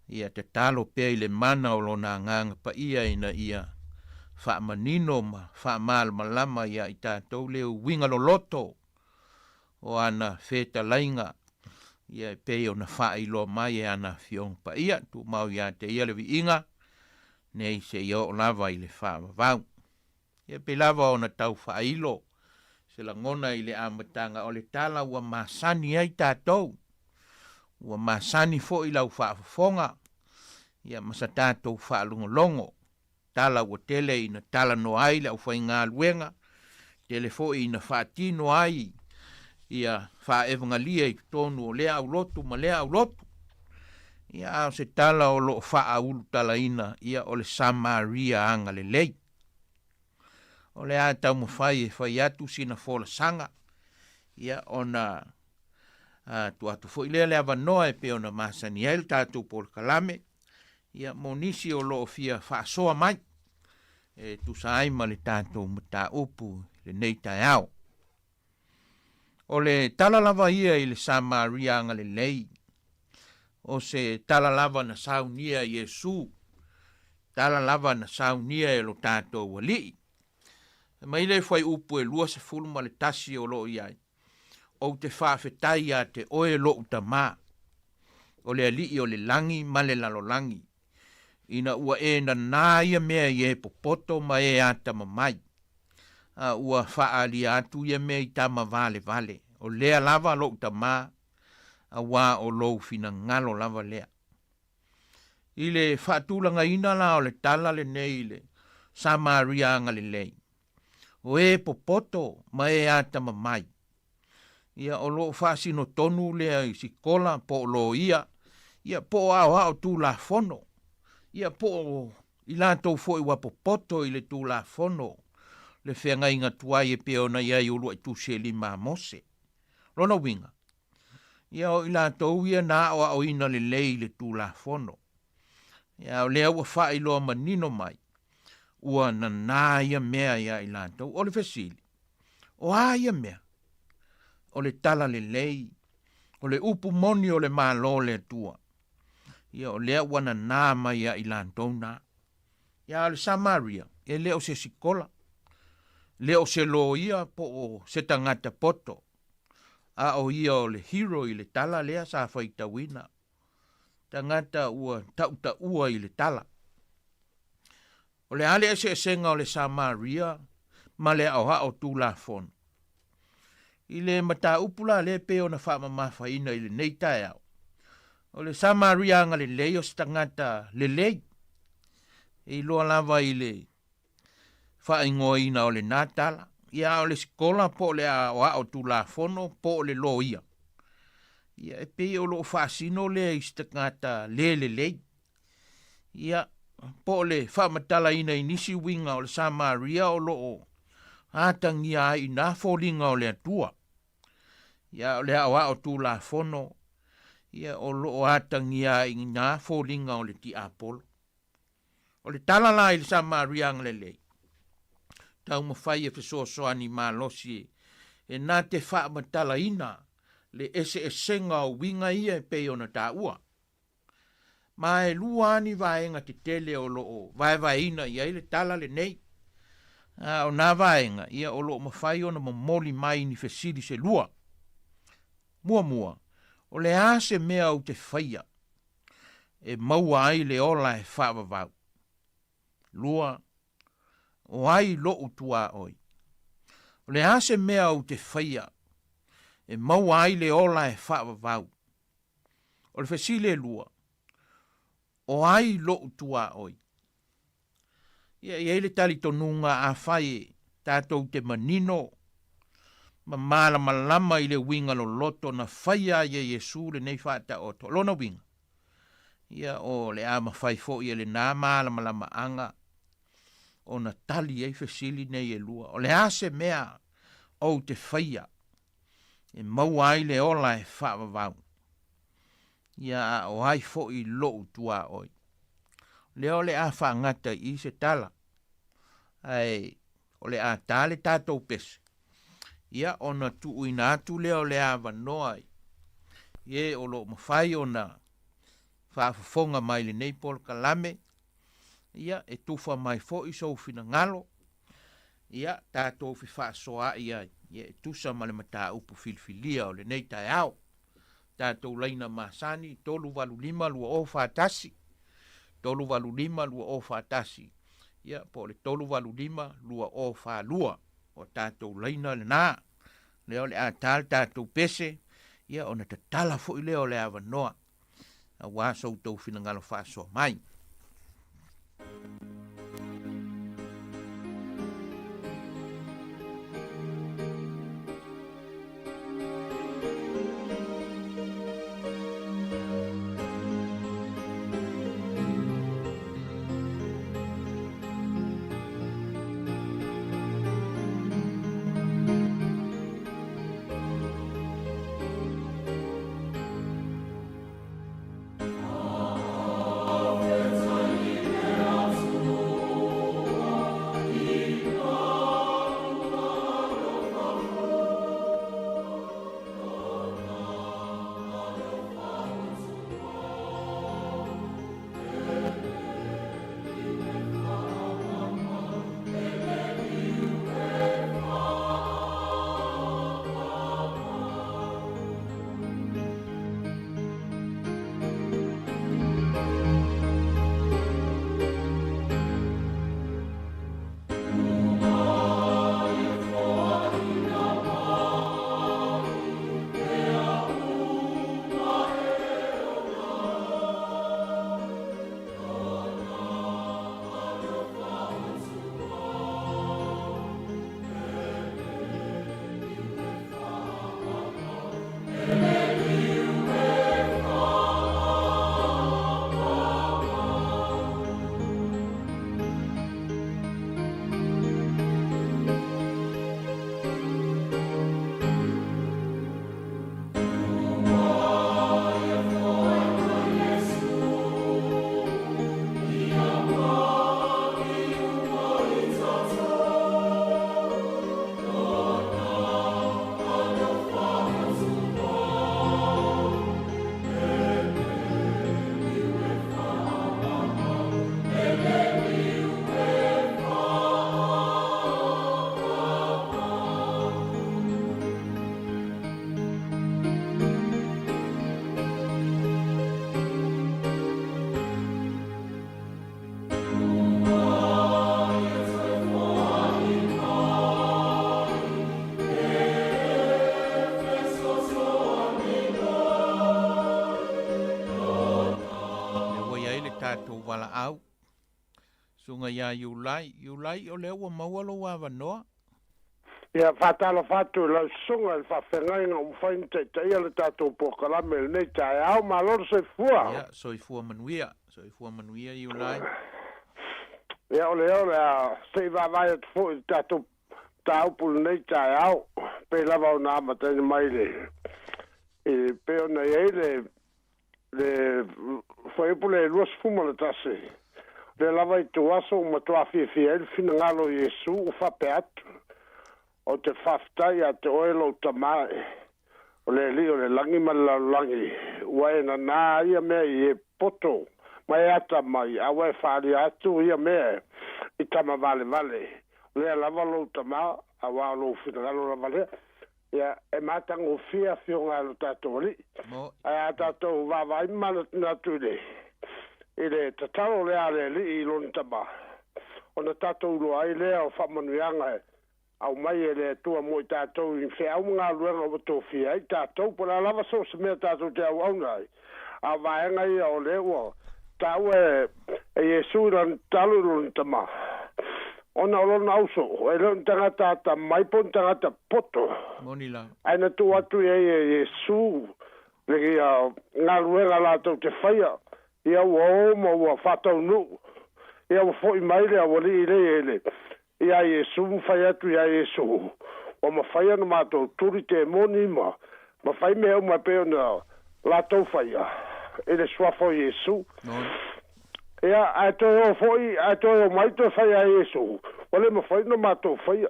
Ia tatalo pea i le mana o lona agaga paia ina ia faamanino ma faamalamalama ia i tatou le uiga loloto o ana fetalaiga, ia e pei ona faailoa mai e ana afioga paia. Tumau ia te ia le viiga, nei seia oo lava i le faavavau. Ia pei lava ona tau faailo se lagona i le amataga o le tala ua masani ai tatou, ua masani foi lau faafofoga, ia ma sa tatou faalogologo. Tala ua tele ina talanoa ai le aufaigaluega, tele foi ina faatino ai ia faaevagalia i totonu o lea aulotu ma lea aulotu. Ia a o se tala o lo o faaulutalaina, ia o le Samaria agalelei. O le a taumafai e fai atu sina folasaga, ia ona tuu atu foi lea le avanoa e pei ona masani ai le tatou polokalame, ia mo nisi o lo o fia faasoa mai e tusa ai ma le tatou mataupu i lenei taeao. O le tala lava ia i le Samaria agalelei, o se tala lava na saunia e Iesu, tala lava na saunia e lo tatou Alii. Fai mai le fuaiupu e 21 o lo o i ai, Ou te faafetai ia te oe lou Tama, o le Alii o le lagi ma le lalolagi, ina ua e nanā ia mea i e popoto ma e atamamai, a ua faaalia atu ia mea i tama valevale, o lea lava lou Tama, auā o lou finagalo lava lea. I le faatulagaina la o le tala lenei i le Samaria agalelei, o e popoto ma e atamamai, ia o lo o faasino tonu lea i sikola po o loia, ia po o aoao Tulafono, ia po o i latou foi ua popoto i le Tulafono le feagaiga tuai e pei ona i ai uluai tusi e lima a Mose. Lona uiga, ia o i latou ia na aoaoina lelei i le Tulafono. Ia o lea ua faailoa manino mai, ua nanā ia mea ia i latou. O le fesili, o a ia mea? O le tala lelei, o le upu moni o le Malo o le Atua. Ia o lea ua nanā mai ia i latou na. Ia o le Samaria, e le o se sikola, le o se loia po o se tagata poto, a o ia o le hero i le tala lea sa faitauina. Tagata ua tautaua i le tala. O le a le eseesega o le Samaria ma le aoao Tulafono? I le mataupu la lea e pei ona faamamafaina i lenei taeao, o le Samaria agalelei o se tagata lelei, e iloa lava i le faaigoaina o lena tala, ia a o le sikola po o le aoao Tulafono po o le loia. Ia, e pei o loo faasino lea i se tagata le lelei. Ia, po o le faamatalaina i nisi uiga o le Samaria o loo atagia ai i na foliga o le Atua. Ia, o le aoao tulafono, ia, o loo atagia ai i na foliga o le tiapolo. O le tala la i le Samaria agalelei, taumafai e fesoasoani malosi e na te faamatalaina le eseesega o uiga ia e pei ona taua. Ma e lua ni vaega tetele o loo vaevaeina i ai le tala lenei. A o nā vaega, ia o loo mafai ona momoli mai ni fesili se lua. Muamua, o le a se mea ou te faia e maua ai le ola e faavavau? Lua, o ai lo'u tuaoi? O le a se mea ou te faia e maua ai le ola e faavavau? O le fesili e lua, o ai lo'u tuaoi? Ia e i ai le talitonuga afai e tatou te manino ma malamalama i le uiga loloto na faia ai e Iesu lenei faataoto. O lona uiga, ia o le a mafai foi e lenā malamalamaaga ona tali ai fesili nei e lua. O le a se mea ou te faia e maua ai le ola e faavavau? Ia a o ai foi lo'u tuaoi? Lea o le a faagata i i se tala, ae o le a ta le tatou pese, ia ona tuuina atu lea o le avanoa i e o loo mafai ona faafofoga mai lenei polokalame, ia e tufa mai foi sou finagalo, ia tatou fefaasoaai ai, ia e tusa ma le mataupu filifilia o lenei taeao. Tatou laina masani 385 2041, 385 2041, ia po o le 385 2042. O tatou laina lenā. Lea o le a ta le tatou pese, ia ona tatala foi lea o le avanoa auā so outou finagalo faasoa mai. Lea ua i ai le tatou valaau. Susuga ia Iulai. Iulai, o lea ua maua lou avanoa. Ia faatalofa atu i lau susuga i le faafeagaiga ua mafai ona taitaia le tatou polokalame i lenei taeao. Malo le soifua. Ia, soifua manuia, soifua manuia Iulai. Ia, o lea o le a se i vaavaai atu foi i le tatou mataupu i lenei taeao, pei lava ona amataina mai le, i, pei ona i ai le, le fuaiupu le 21, lea lava i ituaso ua matua fiafia ai le finagalo o Iesu ua faapea atu, Ou te faafetai ia te oe lou Tama e, o le Alii o le lagi ma le lalolagi, ua e nanā ia mea i e poto ma e atamai, a ua e faaalia atu ia mea i tama valevale. O lea lava lou Tama, auā o lou finagalo lava lea. Ia, e matagofie afioga a lo tatou Alii. Ae a tatou vaavaai ma manatunatu i le, i le tatalo lea a le Alii i lona Tama, ona tatou iloa ai lea o faamanuiaga e aumai e le Atua mo i tatou i feau ma galuega ua tofia ai tatou, po o le a lava so o se mea tatou te auauna ai. A o vaega ia o lea ua taua e, e Iesu i lana tatalo i lona Tama, ona o lona auso, e le o ni tagata atamai po o ni tagata poto, Moni lava. ae na tuu atu i ai e Iesu le ia galuega latou te faia, ia ua o ma ua faataunuu, ia ua foi mai le aualii lea i le iā Iesu ma fai atu iā Iesu, ua mafai ona matou tuli temoni ma ma fai mea uma e pei ona latou faia i le suafa o Iesu. Ia, ae toe o foi, ae toe omai toe fai iā Iesu, ua le mafai ona matou faia.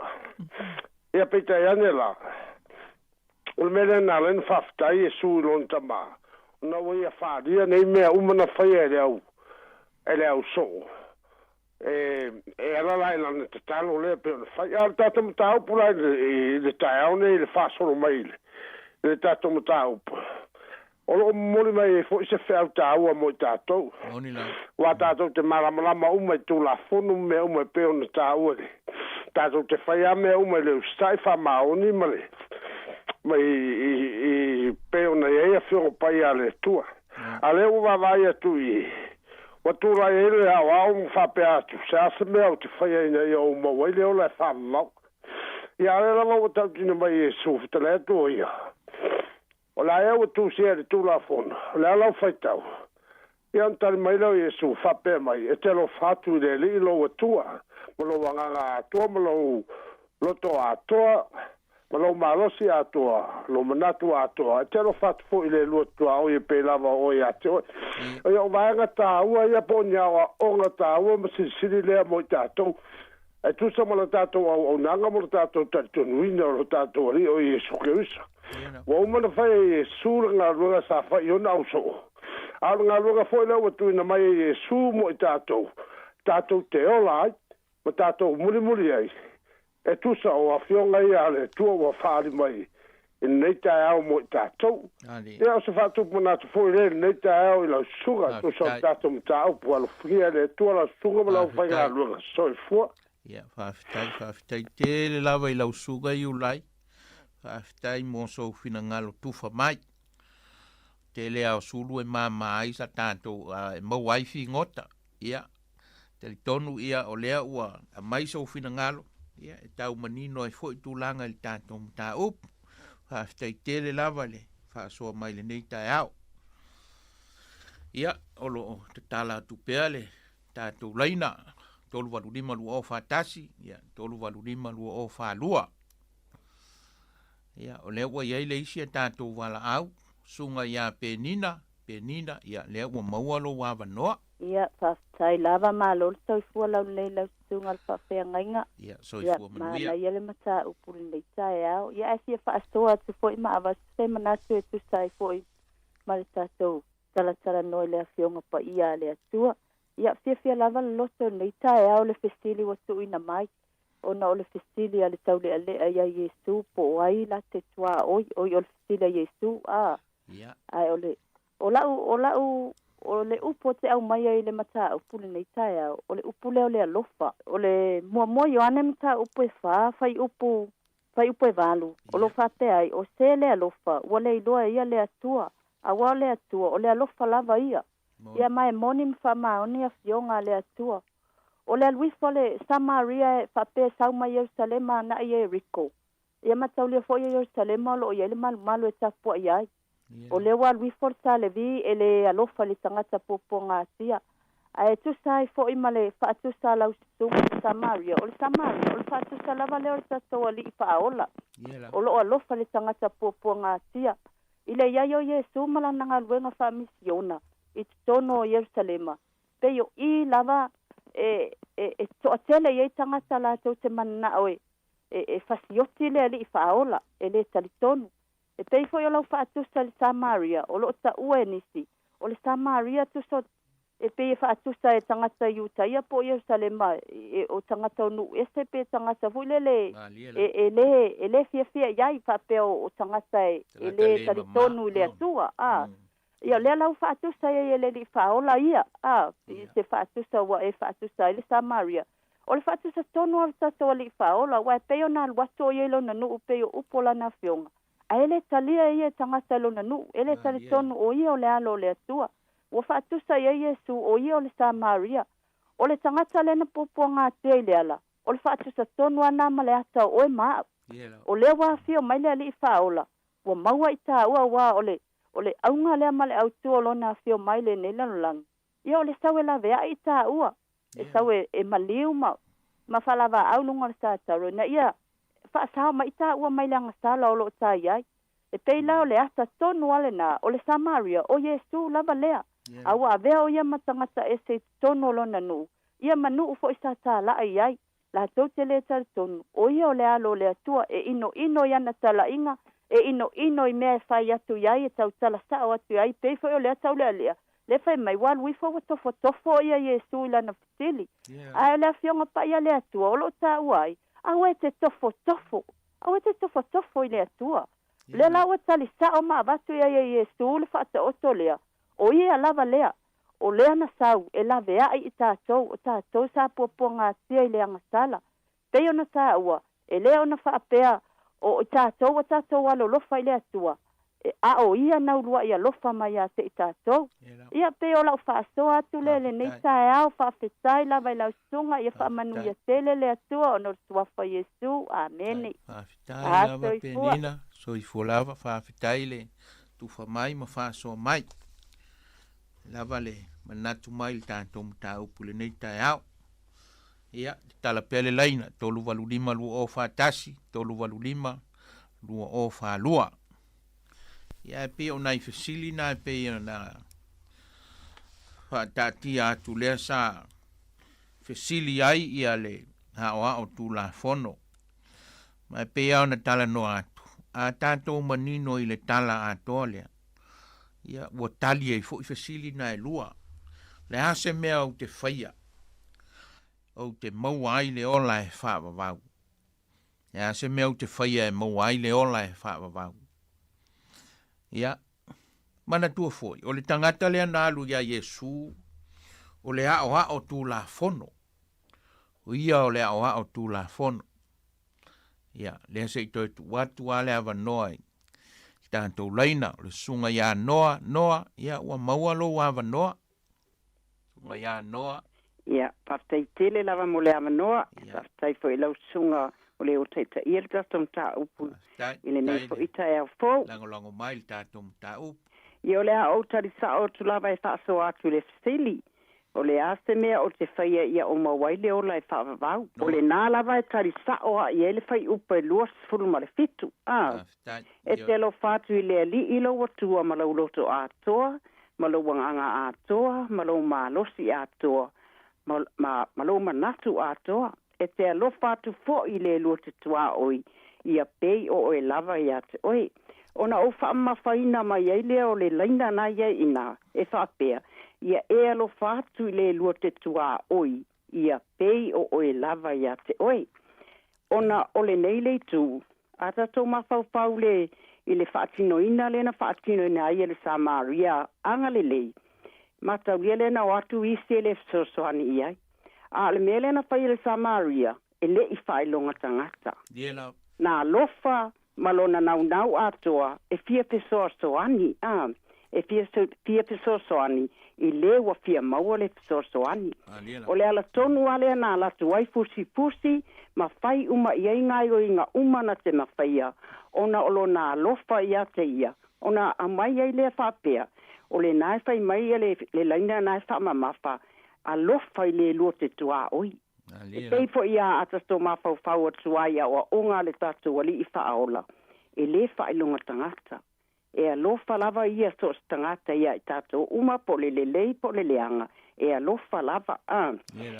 Ia, peitai ane la, o le mea lea na ala ai ona faafetai Iesu i lona Tama, ona ua ia faaalia nei mea uma na faia e le au, e le ausoo. E, e ala la i lana tatalo lea pei ona fai. A o le tatou mataupu la i le, i le taeao nei i le faasolo mai i le, i le tatou mataupu, o lo o momoli mai ai foi se feau taua mo i tatou. Moni lava. Aua tatou te malamalama uma i Tulafono ma mea uma e pei ona taua i le, tatou te fai lava mea uma i le usitai faamaoni ma le, ma i, i, i pei ona i ai Afioga Paia a le Atua. A o lea ua vaavaai atu i, Ua tulai ai le aoao ma faapea atu, Se a se mea ou te faia ina ia ou maua ai le ola e faavavau? Ia, a o lea lava ua tautino mai Iesu, fetalai atu o ia, O le a ea ua tusia i le Tulafono? O le a lau faitau? Ia, ona tali mai lea o Iesu, faapea mai, E te alofa atu i le Alii lou Atua, ma lou agaga atoa ma lou loto atoa, Ma lou malosi atoa, lou manatu atoa, e te alofa atu foi i le lua tuaoi e pei lava o oe ia te oe. O ia o vaega tāua ia po o ni aoaoga tāua ma silisili lea mo i tātou, e tusa ma la tātou auaunaga mo le tātou talitonuina o lo tātou Alii o Iesu Keriso. Ua uma ona fai e Iesu le galuega sa fai i ona ausoo, a o le galuega foi lea ua tuuina mai e Iesu mo i tātou, tātou te ola ai, ma tātou mulimuli ai, e tusa o afioga ia a le Atua ua faaali mai i lenei taeao mo i tātou. Ia, o se faatupu manatu foi lea i lenei taeao i lau susuga, e tusa o le tatou mataupu, alofagia e le Atua lau susuga ma lau faigaluega. Soifua. Ia, faafetai, faafetai tele lava i lau susuga Iulai. Faafetai mo sou finagalo tufa mai. Tele lava o sulu e mama ai sa tatou, e maua ai figota. Ia, talitonu ia o lea ua aumai sou finagalo, ia e tau manino ai foi tulaga i le tatou mataupu. Faafetai tele lava i le faasoa mai i lenei taeao. Ia, o lo o tatala atu pea le tatou laina 385 2041, ia 385 2042. Ia, o lea ua i ai le isi a tatou valaau, Susuga ia Penina, Penina, ia lea ua maua lou avanoa. Ia, faafetai lava, malo le soifua laulelei lau susuga le faafeagaiga. Ia, soifua manuia. Ia, manaia le mataupu i lenei taeao. Ia, ae fia faasoa atu foi ma avatu se manatu e tusa ai foi ma le tatou talatalanoa i le Afioga Paia a le Atua. Ia, fiafia lava le loto i lenei taeao le fesili ua tuuina mai, ona o le fesili a le taulealea ia Iesu po o ai la te tuaoi, oi o le fesili a Iesu, a, Ia. ae o le O la'u, o la'u, o le upu ou te aumaia i le mataupu lenei taeao, o le upu lea o le alofa. O le muamua Ioane mataupu e fa, fuaiupu, fuaiupu e valu, o lo o faapea ai, O se le alofa, ua le iloa e ia le Atua, auā o le Atua, o le alofa lava ia. Ia ma e moni ma faamaoni afioga a le Atua. O le alu ifo a le Samaria e faapea e sau mai Ierusalema anaʻi Ieriko, Ia mataulia fo'i e Ierusalema o loo i ai le malumalu e tapua'i ai. O lea ua alu ifo le sa Levi e lē alofa i le tagata puapuagatia. Ae tusa ai fo'i ma le faatusa a lau susuga i le Samaria, o le Samaria, o le faatusa lava lea o le tatou Alii faaola, o loo alofa i le tagata puapuagatia. I le iai o Iesu ma lana galuega faamisiona i totonu o Ierusalema, pei o i lava e e e toatele i ai tagata latou te mananao e e fasioti le Alii faaola, e lē talitonu. E pei foi o lau faatusa i le Samaria, o loo taua e nisi, o le Samaria tusa e pei e faatusa e tagata Iutaia po o Ierusalema, e o tagata o nuu ese pe tagata foi lele e lē e lē fiafia i ai faapea o tagata e lē talitonu i le Atua a. Ia o lea la ua faatusa i ai e le Alii faaola ia a, i se faatusa ua e faatusa ai le Samaria. O le faatusa tonu lava o le tatou Alii faaola, aua e pei ona alu atu o ia i lona nuu pei o upu o lana afioga, ae le talia e ia e tagata i lona nuu, e le talitonu o ia o le Alo o le Atua. Ua faatusa i ai Iesu o ia o le Samaria. O le tagata lea na puapuagatia i le ala, o le faatusa tonu lava na ma le ata o oe ma au. O lea ua afio mai le Alii faaola, ua maua i tāua aua o le o le auga lea ma le autu o lona afio mai i lenei lalolagi. Ia o le sau e laveai i tāua, e sau e e maliu ma ma faalavaau luga o le sataro ina ia faasao mai i tāua mai le agasala o loo tai ai. E pei la o le ata tonu lava lenā, o le Samaria, o Iesu lava lea, a ua avea o ia ma tagata ese i totonu o lona nuu, ia ma nuu fo'i sa tāla'a i ai, latou te lē talitonu, o ia o le Alo o le Atua, e inoino i ana talaiga, e inoino i mea e fai atu i ai, e tautala sa'o atu i ai, pei foi o lea taulealea, lea fai mai, ua alu ifo ua tofotofo ia Iesu i lana fesili. Ae o le Afioga Paia a le Atua o loo taua ai, aua e te tofotofo, aua e te tofotofo i le Atua. O lea la ua tali sa'o ma avatu i ai e Iesu le faataoto lea, o ia lava lea, o lea na sau e laveai i tatou, o tatou sa puapuagatia i le agasala. Pei ona taua, e lē ona faapea o i tatou ua tatou alolofa i le Atua, e a o ia na ulua'i alofa mai ia te i tatou. Ia, pei o la'u faasoa atu lea i lenei taeao, faafetai lava i lau susuga, ia faamanuia tele le Atua ona o le Suafa o Iesu. Amene. Faafetai A lava soifua. Penina, soifua lava, faafetai le tufa mai ma faasoa mai. Lava le manatu mai i le tatou mataupu i lenei taeao. Ia, tatala pea le laina, 385 2041, 385 2042. Ia, e pei o nai fesili na e pei ona faataatia atu lea sa fesili ai ia le aoao Tulafono. Ma e pei lava ona talanoa atu, a tatou manino i le tala atoa lea, ia ua tali ai foi fesili na e lua. O le a se mea ou te faia ou te maua ai le ola e faavavau? O le a se mea ou te faia e maua ai le ola e faavavau? Ia, manatua foi, o le tagata lea na alu iā Iesu, o le aoao Tulafono. O ia o le aoao Tulafono. Ia, lea se i toe tuu atu lava le avanoa i le tatou laina, o le susuga ia Noa, Noa, ia ua maua lou avanoa. Susuga ia Noa. Ia, faafetai tele lava mo le avanoa. Faafetai foi i lau susuga o le o taitaia le tatou mataupu i lenei foi taeao fou. Lagolago mai i le tatou mataupu. Ia, o le a ou tali sa'o atu lava e faasoa atu i le fesili, O le a se mea ou te faia ia ou maua ai le ola e faavavau? O lenā lava e tali sa'o aʻe i ai le fuaiupu e 27, a. E te alofa atu i le Alii lou Atua ma lou loto atoa, ma lou agaga atoa, ma lou malosi atoa, ma, ma, ma lou manatu atoa. E te alofa atu foʻi i le lua te tuaoi, ia pei o oe lava iā te oe. Ona ou faamamafaina mai ai lea o le laina na i ai inā, e faapea, Ia e alofa atu i le lua te tuaoi, ia pei o oe lava iā te oe. Ona o lenei le itu, a tatou mafaufau le i le faatinoina lea na faatinoina ai e le Samaria agalelei, mataulia lea na o atu isi e le fesoasoani i ai. A o le mea lea na fai e le Samaria, e le i faailoga tagata. Na alofa ma lona naunau atoa e fia fesoasoani, a, e fia fia fesoasoani i lē ua fia maua le fesoasoani. O le alatonu a lea na alatu ai fusifusi ma fai uma i ai gaioiga uma na te mafaia ona o lona alofa iā te ia ona aumai ai lea faapea o lenā e fai mai ia le le laina na e faamamafa alofa i le lua te tuaoi. E pei fo'i a a tatou mafaufau atu ai aoaoga a le tatou Alii Faaola, e lē faailoga tagata. E alofa lava ia so o se tagata iā i tatou uma, po o le lelei po o le leaga, e alofa lava. A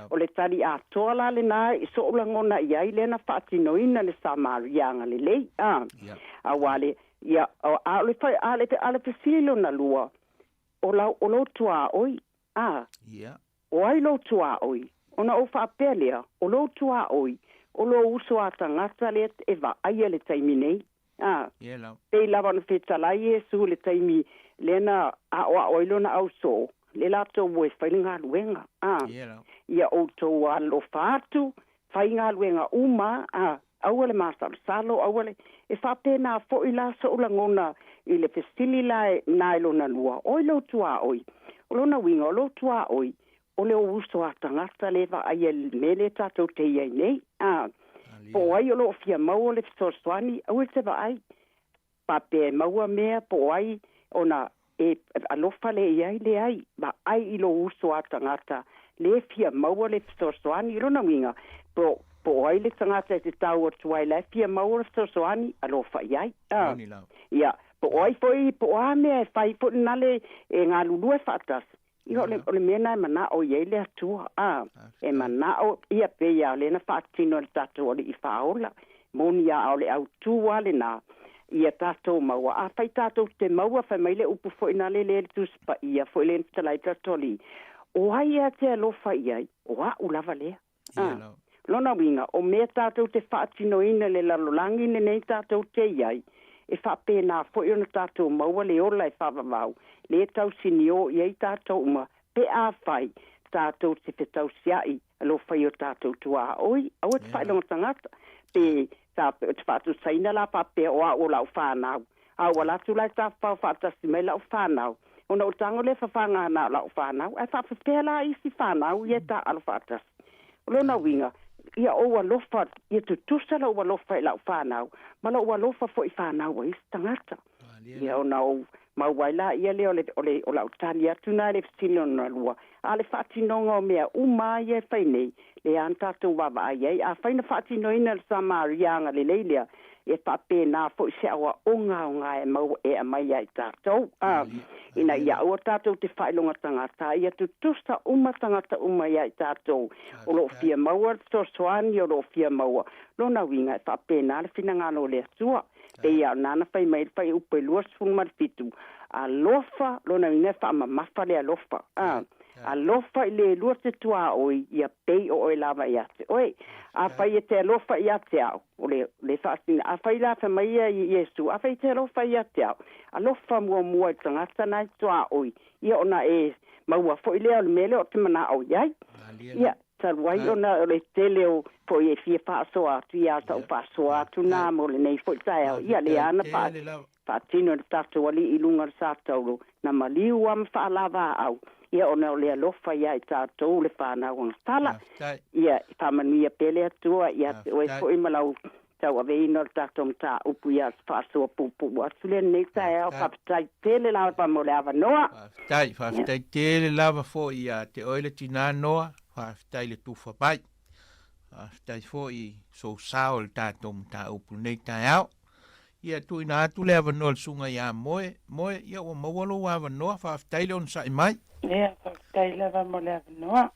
O le tali atoa la lenā i so'u lagona i ai lea na faatinoina le Samaria agalelei. A Auā le ia a o le a le a le fesili lona lua, o lau o lou tuaoi. A O ai lou tuaoi? Ona ou faapea lea, o lou tuaoi, o lou uso a tagata lea e vaaia i le taimi nei. A, pei lava ona fetalai Iesu i le taimi lea na aoao ai lona ausoo, le latou o e fai le galuega. A, ia outou alofa atu, fai galuega uma, a, aua le masalosalo, aua le. E faapena foi la so'u lagona i le fesili la e na e lona lua, o ai lou tuaoi? O lona uiga, o lou tuaoi, o le ou uso a tagata le vaaia i le mea lea tatou te i ai nei. A, po o ai o loo fia maua le fesoasoani, aua e te vaai, faapea e maua mea, po o ai ona e alofa lea i ai, leai, vaai i lou uso a tagata le fia maua le fesoasoani. I lona uiga, po po o ai le tagata e te tau atu ai la e fia maua le fesoasoani, alofa i ai. A, ia, po o ai foi, po o a mea e fai foi lena le e galulue faatasi, ia o le o le mea lena e manao i ai le Atua. A, e manao ia pei lava o lea na faatino e le tatou Alii Faaola. Moni a o le autū lava lenā ia tatou maua. Afai tatou te maua, fai mai le upu foi na le le Tusi Paia foi le fetalai tatou Alii, o ai ea te alofa i ai, o a'u lava lea. A, lona uiga, o mea tatou te faatinoina i le lalolagi lenei tatou te i ai, e faapena foi ona tatou maua le ola e faavavau, le tausiniō i ai tatou uma, pe afai tatou te fetausia'i alofa i o tatou tuaoi, aua te faailoga tagata, pe ta te faatusaina la faapea o a'u o la'u fanau, a ua alu atu la e tafafao faatasi mai la'u fanau, ona ou tago lea fafaga na o la'u fanau, ae faafefea la isi fanau ia e taaalo faatasi? O lona uiga, ia ou alofa, ia tutusa lou alofa i la'u fanau, ma lou alofa foi i fanau a isi tagata. Ia ona ou maua ai laia lea o le, o le, o la'u tali atu na i le fesili lona lua. A o le faatinoga o mea uma a ia e fai nei, lea ana tatou vaavaai ai. Afai na faatinoina e le Samaria agalelei lea, e faapena foi se aoaoga aoga e maua e aumai ia i tatou, a, ina ia aua tatou te faailoga tagata, ia tutusa uma tagata uma ia i tatou o lo o fia maua le fesoasoani, o lo o fia maua lona uiga, e faapena le finagalo o le Atua. Pei lava o lena na fai mai ai le fuaiupu e 27, alofa, lona uiga e faamamafa le alofa, a. Alofa i le lua te tuaoi, ia pei o oe lava ia te oe. Afai e te alofa ia te au, o le, le faasina, afai la fai mai ia i Iesu, afai e te alofa ia te au, alofa muamua i le tagata na e tuaoi, ia ona e maua foi lea o le mea lea o te manao i ai. Ia, talu ai ona o le tele o foi e fia faasoa atu, ia o sa'u faasoa atu na mo lenei foi taeao. Ia, lea ana faatino e le tatou Alii i luga o le sa taulo, na maliu a ma faalavaau, ia ona o le alofa ia i tatou le fanau agatala. Ia, e faamanuia pea le Atua ia te oe foi ma lau tauaveina o le tatou mataupu ia faasoa puupuu atu lea lenei taeao. Faafetai tele lava mo le avanoa. Faafetai, faafetai tele lava foi ia te oe le tinā Noa, faafetai le tufa mai. Faafetai foi i sou sao i le tatou mataupu lenei taeao. Ia tuuina atu le avanoa i le susuga ia Moe. Moe, ia ua maua lou avanoa, faafetai le onosai mai. Ia, faafetai lava mo le avanoa.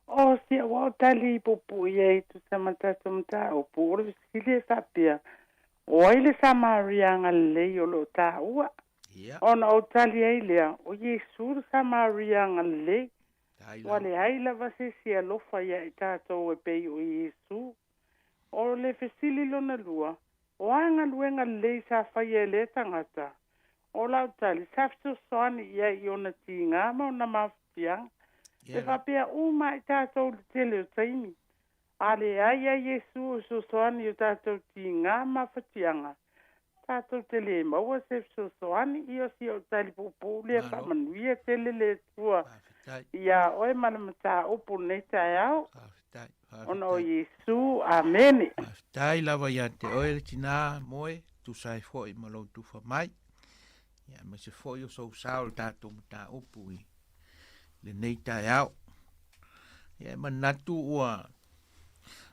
O si au ao tali puupuu i ai tusa ma le tatou mataupu, o le fesili e faapea, o ai le Samaria agalelei o lo o taua? Ona ou tali ai lea, o Iesu le Samaria agalelei. Ua leai lava se isi alofa ia i tatou e pei o Iesu. O le fesili lona lua, o a galuega lelei sa faia e lea tagata? O lau tali, sa fesoasoani i ai i ona tiga ma ona mafatiaga. E faapea uma ai tatou i le tele o taimi. A leai a Iesu e fesoasoani i o tatou tiga ma mafatiaga, Tatou te le maua se fesoasoani, ia o si ou tali puupuu lea faamanuia tele le Atua iā oe ma le mataupu i lenei taeao. Ona o Iesu. Amene. Faafetai lava ia te oe le tinā moe, tusa ai foi ma lou tufa mai, ia aemaise foi o sou sao i le tatou mataupu i lenei taeao. Ia e manatu ua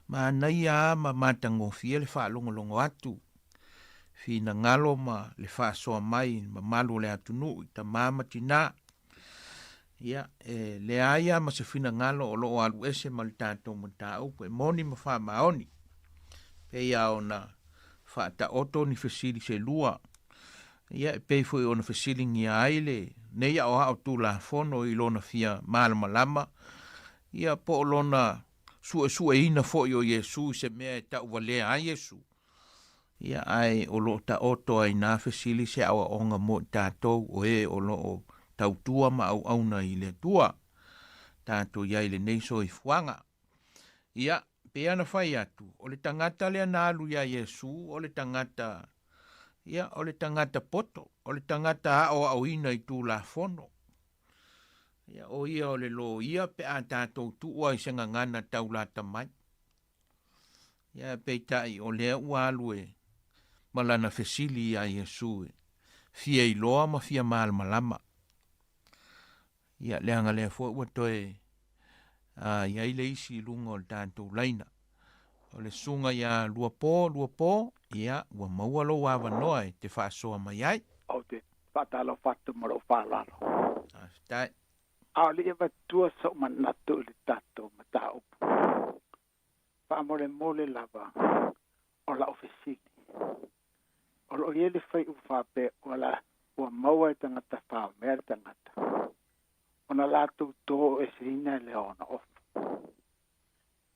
Manaia a ma matagofie le faalogologo atu, finagalo ma le faasoa mai i le mamalu o le atunuu i tama ma tina. Ia, e leai a ma se finagalo o lo o alu ese ma le tatou mataupu e moni ma faamaoni. Pei a ona faataoto ni fesili se lua. Ia, e pei foi ona fesiligia ai le nei aoao Tulafono i lona fia malamalama, ia po o lona suesueina foi o Iesu i se mea e tauvalea ai Iesu, ia ae o lo o taoto ai na fesili se aoaoga mo i tatou o e o lo o tautua ma auauna i le Atua tatou i ai i lenei soifuaga. Ia, pei ona fai atu, o le tagata lea na alu iā Iesu, o le tagata, ia, o le tagata poto, o le tagata aoaoina i Tulafono. Ia, o ia o le loia pe a tatou tuua i se gagana tau lata mai. Ia, peitai o lea ua alu e ma lana fesili iā Iesu e fia iloa ma fia malamalama. Ia, leaga lea foi ua toe a, i ai le isi i luga o le tatou laina. O le susuga ia Luapo, Luapo, ia, ua maua lou avanoa e te faasoa mai ai. Ou te faatalofa atu ma lou faaaloalo. Faafetai. A o le i avatua sou manatu i le tatou mataupu, faamolemole lava o lau fesili. O lo o i ai le faiupu faapea ua la, ua maua e tagata faomea le tagata, ona latou toeseina le ona ofu.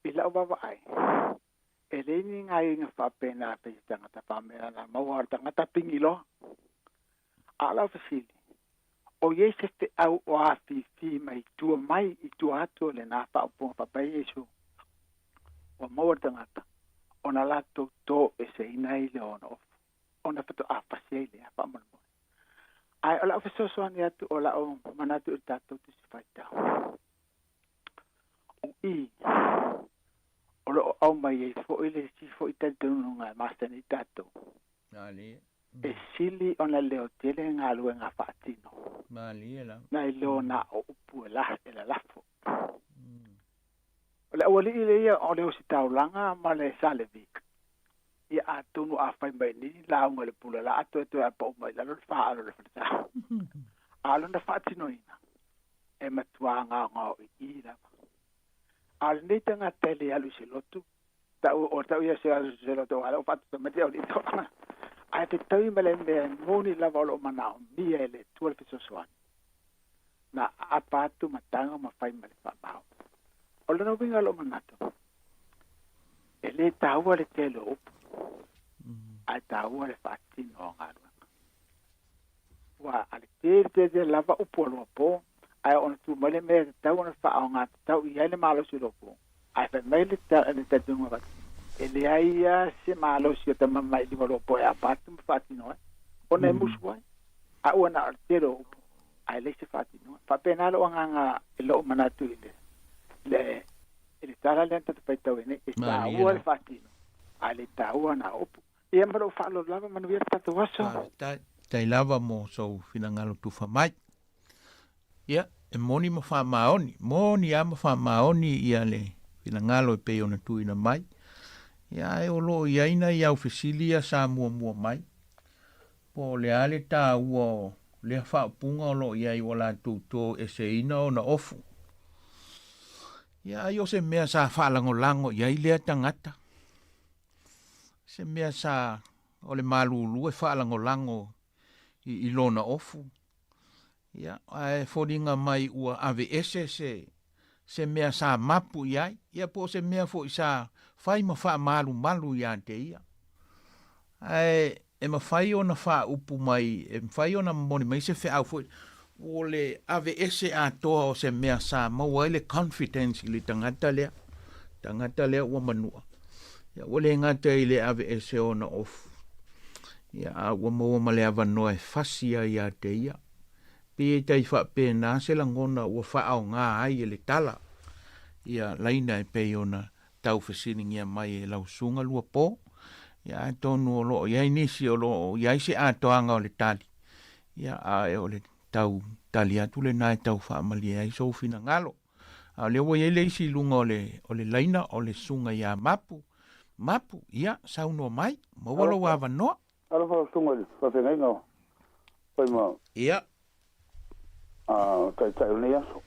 I lau vaavaai, e leai ni gaoioiga faapena e fai se tagata faamea na maua o le tagata pigi loa. A o lau fesili, o i ai se feau o afifi mai tua mai i tua atu o lena faaupuga faapea Iesu, ua maua le tagata ona latou toeseina ai le ona ofu, ona faatoa fasi ai lea faamolemole. Ae o lau fesoasoani atu o lau manatu i le tatou Tusi Faitau, o i o lo o aumai ai foi le isi foi talitonuga e masani ai tatou. Malie. E sili ona leotele galuega faatino. Malie lava. Nai lo na o upu e la, e lalafo. O le aualii lea o le ositaulaga ma le Salevi, ia atonu a fai mai nei lauga i le pule la atoe toe a pau mai lalo le faalo le falesa. A o lona faatinoina, e matua gaogao i i lava. A o lenei tagata e le alu i se lotu, tau o tau ia se alu i se lotu, a o faatusa mai le au i toaga. Ae fetaui ma le mea e moni lava o lo o manaomia e le Atua le fesoasoani. Na aapa atu ma tago ma fai ma le faamao. O lona uiga o lou manatu, e le taua le tele o upu, ae taua le faatino o galuega. Ua a le tele tele tele lava upu a lua po, ae ona tu mai le mea e tatau ona faaaoga tatau i ai le malosi o lua po. Ae fai mai le le talitonuga fatu, e leai lava se malosi o Tamamaiilima o lua po e aapa atu ma faatino ai, ona e musu ai. A ua na o le tele o upu, ae leai se faatinoga. Faapena lou agaga i lou manatu i le, le, i le tala lea na tatou faitau ai nei, e taua le faatino, ae le taua na o upu. Ia ma lou faaaloalo lava, manuia le tatou aso. Faafetai. Faafetai lava mo sou finagalo tufa mai. Ia, e moni ma faamaoni, moni lava ma faamaoni ia le finagalo e pei ona tuuina mai. Ia, ae o lo o i ai nai au fesili ia sa muamua mai. Po o le a le taua o lea faaupuga o lo o i ai ua latou toeseina ona ofu. Ia, ai o se mea sa faalagolago i ai lea tagata. Se mea sa o le malulu e faalagolago i, i lona ofu. Ia, ae foliga mai ua aveese se, se mea sa mapu i ai, ia po o se mea foi sa fai ma faamalumalu ia te ia. Ae e mafai ona faaupu mai, e mafai ona momoli mai se feau foi, ua le aveese atoa o se mea sa maua ai le confidence i le tagata lea, tagata lea ua manua. Ia, ua le gata i le aveese ona ofu. Ia, a ua maua ma le avanoa e fasi ai ia te ia. Pei e tai faapena se lagona ua faaaoga ai e le tala ia laina e pei ona tau fesiligia mai e lau susuga Luapo. Ia atonu o lo o i ai nisi o lo o i ai se atoaga o le tali, ia ae o le tau tali atu lena e tau faamalie ai sou finagalo. A o lea ua i ai le isi i luga o le, o le laina o le susuga ia Mapu. Mapu, ia, saunoa mai, maua lou avanoa. Alofa lau susuga i le faafeagaiga o fai ma. Ia. A taitai o lenei aso.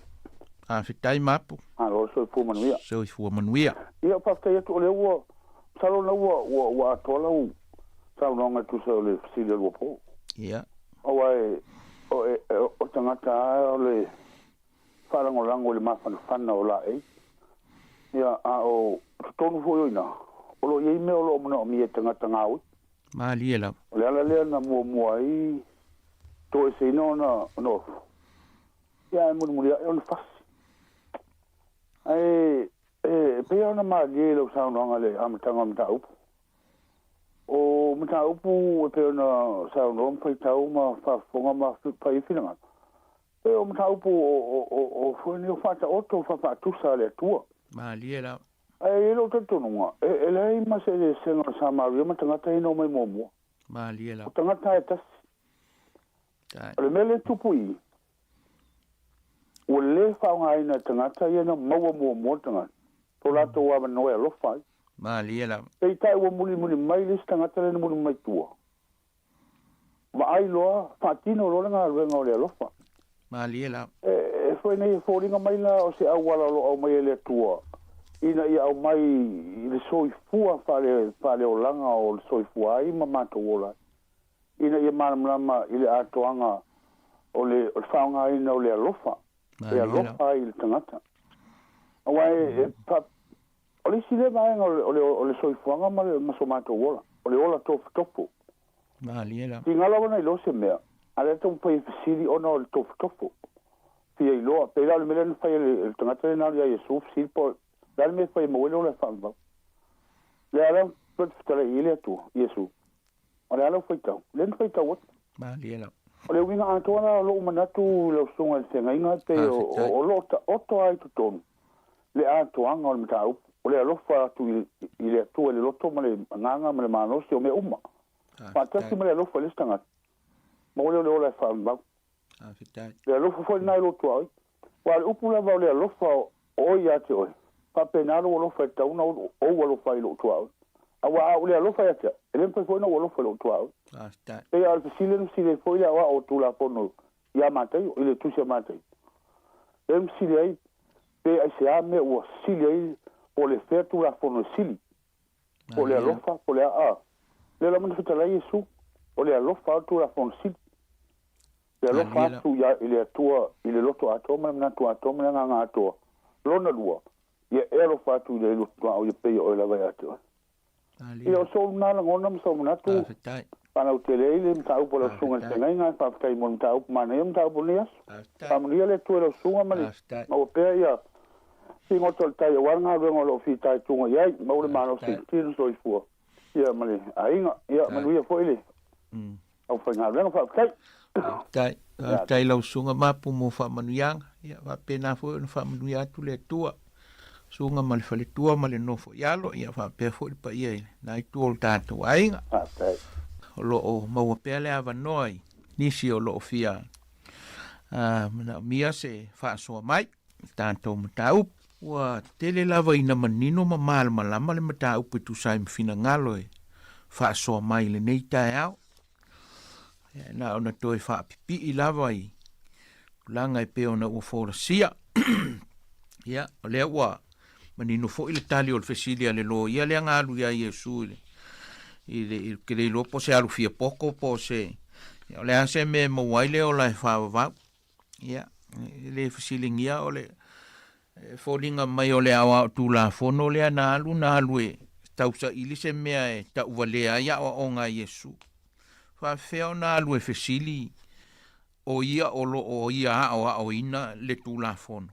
Faafetai Mapu. Malo le soifua manuia. Soifua manuia. Ia, faafetai atu o lea ua, masalo o lena ua, ua, ua atoa lau saunoaga e tusa o le fesili a Luapo. Ia. Aua e, o, e, o tagata lava o le faalagolago i le mafanafana o laei. Ia, a o totonu foi o i ina, o lo o i ai mea o lo o manaomia e tagata gaoi. Malie lava. O le ala lea na muamua ai toeseina ona ofo, ia ae mulimuli ae ona fasi. Ae e pei lava ona malie i lau saunoaga i le amataga o le mataupu. O mataupu e pei ona saunoa ma faitau ma faafofoga ma fai ai finagalo, E o mataupu o foi nei o faataoto faafaatusa a le Atua. Malie lava. Ae i ai lou talitonuga, e leai ma se eseesega o le Samaria ma tagata ia na omai muamua. Malie lava. O tagata e tasi. O le mea lea e tupu i i, ua le faaaogaina e tagata ia na maua muamua le tagata, to latou avanoa e alofa ai. Malie lava. Peitai ua mulimuli mai le isi tagata lea na mulimuli mai tua. Vaai loa, faatino loa le galuega o le alofa. Malie la. E foi nei e foliga mai la o se auala o lo o aumai e le Atua ina ia aumai i le soifua faaleolaga o le soifua ai ma matou ola ai, ina ia malamalama i le atoaga o le faaaogaina o le alofa, e alofa ai i le tagata. Aua e o le isi lea vaega o le soifuaga ma so matou ola, o le ola tofotofo. Malie lava. Tiga lava ona iloa se mea, a lea taumafai e fesili ona o le tofotofo. Fia iloa, pei la o le mea lea na fai e le tagata lea na alu ia Iesu fesili po o le a le mea e fai e maua ai le ola e faavavau. Le a la fetalai i ai le Atua, Iesu, o le a lau faitau? Lea na faitau atu. Malie lava. O le uiga atoa la o lou manatu i lau susuga i le feagaiga e pei o lo o taoto lava i totonu le atoaga o le mataupu, o le alofa atu i le Atua i le loto ma le agaga ma le malosi o mea uma, faatasi ma le alofa i le isi tagata, maua lea o le ola e faavavau. Le alofa foi lena i lou tuaoi. Aua o le upu lava o le alofa o oe ia te oe, faapena lou alofa e tatau ona ou alofa ai i lou tuaoi. Aua a ou le alofa ia te au, e le mafai foi ona ou alofa i lou tuaoi. Pei lava o le fesili lea na fesili ai foi le aoao o Tulafono ia Mataio, i le Tusi a Mataio. Lea na fesili ai, pe aisea mea ua sili ai, po o le fea Tulafono e sili, po o le alofa, po o le a, a. Lea lava na fetalai Iesu, o le alofa lava le Tulafono sili. Le alofa atu ia i le Atua i le loto atoa ma le manatu atoa ma le agaga atoa. Lona lua, ia e alofa atu i le loto ia pei o oe lava ia te oe. Ia o sou lena lagona ma sou manatu faalautele ai le mataupu a lau susuga i le feagaiga. Faafetai mo le mataupu manaia mataupu o lenei aso. Faamanuia le Atua i lau susuga ma le maua pea ia figota o le tai aua le galuega o lo o fitaituga i ai. Maua le malosi i le tino soifua ia ma le aiga. Ia manuia foi le aufaigaluega. Faafetai. Faafetai. Faafetai i lau susuga Mapu mo faamanuiaga. Ia faapena foi ona faamanuia atu le Atua. Susuga ma le faletua ma le nofo i alo, ia faapea foi le paia i lena itu o le tatou aiga. Faafetai. O lo o maua pea le avanoa i nisi o lo o fia manaomia se faasoa mai i le tatou mataupu. Ua tele lava ina manino ma malamalama le mataupu e tusa ai ma finagalo e faasoa mai i lenei taeao. Ia, na ona toe faapipii lava i tulaga e pei ona ua folasia. Ia, o lea ua manino foi le tali o le fesili a le loia lea na alu ia Iesu i le i le i ke le iloa po o se alu fia poto po o se ia, o le a se mea e maua ai le ola e faavavau. Ia, e le fesiligia o le e foliga mai o le aoao Tulafono lea na alu, na alu e tausaili se mea e tauvalea ai aoaoga a Iesu. Faafefea ona alu e fesili o ia o lo o ia aoaoina le Tulafono?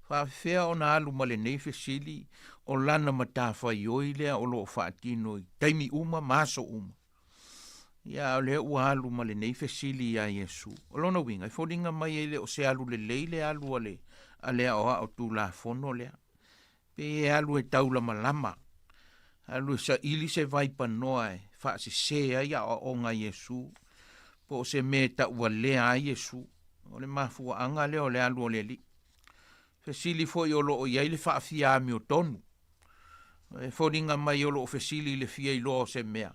Faafefea ona alu ma lenei fesili o lana matafaioi lea o lo o faatino i taimi uma ma aso uma? Ia, a o lea ua alu ma lenei fesili iā Iesu. O lona uiga, e foliga mai e le o se alu lelei le alu a le, a le aoao Tulafono lea. Pei e alu e taulamalama, alu e saili se vaipanoa e faasesē ai aoaoga a Iesu, po o se mea e tauvalea ai Iesu. O le mafuaaga lea o le alu o le Alii. Fesili foi o lo o i ai le faafia amiotonu. E foliga mai o lo o fesili i le fia iloa o se mea,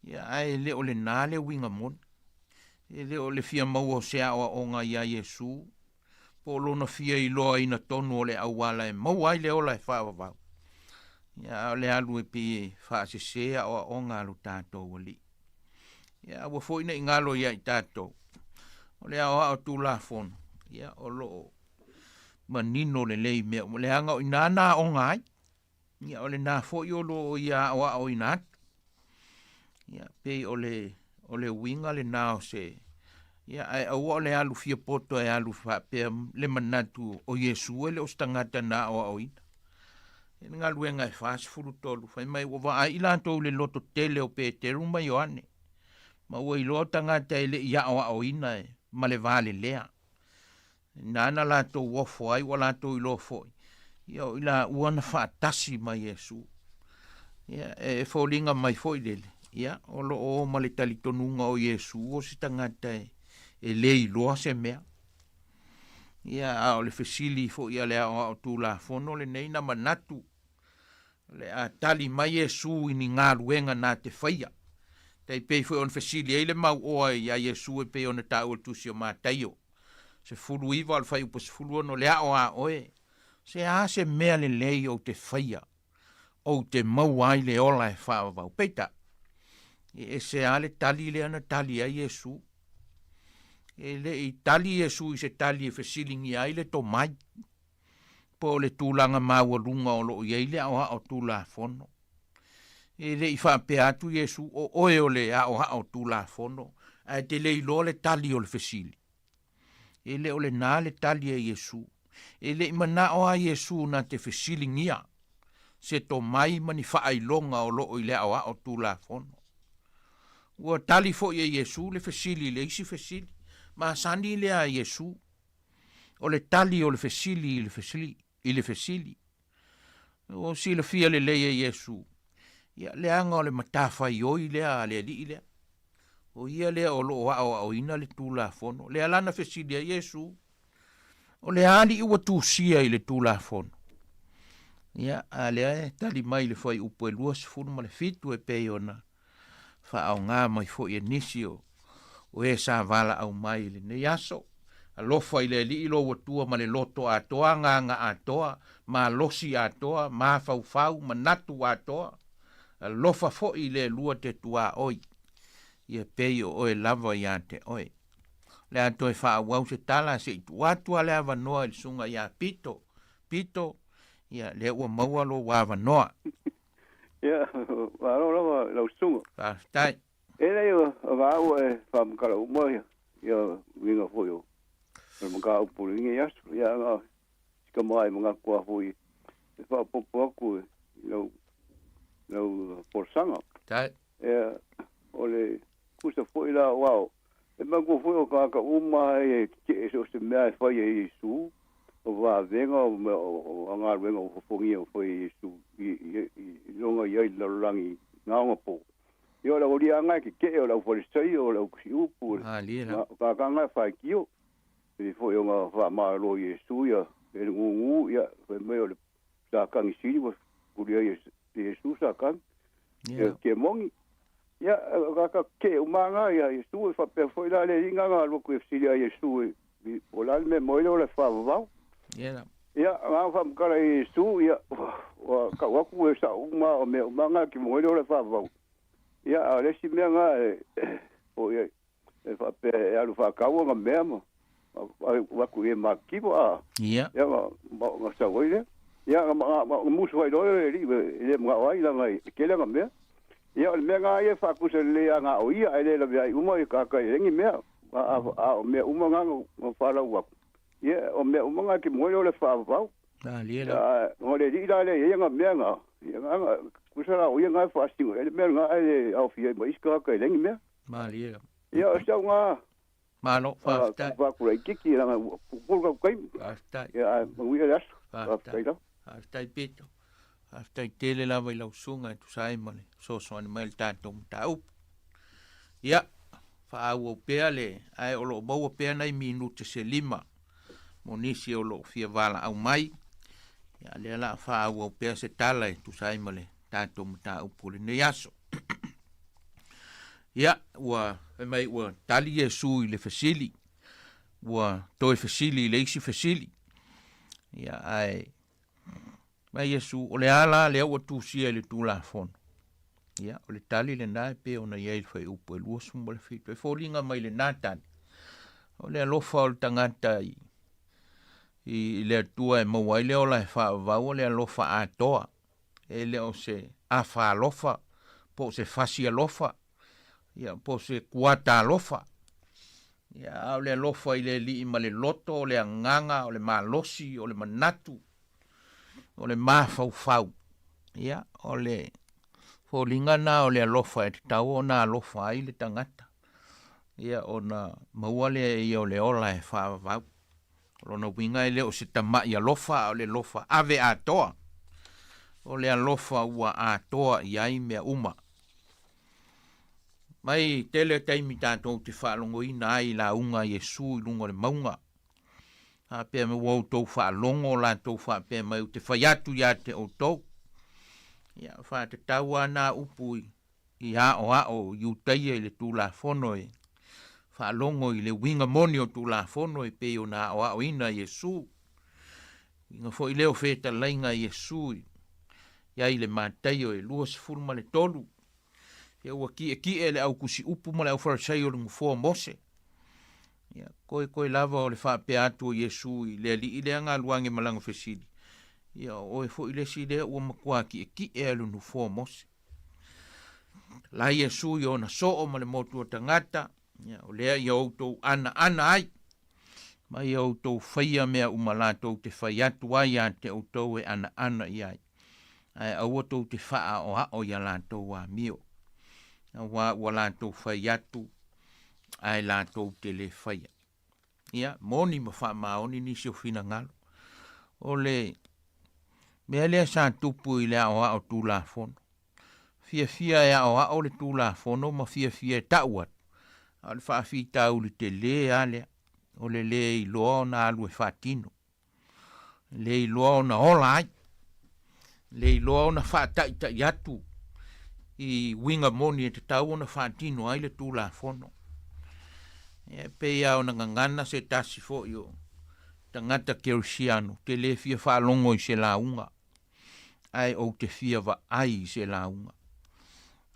ia ae le o lenā le uiga moni. E le o le fia maua o se aoaoga iā Iesu, po o lona fia iloaina tonu o le auala e maua ai le ola e faavavau. Ia, a o le alu e pei e faasesē aoaoga a lo tatou Alii. Ia, aua foi ne i galo iā i tatou, o le aoao Tulafono, ia, o lo o manino lelei mea uma, leaga o i ina na aoga ai. Ia, o lenā foi o lo o ia aoaoina atu. Ia, pei o le, o le uiga lenā o se, ia, ae aua o le alu fia poto e alu faapea le manatu o Iesu e le o se tagata na aoaoina. E le galuega e 43, fai mai ua vaai i latou i le loto tele o Peteru ma Ioane, ma ua iloa o tagata e le i aoaoina e ma le va lelea. Ina na latou ofo ai ua latou iloa foi, ia o i laua na faatasi ma Iesu. Ia, e foliga mai foi lele, ia, o lo o o ma le talitonuga o Iesu o se tagata e, e le iloa se mea. Ia, a o le fesili foi a le aoao Tulafono lenei na manatu, o le a tali mai Iesu i ni galuega na te faia. Tai pei foi ona fesili ai le mauoa iā Iesu e pei ona taua i le Tusi o Mataio. 19 o le fuaiupu 16, le ao a oe, se a se mea lelei ou te faia, ou te maua ai le ola e faavavau. Peitai, e ese lava le tali lea na tali ai Iesu. E le i tali Iesu i se tali e fesiligia ai le tomai, po o le tulaga maualuga o lo o i ai le aoao Tulafono. E le i faapea atu Iesu, o oe o le aoao Tulafono, ae te le iloa le tali o le fesili. E le o lenā le tali a Iesu. E le i manao a Iesu na te fesiligia se tomai ma ni faailoga o lo o i le aoao Tulafono. Ua tali foi e Iesu le fesili i le isi fesili. Masani lea a Iesu. O le tali o le fesili i le fesili, i le fesili. Ua silafia lelei e Iesu, ia, leaga o le matafaioi lea a le Alii lea. O ia lea o lo o aoaoina le Tulafono. Lea la na fesili ai Iesu, O le a alii ua tusia i le Tulafono? Ia, a lea e tali mai i le fuaiupu e 27 e pei ona faaaoga mai foi e nisi o o e sa valaau mai i lenei aso. Alofa i le Alii lou Atua ma le loto atoa, agaga atoa, malosi atoa, mafaufau, manatu atoa. Alofa foi i le Alua te tuaoi, ia pei o oe lava ia te oe. O le a toe faaauau se tala se i tuu atu a le avanoa i le susuga ia Pito. Pito, ia lea ua maua lou avanoa. Ia, malo lava lau susuga. Faafetai. E leai o au e faamatala uma ia uiga foi o le mataupu o lenei aso. Ia na o si tama e manatu lava foi e faaopoopo atu i lau folasaga. Ia, o le kusa foi la o ao, e manatua foi o tagata uma e tetee so o se mea e fai e Iesu, o vavega o mea o galuega ua fofogia ua fai e Iesu i lona i ai i le lalolagi na onapo. Ia o le aualiiaga e tetee o le aufalesaio o le aukasiupu o le tagata e faitio. Pei foi ona faamalo i Iesu ia e le gugu ia fai mai o le Satani sili ua tuli ai e Iesu Satani. Ia kemoni. Ia tagata tetee uma na ia Iesu e faapea foi la le alii na na alu atu e fesili ia Iesu e po o le a le mea e maua ai le ola e faavavau. Ia, na faamatala e Iesu, ia, ua tau atu e sao uma o mea uma na e te maua ai le ola e faavavau. Ia, a o le isi mea na e, o ia, e faapea e alu faatau ona mea ma avatu i e makativo, a. Ia. Ia, na sau ai lea. Ia, na musu ai loa le alii, e le manao ai, leaga e tele ana mea. Ia, o le mea na ia e faatusa lelei lava na o ia, ae le lavea ai uma i tagata i lenei mea. A o mea uma na na faalau atu. Ia, o mea uma na e te moe o le faavavau. Malie la. O le alii la lea e i ai ana mea na, ia, na, tusa la o ia na e faasino i ai le mea lena ae le aofia ai ma isi tagata i lenei mea. Malie. Ia, o si au ngā. Malo, faafetai. Faakula i tiki, langa ua pupulu kau kaimi. Faafetai. Ia, ae manuia le aso. Faafetai lava. Faafetai Pito. Faafetai tele lava i lau susuga e tusa ai ma le fesoasoani mai i le tatou mataupu. Ia, faaauau pea le, ae o lo o maua pea nai minute se lima mo nisi o lo o fia valaau mai. Ia, lea la a faaauau pea se tala e tusa ai ma le tatou mataupu o lenei aso. Ia, ua fai mai ua tali Iesu i le fesili, ua toe fesili i le isi fesili. Ia, ae mai Iesu, o le a la lea ua tusia i le Tulafono? Ia, o le tali lena e pei ona i ai le fuaiupu e 27. E foliga mai lena tali, o le alofa o le tagata i, i le Atua e maua ai le ola e faavavau o le alofa atoa. E le o se afa alofa, po o se fasi alofa, ia, po o se kuata alofa. Ia, a o le alofa i le Alii ma le loto, o le agaga, o le malosi, o le manatu, o le mafaufau. Ia, o le foliga na o le alofa e tatau ona alofa ai le tagata. Ia, ona maua lea e ia o le ola e faavavau. O lona uiga e le o se tama'i alofa a o le alofa ave atoa. O le alofa ua atoa i ai mea uma. Mai tele taimi tatou te faalogoina ai i lauga a Iesu i luga o le mauga. Faapea mai, ua outou faalogo latou faapea mai, ou te fai atu ia te outou. Ia, faatatau lava na upu i i aoao Iutaia i le Tulafono e faalogo i le uiga moni o Tulafono e pei ona aoaoina Iesu. Uiga foi lea o fetalaiga a Iesu i ai le Mataio e 23. Ia ua ki'eki'e le au tusiupu ma le au Farisai o le nofoa o Mose. Ia, koekoe lava o le faapea atu o Iesu i le alii lea na alu ane ma lana fesili, Ia, o oe foi le isi lea ua matua ki'eki'e a i le nofoa o Mose. La Iesu i ona soo ma le motu o tagata, ia, o lea ia outou anaana ai, ma ia outou faia mea uma latou te fai atu ai ia te outou e anaana i ai, ae aua tou te faaaoao i a latou amio, auā ua latou fai atu, ae latou te le faia. Ia, moni ma faamaoni nisi o finagalo. O le mea lea sa tupu i le aoao Tulafono. Fiafia e aoao le Tulafono ma fiafia e ta'u atu, a o le faafitauli telē a lea, o le lē iloa ona alu e faatino, le iloa ona ola ai, le iloa ona faata'ita'i atu i uiga moni e tatau ona faatino ai le Tulafono. Ia, e pei lava ona gagana se tasi foi o tagata kerisiano, te lē fia faalogo i se lauga, ae ou te fia vaai i se lauga.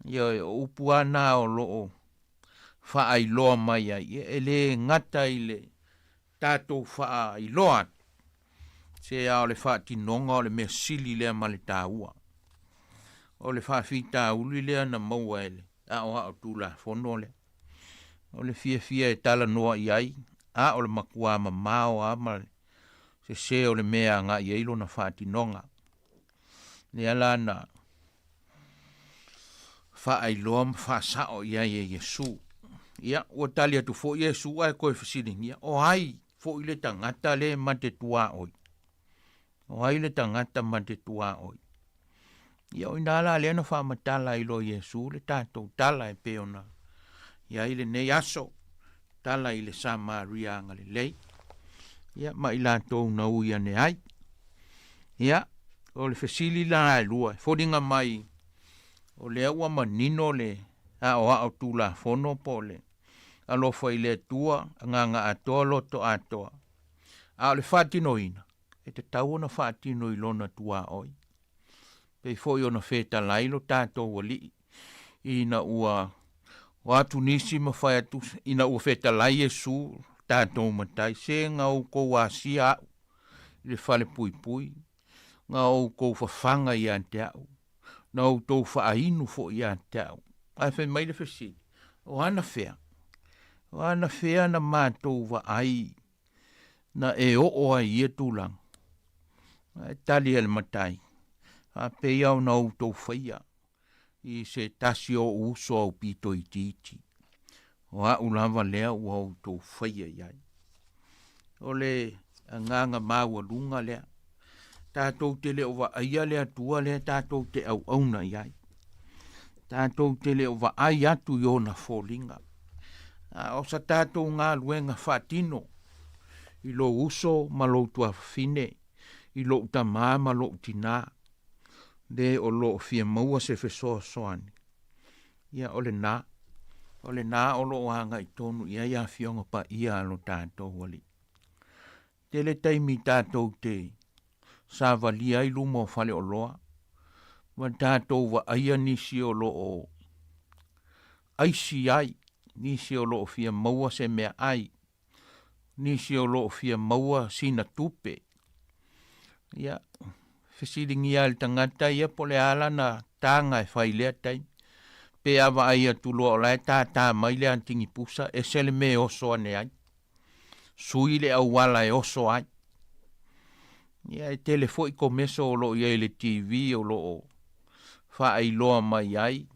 Ioe, o upu lava na o lo o faailoa mai ai, ia e lē gata i le tatou faailoa atu, se a o le faatinoga o le mea sili lea ma le taua. O le faafitauli lea na maua e le aoao Tulafono lea. O le fiafia e talanoa i ai, a o le matua mamao lava ma le sese o le mea e agai i ai lona faatinoga. Lea la na faailoa ma faasao i ai e Iesu. Ia, ua tali atu foi Iesu ae toe fesiligia, O ai foi le tagata le ma te tuaoi? O ai le tagata ma te tuaoi? Ia, o inā la lea na faamatala ai loa Iesu le tatou tala e pei ona i ai lenei aso, tala i le Samaria agalelei, ia, ma i latou na ui ane ai. Ia, o le fesili la e lua, e foliga mai o lea ua manino le aoao Tulafono po o le alofa i le Atua, agaga atoa, loto atoa, a o le faatinoina, e tatau ona faatino i lona tuaoi. Pei foi ona fetalai lo tatou Alii ina ua o atu nisi ma fai atu, ina ua fetalai Iesu tatou Matai, se na outou asia a'u i le fale puipui, na outou fafaga ia te a'u, na outou faainu foi ia te a'u. Ae fai mai le fesili, O ana fea? O ana fea na matou vaai na e oo ai i ia tulaga? Ae tali e le Matai, Faapei ona outou faia i se tasi o ou uso aupito itiiti. O a'u lava lea ua outou faia i ai. O le agaga maualuga lea. Tatou te le o vaaia le Atua lea tatou te auauna i ai. Tatou te le o vaai atu i ona foliga. A o sa tatou galuega faatino i lou uso ma lou tuafafine, i lou tamā ma lou tinā, le o loo fia maua se fesoasoani, ia o lenā, o lenā o loo agaʻi tonu i ai afioga paia a lo tatou Alii. Tele taimi tatou te savalia ai luma o faleoloa, ma tatou vaaia nisi o loo aisi ai, nisi o loo fia maua se meaai, nisi o loo fia maua sina tupe. Ia, fesiligia e le tagata ia po o le a lana taga e fai i lea taimi. Pe a vaai atu loa o la e tātā mai le atigipusa, ese le mea e oso ane ai. Sui le auala e oso ai. Ia, e tele foi komeso o loo i ai i le TV o loo faailoa mai ai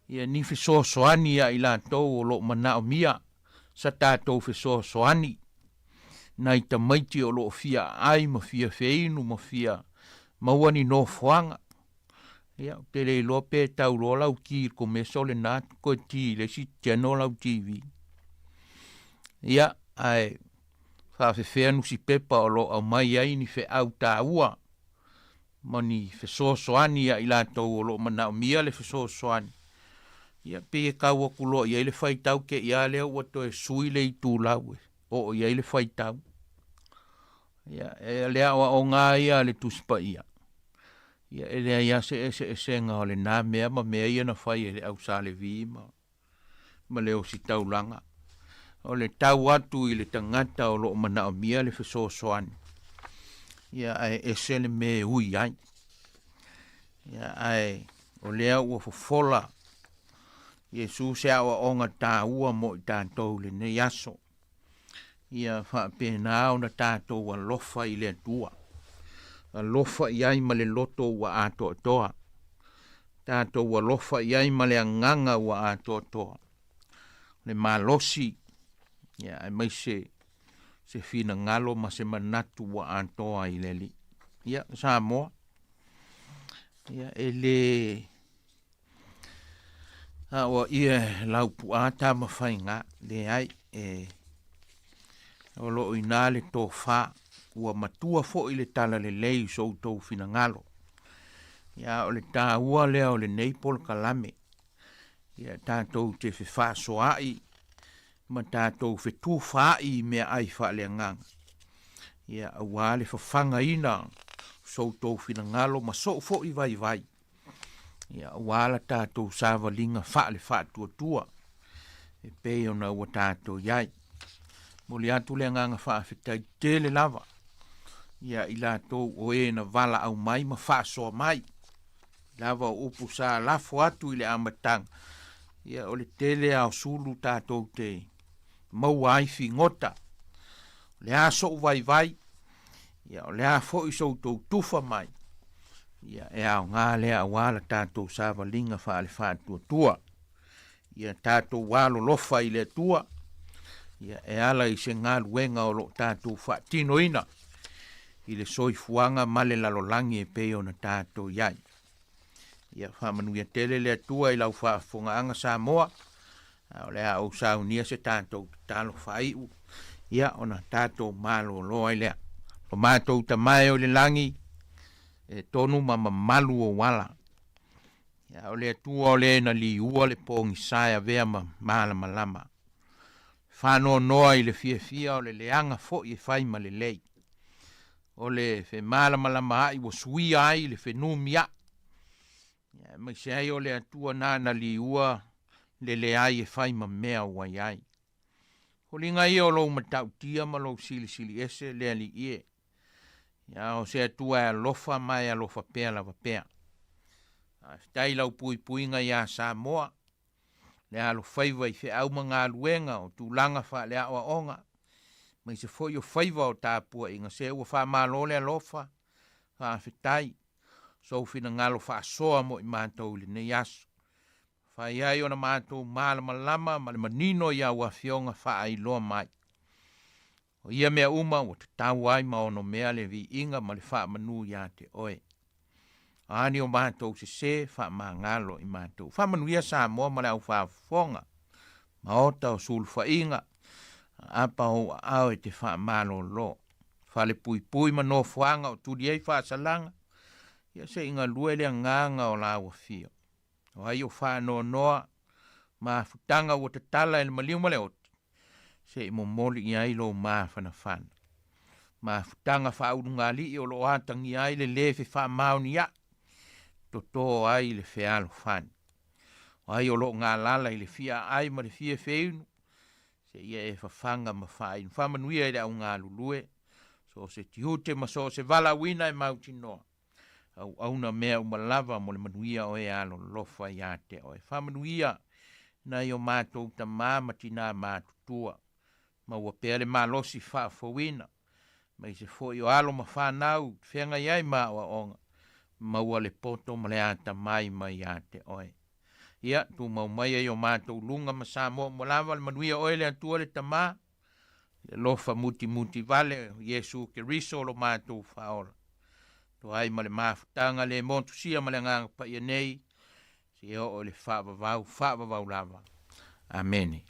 ia ni fesoasoani ia i latou o loo manaomia sa tatou fesoasoani nai tamaiti o loo fia aai ma fia feinu ma fia maua ni nofoaga. Ia, ou te le iloa pe tau loa lau ki i le komeso lenā toe ki i le isi channel lau TV. Ia, ae faafefea nusipepa o loo aumai ai ni feau taua ma ni fesoasoani ia i latou o loo manaomia le fesoasoani. Ia pei e kau atu loa i ai le faitau te i a lea ua toe sui le itulau e oo i ai le faitau. Ia, e le aoaoga ia a le Tusi Paia, ia e leai lava se eseesega o lenā mea ma mea ia na fai e le au Sa Levi ma ma le ositaulaga. O le tau atu i le tagata o lo o manaomia le fesoasoani, ia ae ese le mea e ui ai. Ia ae o lea ua fofola Iesu se aoaoga taua mo i tatou i lenei aso. Ia faapena ona tatou alofa i le Atua. Alofa i ai ma le loto ua atoatoa. Tatou alofa i ai ma le agaga ua atoatoa. Le malosi, ia, aemaise se finagalo ma se manatu ua atoa i le Alii. Ia, Samoa, ia, e le aoaia e Laupua Tamafaiga, leai, e o lo o i ina le tofa, ua matua foi le talalelei i so outou finagalo. Ia, o le taua lea o lenei polokalame, ia tatou te fefaasoaai ma tatou fetufaai i meaai faaleagaga, ia auā le fafagaina o so outou finagalo ma sou foi vaivai, ia auā la tatou savaliga faale-faatuatua e pei ona ua tatou i ai. Momoli atu le agaga faafetai tele lava ia i latou o e na valaau mai ma faasoa mai lava o upu sa lafo atu i le amataga, ia o le tele lava o sulu tatou te maua ai figota. O le a sou vaivai, ia o le a foi so outou tufa mai, ia e aoga lea aua la tatou savaliga faale-faatuatua. Ia tatou alolofa i le Atua, ia e ala i se galuega o lo o tatou faatinoina i le soifuaga ma le lalolagi e pei ona tatou i ai. Ia faamanuia tele le Atua i lau faafofogaaga Samoa, a o le a ou saunia se tatou tatalo faaiu, ia ona tatou malolo ai lea. Lo matou Tama e o i le lagi, e tonu ma mamalu ou ala. Ia o le Atua o le na liua le pogisa e avea ma malamalama. Faanoanoa i le fiafia o le leaga foi e fai ma lelei. O le femalamalamaai ua suia ai le fenumiai. Ia aemaise ai o le Atua nana liua le leai e fai ma mea ua i ai. Foliga ia o lou matautia ma lou silisili ese le Alii e. Ia o se Atua e alofa ma e alofa pea lava pea. Faafetai i lau puipuiga iā Samoa, le alofaiva i feau ma galuega o tulaga faaleaoaoga, aemaise foi o faiva o tapuaiga se ua faamalo le alofa, faafetai sou finagalo faasoa mo i matou i lenei aso. Mafai ai ona matou malamalama ma le manino i au afioga faailoa mai. O ia mea uma ua tatau ai ma onomea le viiga ma le faamanu iā te oe. O a ni o matou sesē faamagalo i matou. Faamanuia Samoa ma le aufaafofoga, maota o sulufaiga, aapa o ou aao e te faamalōlō. Falepuipui ma nofoaga o tuli ai faasalaga, ia se i galue le agaga o lau afio. O ai o faanoanoa mafutaga ua tatala e le maliu ma le oti, se i momoli i ai lou mafanafana. Mafutaga faaulugalii o loo atagia ai le lē fefaamaoniaʻi, totō ai le fealofani. O ai o loo galala i le fia aai ma le fia feinu, seia e fafaga ma faainu. Faamanuia i le augalulue, so o se tiute ma so o se valaauina e mautinoa. Auauna mea uma lava mo le manuia o e alolofa iā te oe. Faamanuia nai o matou tamā ma tinā matutua. Maua pea le malosi faafouina, aemaise foi o alo ma fanau i feagai ai ma aoaoga. Maua le poto ma le atamai mai iā te oe. Ia, tumau maia i o matou luga ma Samoa uma lava le manuia o oe le Atua le Tamā, le alofa mutimuti vale o Iesu Keriso lo matou Faaola. Toa ai ma le mafutaga le motusia ma le Agaga Paia nei, seia oo i le faavavau, faavavau lava. Amene.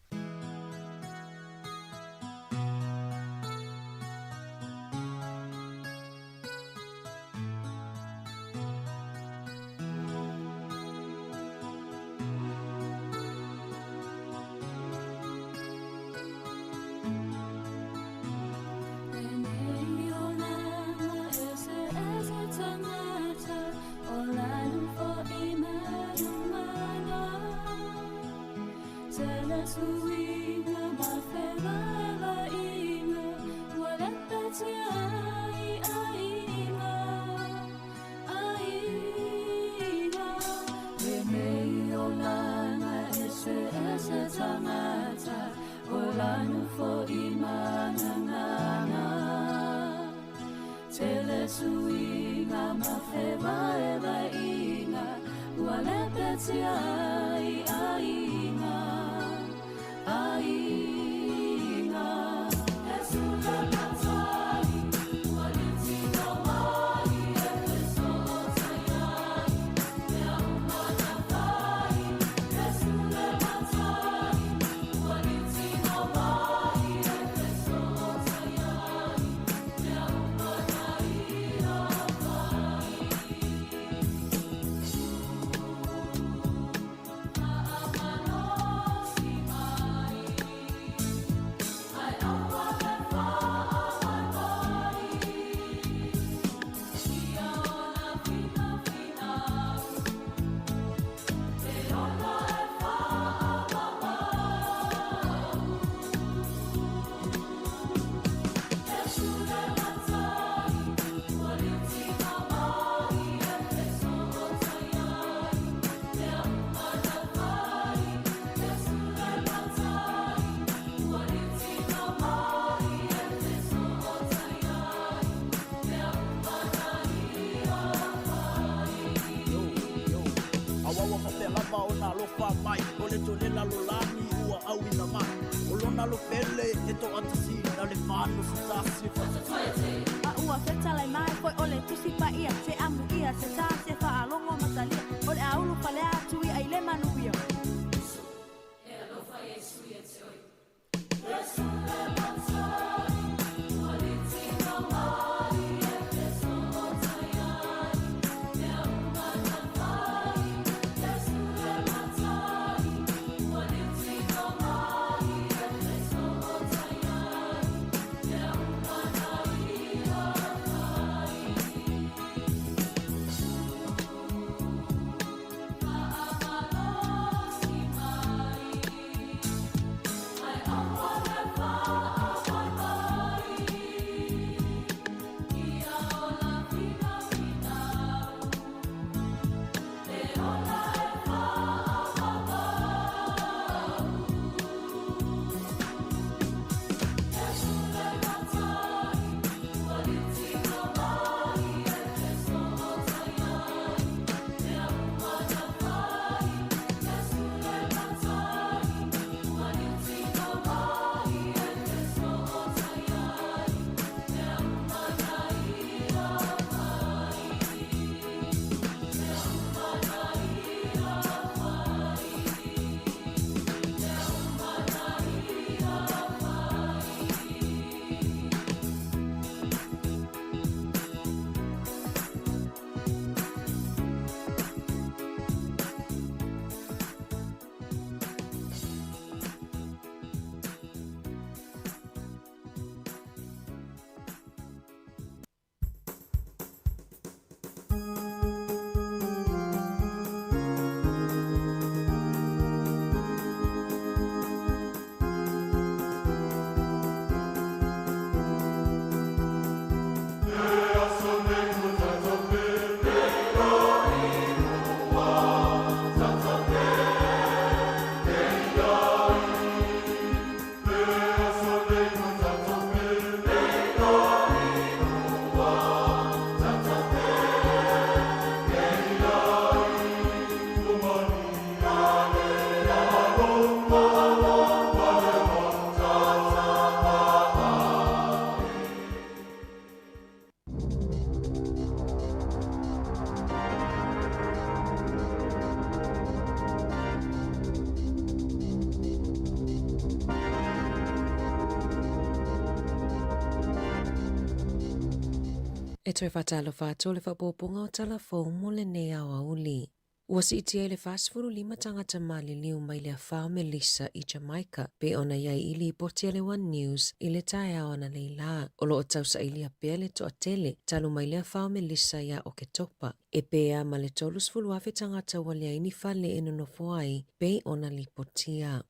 E toe faatalofa atu o le faaopoopoga o tala fou mo lenei aoauli. Ua siitia i le 45 tagata maliliu mai le afa o Melissa i Jamaica, pei ona i ai i lipoti a le One News i le taeao analeila. O lo o tausailia pea le toatele talu mai le afa o Melissa ia Oketopa, e pē ma le 30,000 tagata ua leai ni fale e nonofo ai, pei ona lipotia.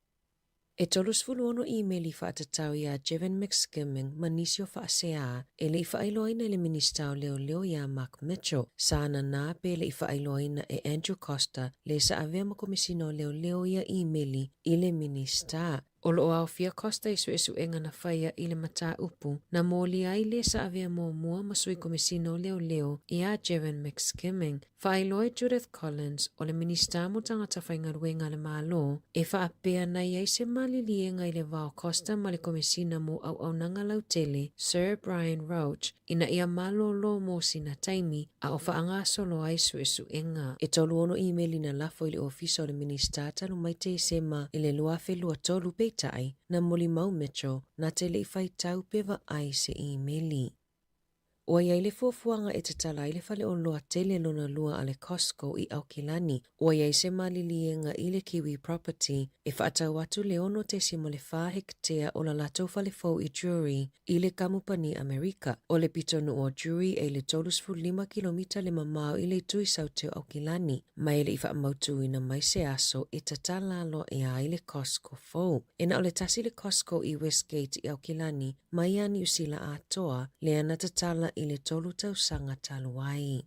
E 36 imeli faatatau iā Jevon McSkimming ma nisi o faaseā e le i faailoaina e le Minisita o Leoleo iā Mark Mitchell. Sa nanā pe le i faailoaina e Andrew Coster le sa avea ma Komesina o Leoleo ia imeli i le Minisita. O lo o aofia Coster i suesuega na faia i le mataupu na molia ai le sa avea muamua ma Sui Komesina o Leoleo iā Jevon McSkimming. Faailoa e Judith Collins, o le Minisita mo Tagata Faigaluega a le Malo, e faapea na i ai se maliliega i le va o Coster ma le Komesina mo Auaunaga Lautele, Sir Brian Roche, ina ia malōlō mo sina taimi a o faagasolo ai suesuega. E 36 imeli na lafo i le ofisa o le Minisita talu mai Tesema i le 2023, peitai, na molimau Mitchell, na te le i faitau pe vaai se imeli. Ua i ai le fuafuaga e tatala ai le faleoloa tele lona lua a le Costco i Aukilani. Ua i ai se maliliega i le Kiwi Property e faatau atu le 6.4 heketea o la latou fale fou i Drury i le kamupani Amerika. O le pitonuu o Drury e i le 35 kilomita le mamao i le itu i Saute o Aukilani, ma e le i faamautuina mai se aso e tatala aloaia ai le Costco fou. E na o le tasi le Costco i Westgate i Aukilani, mai ia Niu Sila atoa, lea na tatala i le tolu tausaga talu ai.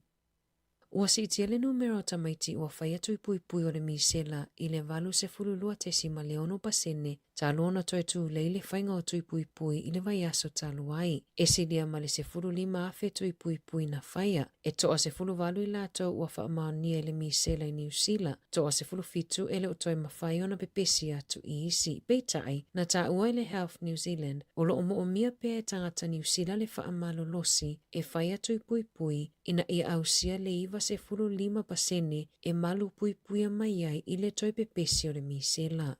Ua siitia le numera o tamaiti ua faia tuipuipui o le misela i le 82.6% talu ona toe tulei le faiga o tuipuipui i le vaiaso talu ai. E silia ma le 15,000 tuipuipui na faia. E toa 18 i latou ua faamaonia i le misela i Niu Sila, toa 17 e le o toe mafai ona pepesi atu i isi. Peitai, na taua e le Health New Zealand, o lo o moomia pea e tagata Niu Sila le faamalolosi e fai atu i puipui ina ia ausia le 95% e malu puipuia mai ai i le toe pepesi o le misela.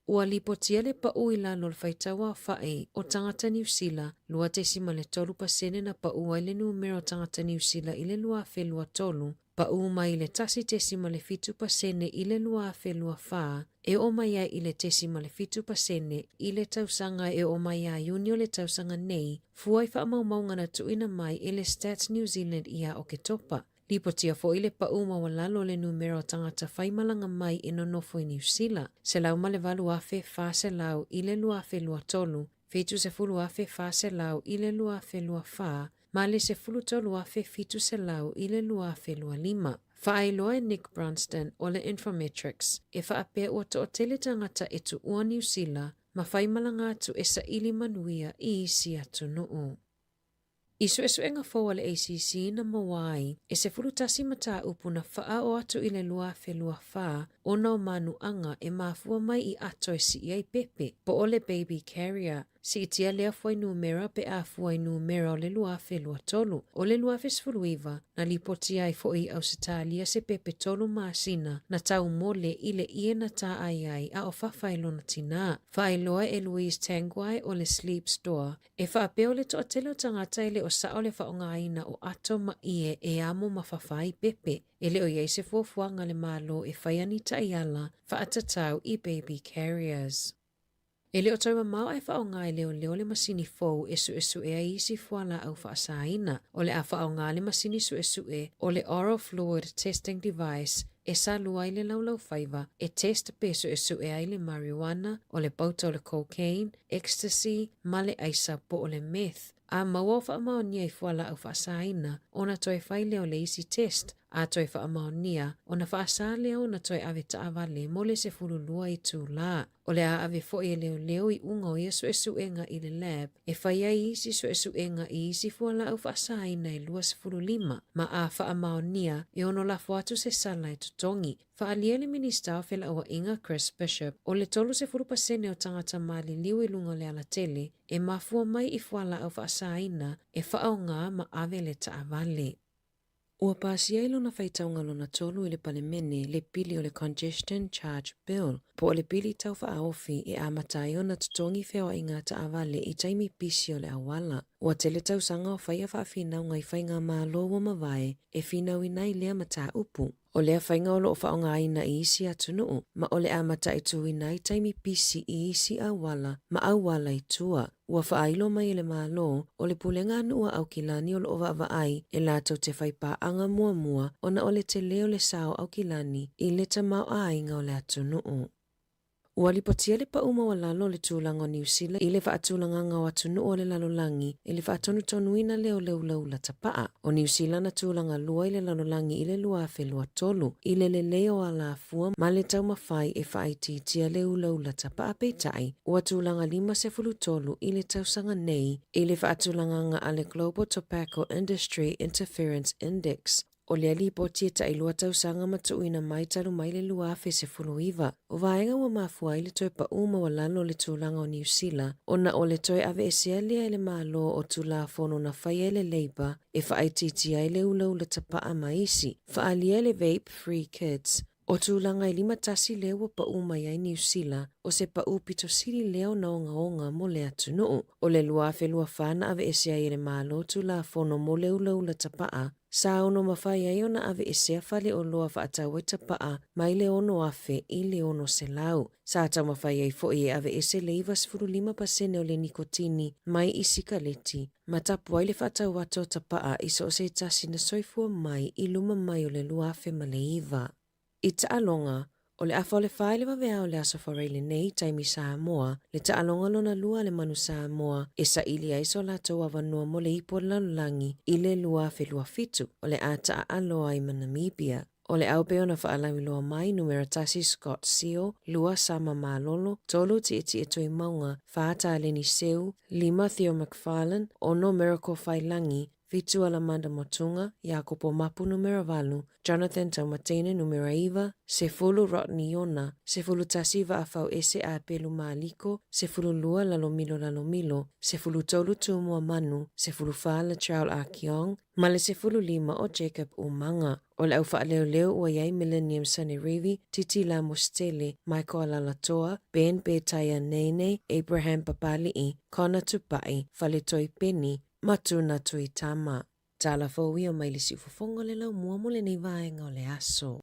Ua lipotia le paʻu i lalo o le faitau aofaʻi o tagata Niu Sila, 2.3% na paʻu ai le numera o tagata Niu Sila i le 2023, paʻu mai le 1.7% i le 2024, e oo mai ai i le 0.7% i le tausaga e oo mai ia Iuni o le tausaga nei, fua i faamaumauga na tuuina mai e le Stats New Zealand ia Oketopa. Lipotia foi le paʻu maualalo o le numera o tagata faimalaga mai e nonofo i Niu Sila, 108,400 i le 2023, 70,400 i le 2024, ma le 13,700 i le 2025. Faailoa e Nick Brunston o le Infometrics, e faapea ua toatele tagata e tuua Niu Sila ma faimalaga atu e saili manuia i isi atunuu. I suesuega fou a le ACC na maua ai, e 11 mataupu na faaoo atu i le 2024 ona o manuaga e mafua mai i ato e sii ai pepe, po o le baby carrier. Siitia lea fuainumera pe a fua i numera o le 2023. O le 2019, na lipotia ai foi i Ausetalia se pepe tolu masina na taumole i le ie na tāai ai a o fafa e lona tinā. Faailoa e Louise Tanguay o le Sleep Store, E faapea o le toatele o tagata e le o sao le faaaogaina o ato ma ie e amo ma fafa ai pepe. E le o i ai se fuafuaga a le Malo e faia ni taiala faatatau i baby carriers. E le o toe mamao ae faaaoga e leoleo le masini fou e suesue ai isi fualaau faasaina. O le a faaaoga le masini suesue o le Oral Fluid Testing Device e salua ai le laulaufaiva e test pe suesue ai le marijuana, o le pauta o le cocaine, ecstasy, ma le aisa po o le meth. A maua o faamaonia i fualaau faasaina, ona toe fai lea o le isi test, a toe faamaonia, ona faasa lea ona toe ave taavale mo le 12 itulā. O le a ave foi e leoleo iuga o ia suesuega i le lab e fai ai isi suesuega i isi fualaau faasaina e 25, ma a faamaonia, e ono lafo atu se sala e totogi. Faaalia le Minisita o Felauaiga Chris Bishop, o le 30% o tagata maliliu i luga o le alatele e mafua mai i fualaau faasaina e faaaoga ma ave le taavale. Ua pasia i lona faitauga lona tolu i le Palemene le pili o le Congestion Charge Bill, po o le pili tau faaofi e amata ai ona totogi feoaiga taavale i taimi pisi o le auala. Ua tele tausaga o faia faafinauga i faigamalo ua mavae e finauina ai lea mataupu. O lea faiga o lo o faaaogaina i isi atunuu, ma o le a mataituina ai taimi pisi i isi auala ma auala i tua. Ua faailo mai e le Malo, o le Pulega a Nuu a Aukilani o lo o vaavaai e latou te fai paaga muamua ona o le tele o le sao Aukilani i le tamaoaiga o le atunuu. Ua lipotia le pau maualalo o le tulaga o Niu Sila i le faatulagaga o atunuu o le lalolagi i le faatonutonuina lea o le ulaula tapaa. O Niu Sila na tulaga lua i le lalolagi i le 2023 i le lelei o alafua ma le taumafai e faaitiitia le ulaula tapaa peitai ua tulaga 53 i le tausaga nei i le faatulagaga a le Global Tobacco Industry Interference Index. O lea lipoti e tailua tausaga ma tuuina mai talu mai le 2019. O vaega ua mafua ai le toe pau maualalo o le tulaga o Niu Sila ona o le toe aveesea lea e le Malo o Tulafono na faia e le Labour e faaitiitia ai le ulaula tapaa ma isi faaalia e le Vape Free Kids. O tulaga e 51 lea ua pau mai ai Niu Sila, o se pau pito sili lea ona ogaoga mo le atunuu. O le 2024 na aveese ai e le Malo Tulafono mo le ulaula tapaa, sa ono mafai ai ona aveesea faleoloa faatau ai tapaa mai le 6,000 i le 600. Sa taumafai ai foi e aveese le 95% o le nikotini mai i sikaleti, ma tapu ai le faatau atu o tapaa i so o se tasi na soifua mai i luma mai o le 2009. I taaloga, o le afa o le 4 i le vaveao o le Aso Faraile nei, taimi Samoa, le taaloga lona lua a le Manu Samoa e saili ai so latou avanoa mo le ipu o le lalolagi i le 2027, o le a taaalo ai ma Namibia. O le au pei ona faalauiloa mai, numera 1 Scott Sio, 2 Sama Malolo, 3 Tietie Tuimauga, 4 Taleni Seu, 5 Theo McFarlane, 6 Miracle Failangi, 7 Alamanda Motunga, Iakopo Mapu numera 8, Jonathan Taumateine numera 9, 10 Rodney Iona, 11 Vaafauese Apelu Maliko, 12 Lalomilo Lalomilo, 13 Tumua Manu, 14 Latrell Akiong, ma le 15 o Jacob Umaga. O le au faaleoleo ua i ai Millennium Sanerivi, Titi Lamositele, Michael Alalatoa, Ben Betaia Nene, Abraham Papali'i, Connor Tupai, Faletoi Peni, ma Tuna Tuitama. Tala fou ia mai le siufofoga o le laumua mo lenei vaega o le aso.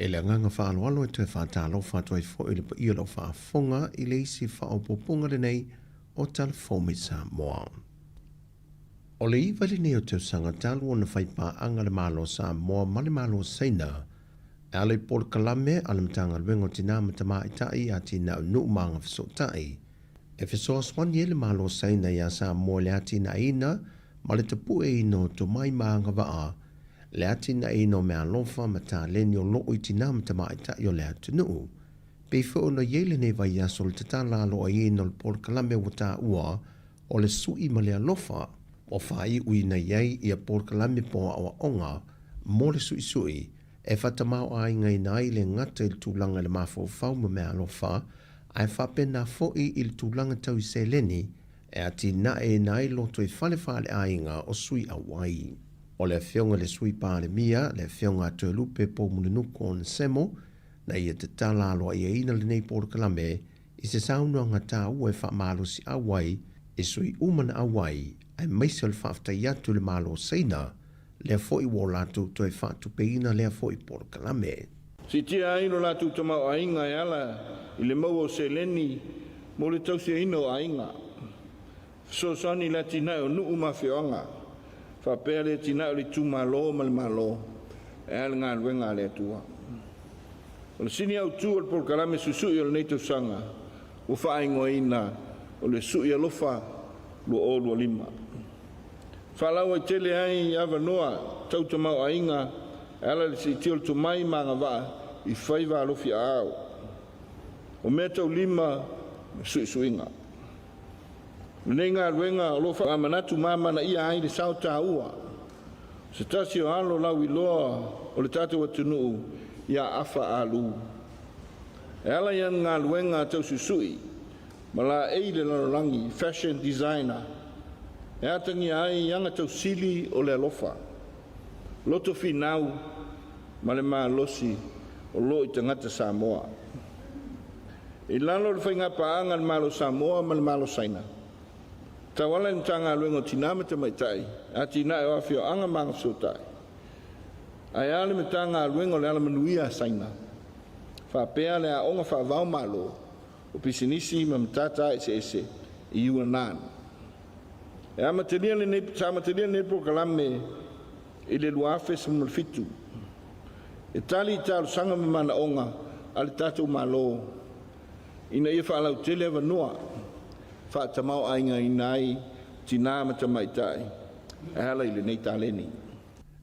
E le agaga faaaloalo e toe faatalofa atu ai foi le paia o lau faafofoga i le isi faaopoopoga lenei o Tala Fou mai Samoa. O le 9 lenei o tausaga talu ona fai paaga le Malo o Samoa ma le Malo o Saina e ala i polokalame a le Matagaluega o Tinā ma Tamaitai, Atinae o Nuu ma Agafesootai. E fesoasoani ai le Malo o Saina iā Samoa i le atinaeina ma le tapueina o tomai ma agavaa, le atinaeina o meaalofa ma taleni o loo i tinā ma tamaitai o le atunuu. Pei foi ona i ai lenei vaiaso le tatala aloaiina o le polokalame ua taua o le sui ma le alofa, ua faaiuina i ai ia polokalame po o aoaoga mo le suisui e faatamaoaigaina ai le gata i le tulaga i le mafaufau ma meaalofa, ae faapena foi i le tulaga tau i seleni e atinaeina ai lotoifale faaleaiga o sui auai. O le Afioga i le Sui Palemia, le Afioga a Toelupe Poumulinuku Onesemo, na ia tatala aloaiaina lenei polokalame i se saunoaga taua e faamalosiau ai i sui uma na auai, aemaise o le faafetai atu i le Malo o Saina, lea foi ua o latou toe faatupeina lea foi polokalame. Siitia ai lo latou tamaoaiga e ala i le maua o seleni mo le tausiaina o aiga. Fesoasoani i le atinae o nuu ma afioaga, faapea le atinae o le itumalo ma le Malo e ala i le galuega a le Atua. O le sini autu o le polokalame suisui o lenei tausaga ua faaigoaina o le Sui Alofa 2025. Faalauaitele ai avanoa tau tamaoaiga e ala i le siitia o le tomai ma agavaa i faiva alofi aao, o mea taulima ma suisuiga. Lenei galuega o lo o faamanatu ma amanaia ai le sao taua o se tasi o alo lauiloa o le tatou atunuu ia Afa Ah Loo. E ala i ana galuega tausuisui ma laei le lalolagi, fashion designer, e atagia ai aga tausili o le alofa, loto finau ma le malosi o lo o i tagata Samoa. I lalo o le faigapaaga a le Malo o Samoa ma le Malo o Saina, tauala i le Matagaluega o Tinā ma Tamaitai, Atinae o Afioaga ma Agafesootai, ae a le Matagaluega o le Alamanuia a Saina, faapea le Aoga Faava-o-Malo o Pisinisi ma Matata Eseese i Yunnan. E amatalia lenei, sa amatalia lenei polokalame i le 2017 e tali i talosaga ma manaoga a le tatou Malo ina ia faalautele avanoa faatamaoaigaina ai tinā ma tamaitai e ala i lenei taleni.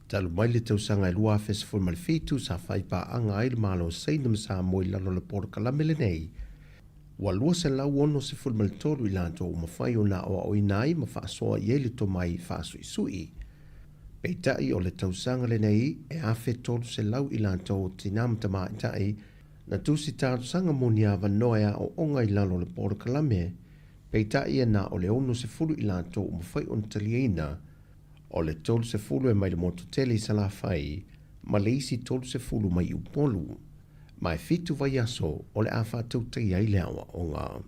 Talu mai le tausaga e 2017 sa fai paaga ai le Malo o Saina ma Samoa i lalo o le polokalame lenei, ua 263 i latou ua mafai ona aoaoina ai ma faasoa i ai le tomai faasuisui. Peitai o le tausaga lenei e 1,300 i latou o tinā ma tamaitai na tusi talosaga mo ni avanoa e aoaoga i lalo o le polokalame, peitai e na o le 60 i latou ua mafai ona taliaina. O le 30 e mai le motu tele i Salafai ma le isi 30 mai Upolu. Ma e 7 vaiaso o le a faatautaia ai le aoaoga.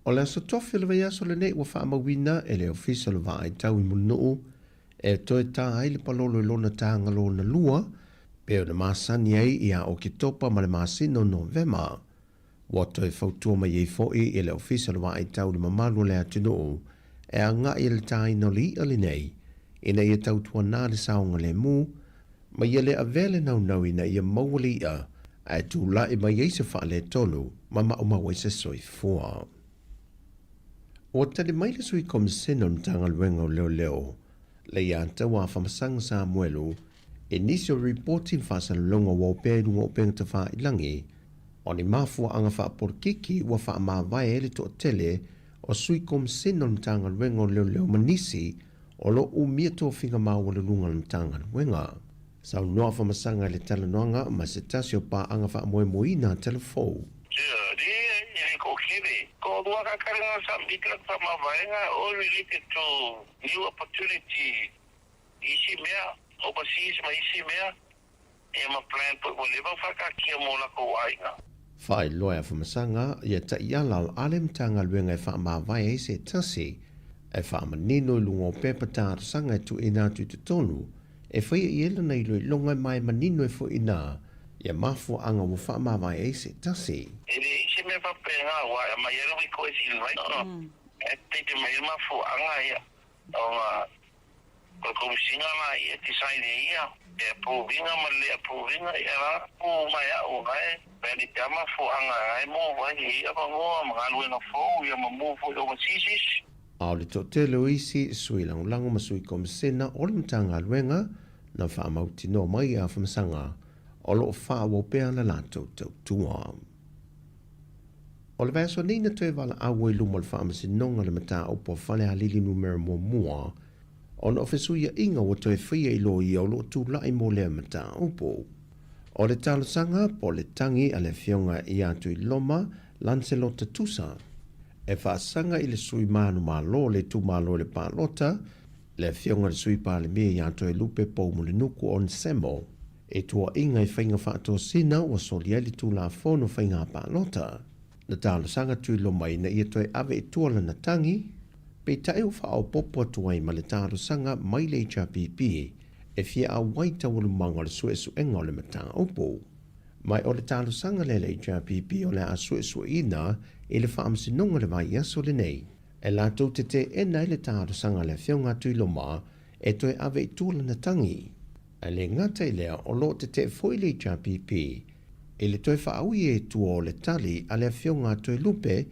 O le aso tofi o le vaiaso lenei ua faamauina e le Ofisa o le Vaai Tau i Mulinuu e toe tā ai le palolo i lona tāga lona lua, pei ona masani ai ia Oketopa ma le masina o Novema. Ua toe fautua mai ai foi e le Ofisa o le Vaai Tau i le mamalu o le atunuu e agai i le tāina o le iʻa lenei ina ia tautuanā le saogalemu ma ia le avea le naunau ina ia maua le iʻa ae tulai mai ai se faaletonu ma maumau ai se soifua. Ua tali mai le Sui Komisena o le Matagaluega o Leoleo, Leiataua Afamasaga Samuelu, i nisi o ripoti ma faasalalauga ua opea i luga o upega tafailangi, o ni mafuaaga faapolokiki ua faamavae ai le toatele o Sui Komisena o le Matagaluega o Leoleo ma nisi o lo o umia tofiga maualuluga o le Matagaluega. Saunoa Afamasaga i le talanoaga ma se tasi o paaga faamoemoeina a Telefou. New opportunity isi mea, overseas ma isi mea, ia ma plan foi ua leva whakaakia mo lakou aiga. Faailoa e Afamasaga ia taiala o ale Matagaluega e faamavae ai se tasi e faamanino i luga o pepa talosaga e tuuina atu i totonu e faia i ai lana iloiloga e mae manino ai foi inā ia mafuaaga ua faamavae ai se tasi. E leai se mea faapena aua e aumai ai le request i le E tete mai le mafuaaga ia ona o le komesina la ia decide e ia e approve ina ma le le approve ina ia la pu mai au na e pe te a mafuaaga na e move ai i avanoa ma galuega fou ia ma move foi overseas. A o le toatele o isi sui lagolago ma sui komisena o le Matagaluega na faamautinoa mai e Afamasaga o lo o faaauau pea le latou tautua. O le vaiaso nei na toe valaau ai luma o le Faamasinoga le mataupu a Falealili Numera Muamua ona o fesuiaiga ua toe faia i loia o lo o tulai mo lea mataupu. O le talosaga po o le tagi a le Afioga ia Tuiloma Lancelota Tusa e faasaga i le sui manumalo o le itumalo i le palota, le Afioga i le Sui Palemia ia Toelupe Poumulinuku Onesemo. E tuuaiga i faiga faatosina ua soli ai le Tulafono Faiga Palota. Na talosaga Tuiloma ina ia toe ave i tua lana tagi, peitai ua faaopoopo atu ai ma le talosaga mai le HRPP e fia auai taualumaga o le suesuega o le mataupu. Ma o le talosaga lea a le HRPP o le a suesueina i le Faamasinoga i le vaiaso lenei. E latou te teena ai le talosaga a le Afioga a Tuiloma e toe ave i tua lana tagi. Ae le gata i lea, o lo o tetee foi le HRPP i le toe faaui e tua o le tali a le Afioga a Toelupe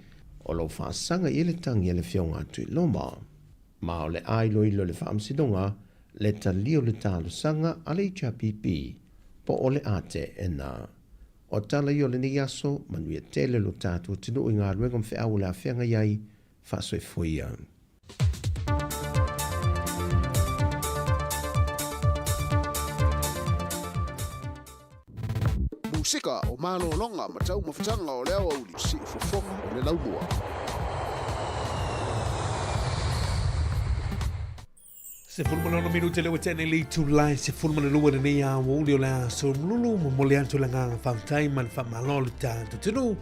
o lo o faasaga i ai le tagi a le Afioga a Tuiloma. Ma o le a iloilo e le Faamasinoga le talia o le talosaga a le HRPP po o le a teena. O tala ia o lenei aso, manuia tele lo tatou atunuu i galuega ma feau o le a feagai ai. Faasoifua ia. Musika o malologa ma taumafataga o le aoauli, siufofoga o le laumua. 16 minute le ua tea nei le itulai 12 lenei aoauli o le aso Mululu, momoli atu le agaga faafetai ma le faamalo i le tatou atunuu.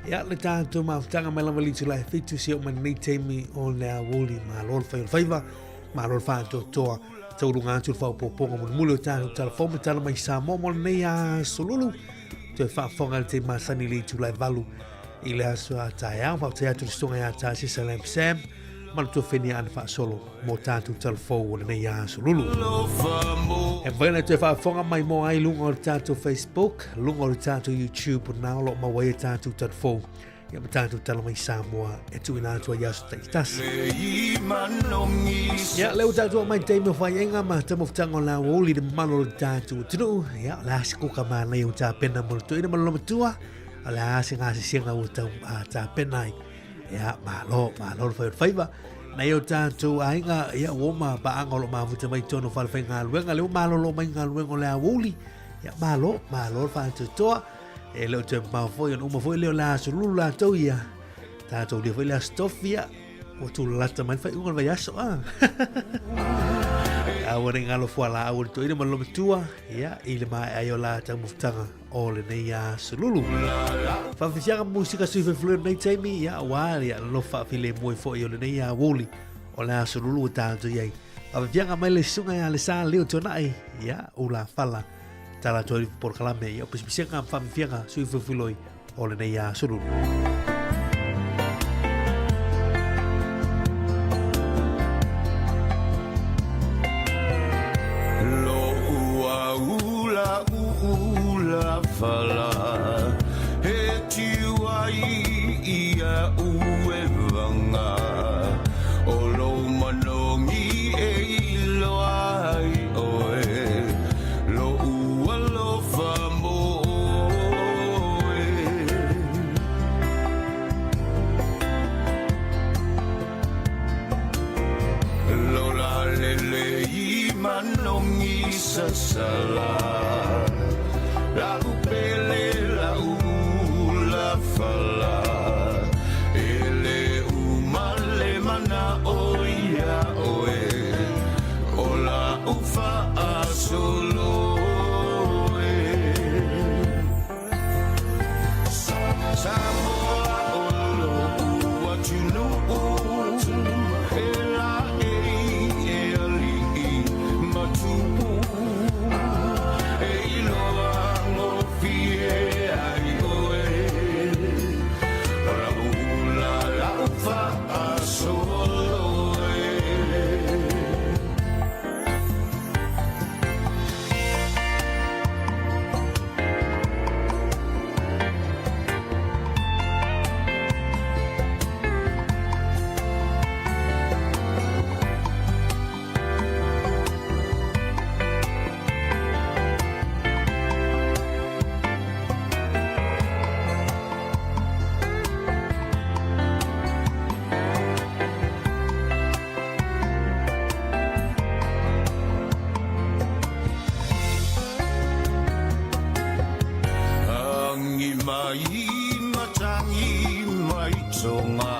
Ia, le tatou mafutaga mai lava i le itulai 7 seia oo mai lenei taimi o le aoauli. Malo le fai o le faiva, malo le faatoatoa, tauluga atu le faaopoopoga mulimuli o tatou tala fou ma tala mai Samoa mo lenei aso Lulu. Toe faafofoga i le taimi masani i le itulai 8 i le aso a taeao. Faafetai atu i le susuga ia Tasisa Lamb Sam ma le tuafenia ana faasolo mo tatou tala fou o lenei aso Lulu. E mafai ona toe faafofoga mai mo ai luga o le tatou Facebook, luga o le tatou YouTube, na o lo o maua ai tatou tala fou ia ma tatou tala mai Samoa e tuuina atu ai aso taitasi. Ia, lea ua tatou mai taimi o faiaiga ma taumafataga o le aoauli le mamalu o le tatou atunuu. Ia, o le a se kuka manaia ua tapena mo le toeaina ma le lamatua? O le a se gasesega ua tau tapena ai? Ia, malo, malo le fai o le faiva. Nai o tatou aiga, ia, ua oma paaga o lo o mafuta mai totonu o falefaigaluega, lea ua malolo mai galuega o le aoauli. Ia, malo, malo le faatoatoa. E le o toe mamao foi, ona uma foi lea o le aso lulu latou ia. Tatou lia foi le aso tofi, ia. Ua tulalata mai le faaiuga o le vaiaso, a. Aua ne i galo fualaau a le toeaina ma le loomatua, ia, i le maea ai o la taumafataga o lenei aso lulu. Faafiafiaga musika sui fefulu lenei taimi, ia, aua, ia, nonofo faafilemu ai foi o lenei aoauli o le aso lulu ua tatou i ai. Faafiafiaga mai le susuga ia Alesa Leo Tuanai, ia, ulafala. Tala atu ai le polokalame ia o pisipisiga ma faafiafiaga sui fefuloi o lenei aso lulu. Lo'u aula ula fala he tiu ai ia e vaga o lou manogi e iloa ai oe lo'u alofa mo oe. Lola lele i manogi sasala la'u pele la'u ula fala e le uma le mana'o ia oe o la'u fa'asolo e. Samoa o lo'u atunu'u e laei e ali'i ma tupu e iloa gofie ai oe o la'u ula la'u fa'asolo e. Agi mai matangi mai tonga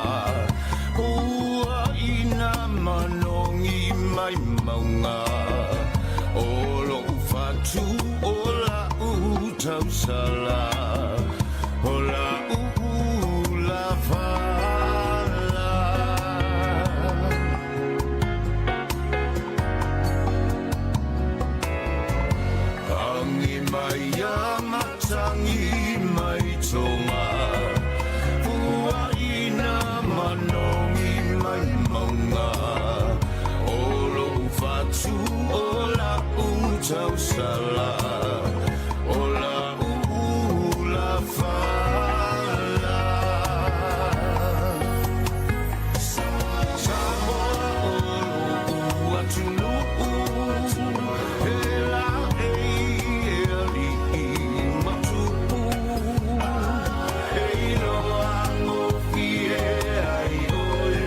ua ina manogi mai mauga o lo'u fatu o la'u tausala o la'u ula fala. Agi mai a matangi mai tonga puaʻina manogi mai mauga o lo'u fatu o la'u tausala o la'u ula fala. Samoa o lo'u atunu'u e laei e ali'i ma tupu e iloa gofie ai oe.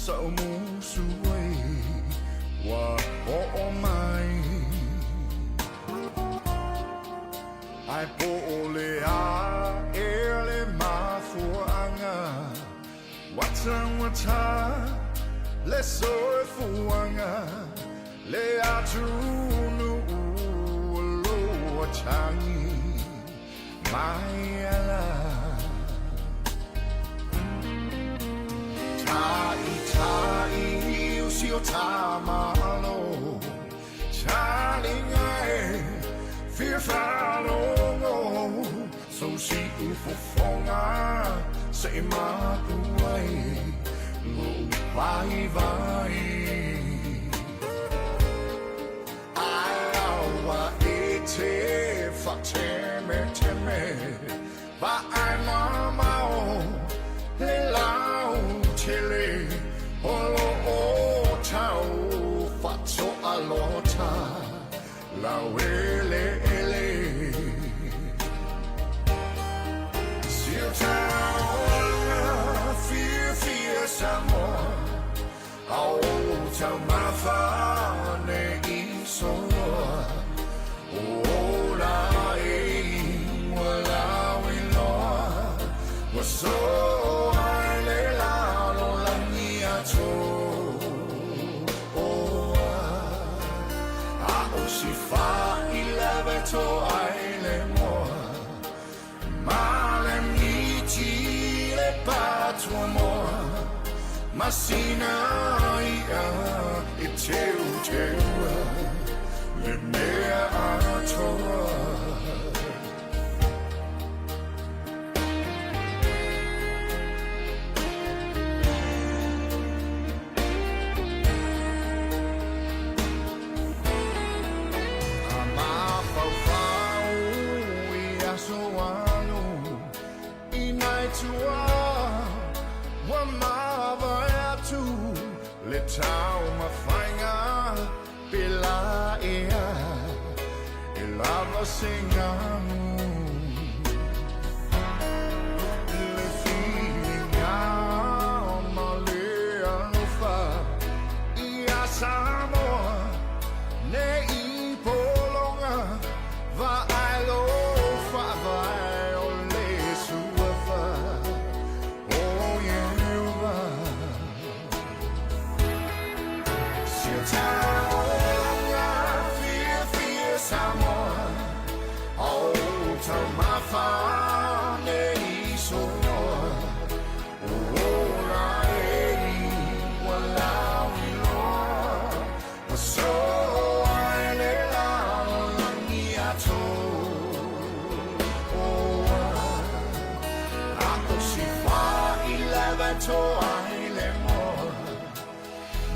Sa o musu ai Wa o o mai Ai po o le a e le mafuanga Watangata le soifuanga Le atunu lo tangi mai ala Tai tai usi o tamalo Talinga e fia whalongo So si ufofonga se i mapu ai Lo vai vai Ai aua e te whateme teme Va ai mamao le lau tele Olo o tau whato alota Lau ele ele Sio taonga fia fia Samoa Au tau mawhane i soloa O la e ua lau iloa Ua so ai le lalo langi atoa A o si wha i lewe to ai le moa Male miti le patua moa Masina ia e teu teua Le mea atoa A mafaufau i aso alo I nai tua Wa mavae atu Le tau mawhainga Pe la ea E lava se ngamu Le whiringa ma le alofa I a Samoa Ne i polonga Va ai lo whaavae o le suafa O Ieova Sio taonga fia fia Samoa O tau mawhane i soloa O la e ua lau iloa Ua so ai le lalo langi atoa A o si wha i lewe to ai le moa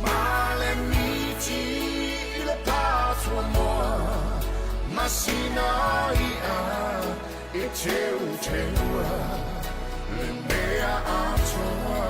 Male miti i le patua moa Masina ia e teu teua Le mea atoa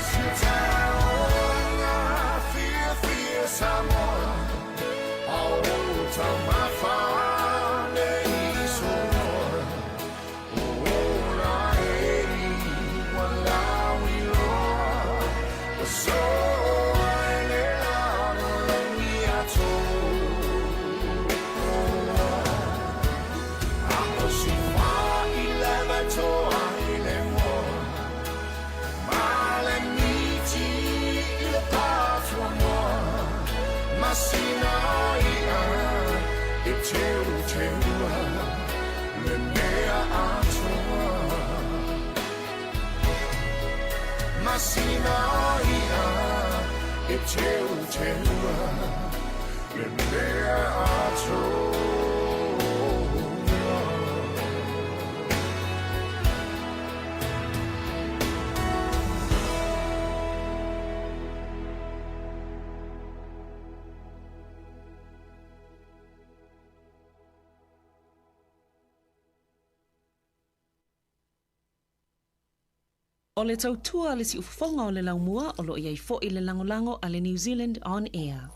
Sio taonga fia fia Samoa Au tau mawhane i soloa O la e ua lau iloa Ua so ai le lalo langi atoa A o si wha i lewe to ai le moa Male miti i le patua moa Masina ia e teu teua Le mea atoa Masina ia E teuteua le mea atoa. O le tautua a le siufofoga o le laumua o lo o i ai foi le lagolago a le New Zealand On Air.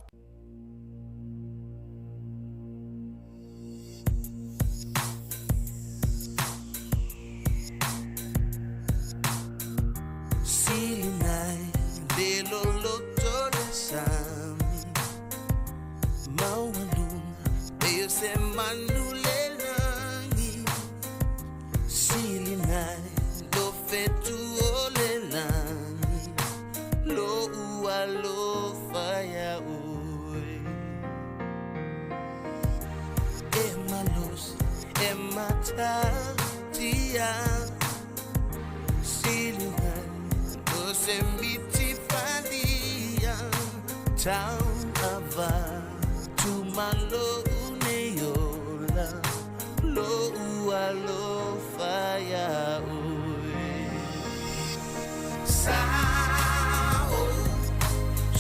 Silinai le loloto le sami maualuga pei o se manu le lagi Silinai lo fetu o le lagi Lo'u alofa iā oe E malosi e matautia Silinai lo se miti falia Tau avatu ma lo'u nei ola Lo'u alofa iā oe Sa'o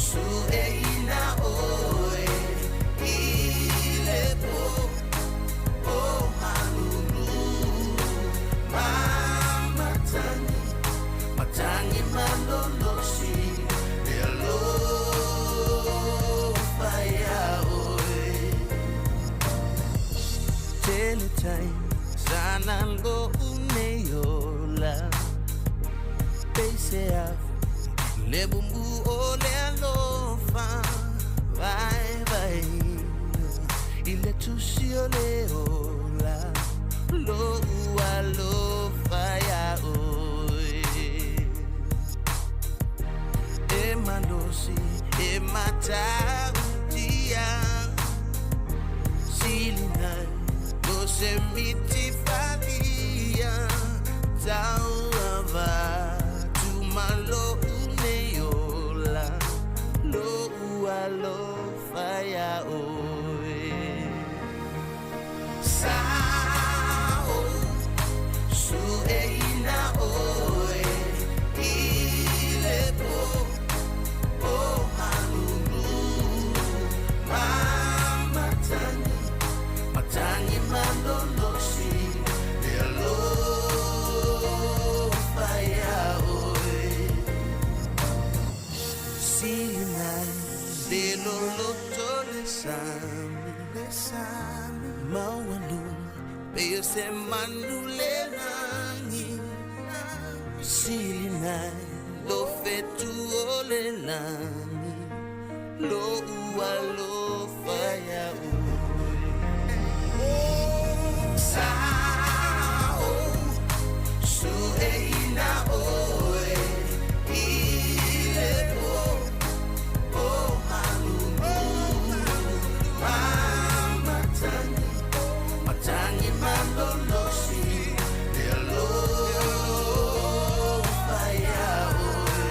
su'eina oe I le po o malulu Ma matagi matagi malolosi Le alofa iā oe Tele taimi sana lo'u nei ola Peisea le bubu o le alofa Vaevaeina i le tusi o le ola Lo'u alofa iā oe E malosi e matautia Silinai lo se miti falia Tau avatu ma lo'u nei ola Lo'u alofa iā oe Sa'o su'eina oe I le po o malulu Ma matagi matagi malolosi Le alofa iā oe Silinai le loloto le sami le sami Maualuga pei o se manu le lagi Silinai lo fetu o le lagi Lo'u alofa iā oe Sa'o su'eina oe I le po o malulu Ma matagi matagi malolosi Le alofa iā oe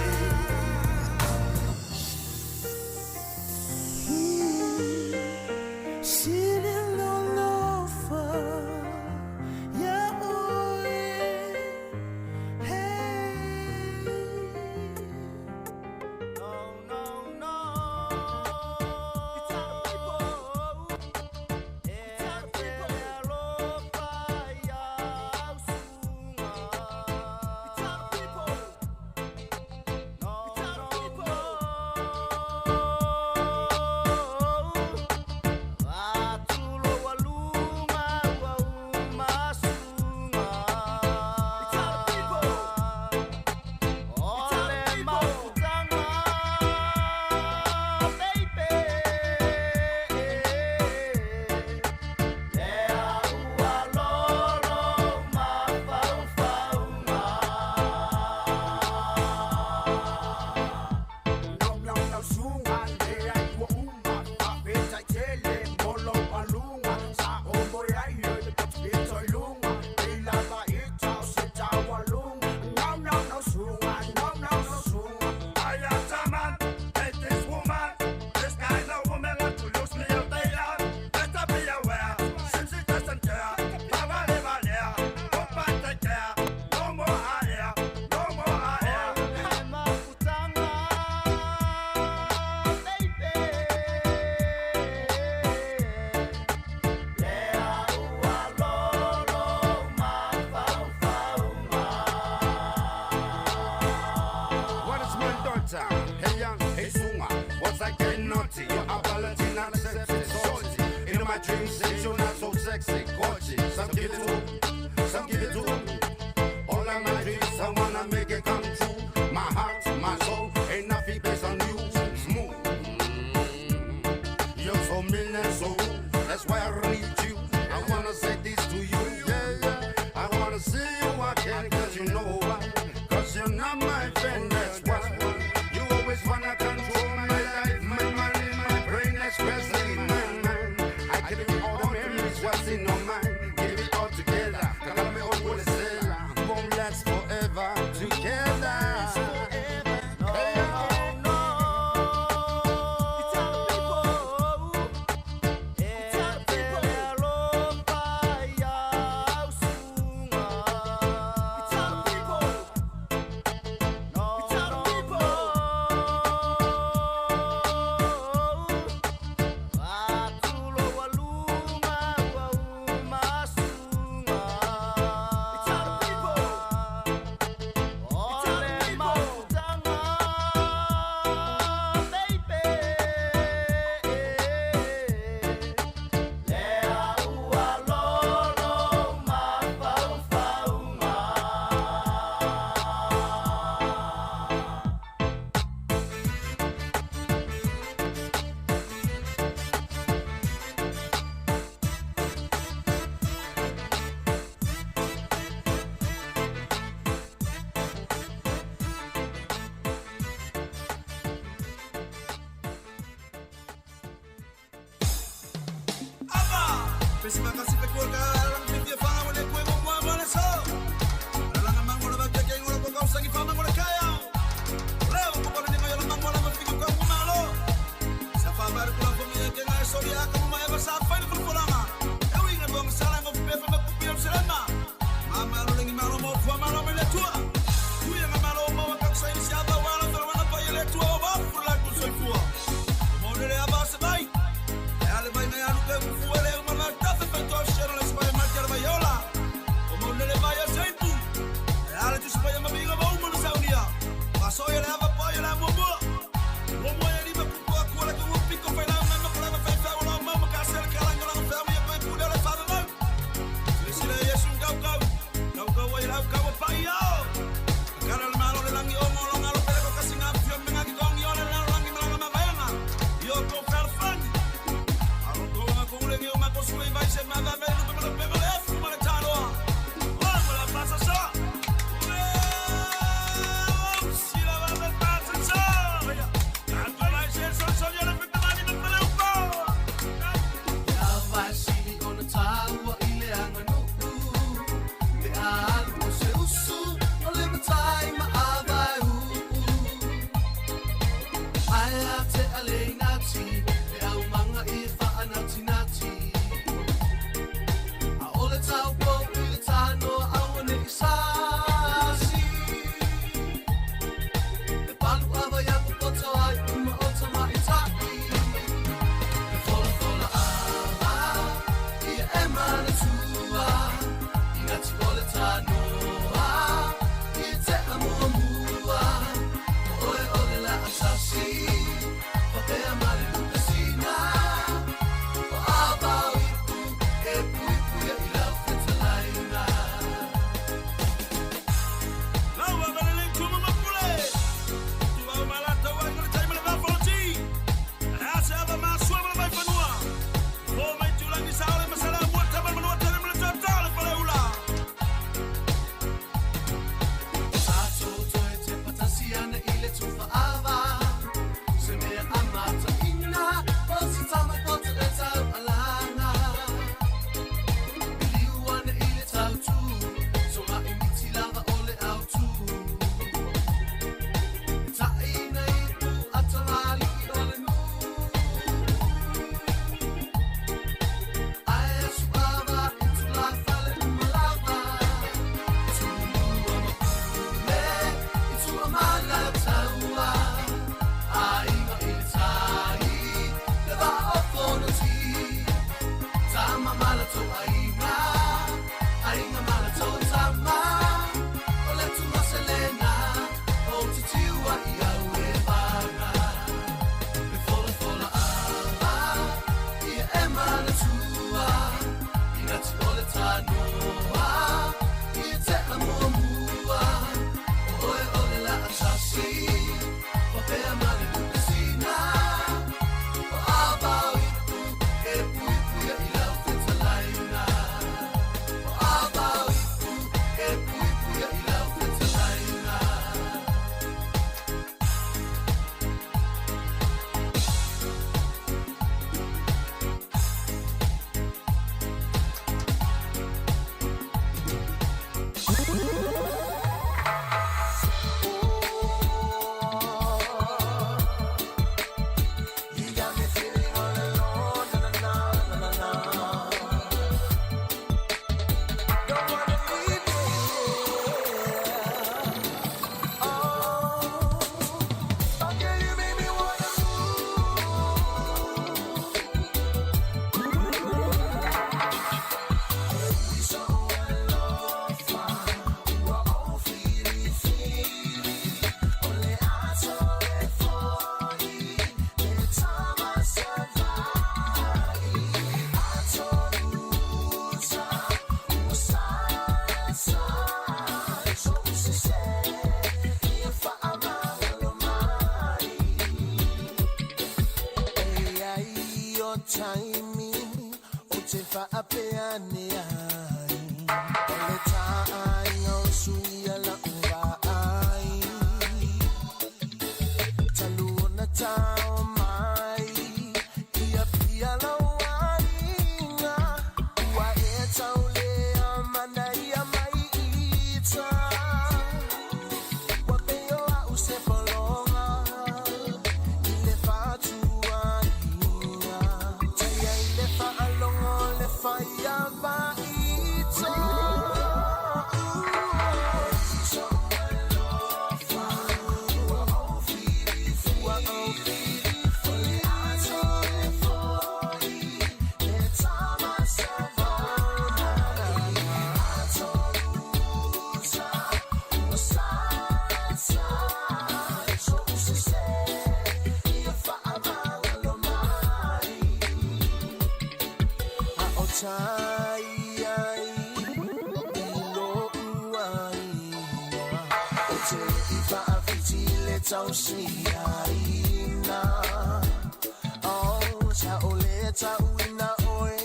Sili lolofa young. Hey, Sunga, once I get naughty, your apology not accepted. Salty. In my dreams, since you're not so sexy, gorgeous. Some give it to, some give it to. All of my dreams, I wanna make it come true. My heart, my soul, ain't nothing based on you. Smooth. You're so mean and so rude. That's why I need you. I wanna say this to you. Yeah, yeah. I wanna see you again, cause you know why. Cause you're not my friend, that's why. You always wanna control my life, my money, my brain, especially my mind. I give it all the memories, what's in your mind. Give it all together. Kalame okulesela. Won't last forever together. Hey, taimi o te whaapea ne ai. O le tāinga o suia la ua ai. Talu ona tau mai, ia pia lau aiga. Ua e tau lea mana ia mai ita. Ua peo au se polonga, i le whātuaina. Teia i le whaalongo le whaia vaita. So alofa, ua au whiri, ua au whiri, o le ato e foi, le tama sa vaunana. Ato lusa, ua sa sa, so usese, ia whaamangalo mai. A o tai ai, i lo uaina. O te i whaawhiti le tausi aina. O sa o le tau ina oe,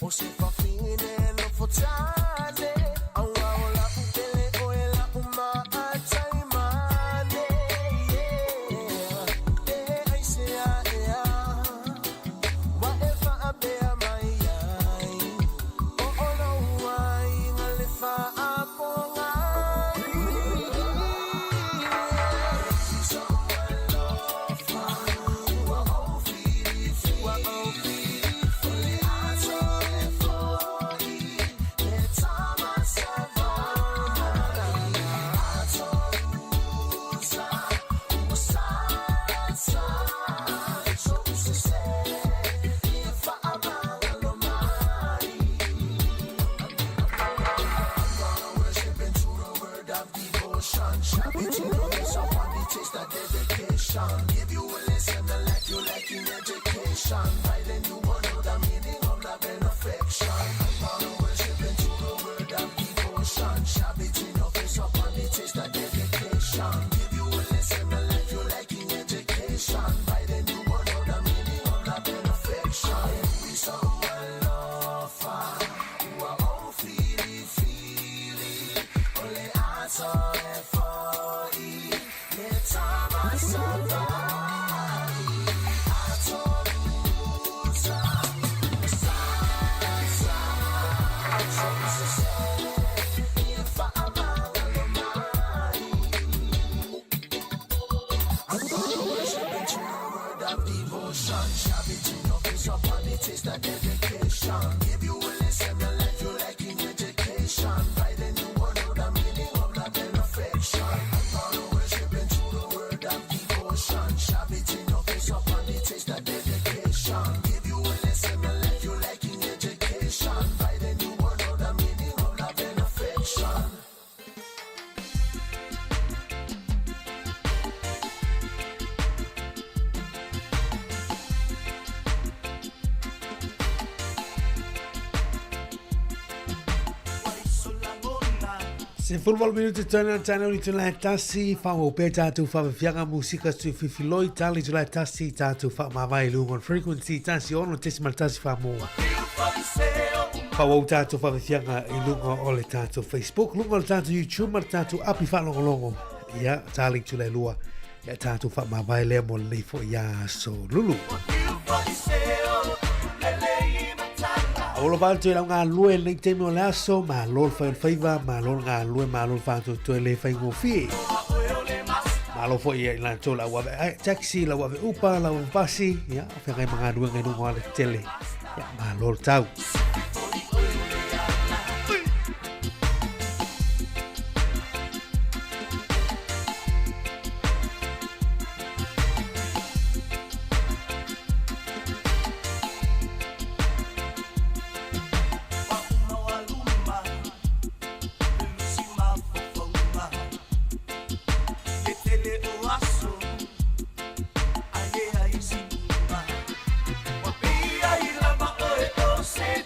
o se whawhine no fotane. Aua o la upele oe la uma a taimane. Yeah. E ai se a e a, wa e whaapea mai ai. O o lau ai ngā le whaaponga. So alofa, ua au whiri, ua au whiri, o le ato e foi, le tama sa vaunana. Ato lusa, ua sa sa, so usese, ia whaamangalo mai. I'm gonna worship into the word of devotion. Shout it in your face upon the taste of dedication. Give you a lesson, a life you like in education. By then you will know the meaning of love and affection. I'm gonna worship into the word of devotion. Shout it in your face upon the taste of dedication. Give you a lesson, a life you like in education. By then you will know the meaning of love and affection. We so alofa, ua au whiri whiri, o le ato e foi, le tama sa vai. Ato lusa, sa sa, so usese, ia whaamangalo mai. I'm gonna worship into the word of devotion. Shout it in your face upon the taste of dedication. Give you a lesson, a life you like in education. By then you will know the meaning of love and affection. I'm gonna worship into the word of devotion. Shout it in your face upon the taste of dedication. Give you a lesson, a life you like in education. By then you will know the meaning of love and affection. Se full minuti tana tana uli tula tasi fa o pe tātou fa fianga musika tu fifiloi tali tula tasi tātou fa mavai lunga on frequency tasi ono tesi tasi fa moa. Fa o tātou fa fianga i lunga o le tātou Facebook, lunga o le tātou YouTube, ma le tātou api fa longo longo. Ia tali tula lua. Ia tātou fa mavai lea mo le fo ia so lulu. Olo valto i lau ngā lue nei temi o le aso, ma lol whai o le whaiva, ma lol ngā lue, ma lol whātou toe le whai ngōwhie. Ma lol fo i lan tō lau ave taxi, lau ave upa, lau ave basi, ia, whengai ma ngā lue ngai nungo ale tele. Ia, ma lol tau. Se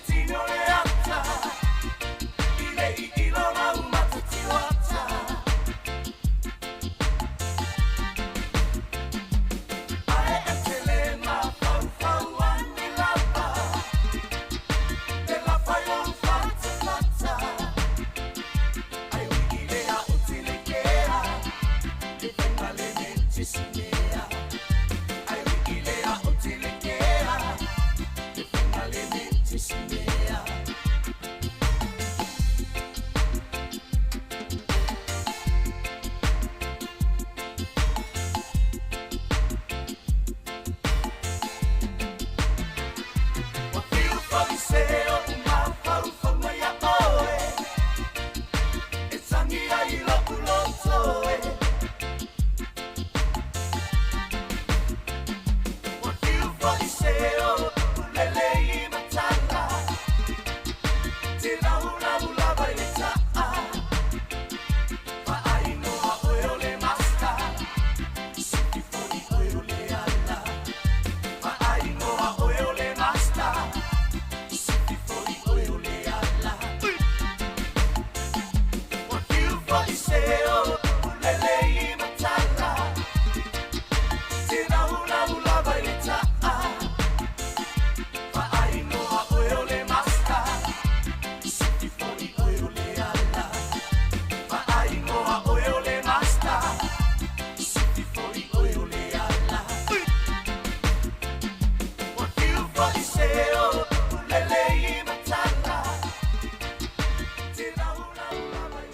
se o mafaufauga ia oe e sagi ai lo'u loto e ua fiu fo'i se o ulele i matala tilaulau lava i le ta'a fa'ainoa oe o le masta sifi fo'i oe o le ala fa'ainoa oe o le masta sifi fo'i oe o le ala ua fiu fo'i se o ulele i matala tilaulau lava i le ta'a fa'ainoa oe o le masta sifi fo'i oe o le ala fa'ainoa oe o le masta sifi fo'i oe o le ala ua fiu fo'i se o ulele i matala tilaulau lava i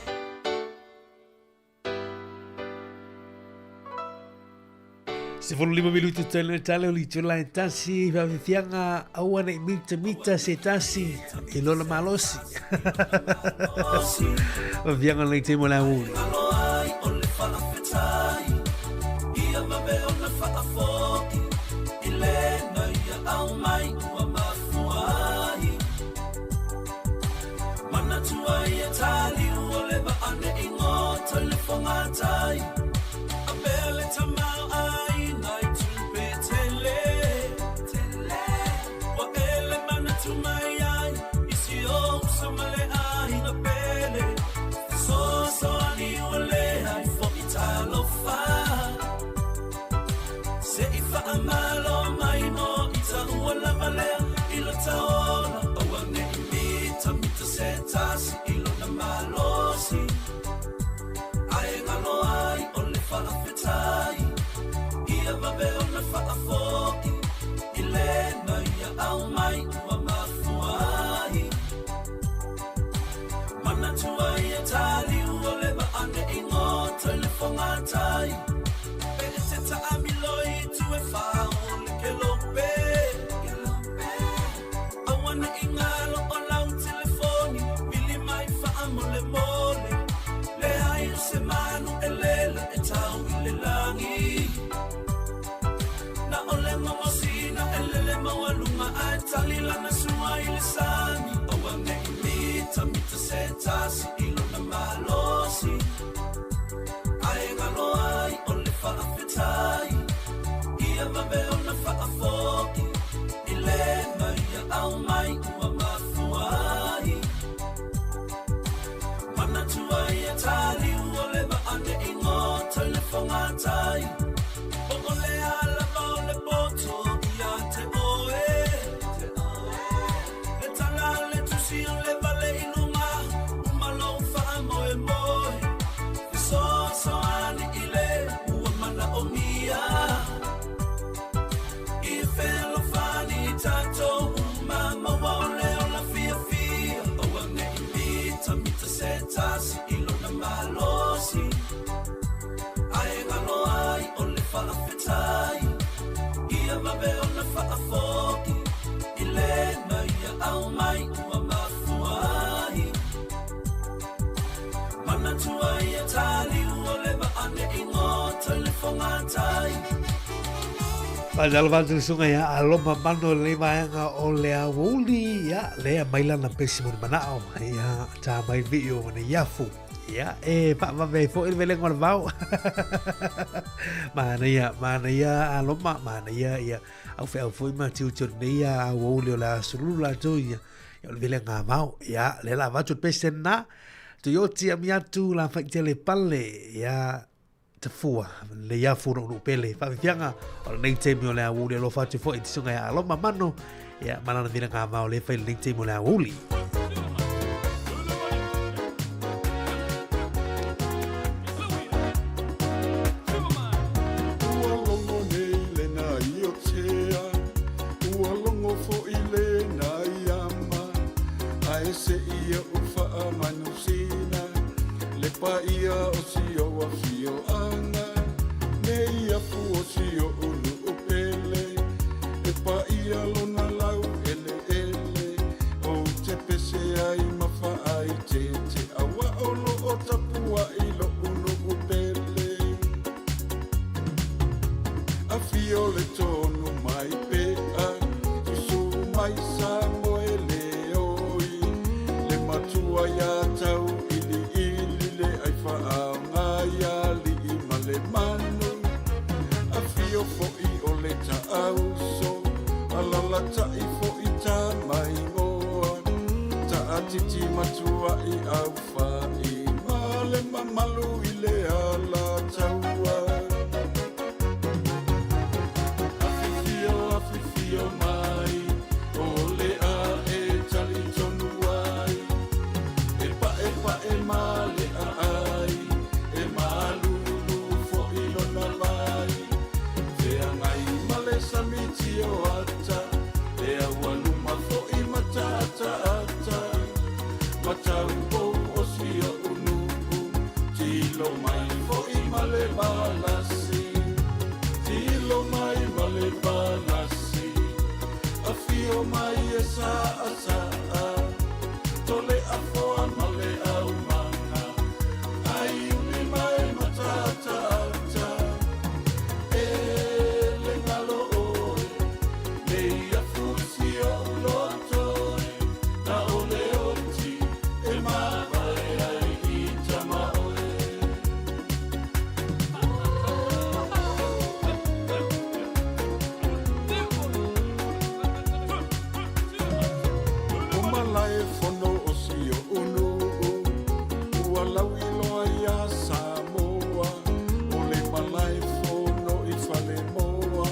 15 minutu tele tale o li tula e tasi faafefiaga aua nei mitamita se tasi i lona malosi. Faafefiaga lenei taimi o le aoauli. Aloai o le faafetai ia vave ona faafo'i i lena ia au mai ua mafua ai manatua ia taliu o le vaane i goto i le fogatai apea le tamao aiga i tupe tele ua ele manatu mai ai i si ou uso ma le aiga pele fesoasoani ua leai fo'i talofa se'i faamalo mai mo i taua lava lea i lo taola aua ne'i mitamita se tasi i lona malosi ae galo ai o le faafetai ia vave ona faafo'i i lena ia au mai ua mafua ai manatua ia taliu o le vaane i goto i le fogatai pe e te taamilo i tu e fao le kelope aua ne'i galo o lau telefoni vili mai faamolemole leai o se manu e lele e tau i le lagi na o le gogosina e lele maualuga ae tali lana sua i le sani aua ne'i mitamita se tasi i lona malosi ae galo ai o le faafetai ia vave ona faafo'i i lena ia au mai ua mafua ai manatua ia taliu o le vaane i goto i le fogatai po o le alava o le poto ia te oe le tala le tusi o le vale i luga uma lou faamoemoe fesoasoani i le ua manaomia i fealofani i tatou uma maua o le ola fiafia aua ne'i mitamita se tasi i lona malosi ae galo ai o le faafetai ia vave ona faafo'i i lena ia au mai ua mafua ai manatua ia taliu o le vaane i goto i le fogatai. Faatalofa atu le susuga ia Aloma Mano i lenei vaega o le aoauli, ia, lea mai lana pesi mo le manao, ia, tā mai vii o nei afu. Ia, e faavave ai foi le velega o le vao. Manaia, manaia Aloma, manaia, ia, au feau foi ma tiute o lenei aoauli o le aso lulu latou, ia, ia o le velega vao. Ia, lea la avatu le pese na, Toyoti amiatu la faitele pale, ia, tafua lenei afu no nu pele faafefiaga o lenei taimi o le aoauli alofa atu foi i te susuga ia Aloma Mano ia ma lana velaga vao le fai lenei taimi o le aoauli. Ua logo nei lena i o tea, ua logo fo'i lena i ama, ae se ia u faamanusina, le paia o si ou afioaga, nei afu o si o'u nu'u pele, e paia lona lau eleele, Afio le tonu mai pea, susu mai sa moe le oi. Le matua ia tau ili ili le ai whaanga ia li ma le manu. Afio fo'i o le taauso, alala ta'i fo'i tā mai ngoa. Taatiti matua i au whai, ma le mamalu i le ala taua. Afifio, afifio mai, o le a e tali tonu ai. E pa e pa e ma le a ai, e malulu fo'i lona vai. Feagai ma le samiti o ata, e aualuma fo'i mataataata. Matau pou o si o unuu, tilo mai fo'i ma le malasi. Tilo mai ma le malasi, afio mai e sa a sa a. Tole afoa ma le aumanga, ai uli mai mataataata. E le ngalo oe, nei afusi o ulotoe, na ole oti e mavae ai i tama oe. O malae fono o si o unuu, ua lauiloa ia Samoa. O le malae fono i Falemoa,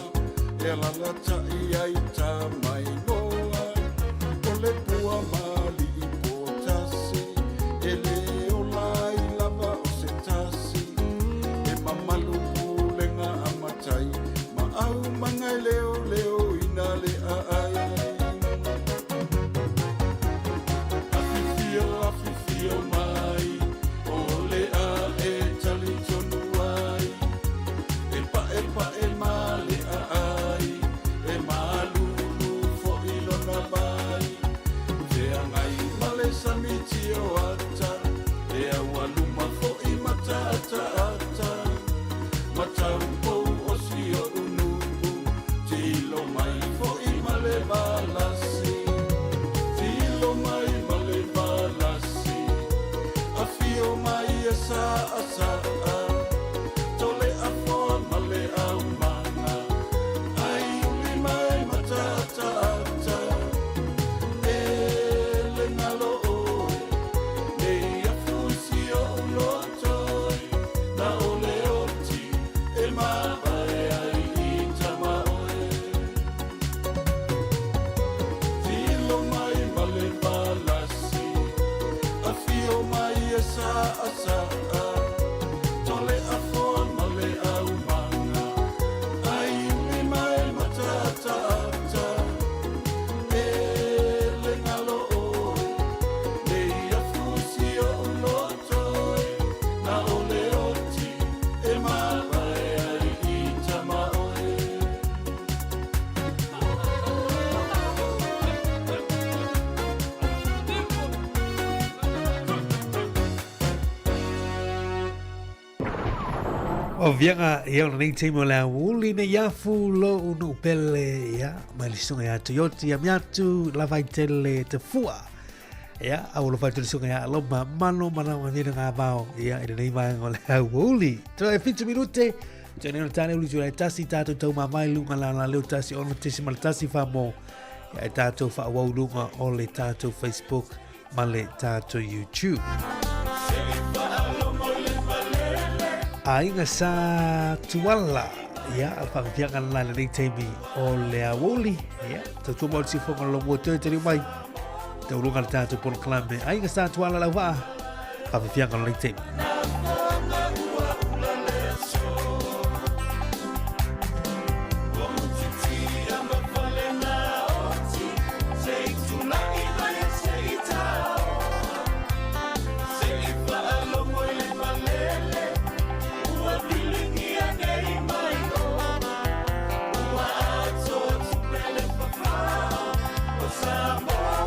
e alalatai ai Tamaingoa. O le pua mali i Potasi, e le ola ai lava o se tasi. E mamalu pulega a matai, ma aumaga e leoleo ina le aai. Afifio, afifio mai, o le a e tali tonu ai. E pa e pa e ma le a ai, e malulu fo'i lona vai. Feagai ma le samiti o ata, e aualuma fo'i mataataata. Matau pou o si o unuu, tilo mai fo'i ma le malasi. Tilo mai ma le malasi, afio mai e sa a sa a. Tole afoa ma le aumanga, ai uli mai mataataata. E le ngalo oe, nei afusi o ulotoe, na ole oti e mavae ai i tama oe. Tilo mai ma le malasi, afio mai e sa a sa a. Tole afoa ma le aumanga, ai uli mai mataataata. E le ngalo oe, nei afusi o ulotoe, na ole oti e mavae ai i tama oe. O vianga ia o lenei taimi o le aouli nei afu lo unu pele ia mai le susuga ia Toyota ia miatu lava i tele te fua ia au lo fai susuga ia aloma mano mana o ngina ngā vao ia i lenei vaenga o le aouli. Toe 7 minute te nei o tane uli tūrai tasi tātou tau mamai lunga la la leo tasi ono tesi ma le tasi wha ia e tātou whaawau lunga o le tātou Facebook ma le tātou YouTube. Aiga sa tuala ia a whakapianga la lenei taimi o le aouli ia tautua mau le sifoga lo mua toe tari mai te urunga le tātou polokalame aiga sa tuala lau vaa whakapianga lenei taimi. Samoa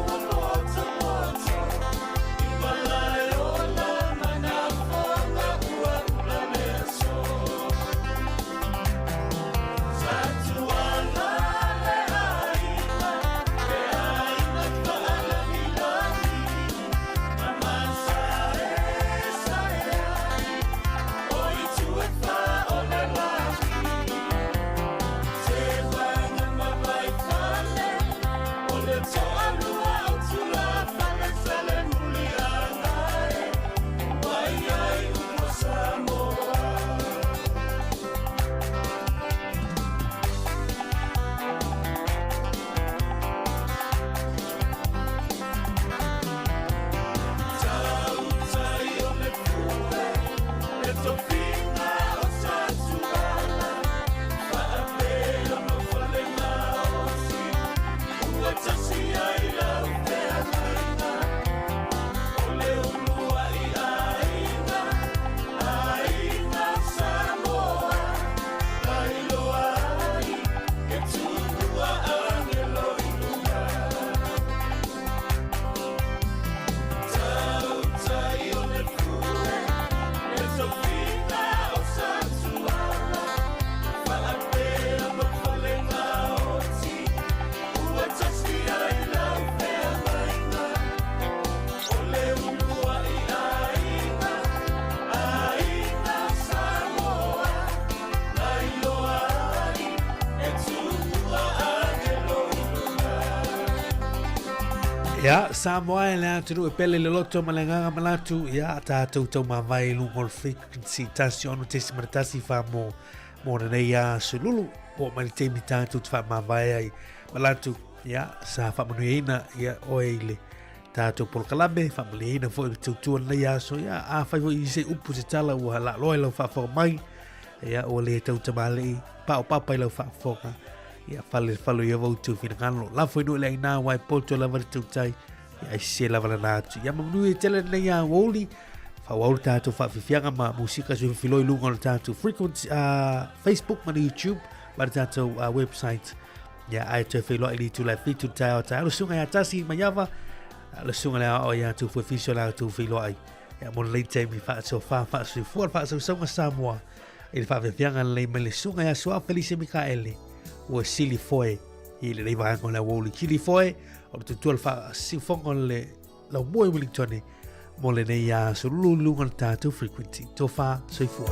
Ia, Samoa e le atunuu e pele le loto ma le agaga manatu, ia, tatou taumavae i luga o le frequency 16.1 fa mo, mo lenei aso lulu. Oo mai le taimi tatou te faamavae ai. Manatu, ia, sa faamanuiaina, ia, oe i le tatou polokalame, faamanuiaina foi le tautua lenei aso. Ia, afai foi i se upu se tala ua laaloa i lau faafofoga mai, ia, ua le tautamalii, paopapa i lau faafofoga, ia fale falo ia vau tu finagalo. Lafo i nuu le aina wai poto lava le tautai, ia ai se lava lana atu. Ia mamanu e tele nei a woli, whauau le tātou whaafifianga ma musika sui filoi lunga o le tātou frequency, Facebook ma le YouTube, ma le tātou website. Ia ai toe whailoa i li tū lai fitu tai o tai. Alo sunga ia tasi maiava, alo sunga le ao ia tū fue fiso la tū whailoa ai. Ia mo le taimi whaaso wha whaaso fua whaaso saunga Samoa. I le faafiafiaga lelei mai le susuga ia Su'a Felise Mikaele, ua sili foe i lenei vaega o le aoauli. Sili foe o le tutua le faasiufoga o le laumua i Wellington mo lenei aso luluga o le tatou frequency. Tofa soifua.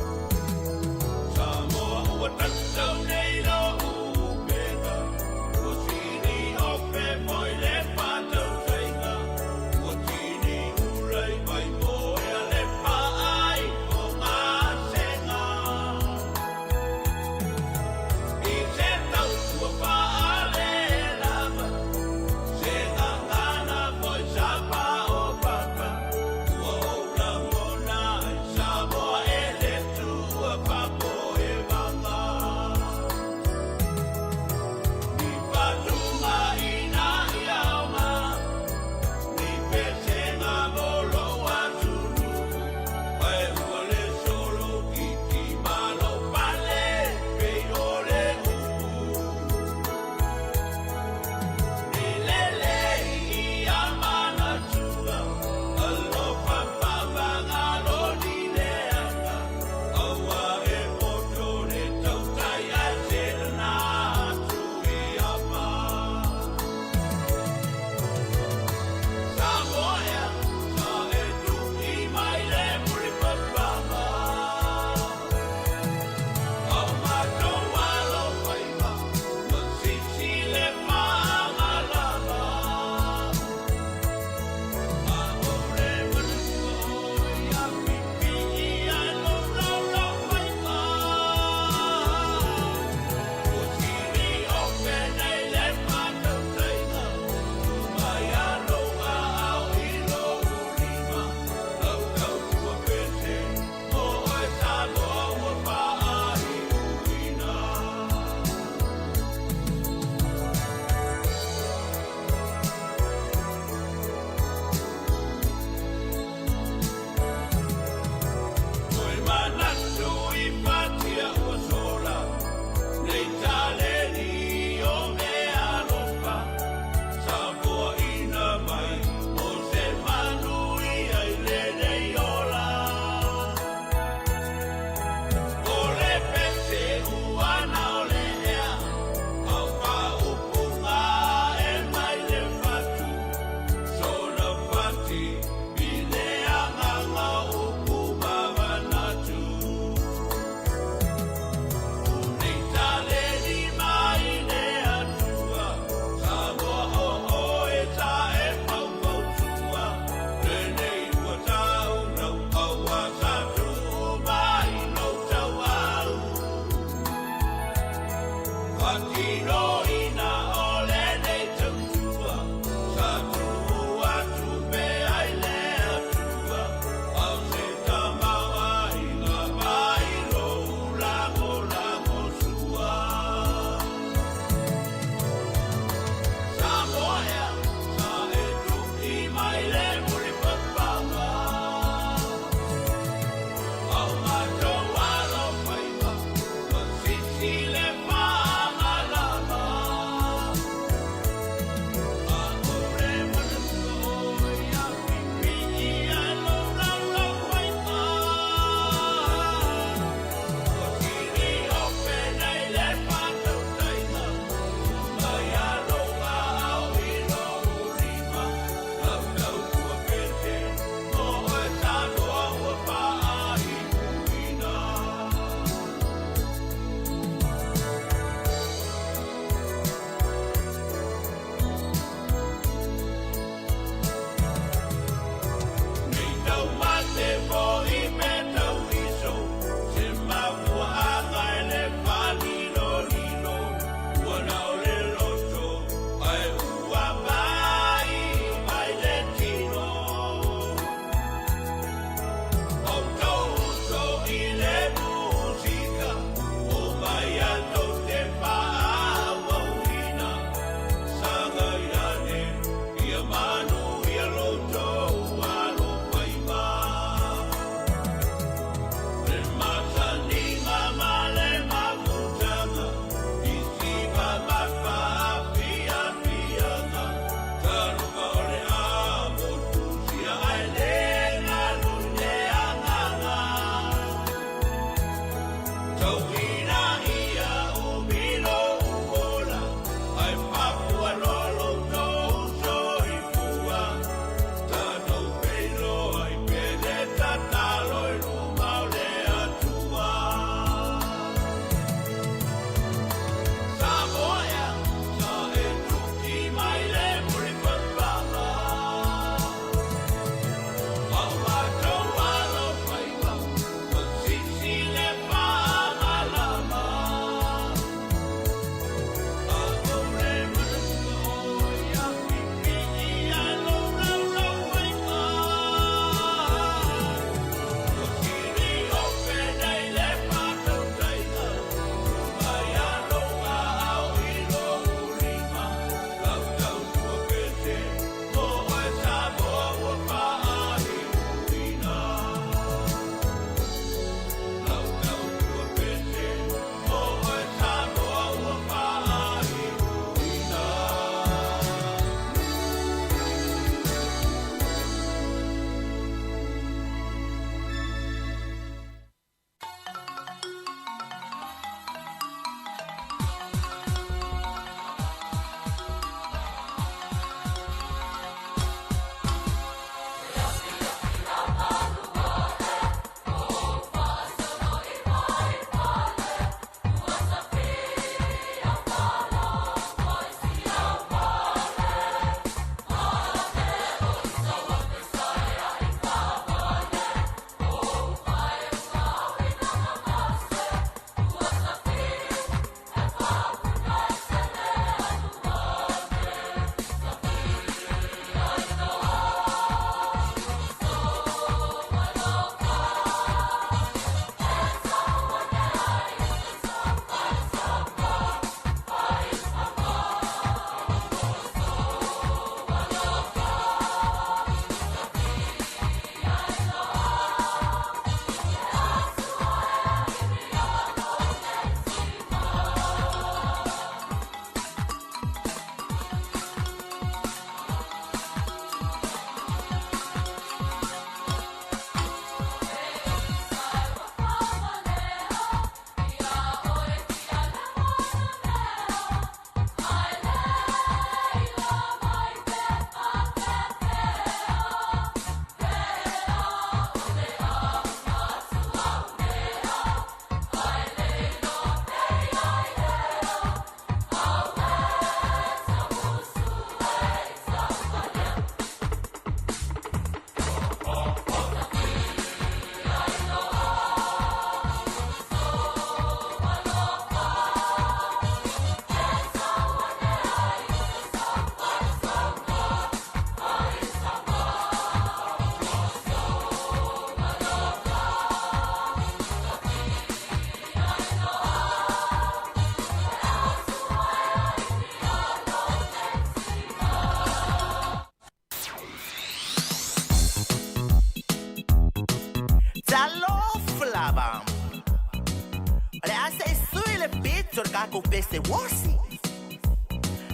takou pese wosi.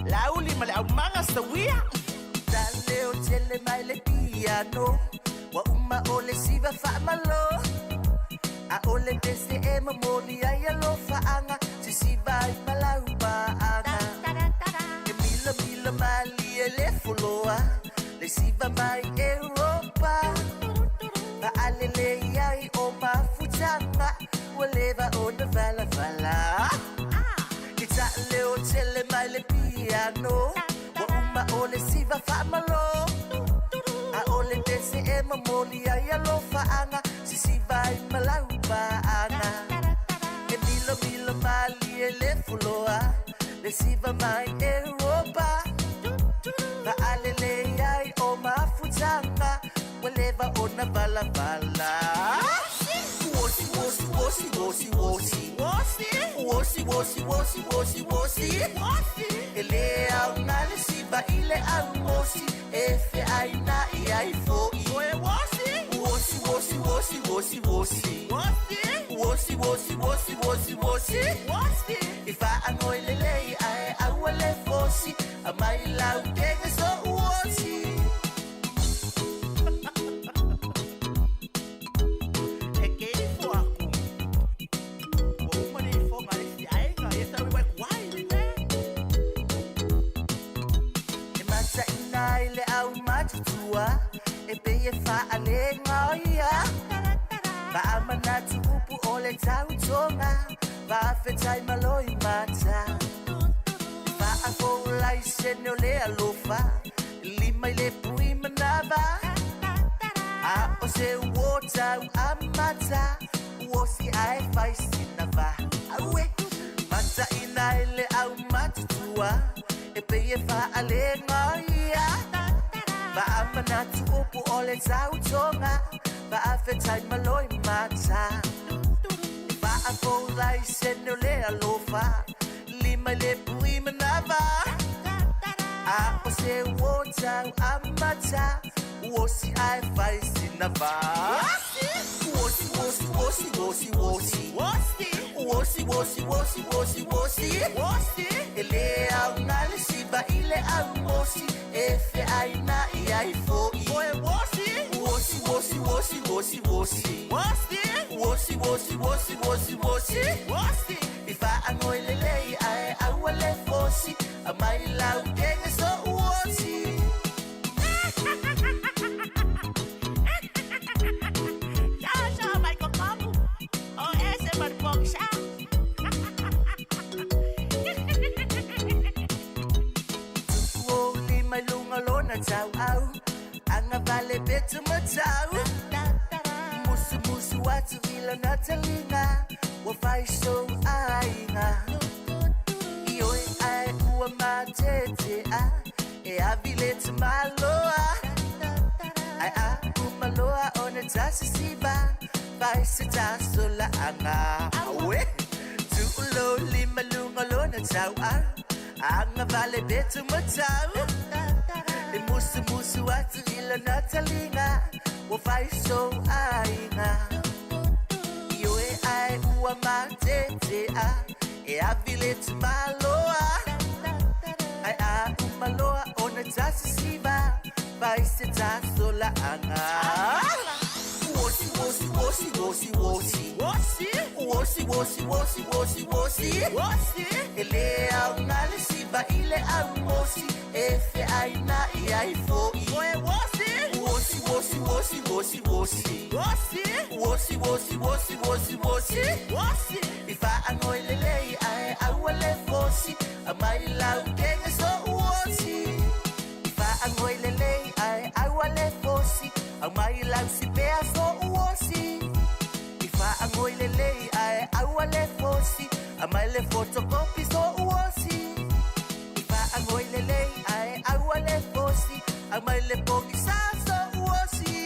Lauli ma le aumaga sawia. Taleo tele mai le piano. Wa uma o le siva faamalo. A o le pese e momoli ai alofaaga. Sisiva ai malaupaaga. E mila mila mali e le foloa. Le siva mai Europa. Faalelei ai o mafutaga. Ua leva ona valavala. Ke taaleo tele mai le piano. Ua uma o le siva faamalo. A o le pese e momoli ai alofaaga. Sisiva ai malaupaaga. E milo milo mali e le foloa. Le siva mai Europa. Faalelei ai o mafutaga. Ua leva ona valavala. Wosi, wosi, wosi, wosi, wosi. Wosi, wosi, wosi, wosi, wosi. E le auga le siva i le aumosi. E feaina i ai fo'i. Wosi, wosi, wosi, wosi, wosi. Wosi, wosi, wosi, wosi, wosi. I faagoi lelei ae aua le fosi. Aumai lau tega so wosi. E ke ifo aku. Ua uma le ifoga le isi aiga, ia sa ui kuai le le. E mataʻina ai le aumatutua. E pei e faalega o ia. Faamanatu upu o le tautoga. Faafetai maloi mata. Faafoulai sene o le alofa. Lima i le pui manava. A o se uo tau amata. Uosi ae fai sina va. Aue. Mataʻina i le aumatutua. E pei e faalega o ia. Faamanatu upu o le tautoga. Faafetai maloi mata. Faafoulai sene o le alofa. Lima i le pui manava. A o se uo tau amata. Uosi ae fai sina va. Wosi, wosi, wosi, wosi, wosi. Wosi, wosi, wosi, wosi, wosi. E le auga le siva i le aumosi. E feaina i ai fo'i. Wosi, wosi, wosi, wosi, wosi. Wosi, wosi, wosi, wosi, wosi. I faagoi lelei ae aua le fosi. Aumai lau tega so wosi. Ciao, ciao, Michael Kamu. O ese marpoksa. Tupu o lima i luga lona tauau. Agavale petu matau. Musumusu atu i lona taliga. Ua fai sou aiga. Ioe ae ua matetea. E avi le tamaloa. Ai a umaloa ona tasisiva. Fai se tasolaaga. Aue. Tuulo lima luga lona tauau. Agavale petu matau. E musumusu atu i lona taliga. Ua fai sou aiga. Ioe ae ua matetea. E avi le tamaloa. Ai a umaloa ona tasisiva. Fai se tasolaaga. Wosi, wosi, wosi, wosi, wosi. Wosi, wosi, wosi, wosi, wosi. E le auga le siva i le aumosi. E feaina i ai fo'i. Wosi, wosi, wosi, wosi, wosi. Wosi, wosi, wosi, wosi, wosi. I faagoi lelei ae aua le fosi. Aumai lau tega so wosi. I faagoi lelei ae aua le fosi. Aumai lau sipea so wosi. I faagoi lelei ae aua le fosi. Aumai le photocopy so wosi. I faagoi lelei ae aua le fosi. Aumai le pogisa so wosi.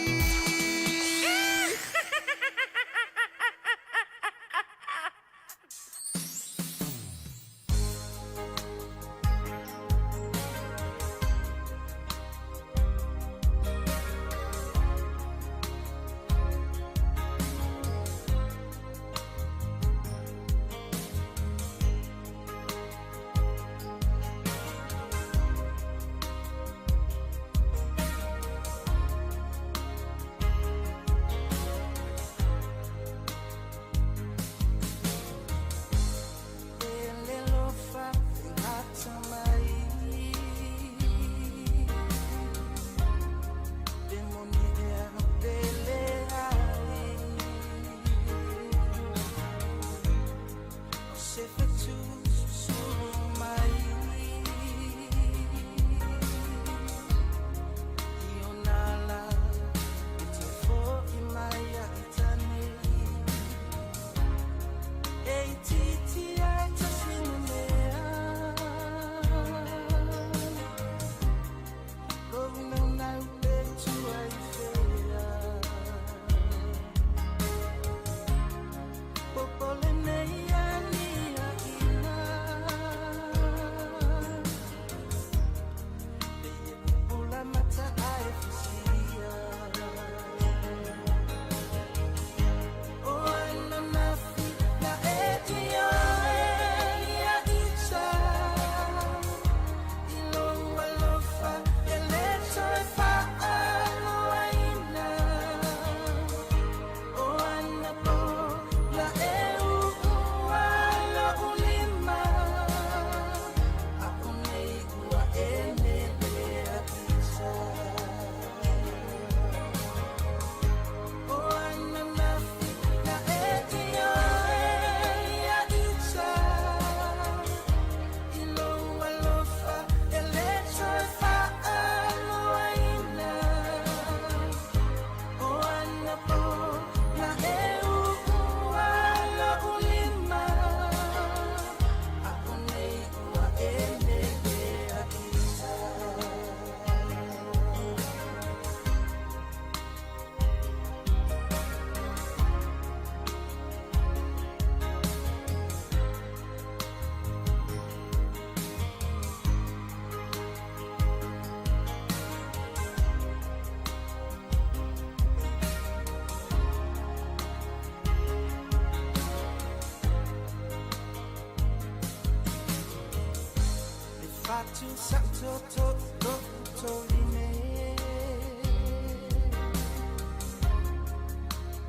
Fatu sa to to to to lime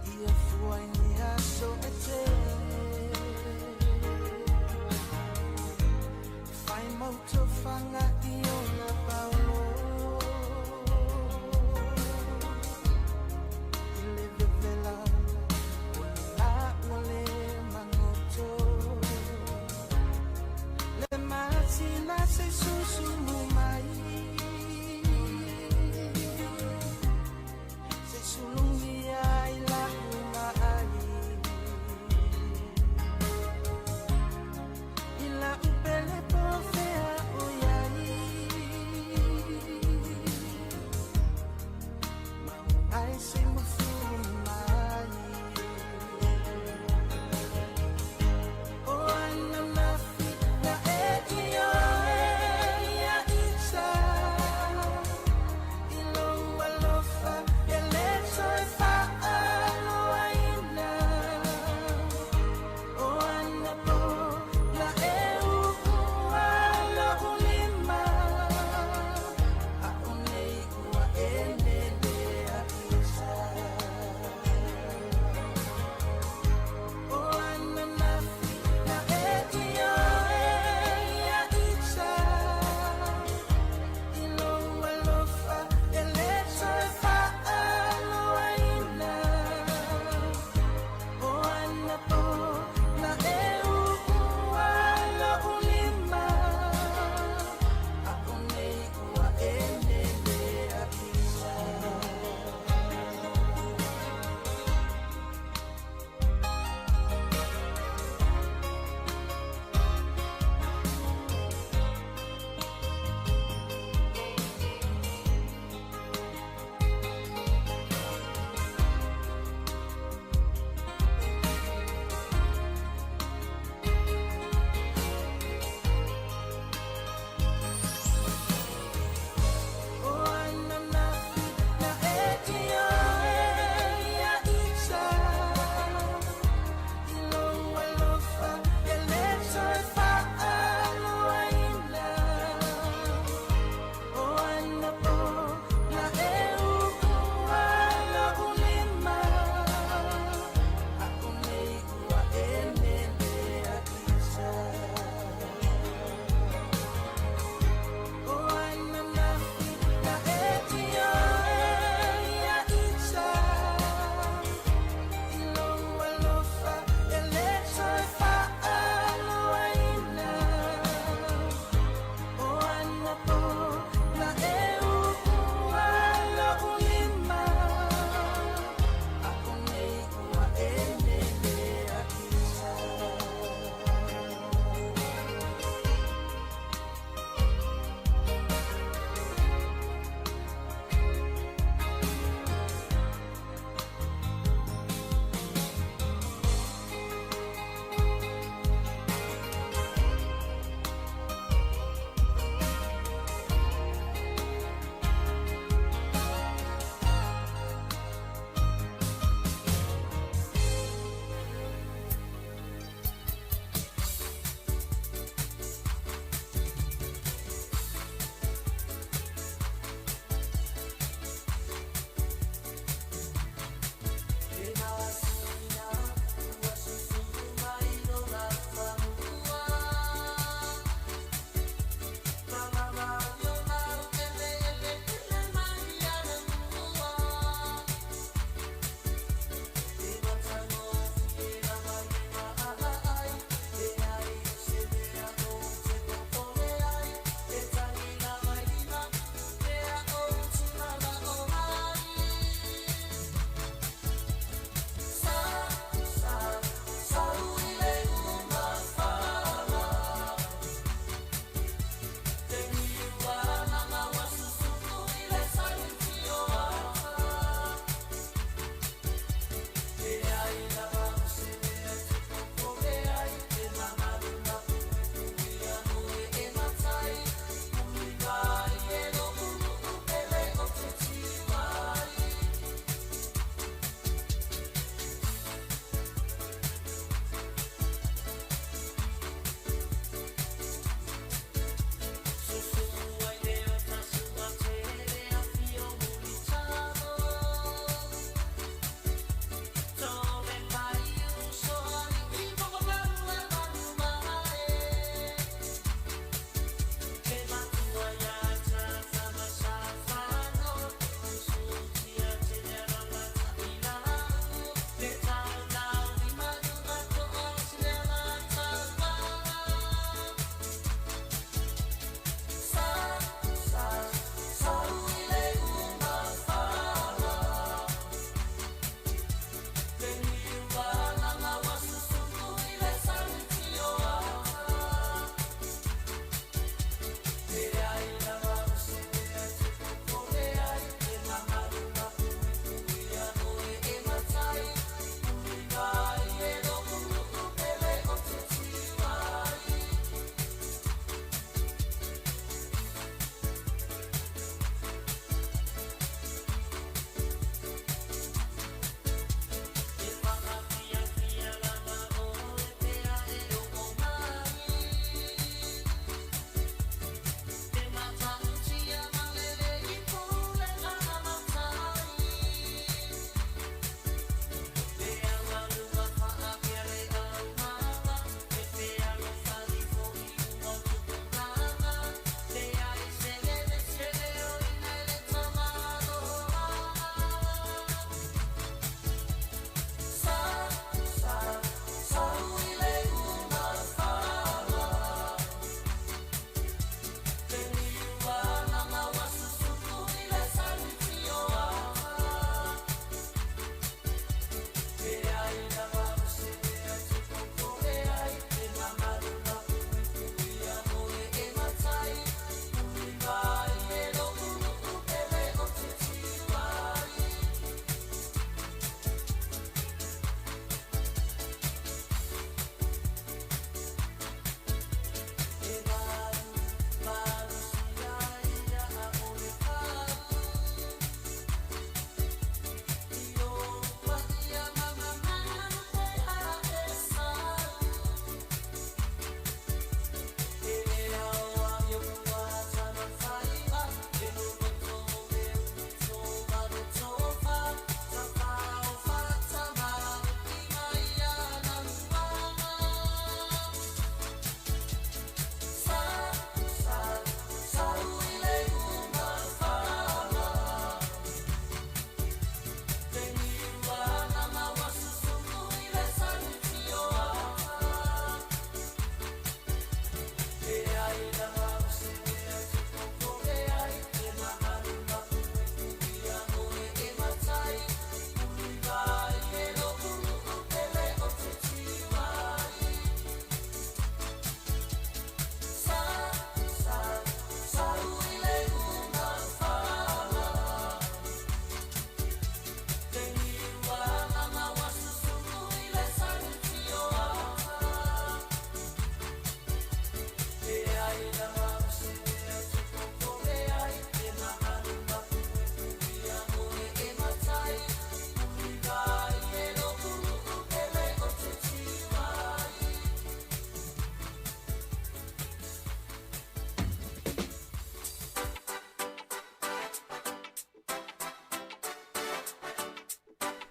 Ia fua i ni aso e te Whai mauto whanga i ona paolo I le vevela o le la ua le magoto Le matina se susu mai Se sulungi ai la uma ai I la upele po fea o iai.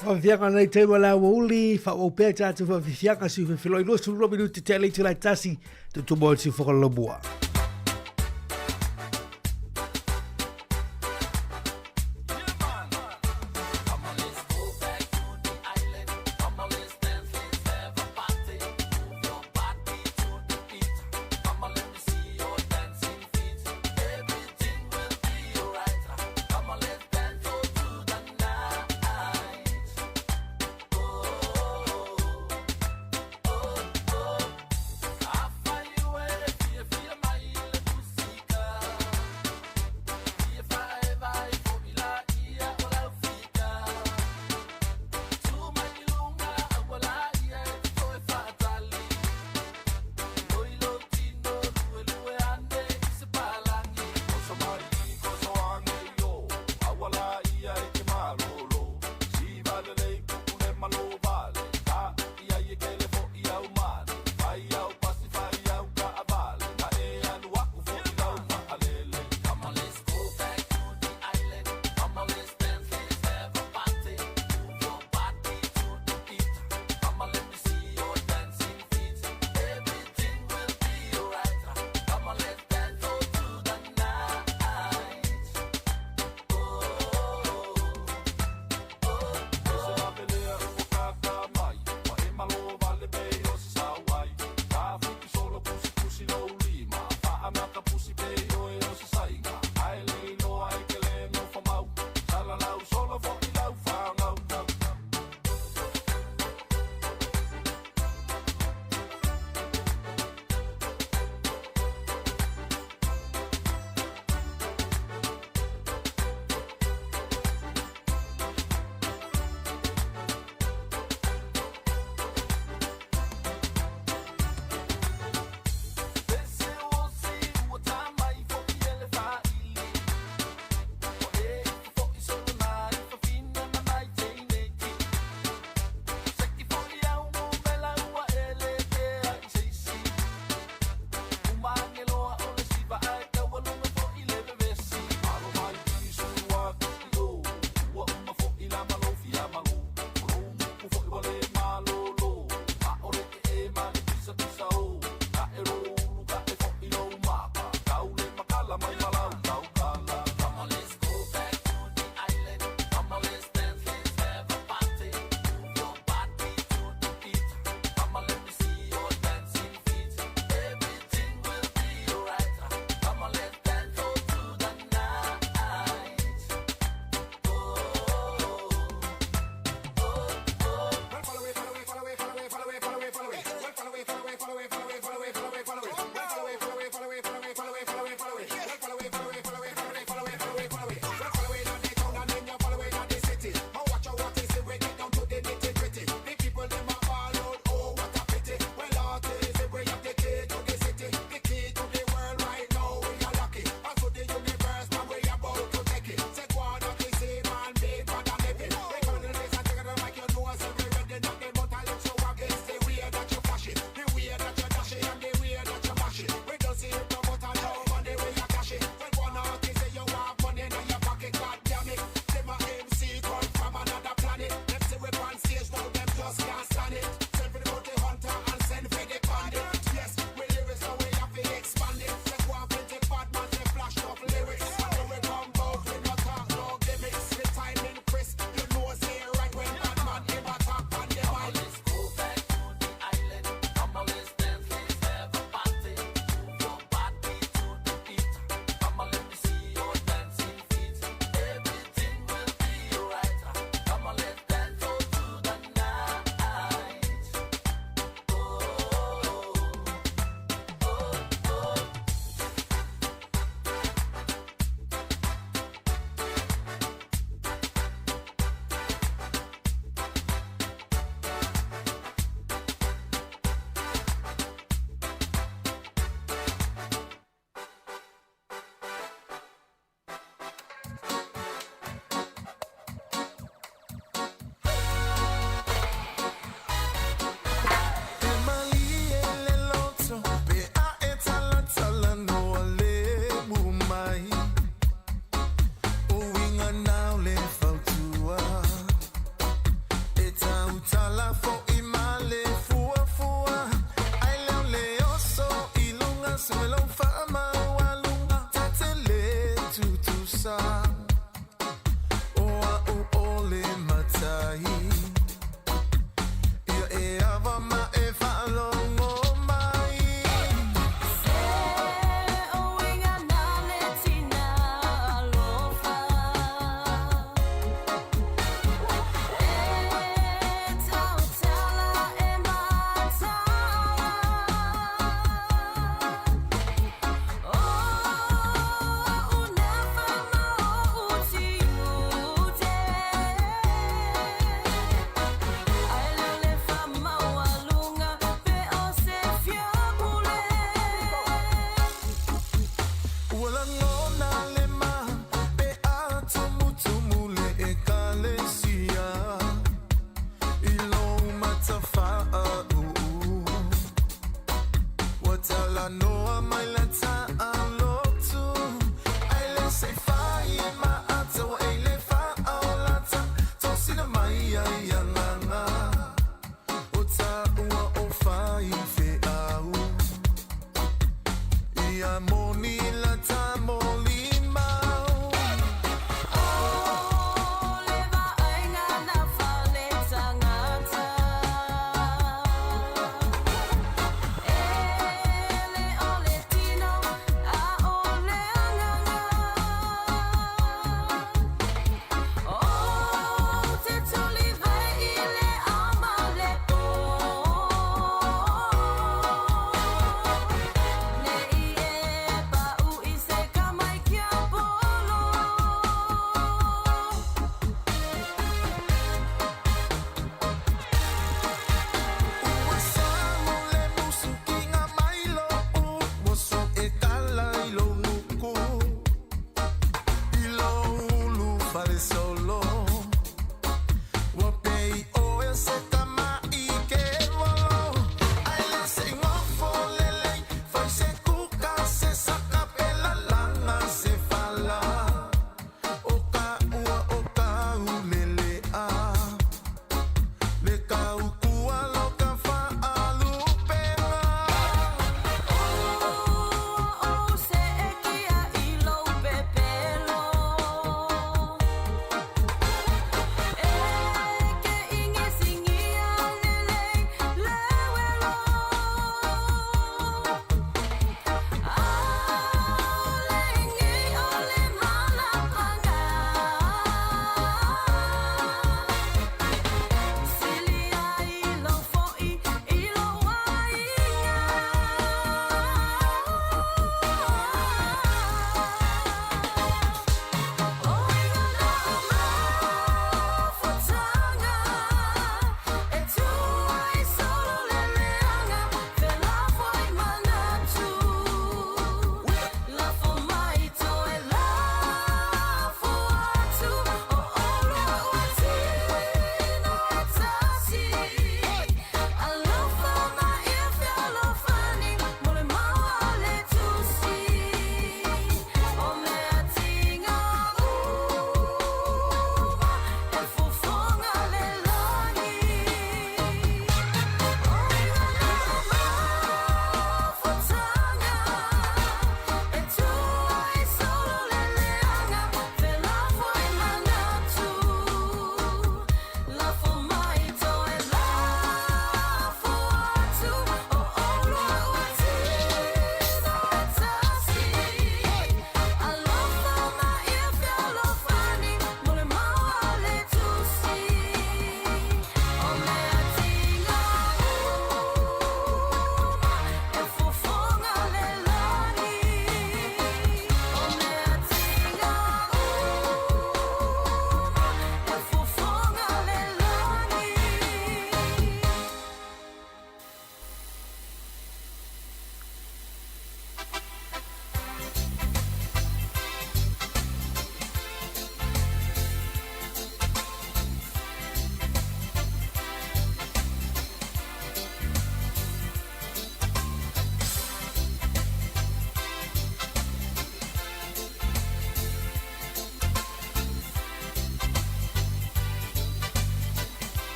Faafiaga nei taima le aoauli, faaauau pea tatou faafiafiaga siu fefiloi 22 minute tea le itula e tasi, tutumo i siufofoga o le Laumua.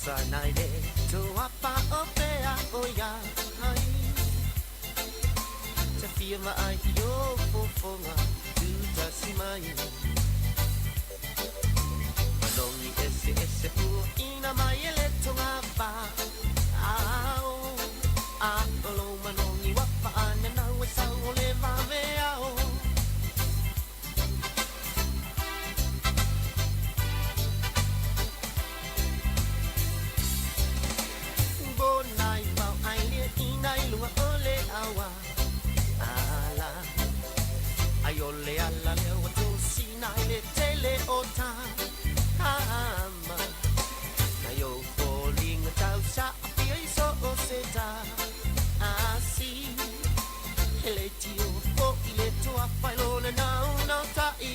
Tusa nai le tua pa o pea o ia ai. Te fia ma ai i o fofonga tuta si mai. Manongi ese ese pu ina mai ele tonga pa. Ao, a olo manongi wapa ane nau e sau o le vave ao. Bonai pau ai lia ina i lunga o le awa. Ala, ai o le ala lea ua tosina i le tele o ta ama. Na yo foliga tau sa apia i so o se ta asi. Hele tio fo i le toa whailona nau nau tai.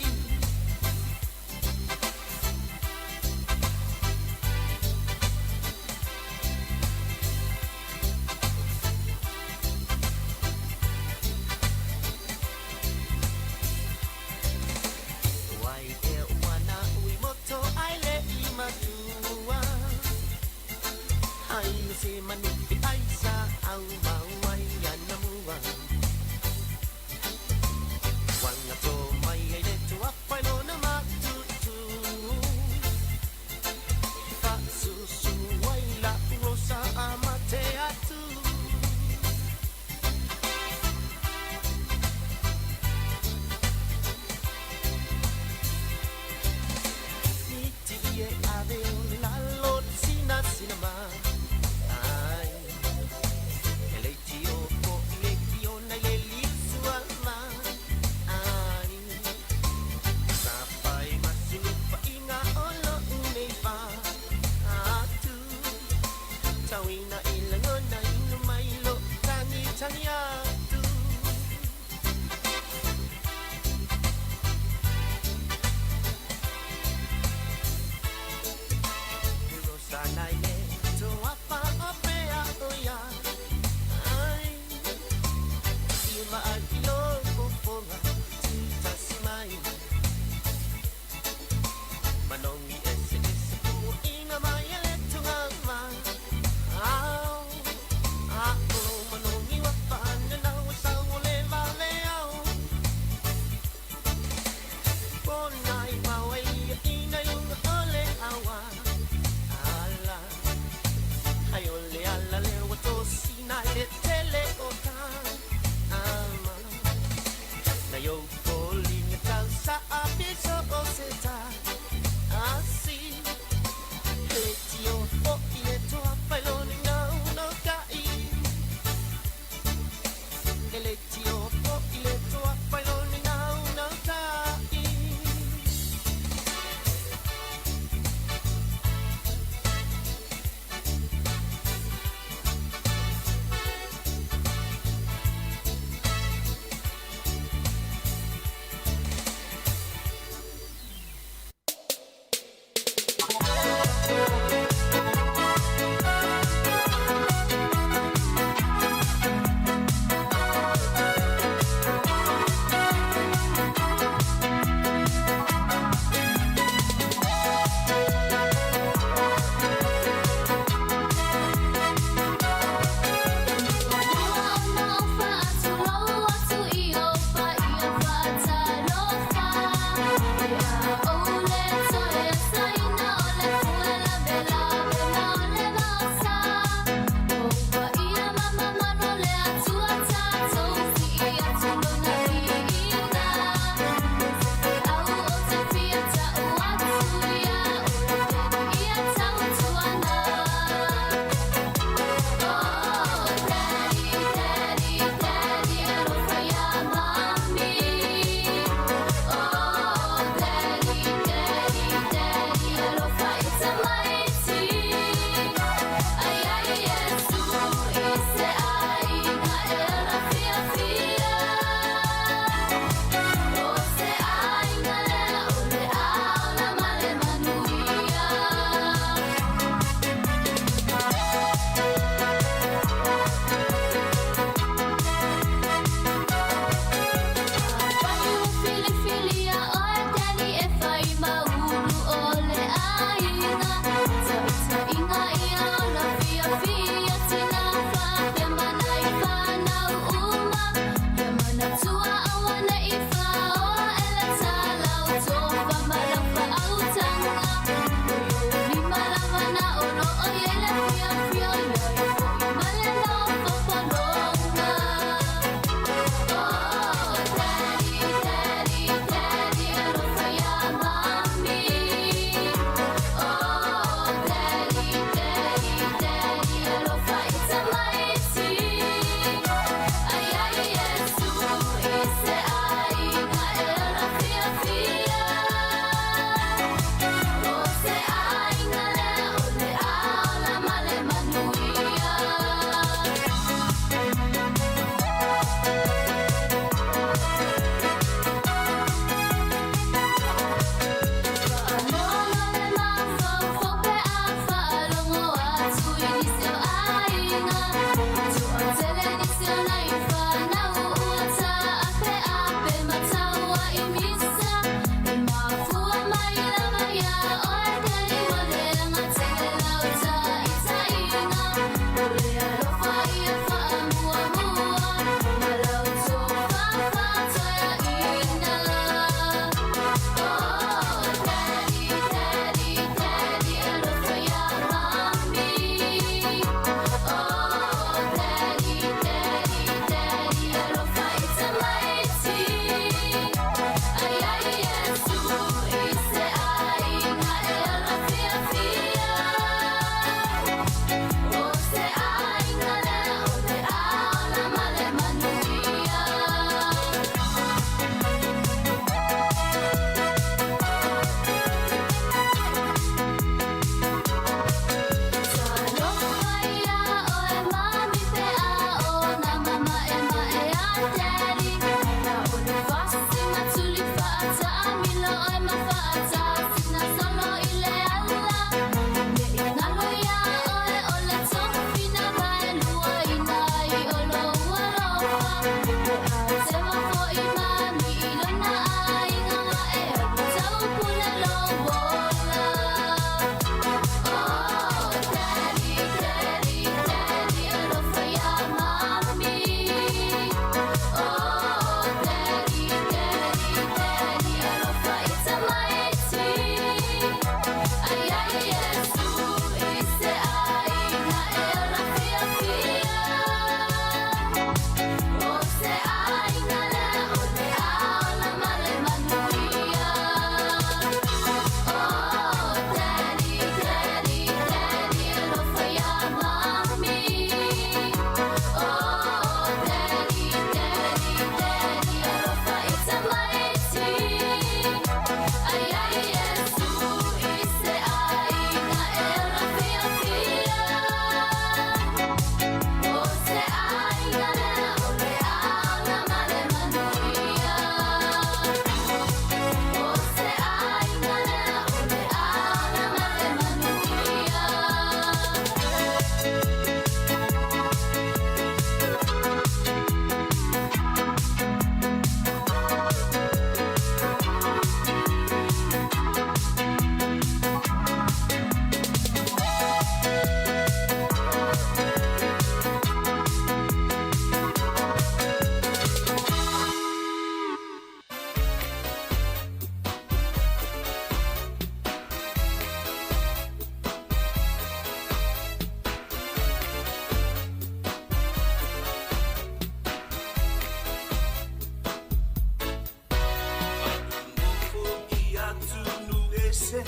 Ese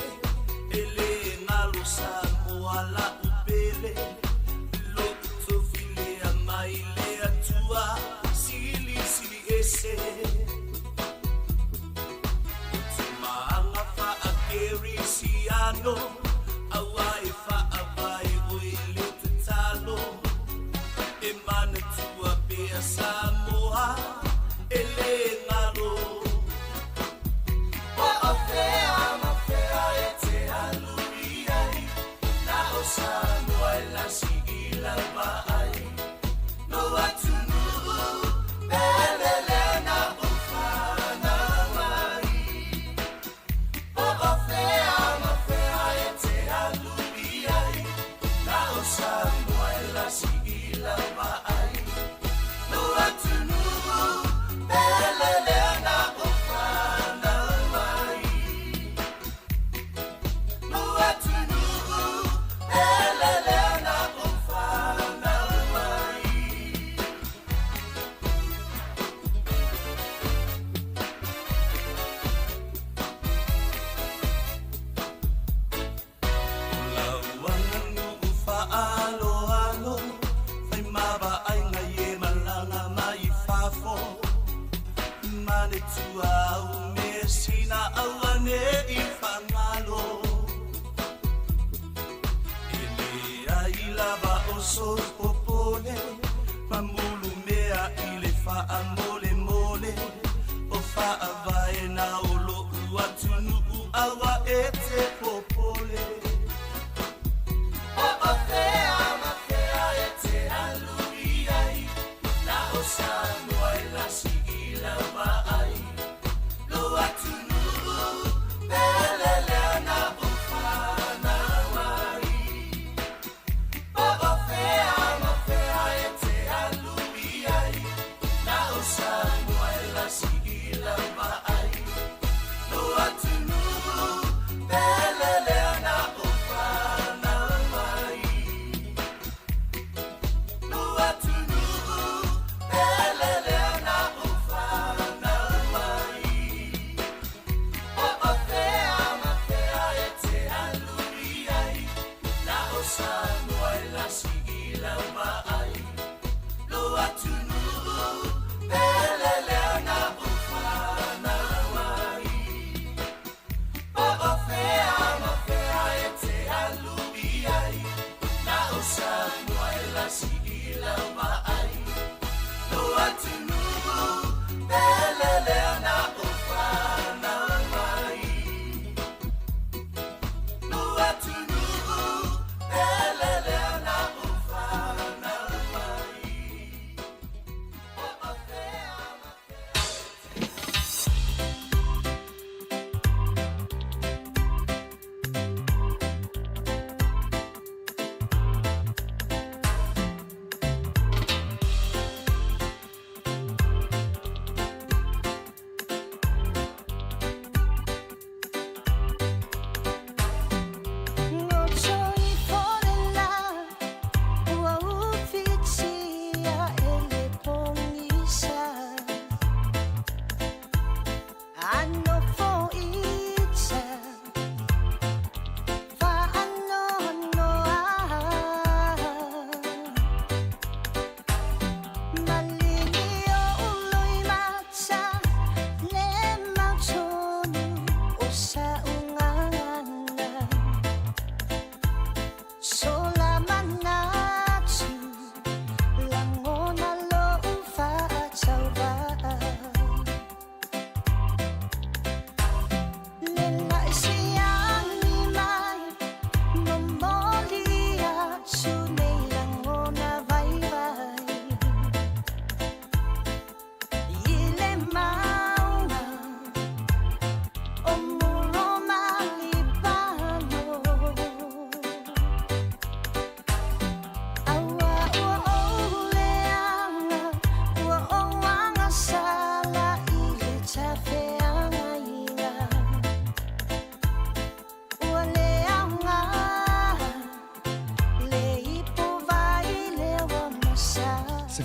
e le galo sa moala upele lo tofile a mai le atua sili sili ese tumaanga fa a kerisiano aua e fa abai o i le tatalo e mana tua pea Samoa e le galo. O afea ma fea e te alu i ai, na o Samoa e lasi i lava ai. No atunuu, pelele na o whanau mai. O afea ma fea e te alu i ai, na o Samoa e lasi i lava ai. No atunuu, pelele na o whanau mai. No atunuu, pelele na o whanau mai. Lauanga nuu faaloalo, fai mavaaiga ie malaga mai fafo. Mane tua au me sina auane i fagalo. E leai lava o sopopole, mamulumea i le faamolemole. O faavaena o lou atunuu aua e te popole. O afea ma fea e te alu i ai, na o Samoa e lasi i lava ai. Lo atunuu, pelele na o whanau ai. O afea ma fea e te alu i ai, na o Samoa e lasi i lava ai.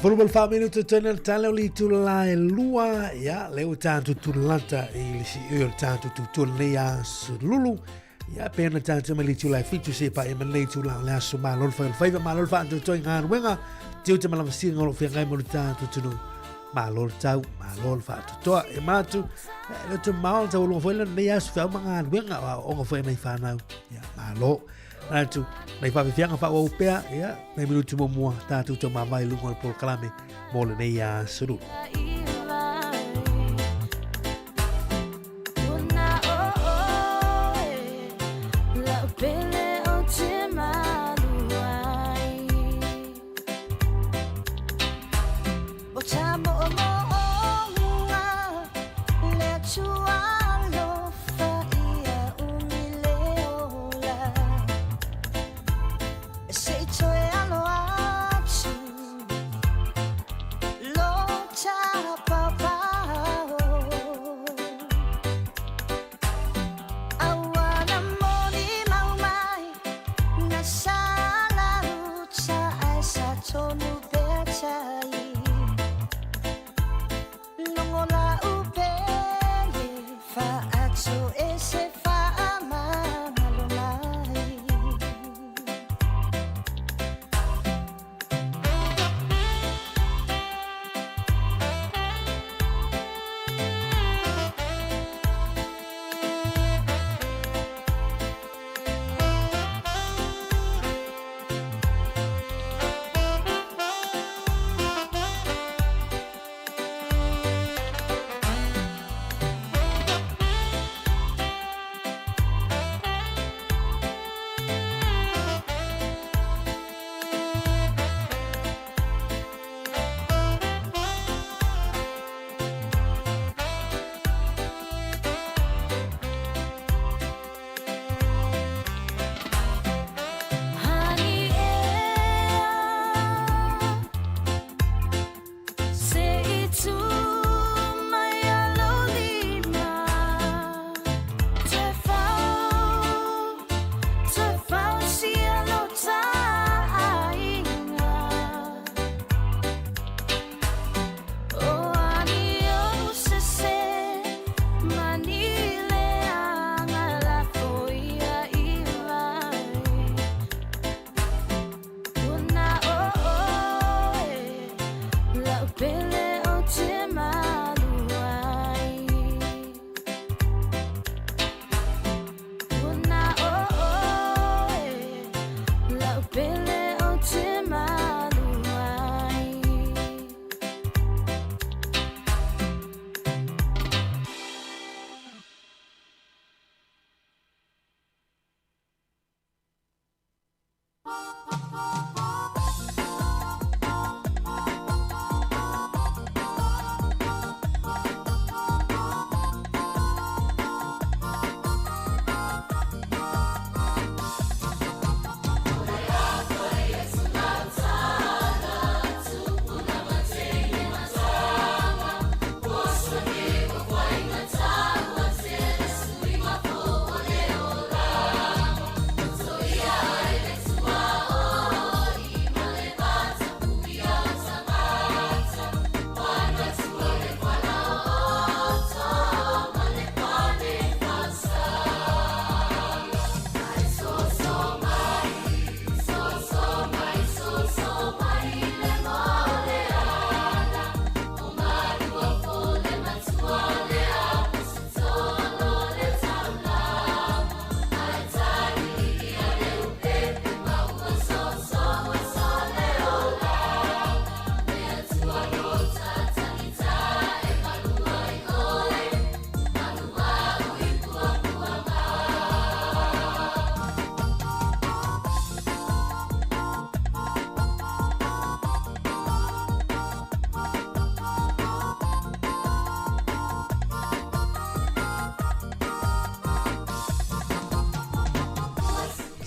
14 minuto tene le tale o le itula e lua, ia, le o tātou tūlata i le si o le tātou tūtua nei a sululu. Ia, pe ana tātou mai le itula e fitu se pa e manei itula o le aso malo le whai o le whaiva, malo le wha toi ngā ruenga, te o te malama singa o lo whiangai mo le tātou tunu. Malo le tau, malo le whaatotoa, e mātu, e le te maol tau olonga foi le nei aso whiau ma ngā ruenga, o onga foi nei whanau. Ia, malo. Manatu, nei whawhiwhianga wha pea, ia, nei minutu mo mua, tātou tau mamai lunga o le polokalame mo le nei a suru.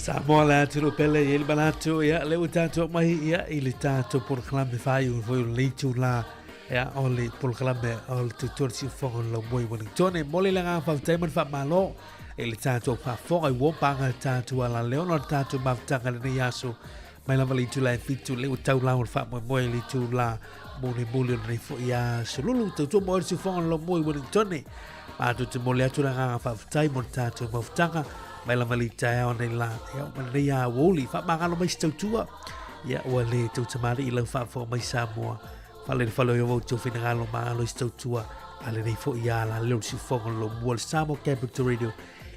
Samoa le atunuu pele i le manatu ia le ua tatou mai ia i le tatou polokalame faaiu foi o le itula ia o le polokalame o le tutua le siufofoga o le laumua i Wellington. E momoli le agaga faafetai ma le faamalo i le tatou faafofoga i ua paga le tatou alaleo ona o le tatou mafutaga i lenei aso. Mai lava le itula e 7 le ua tau la o le faamoemoe i le itula mulimuli o lenei foi aso lulu. Tautua mo oe le siufofoga o le Laumua i Wellington. Matou te momoli atu le agaga faafetai mo le tatou mafutaga mai lava le taeao nei la. Ia, ma lenei aoauli, faamagalo mai se tautua. Ia, ua le tautamalii lau faafofoga mai Samoa. Fale le fale o ia outou finagalo magalo i se tautua a lenei foi alaleo le siufofoga o le Laumua le Samoa Capital Radio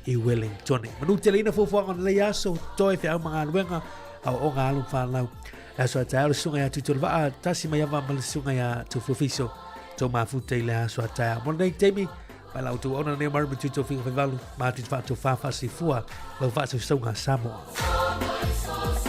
i Wellington. Manu tele ina fuafuaga o lenei aso, toe feau ma galuega, aoaoga alo ma fanau. Le aso a taeao le susuga ia Tuitolovaa, tasi mai ava ma le susuga ia Tufufiso, tau mafuta i le aso a taeao. Mo lenei taimi, mai la outou auna nei mara ma tuto finga faivalu, ma tuto faatofā faasifua, lau faasausauga Samoa.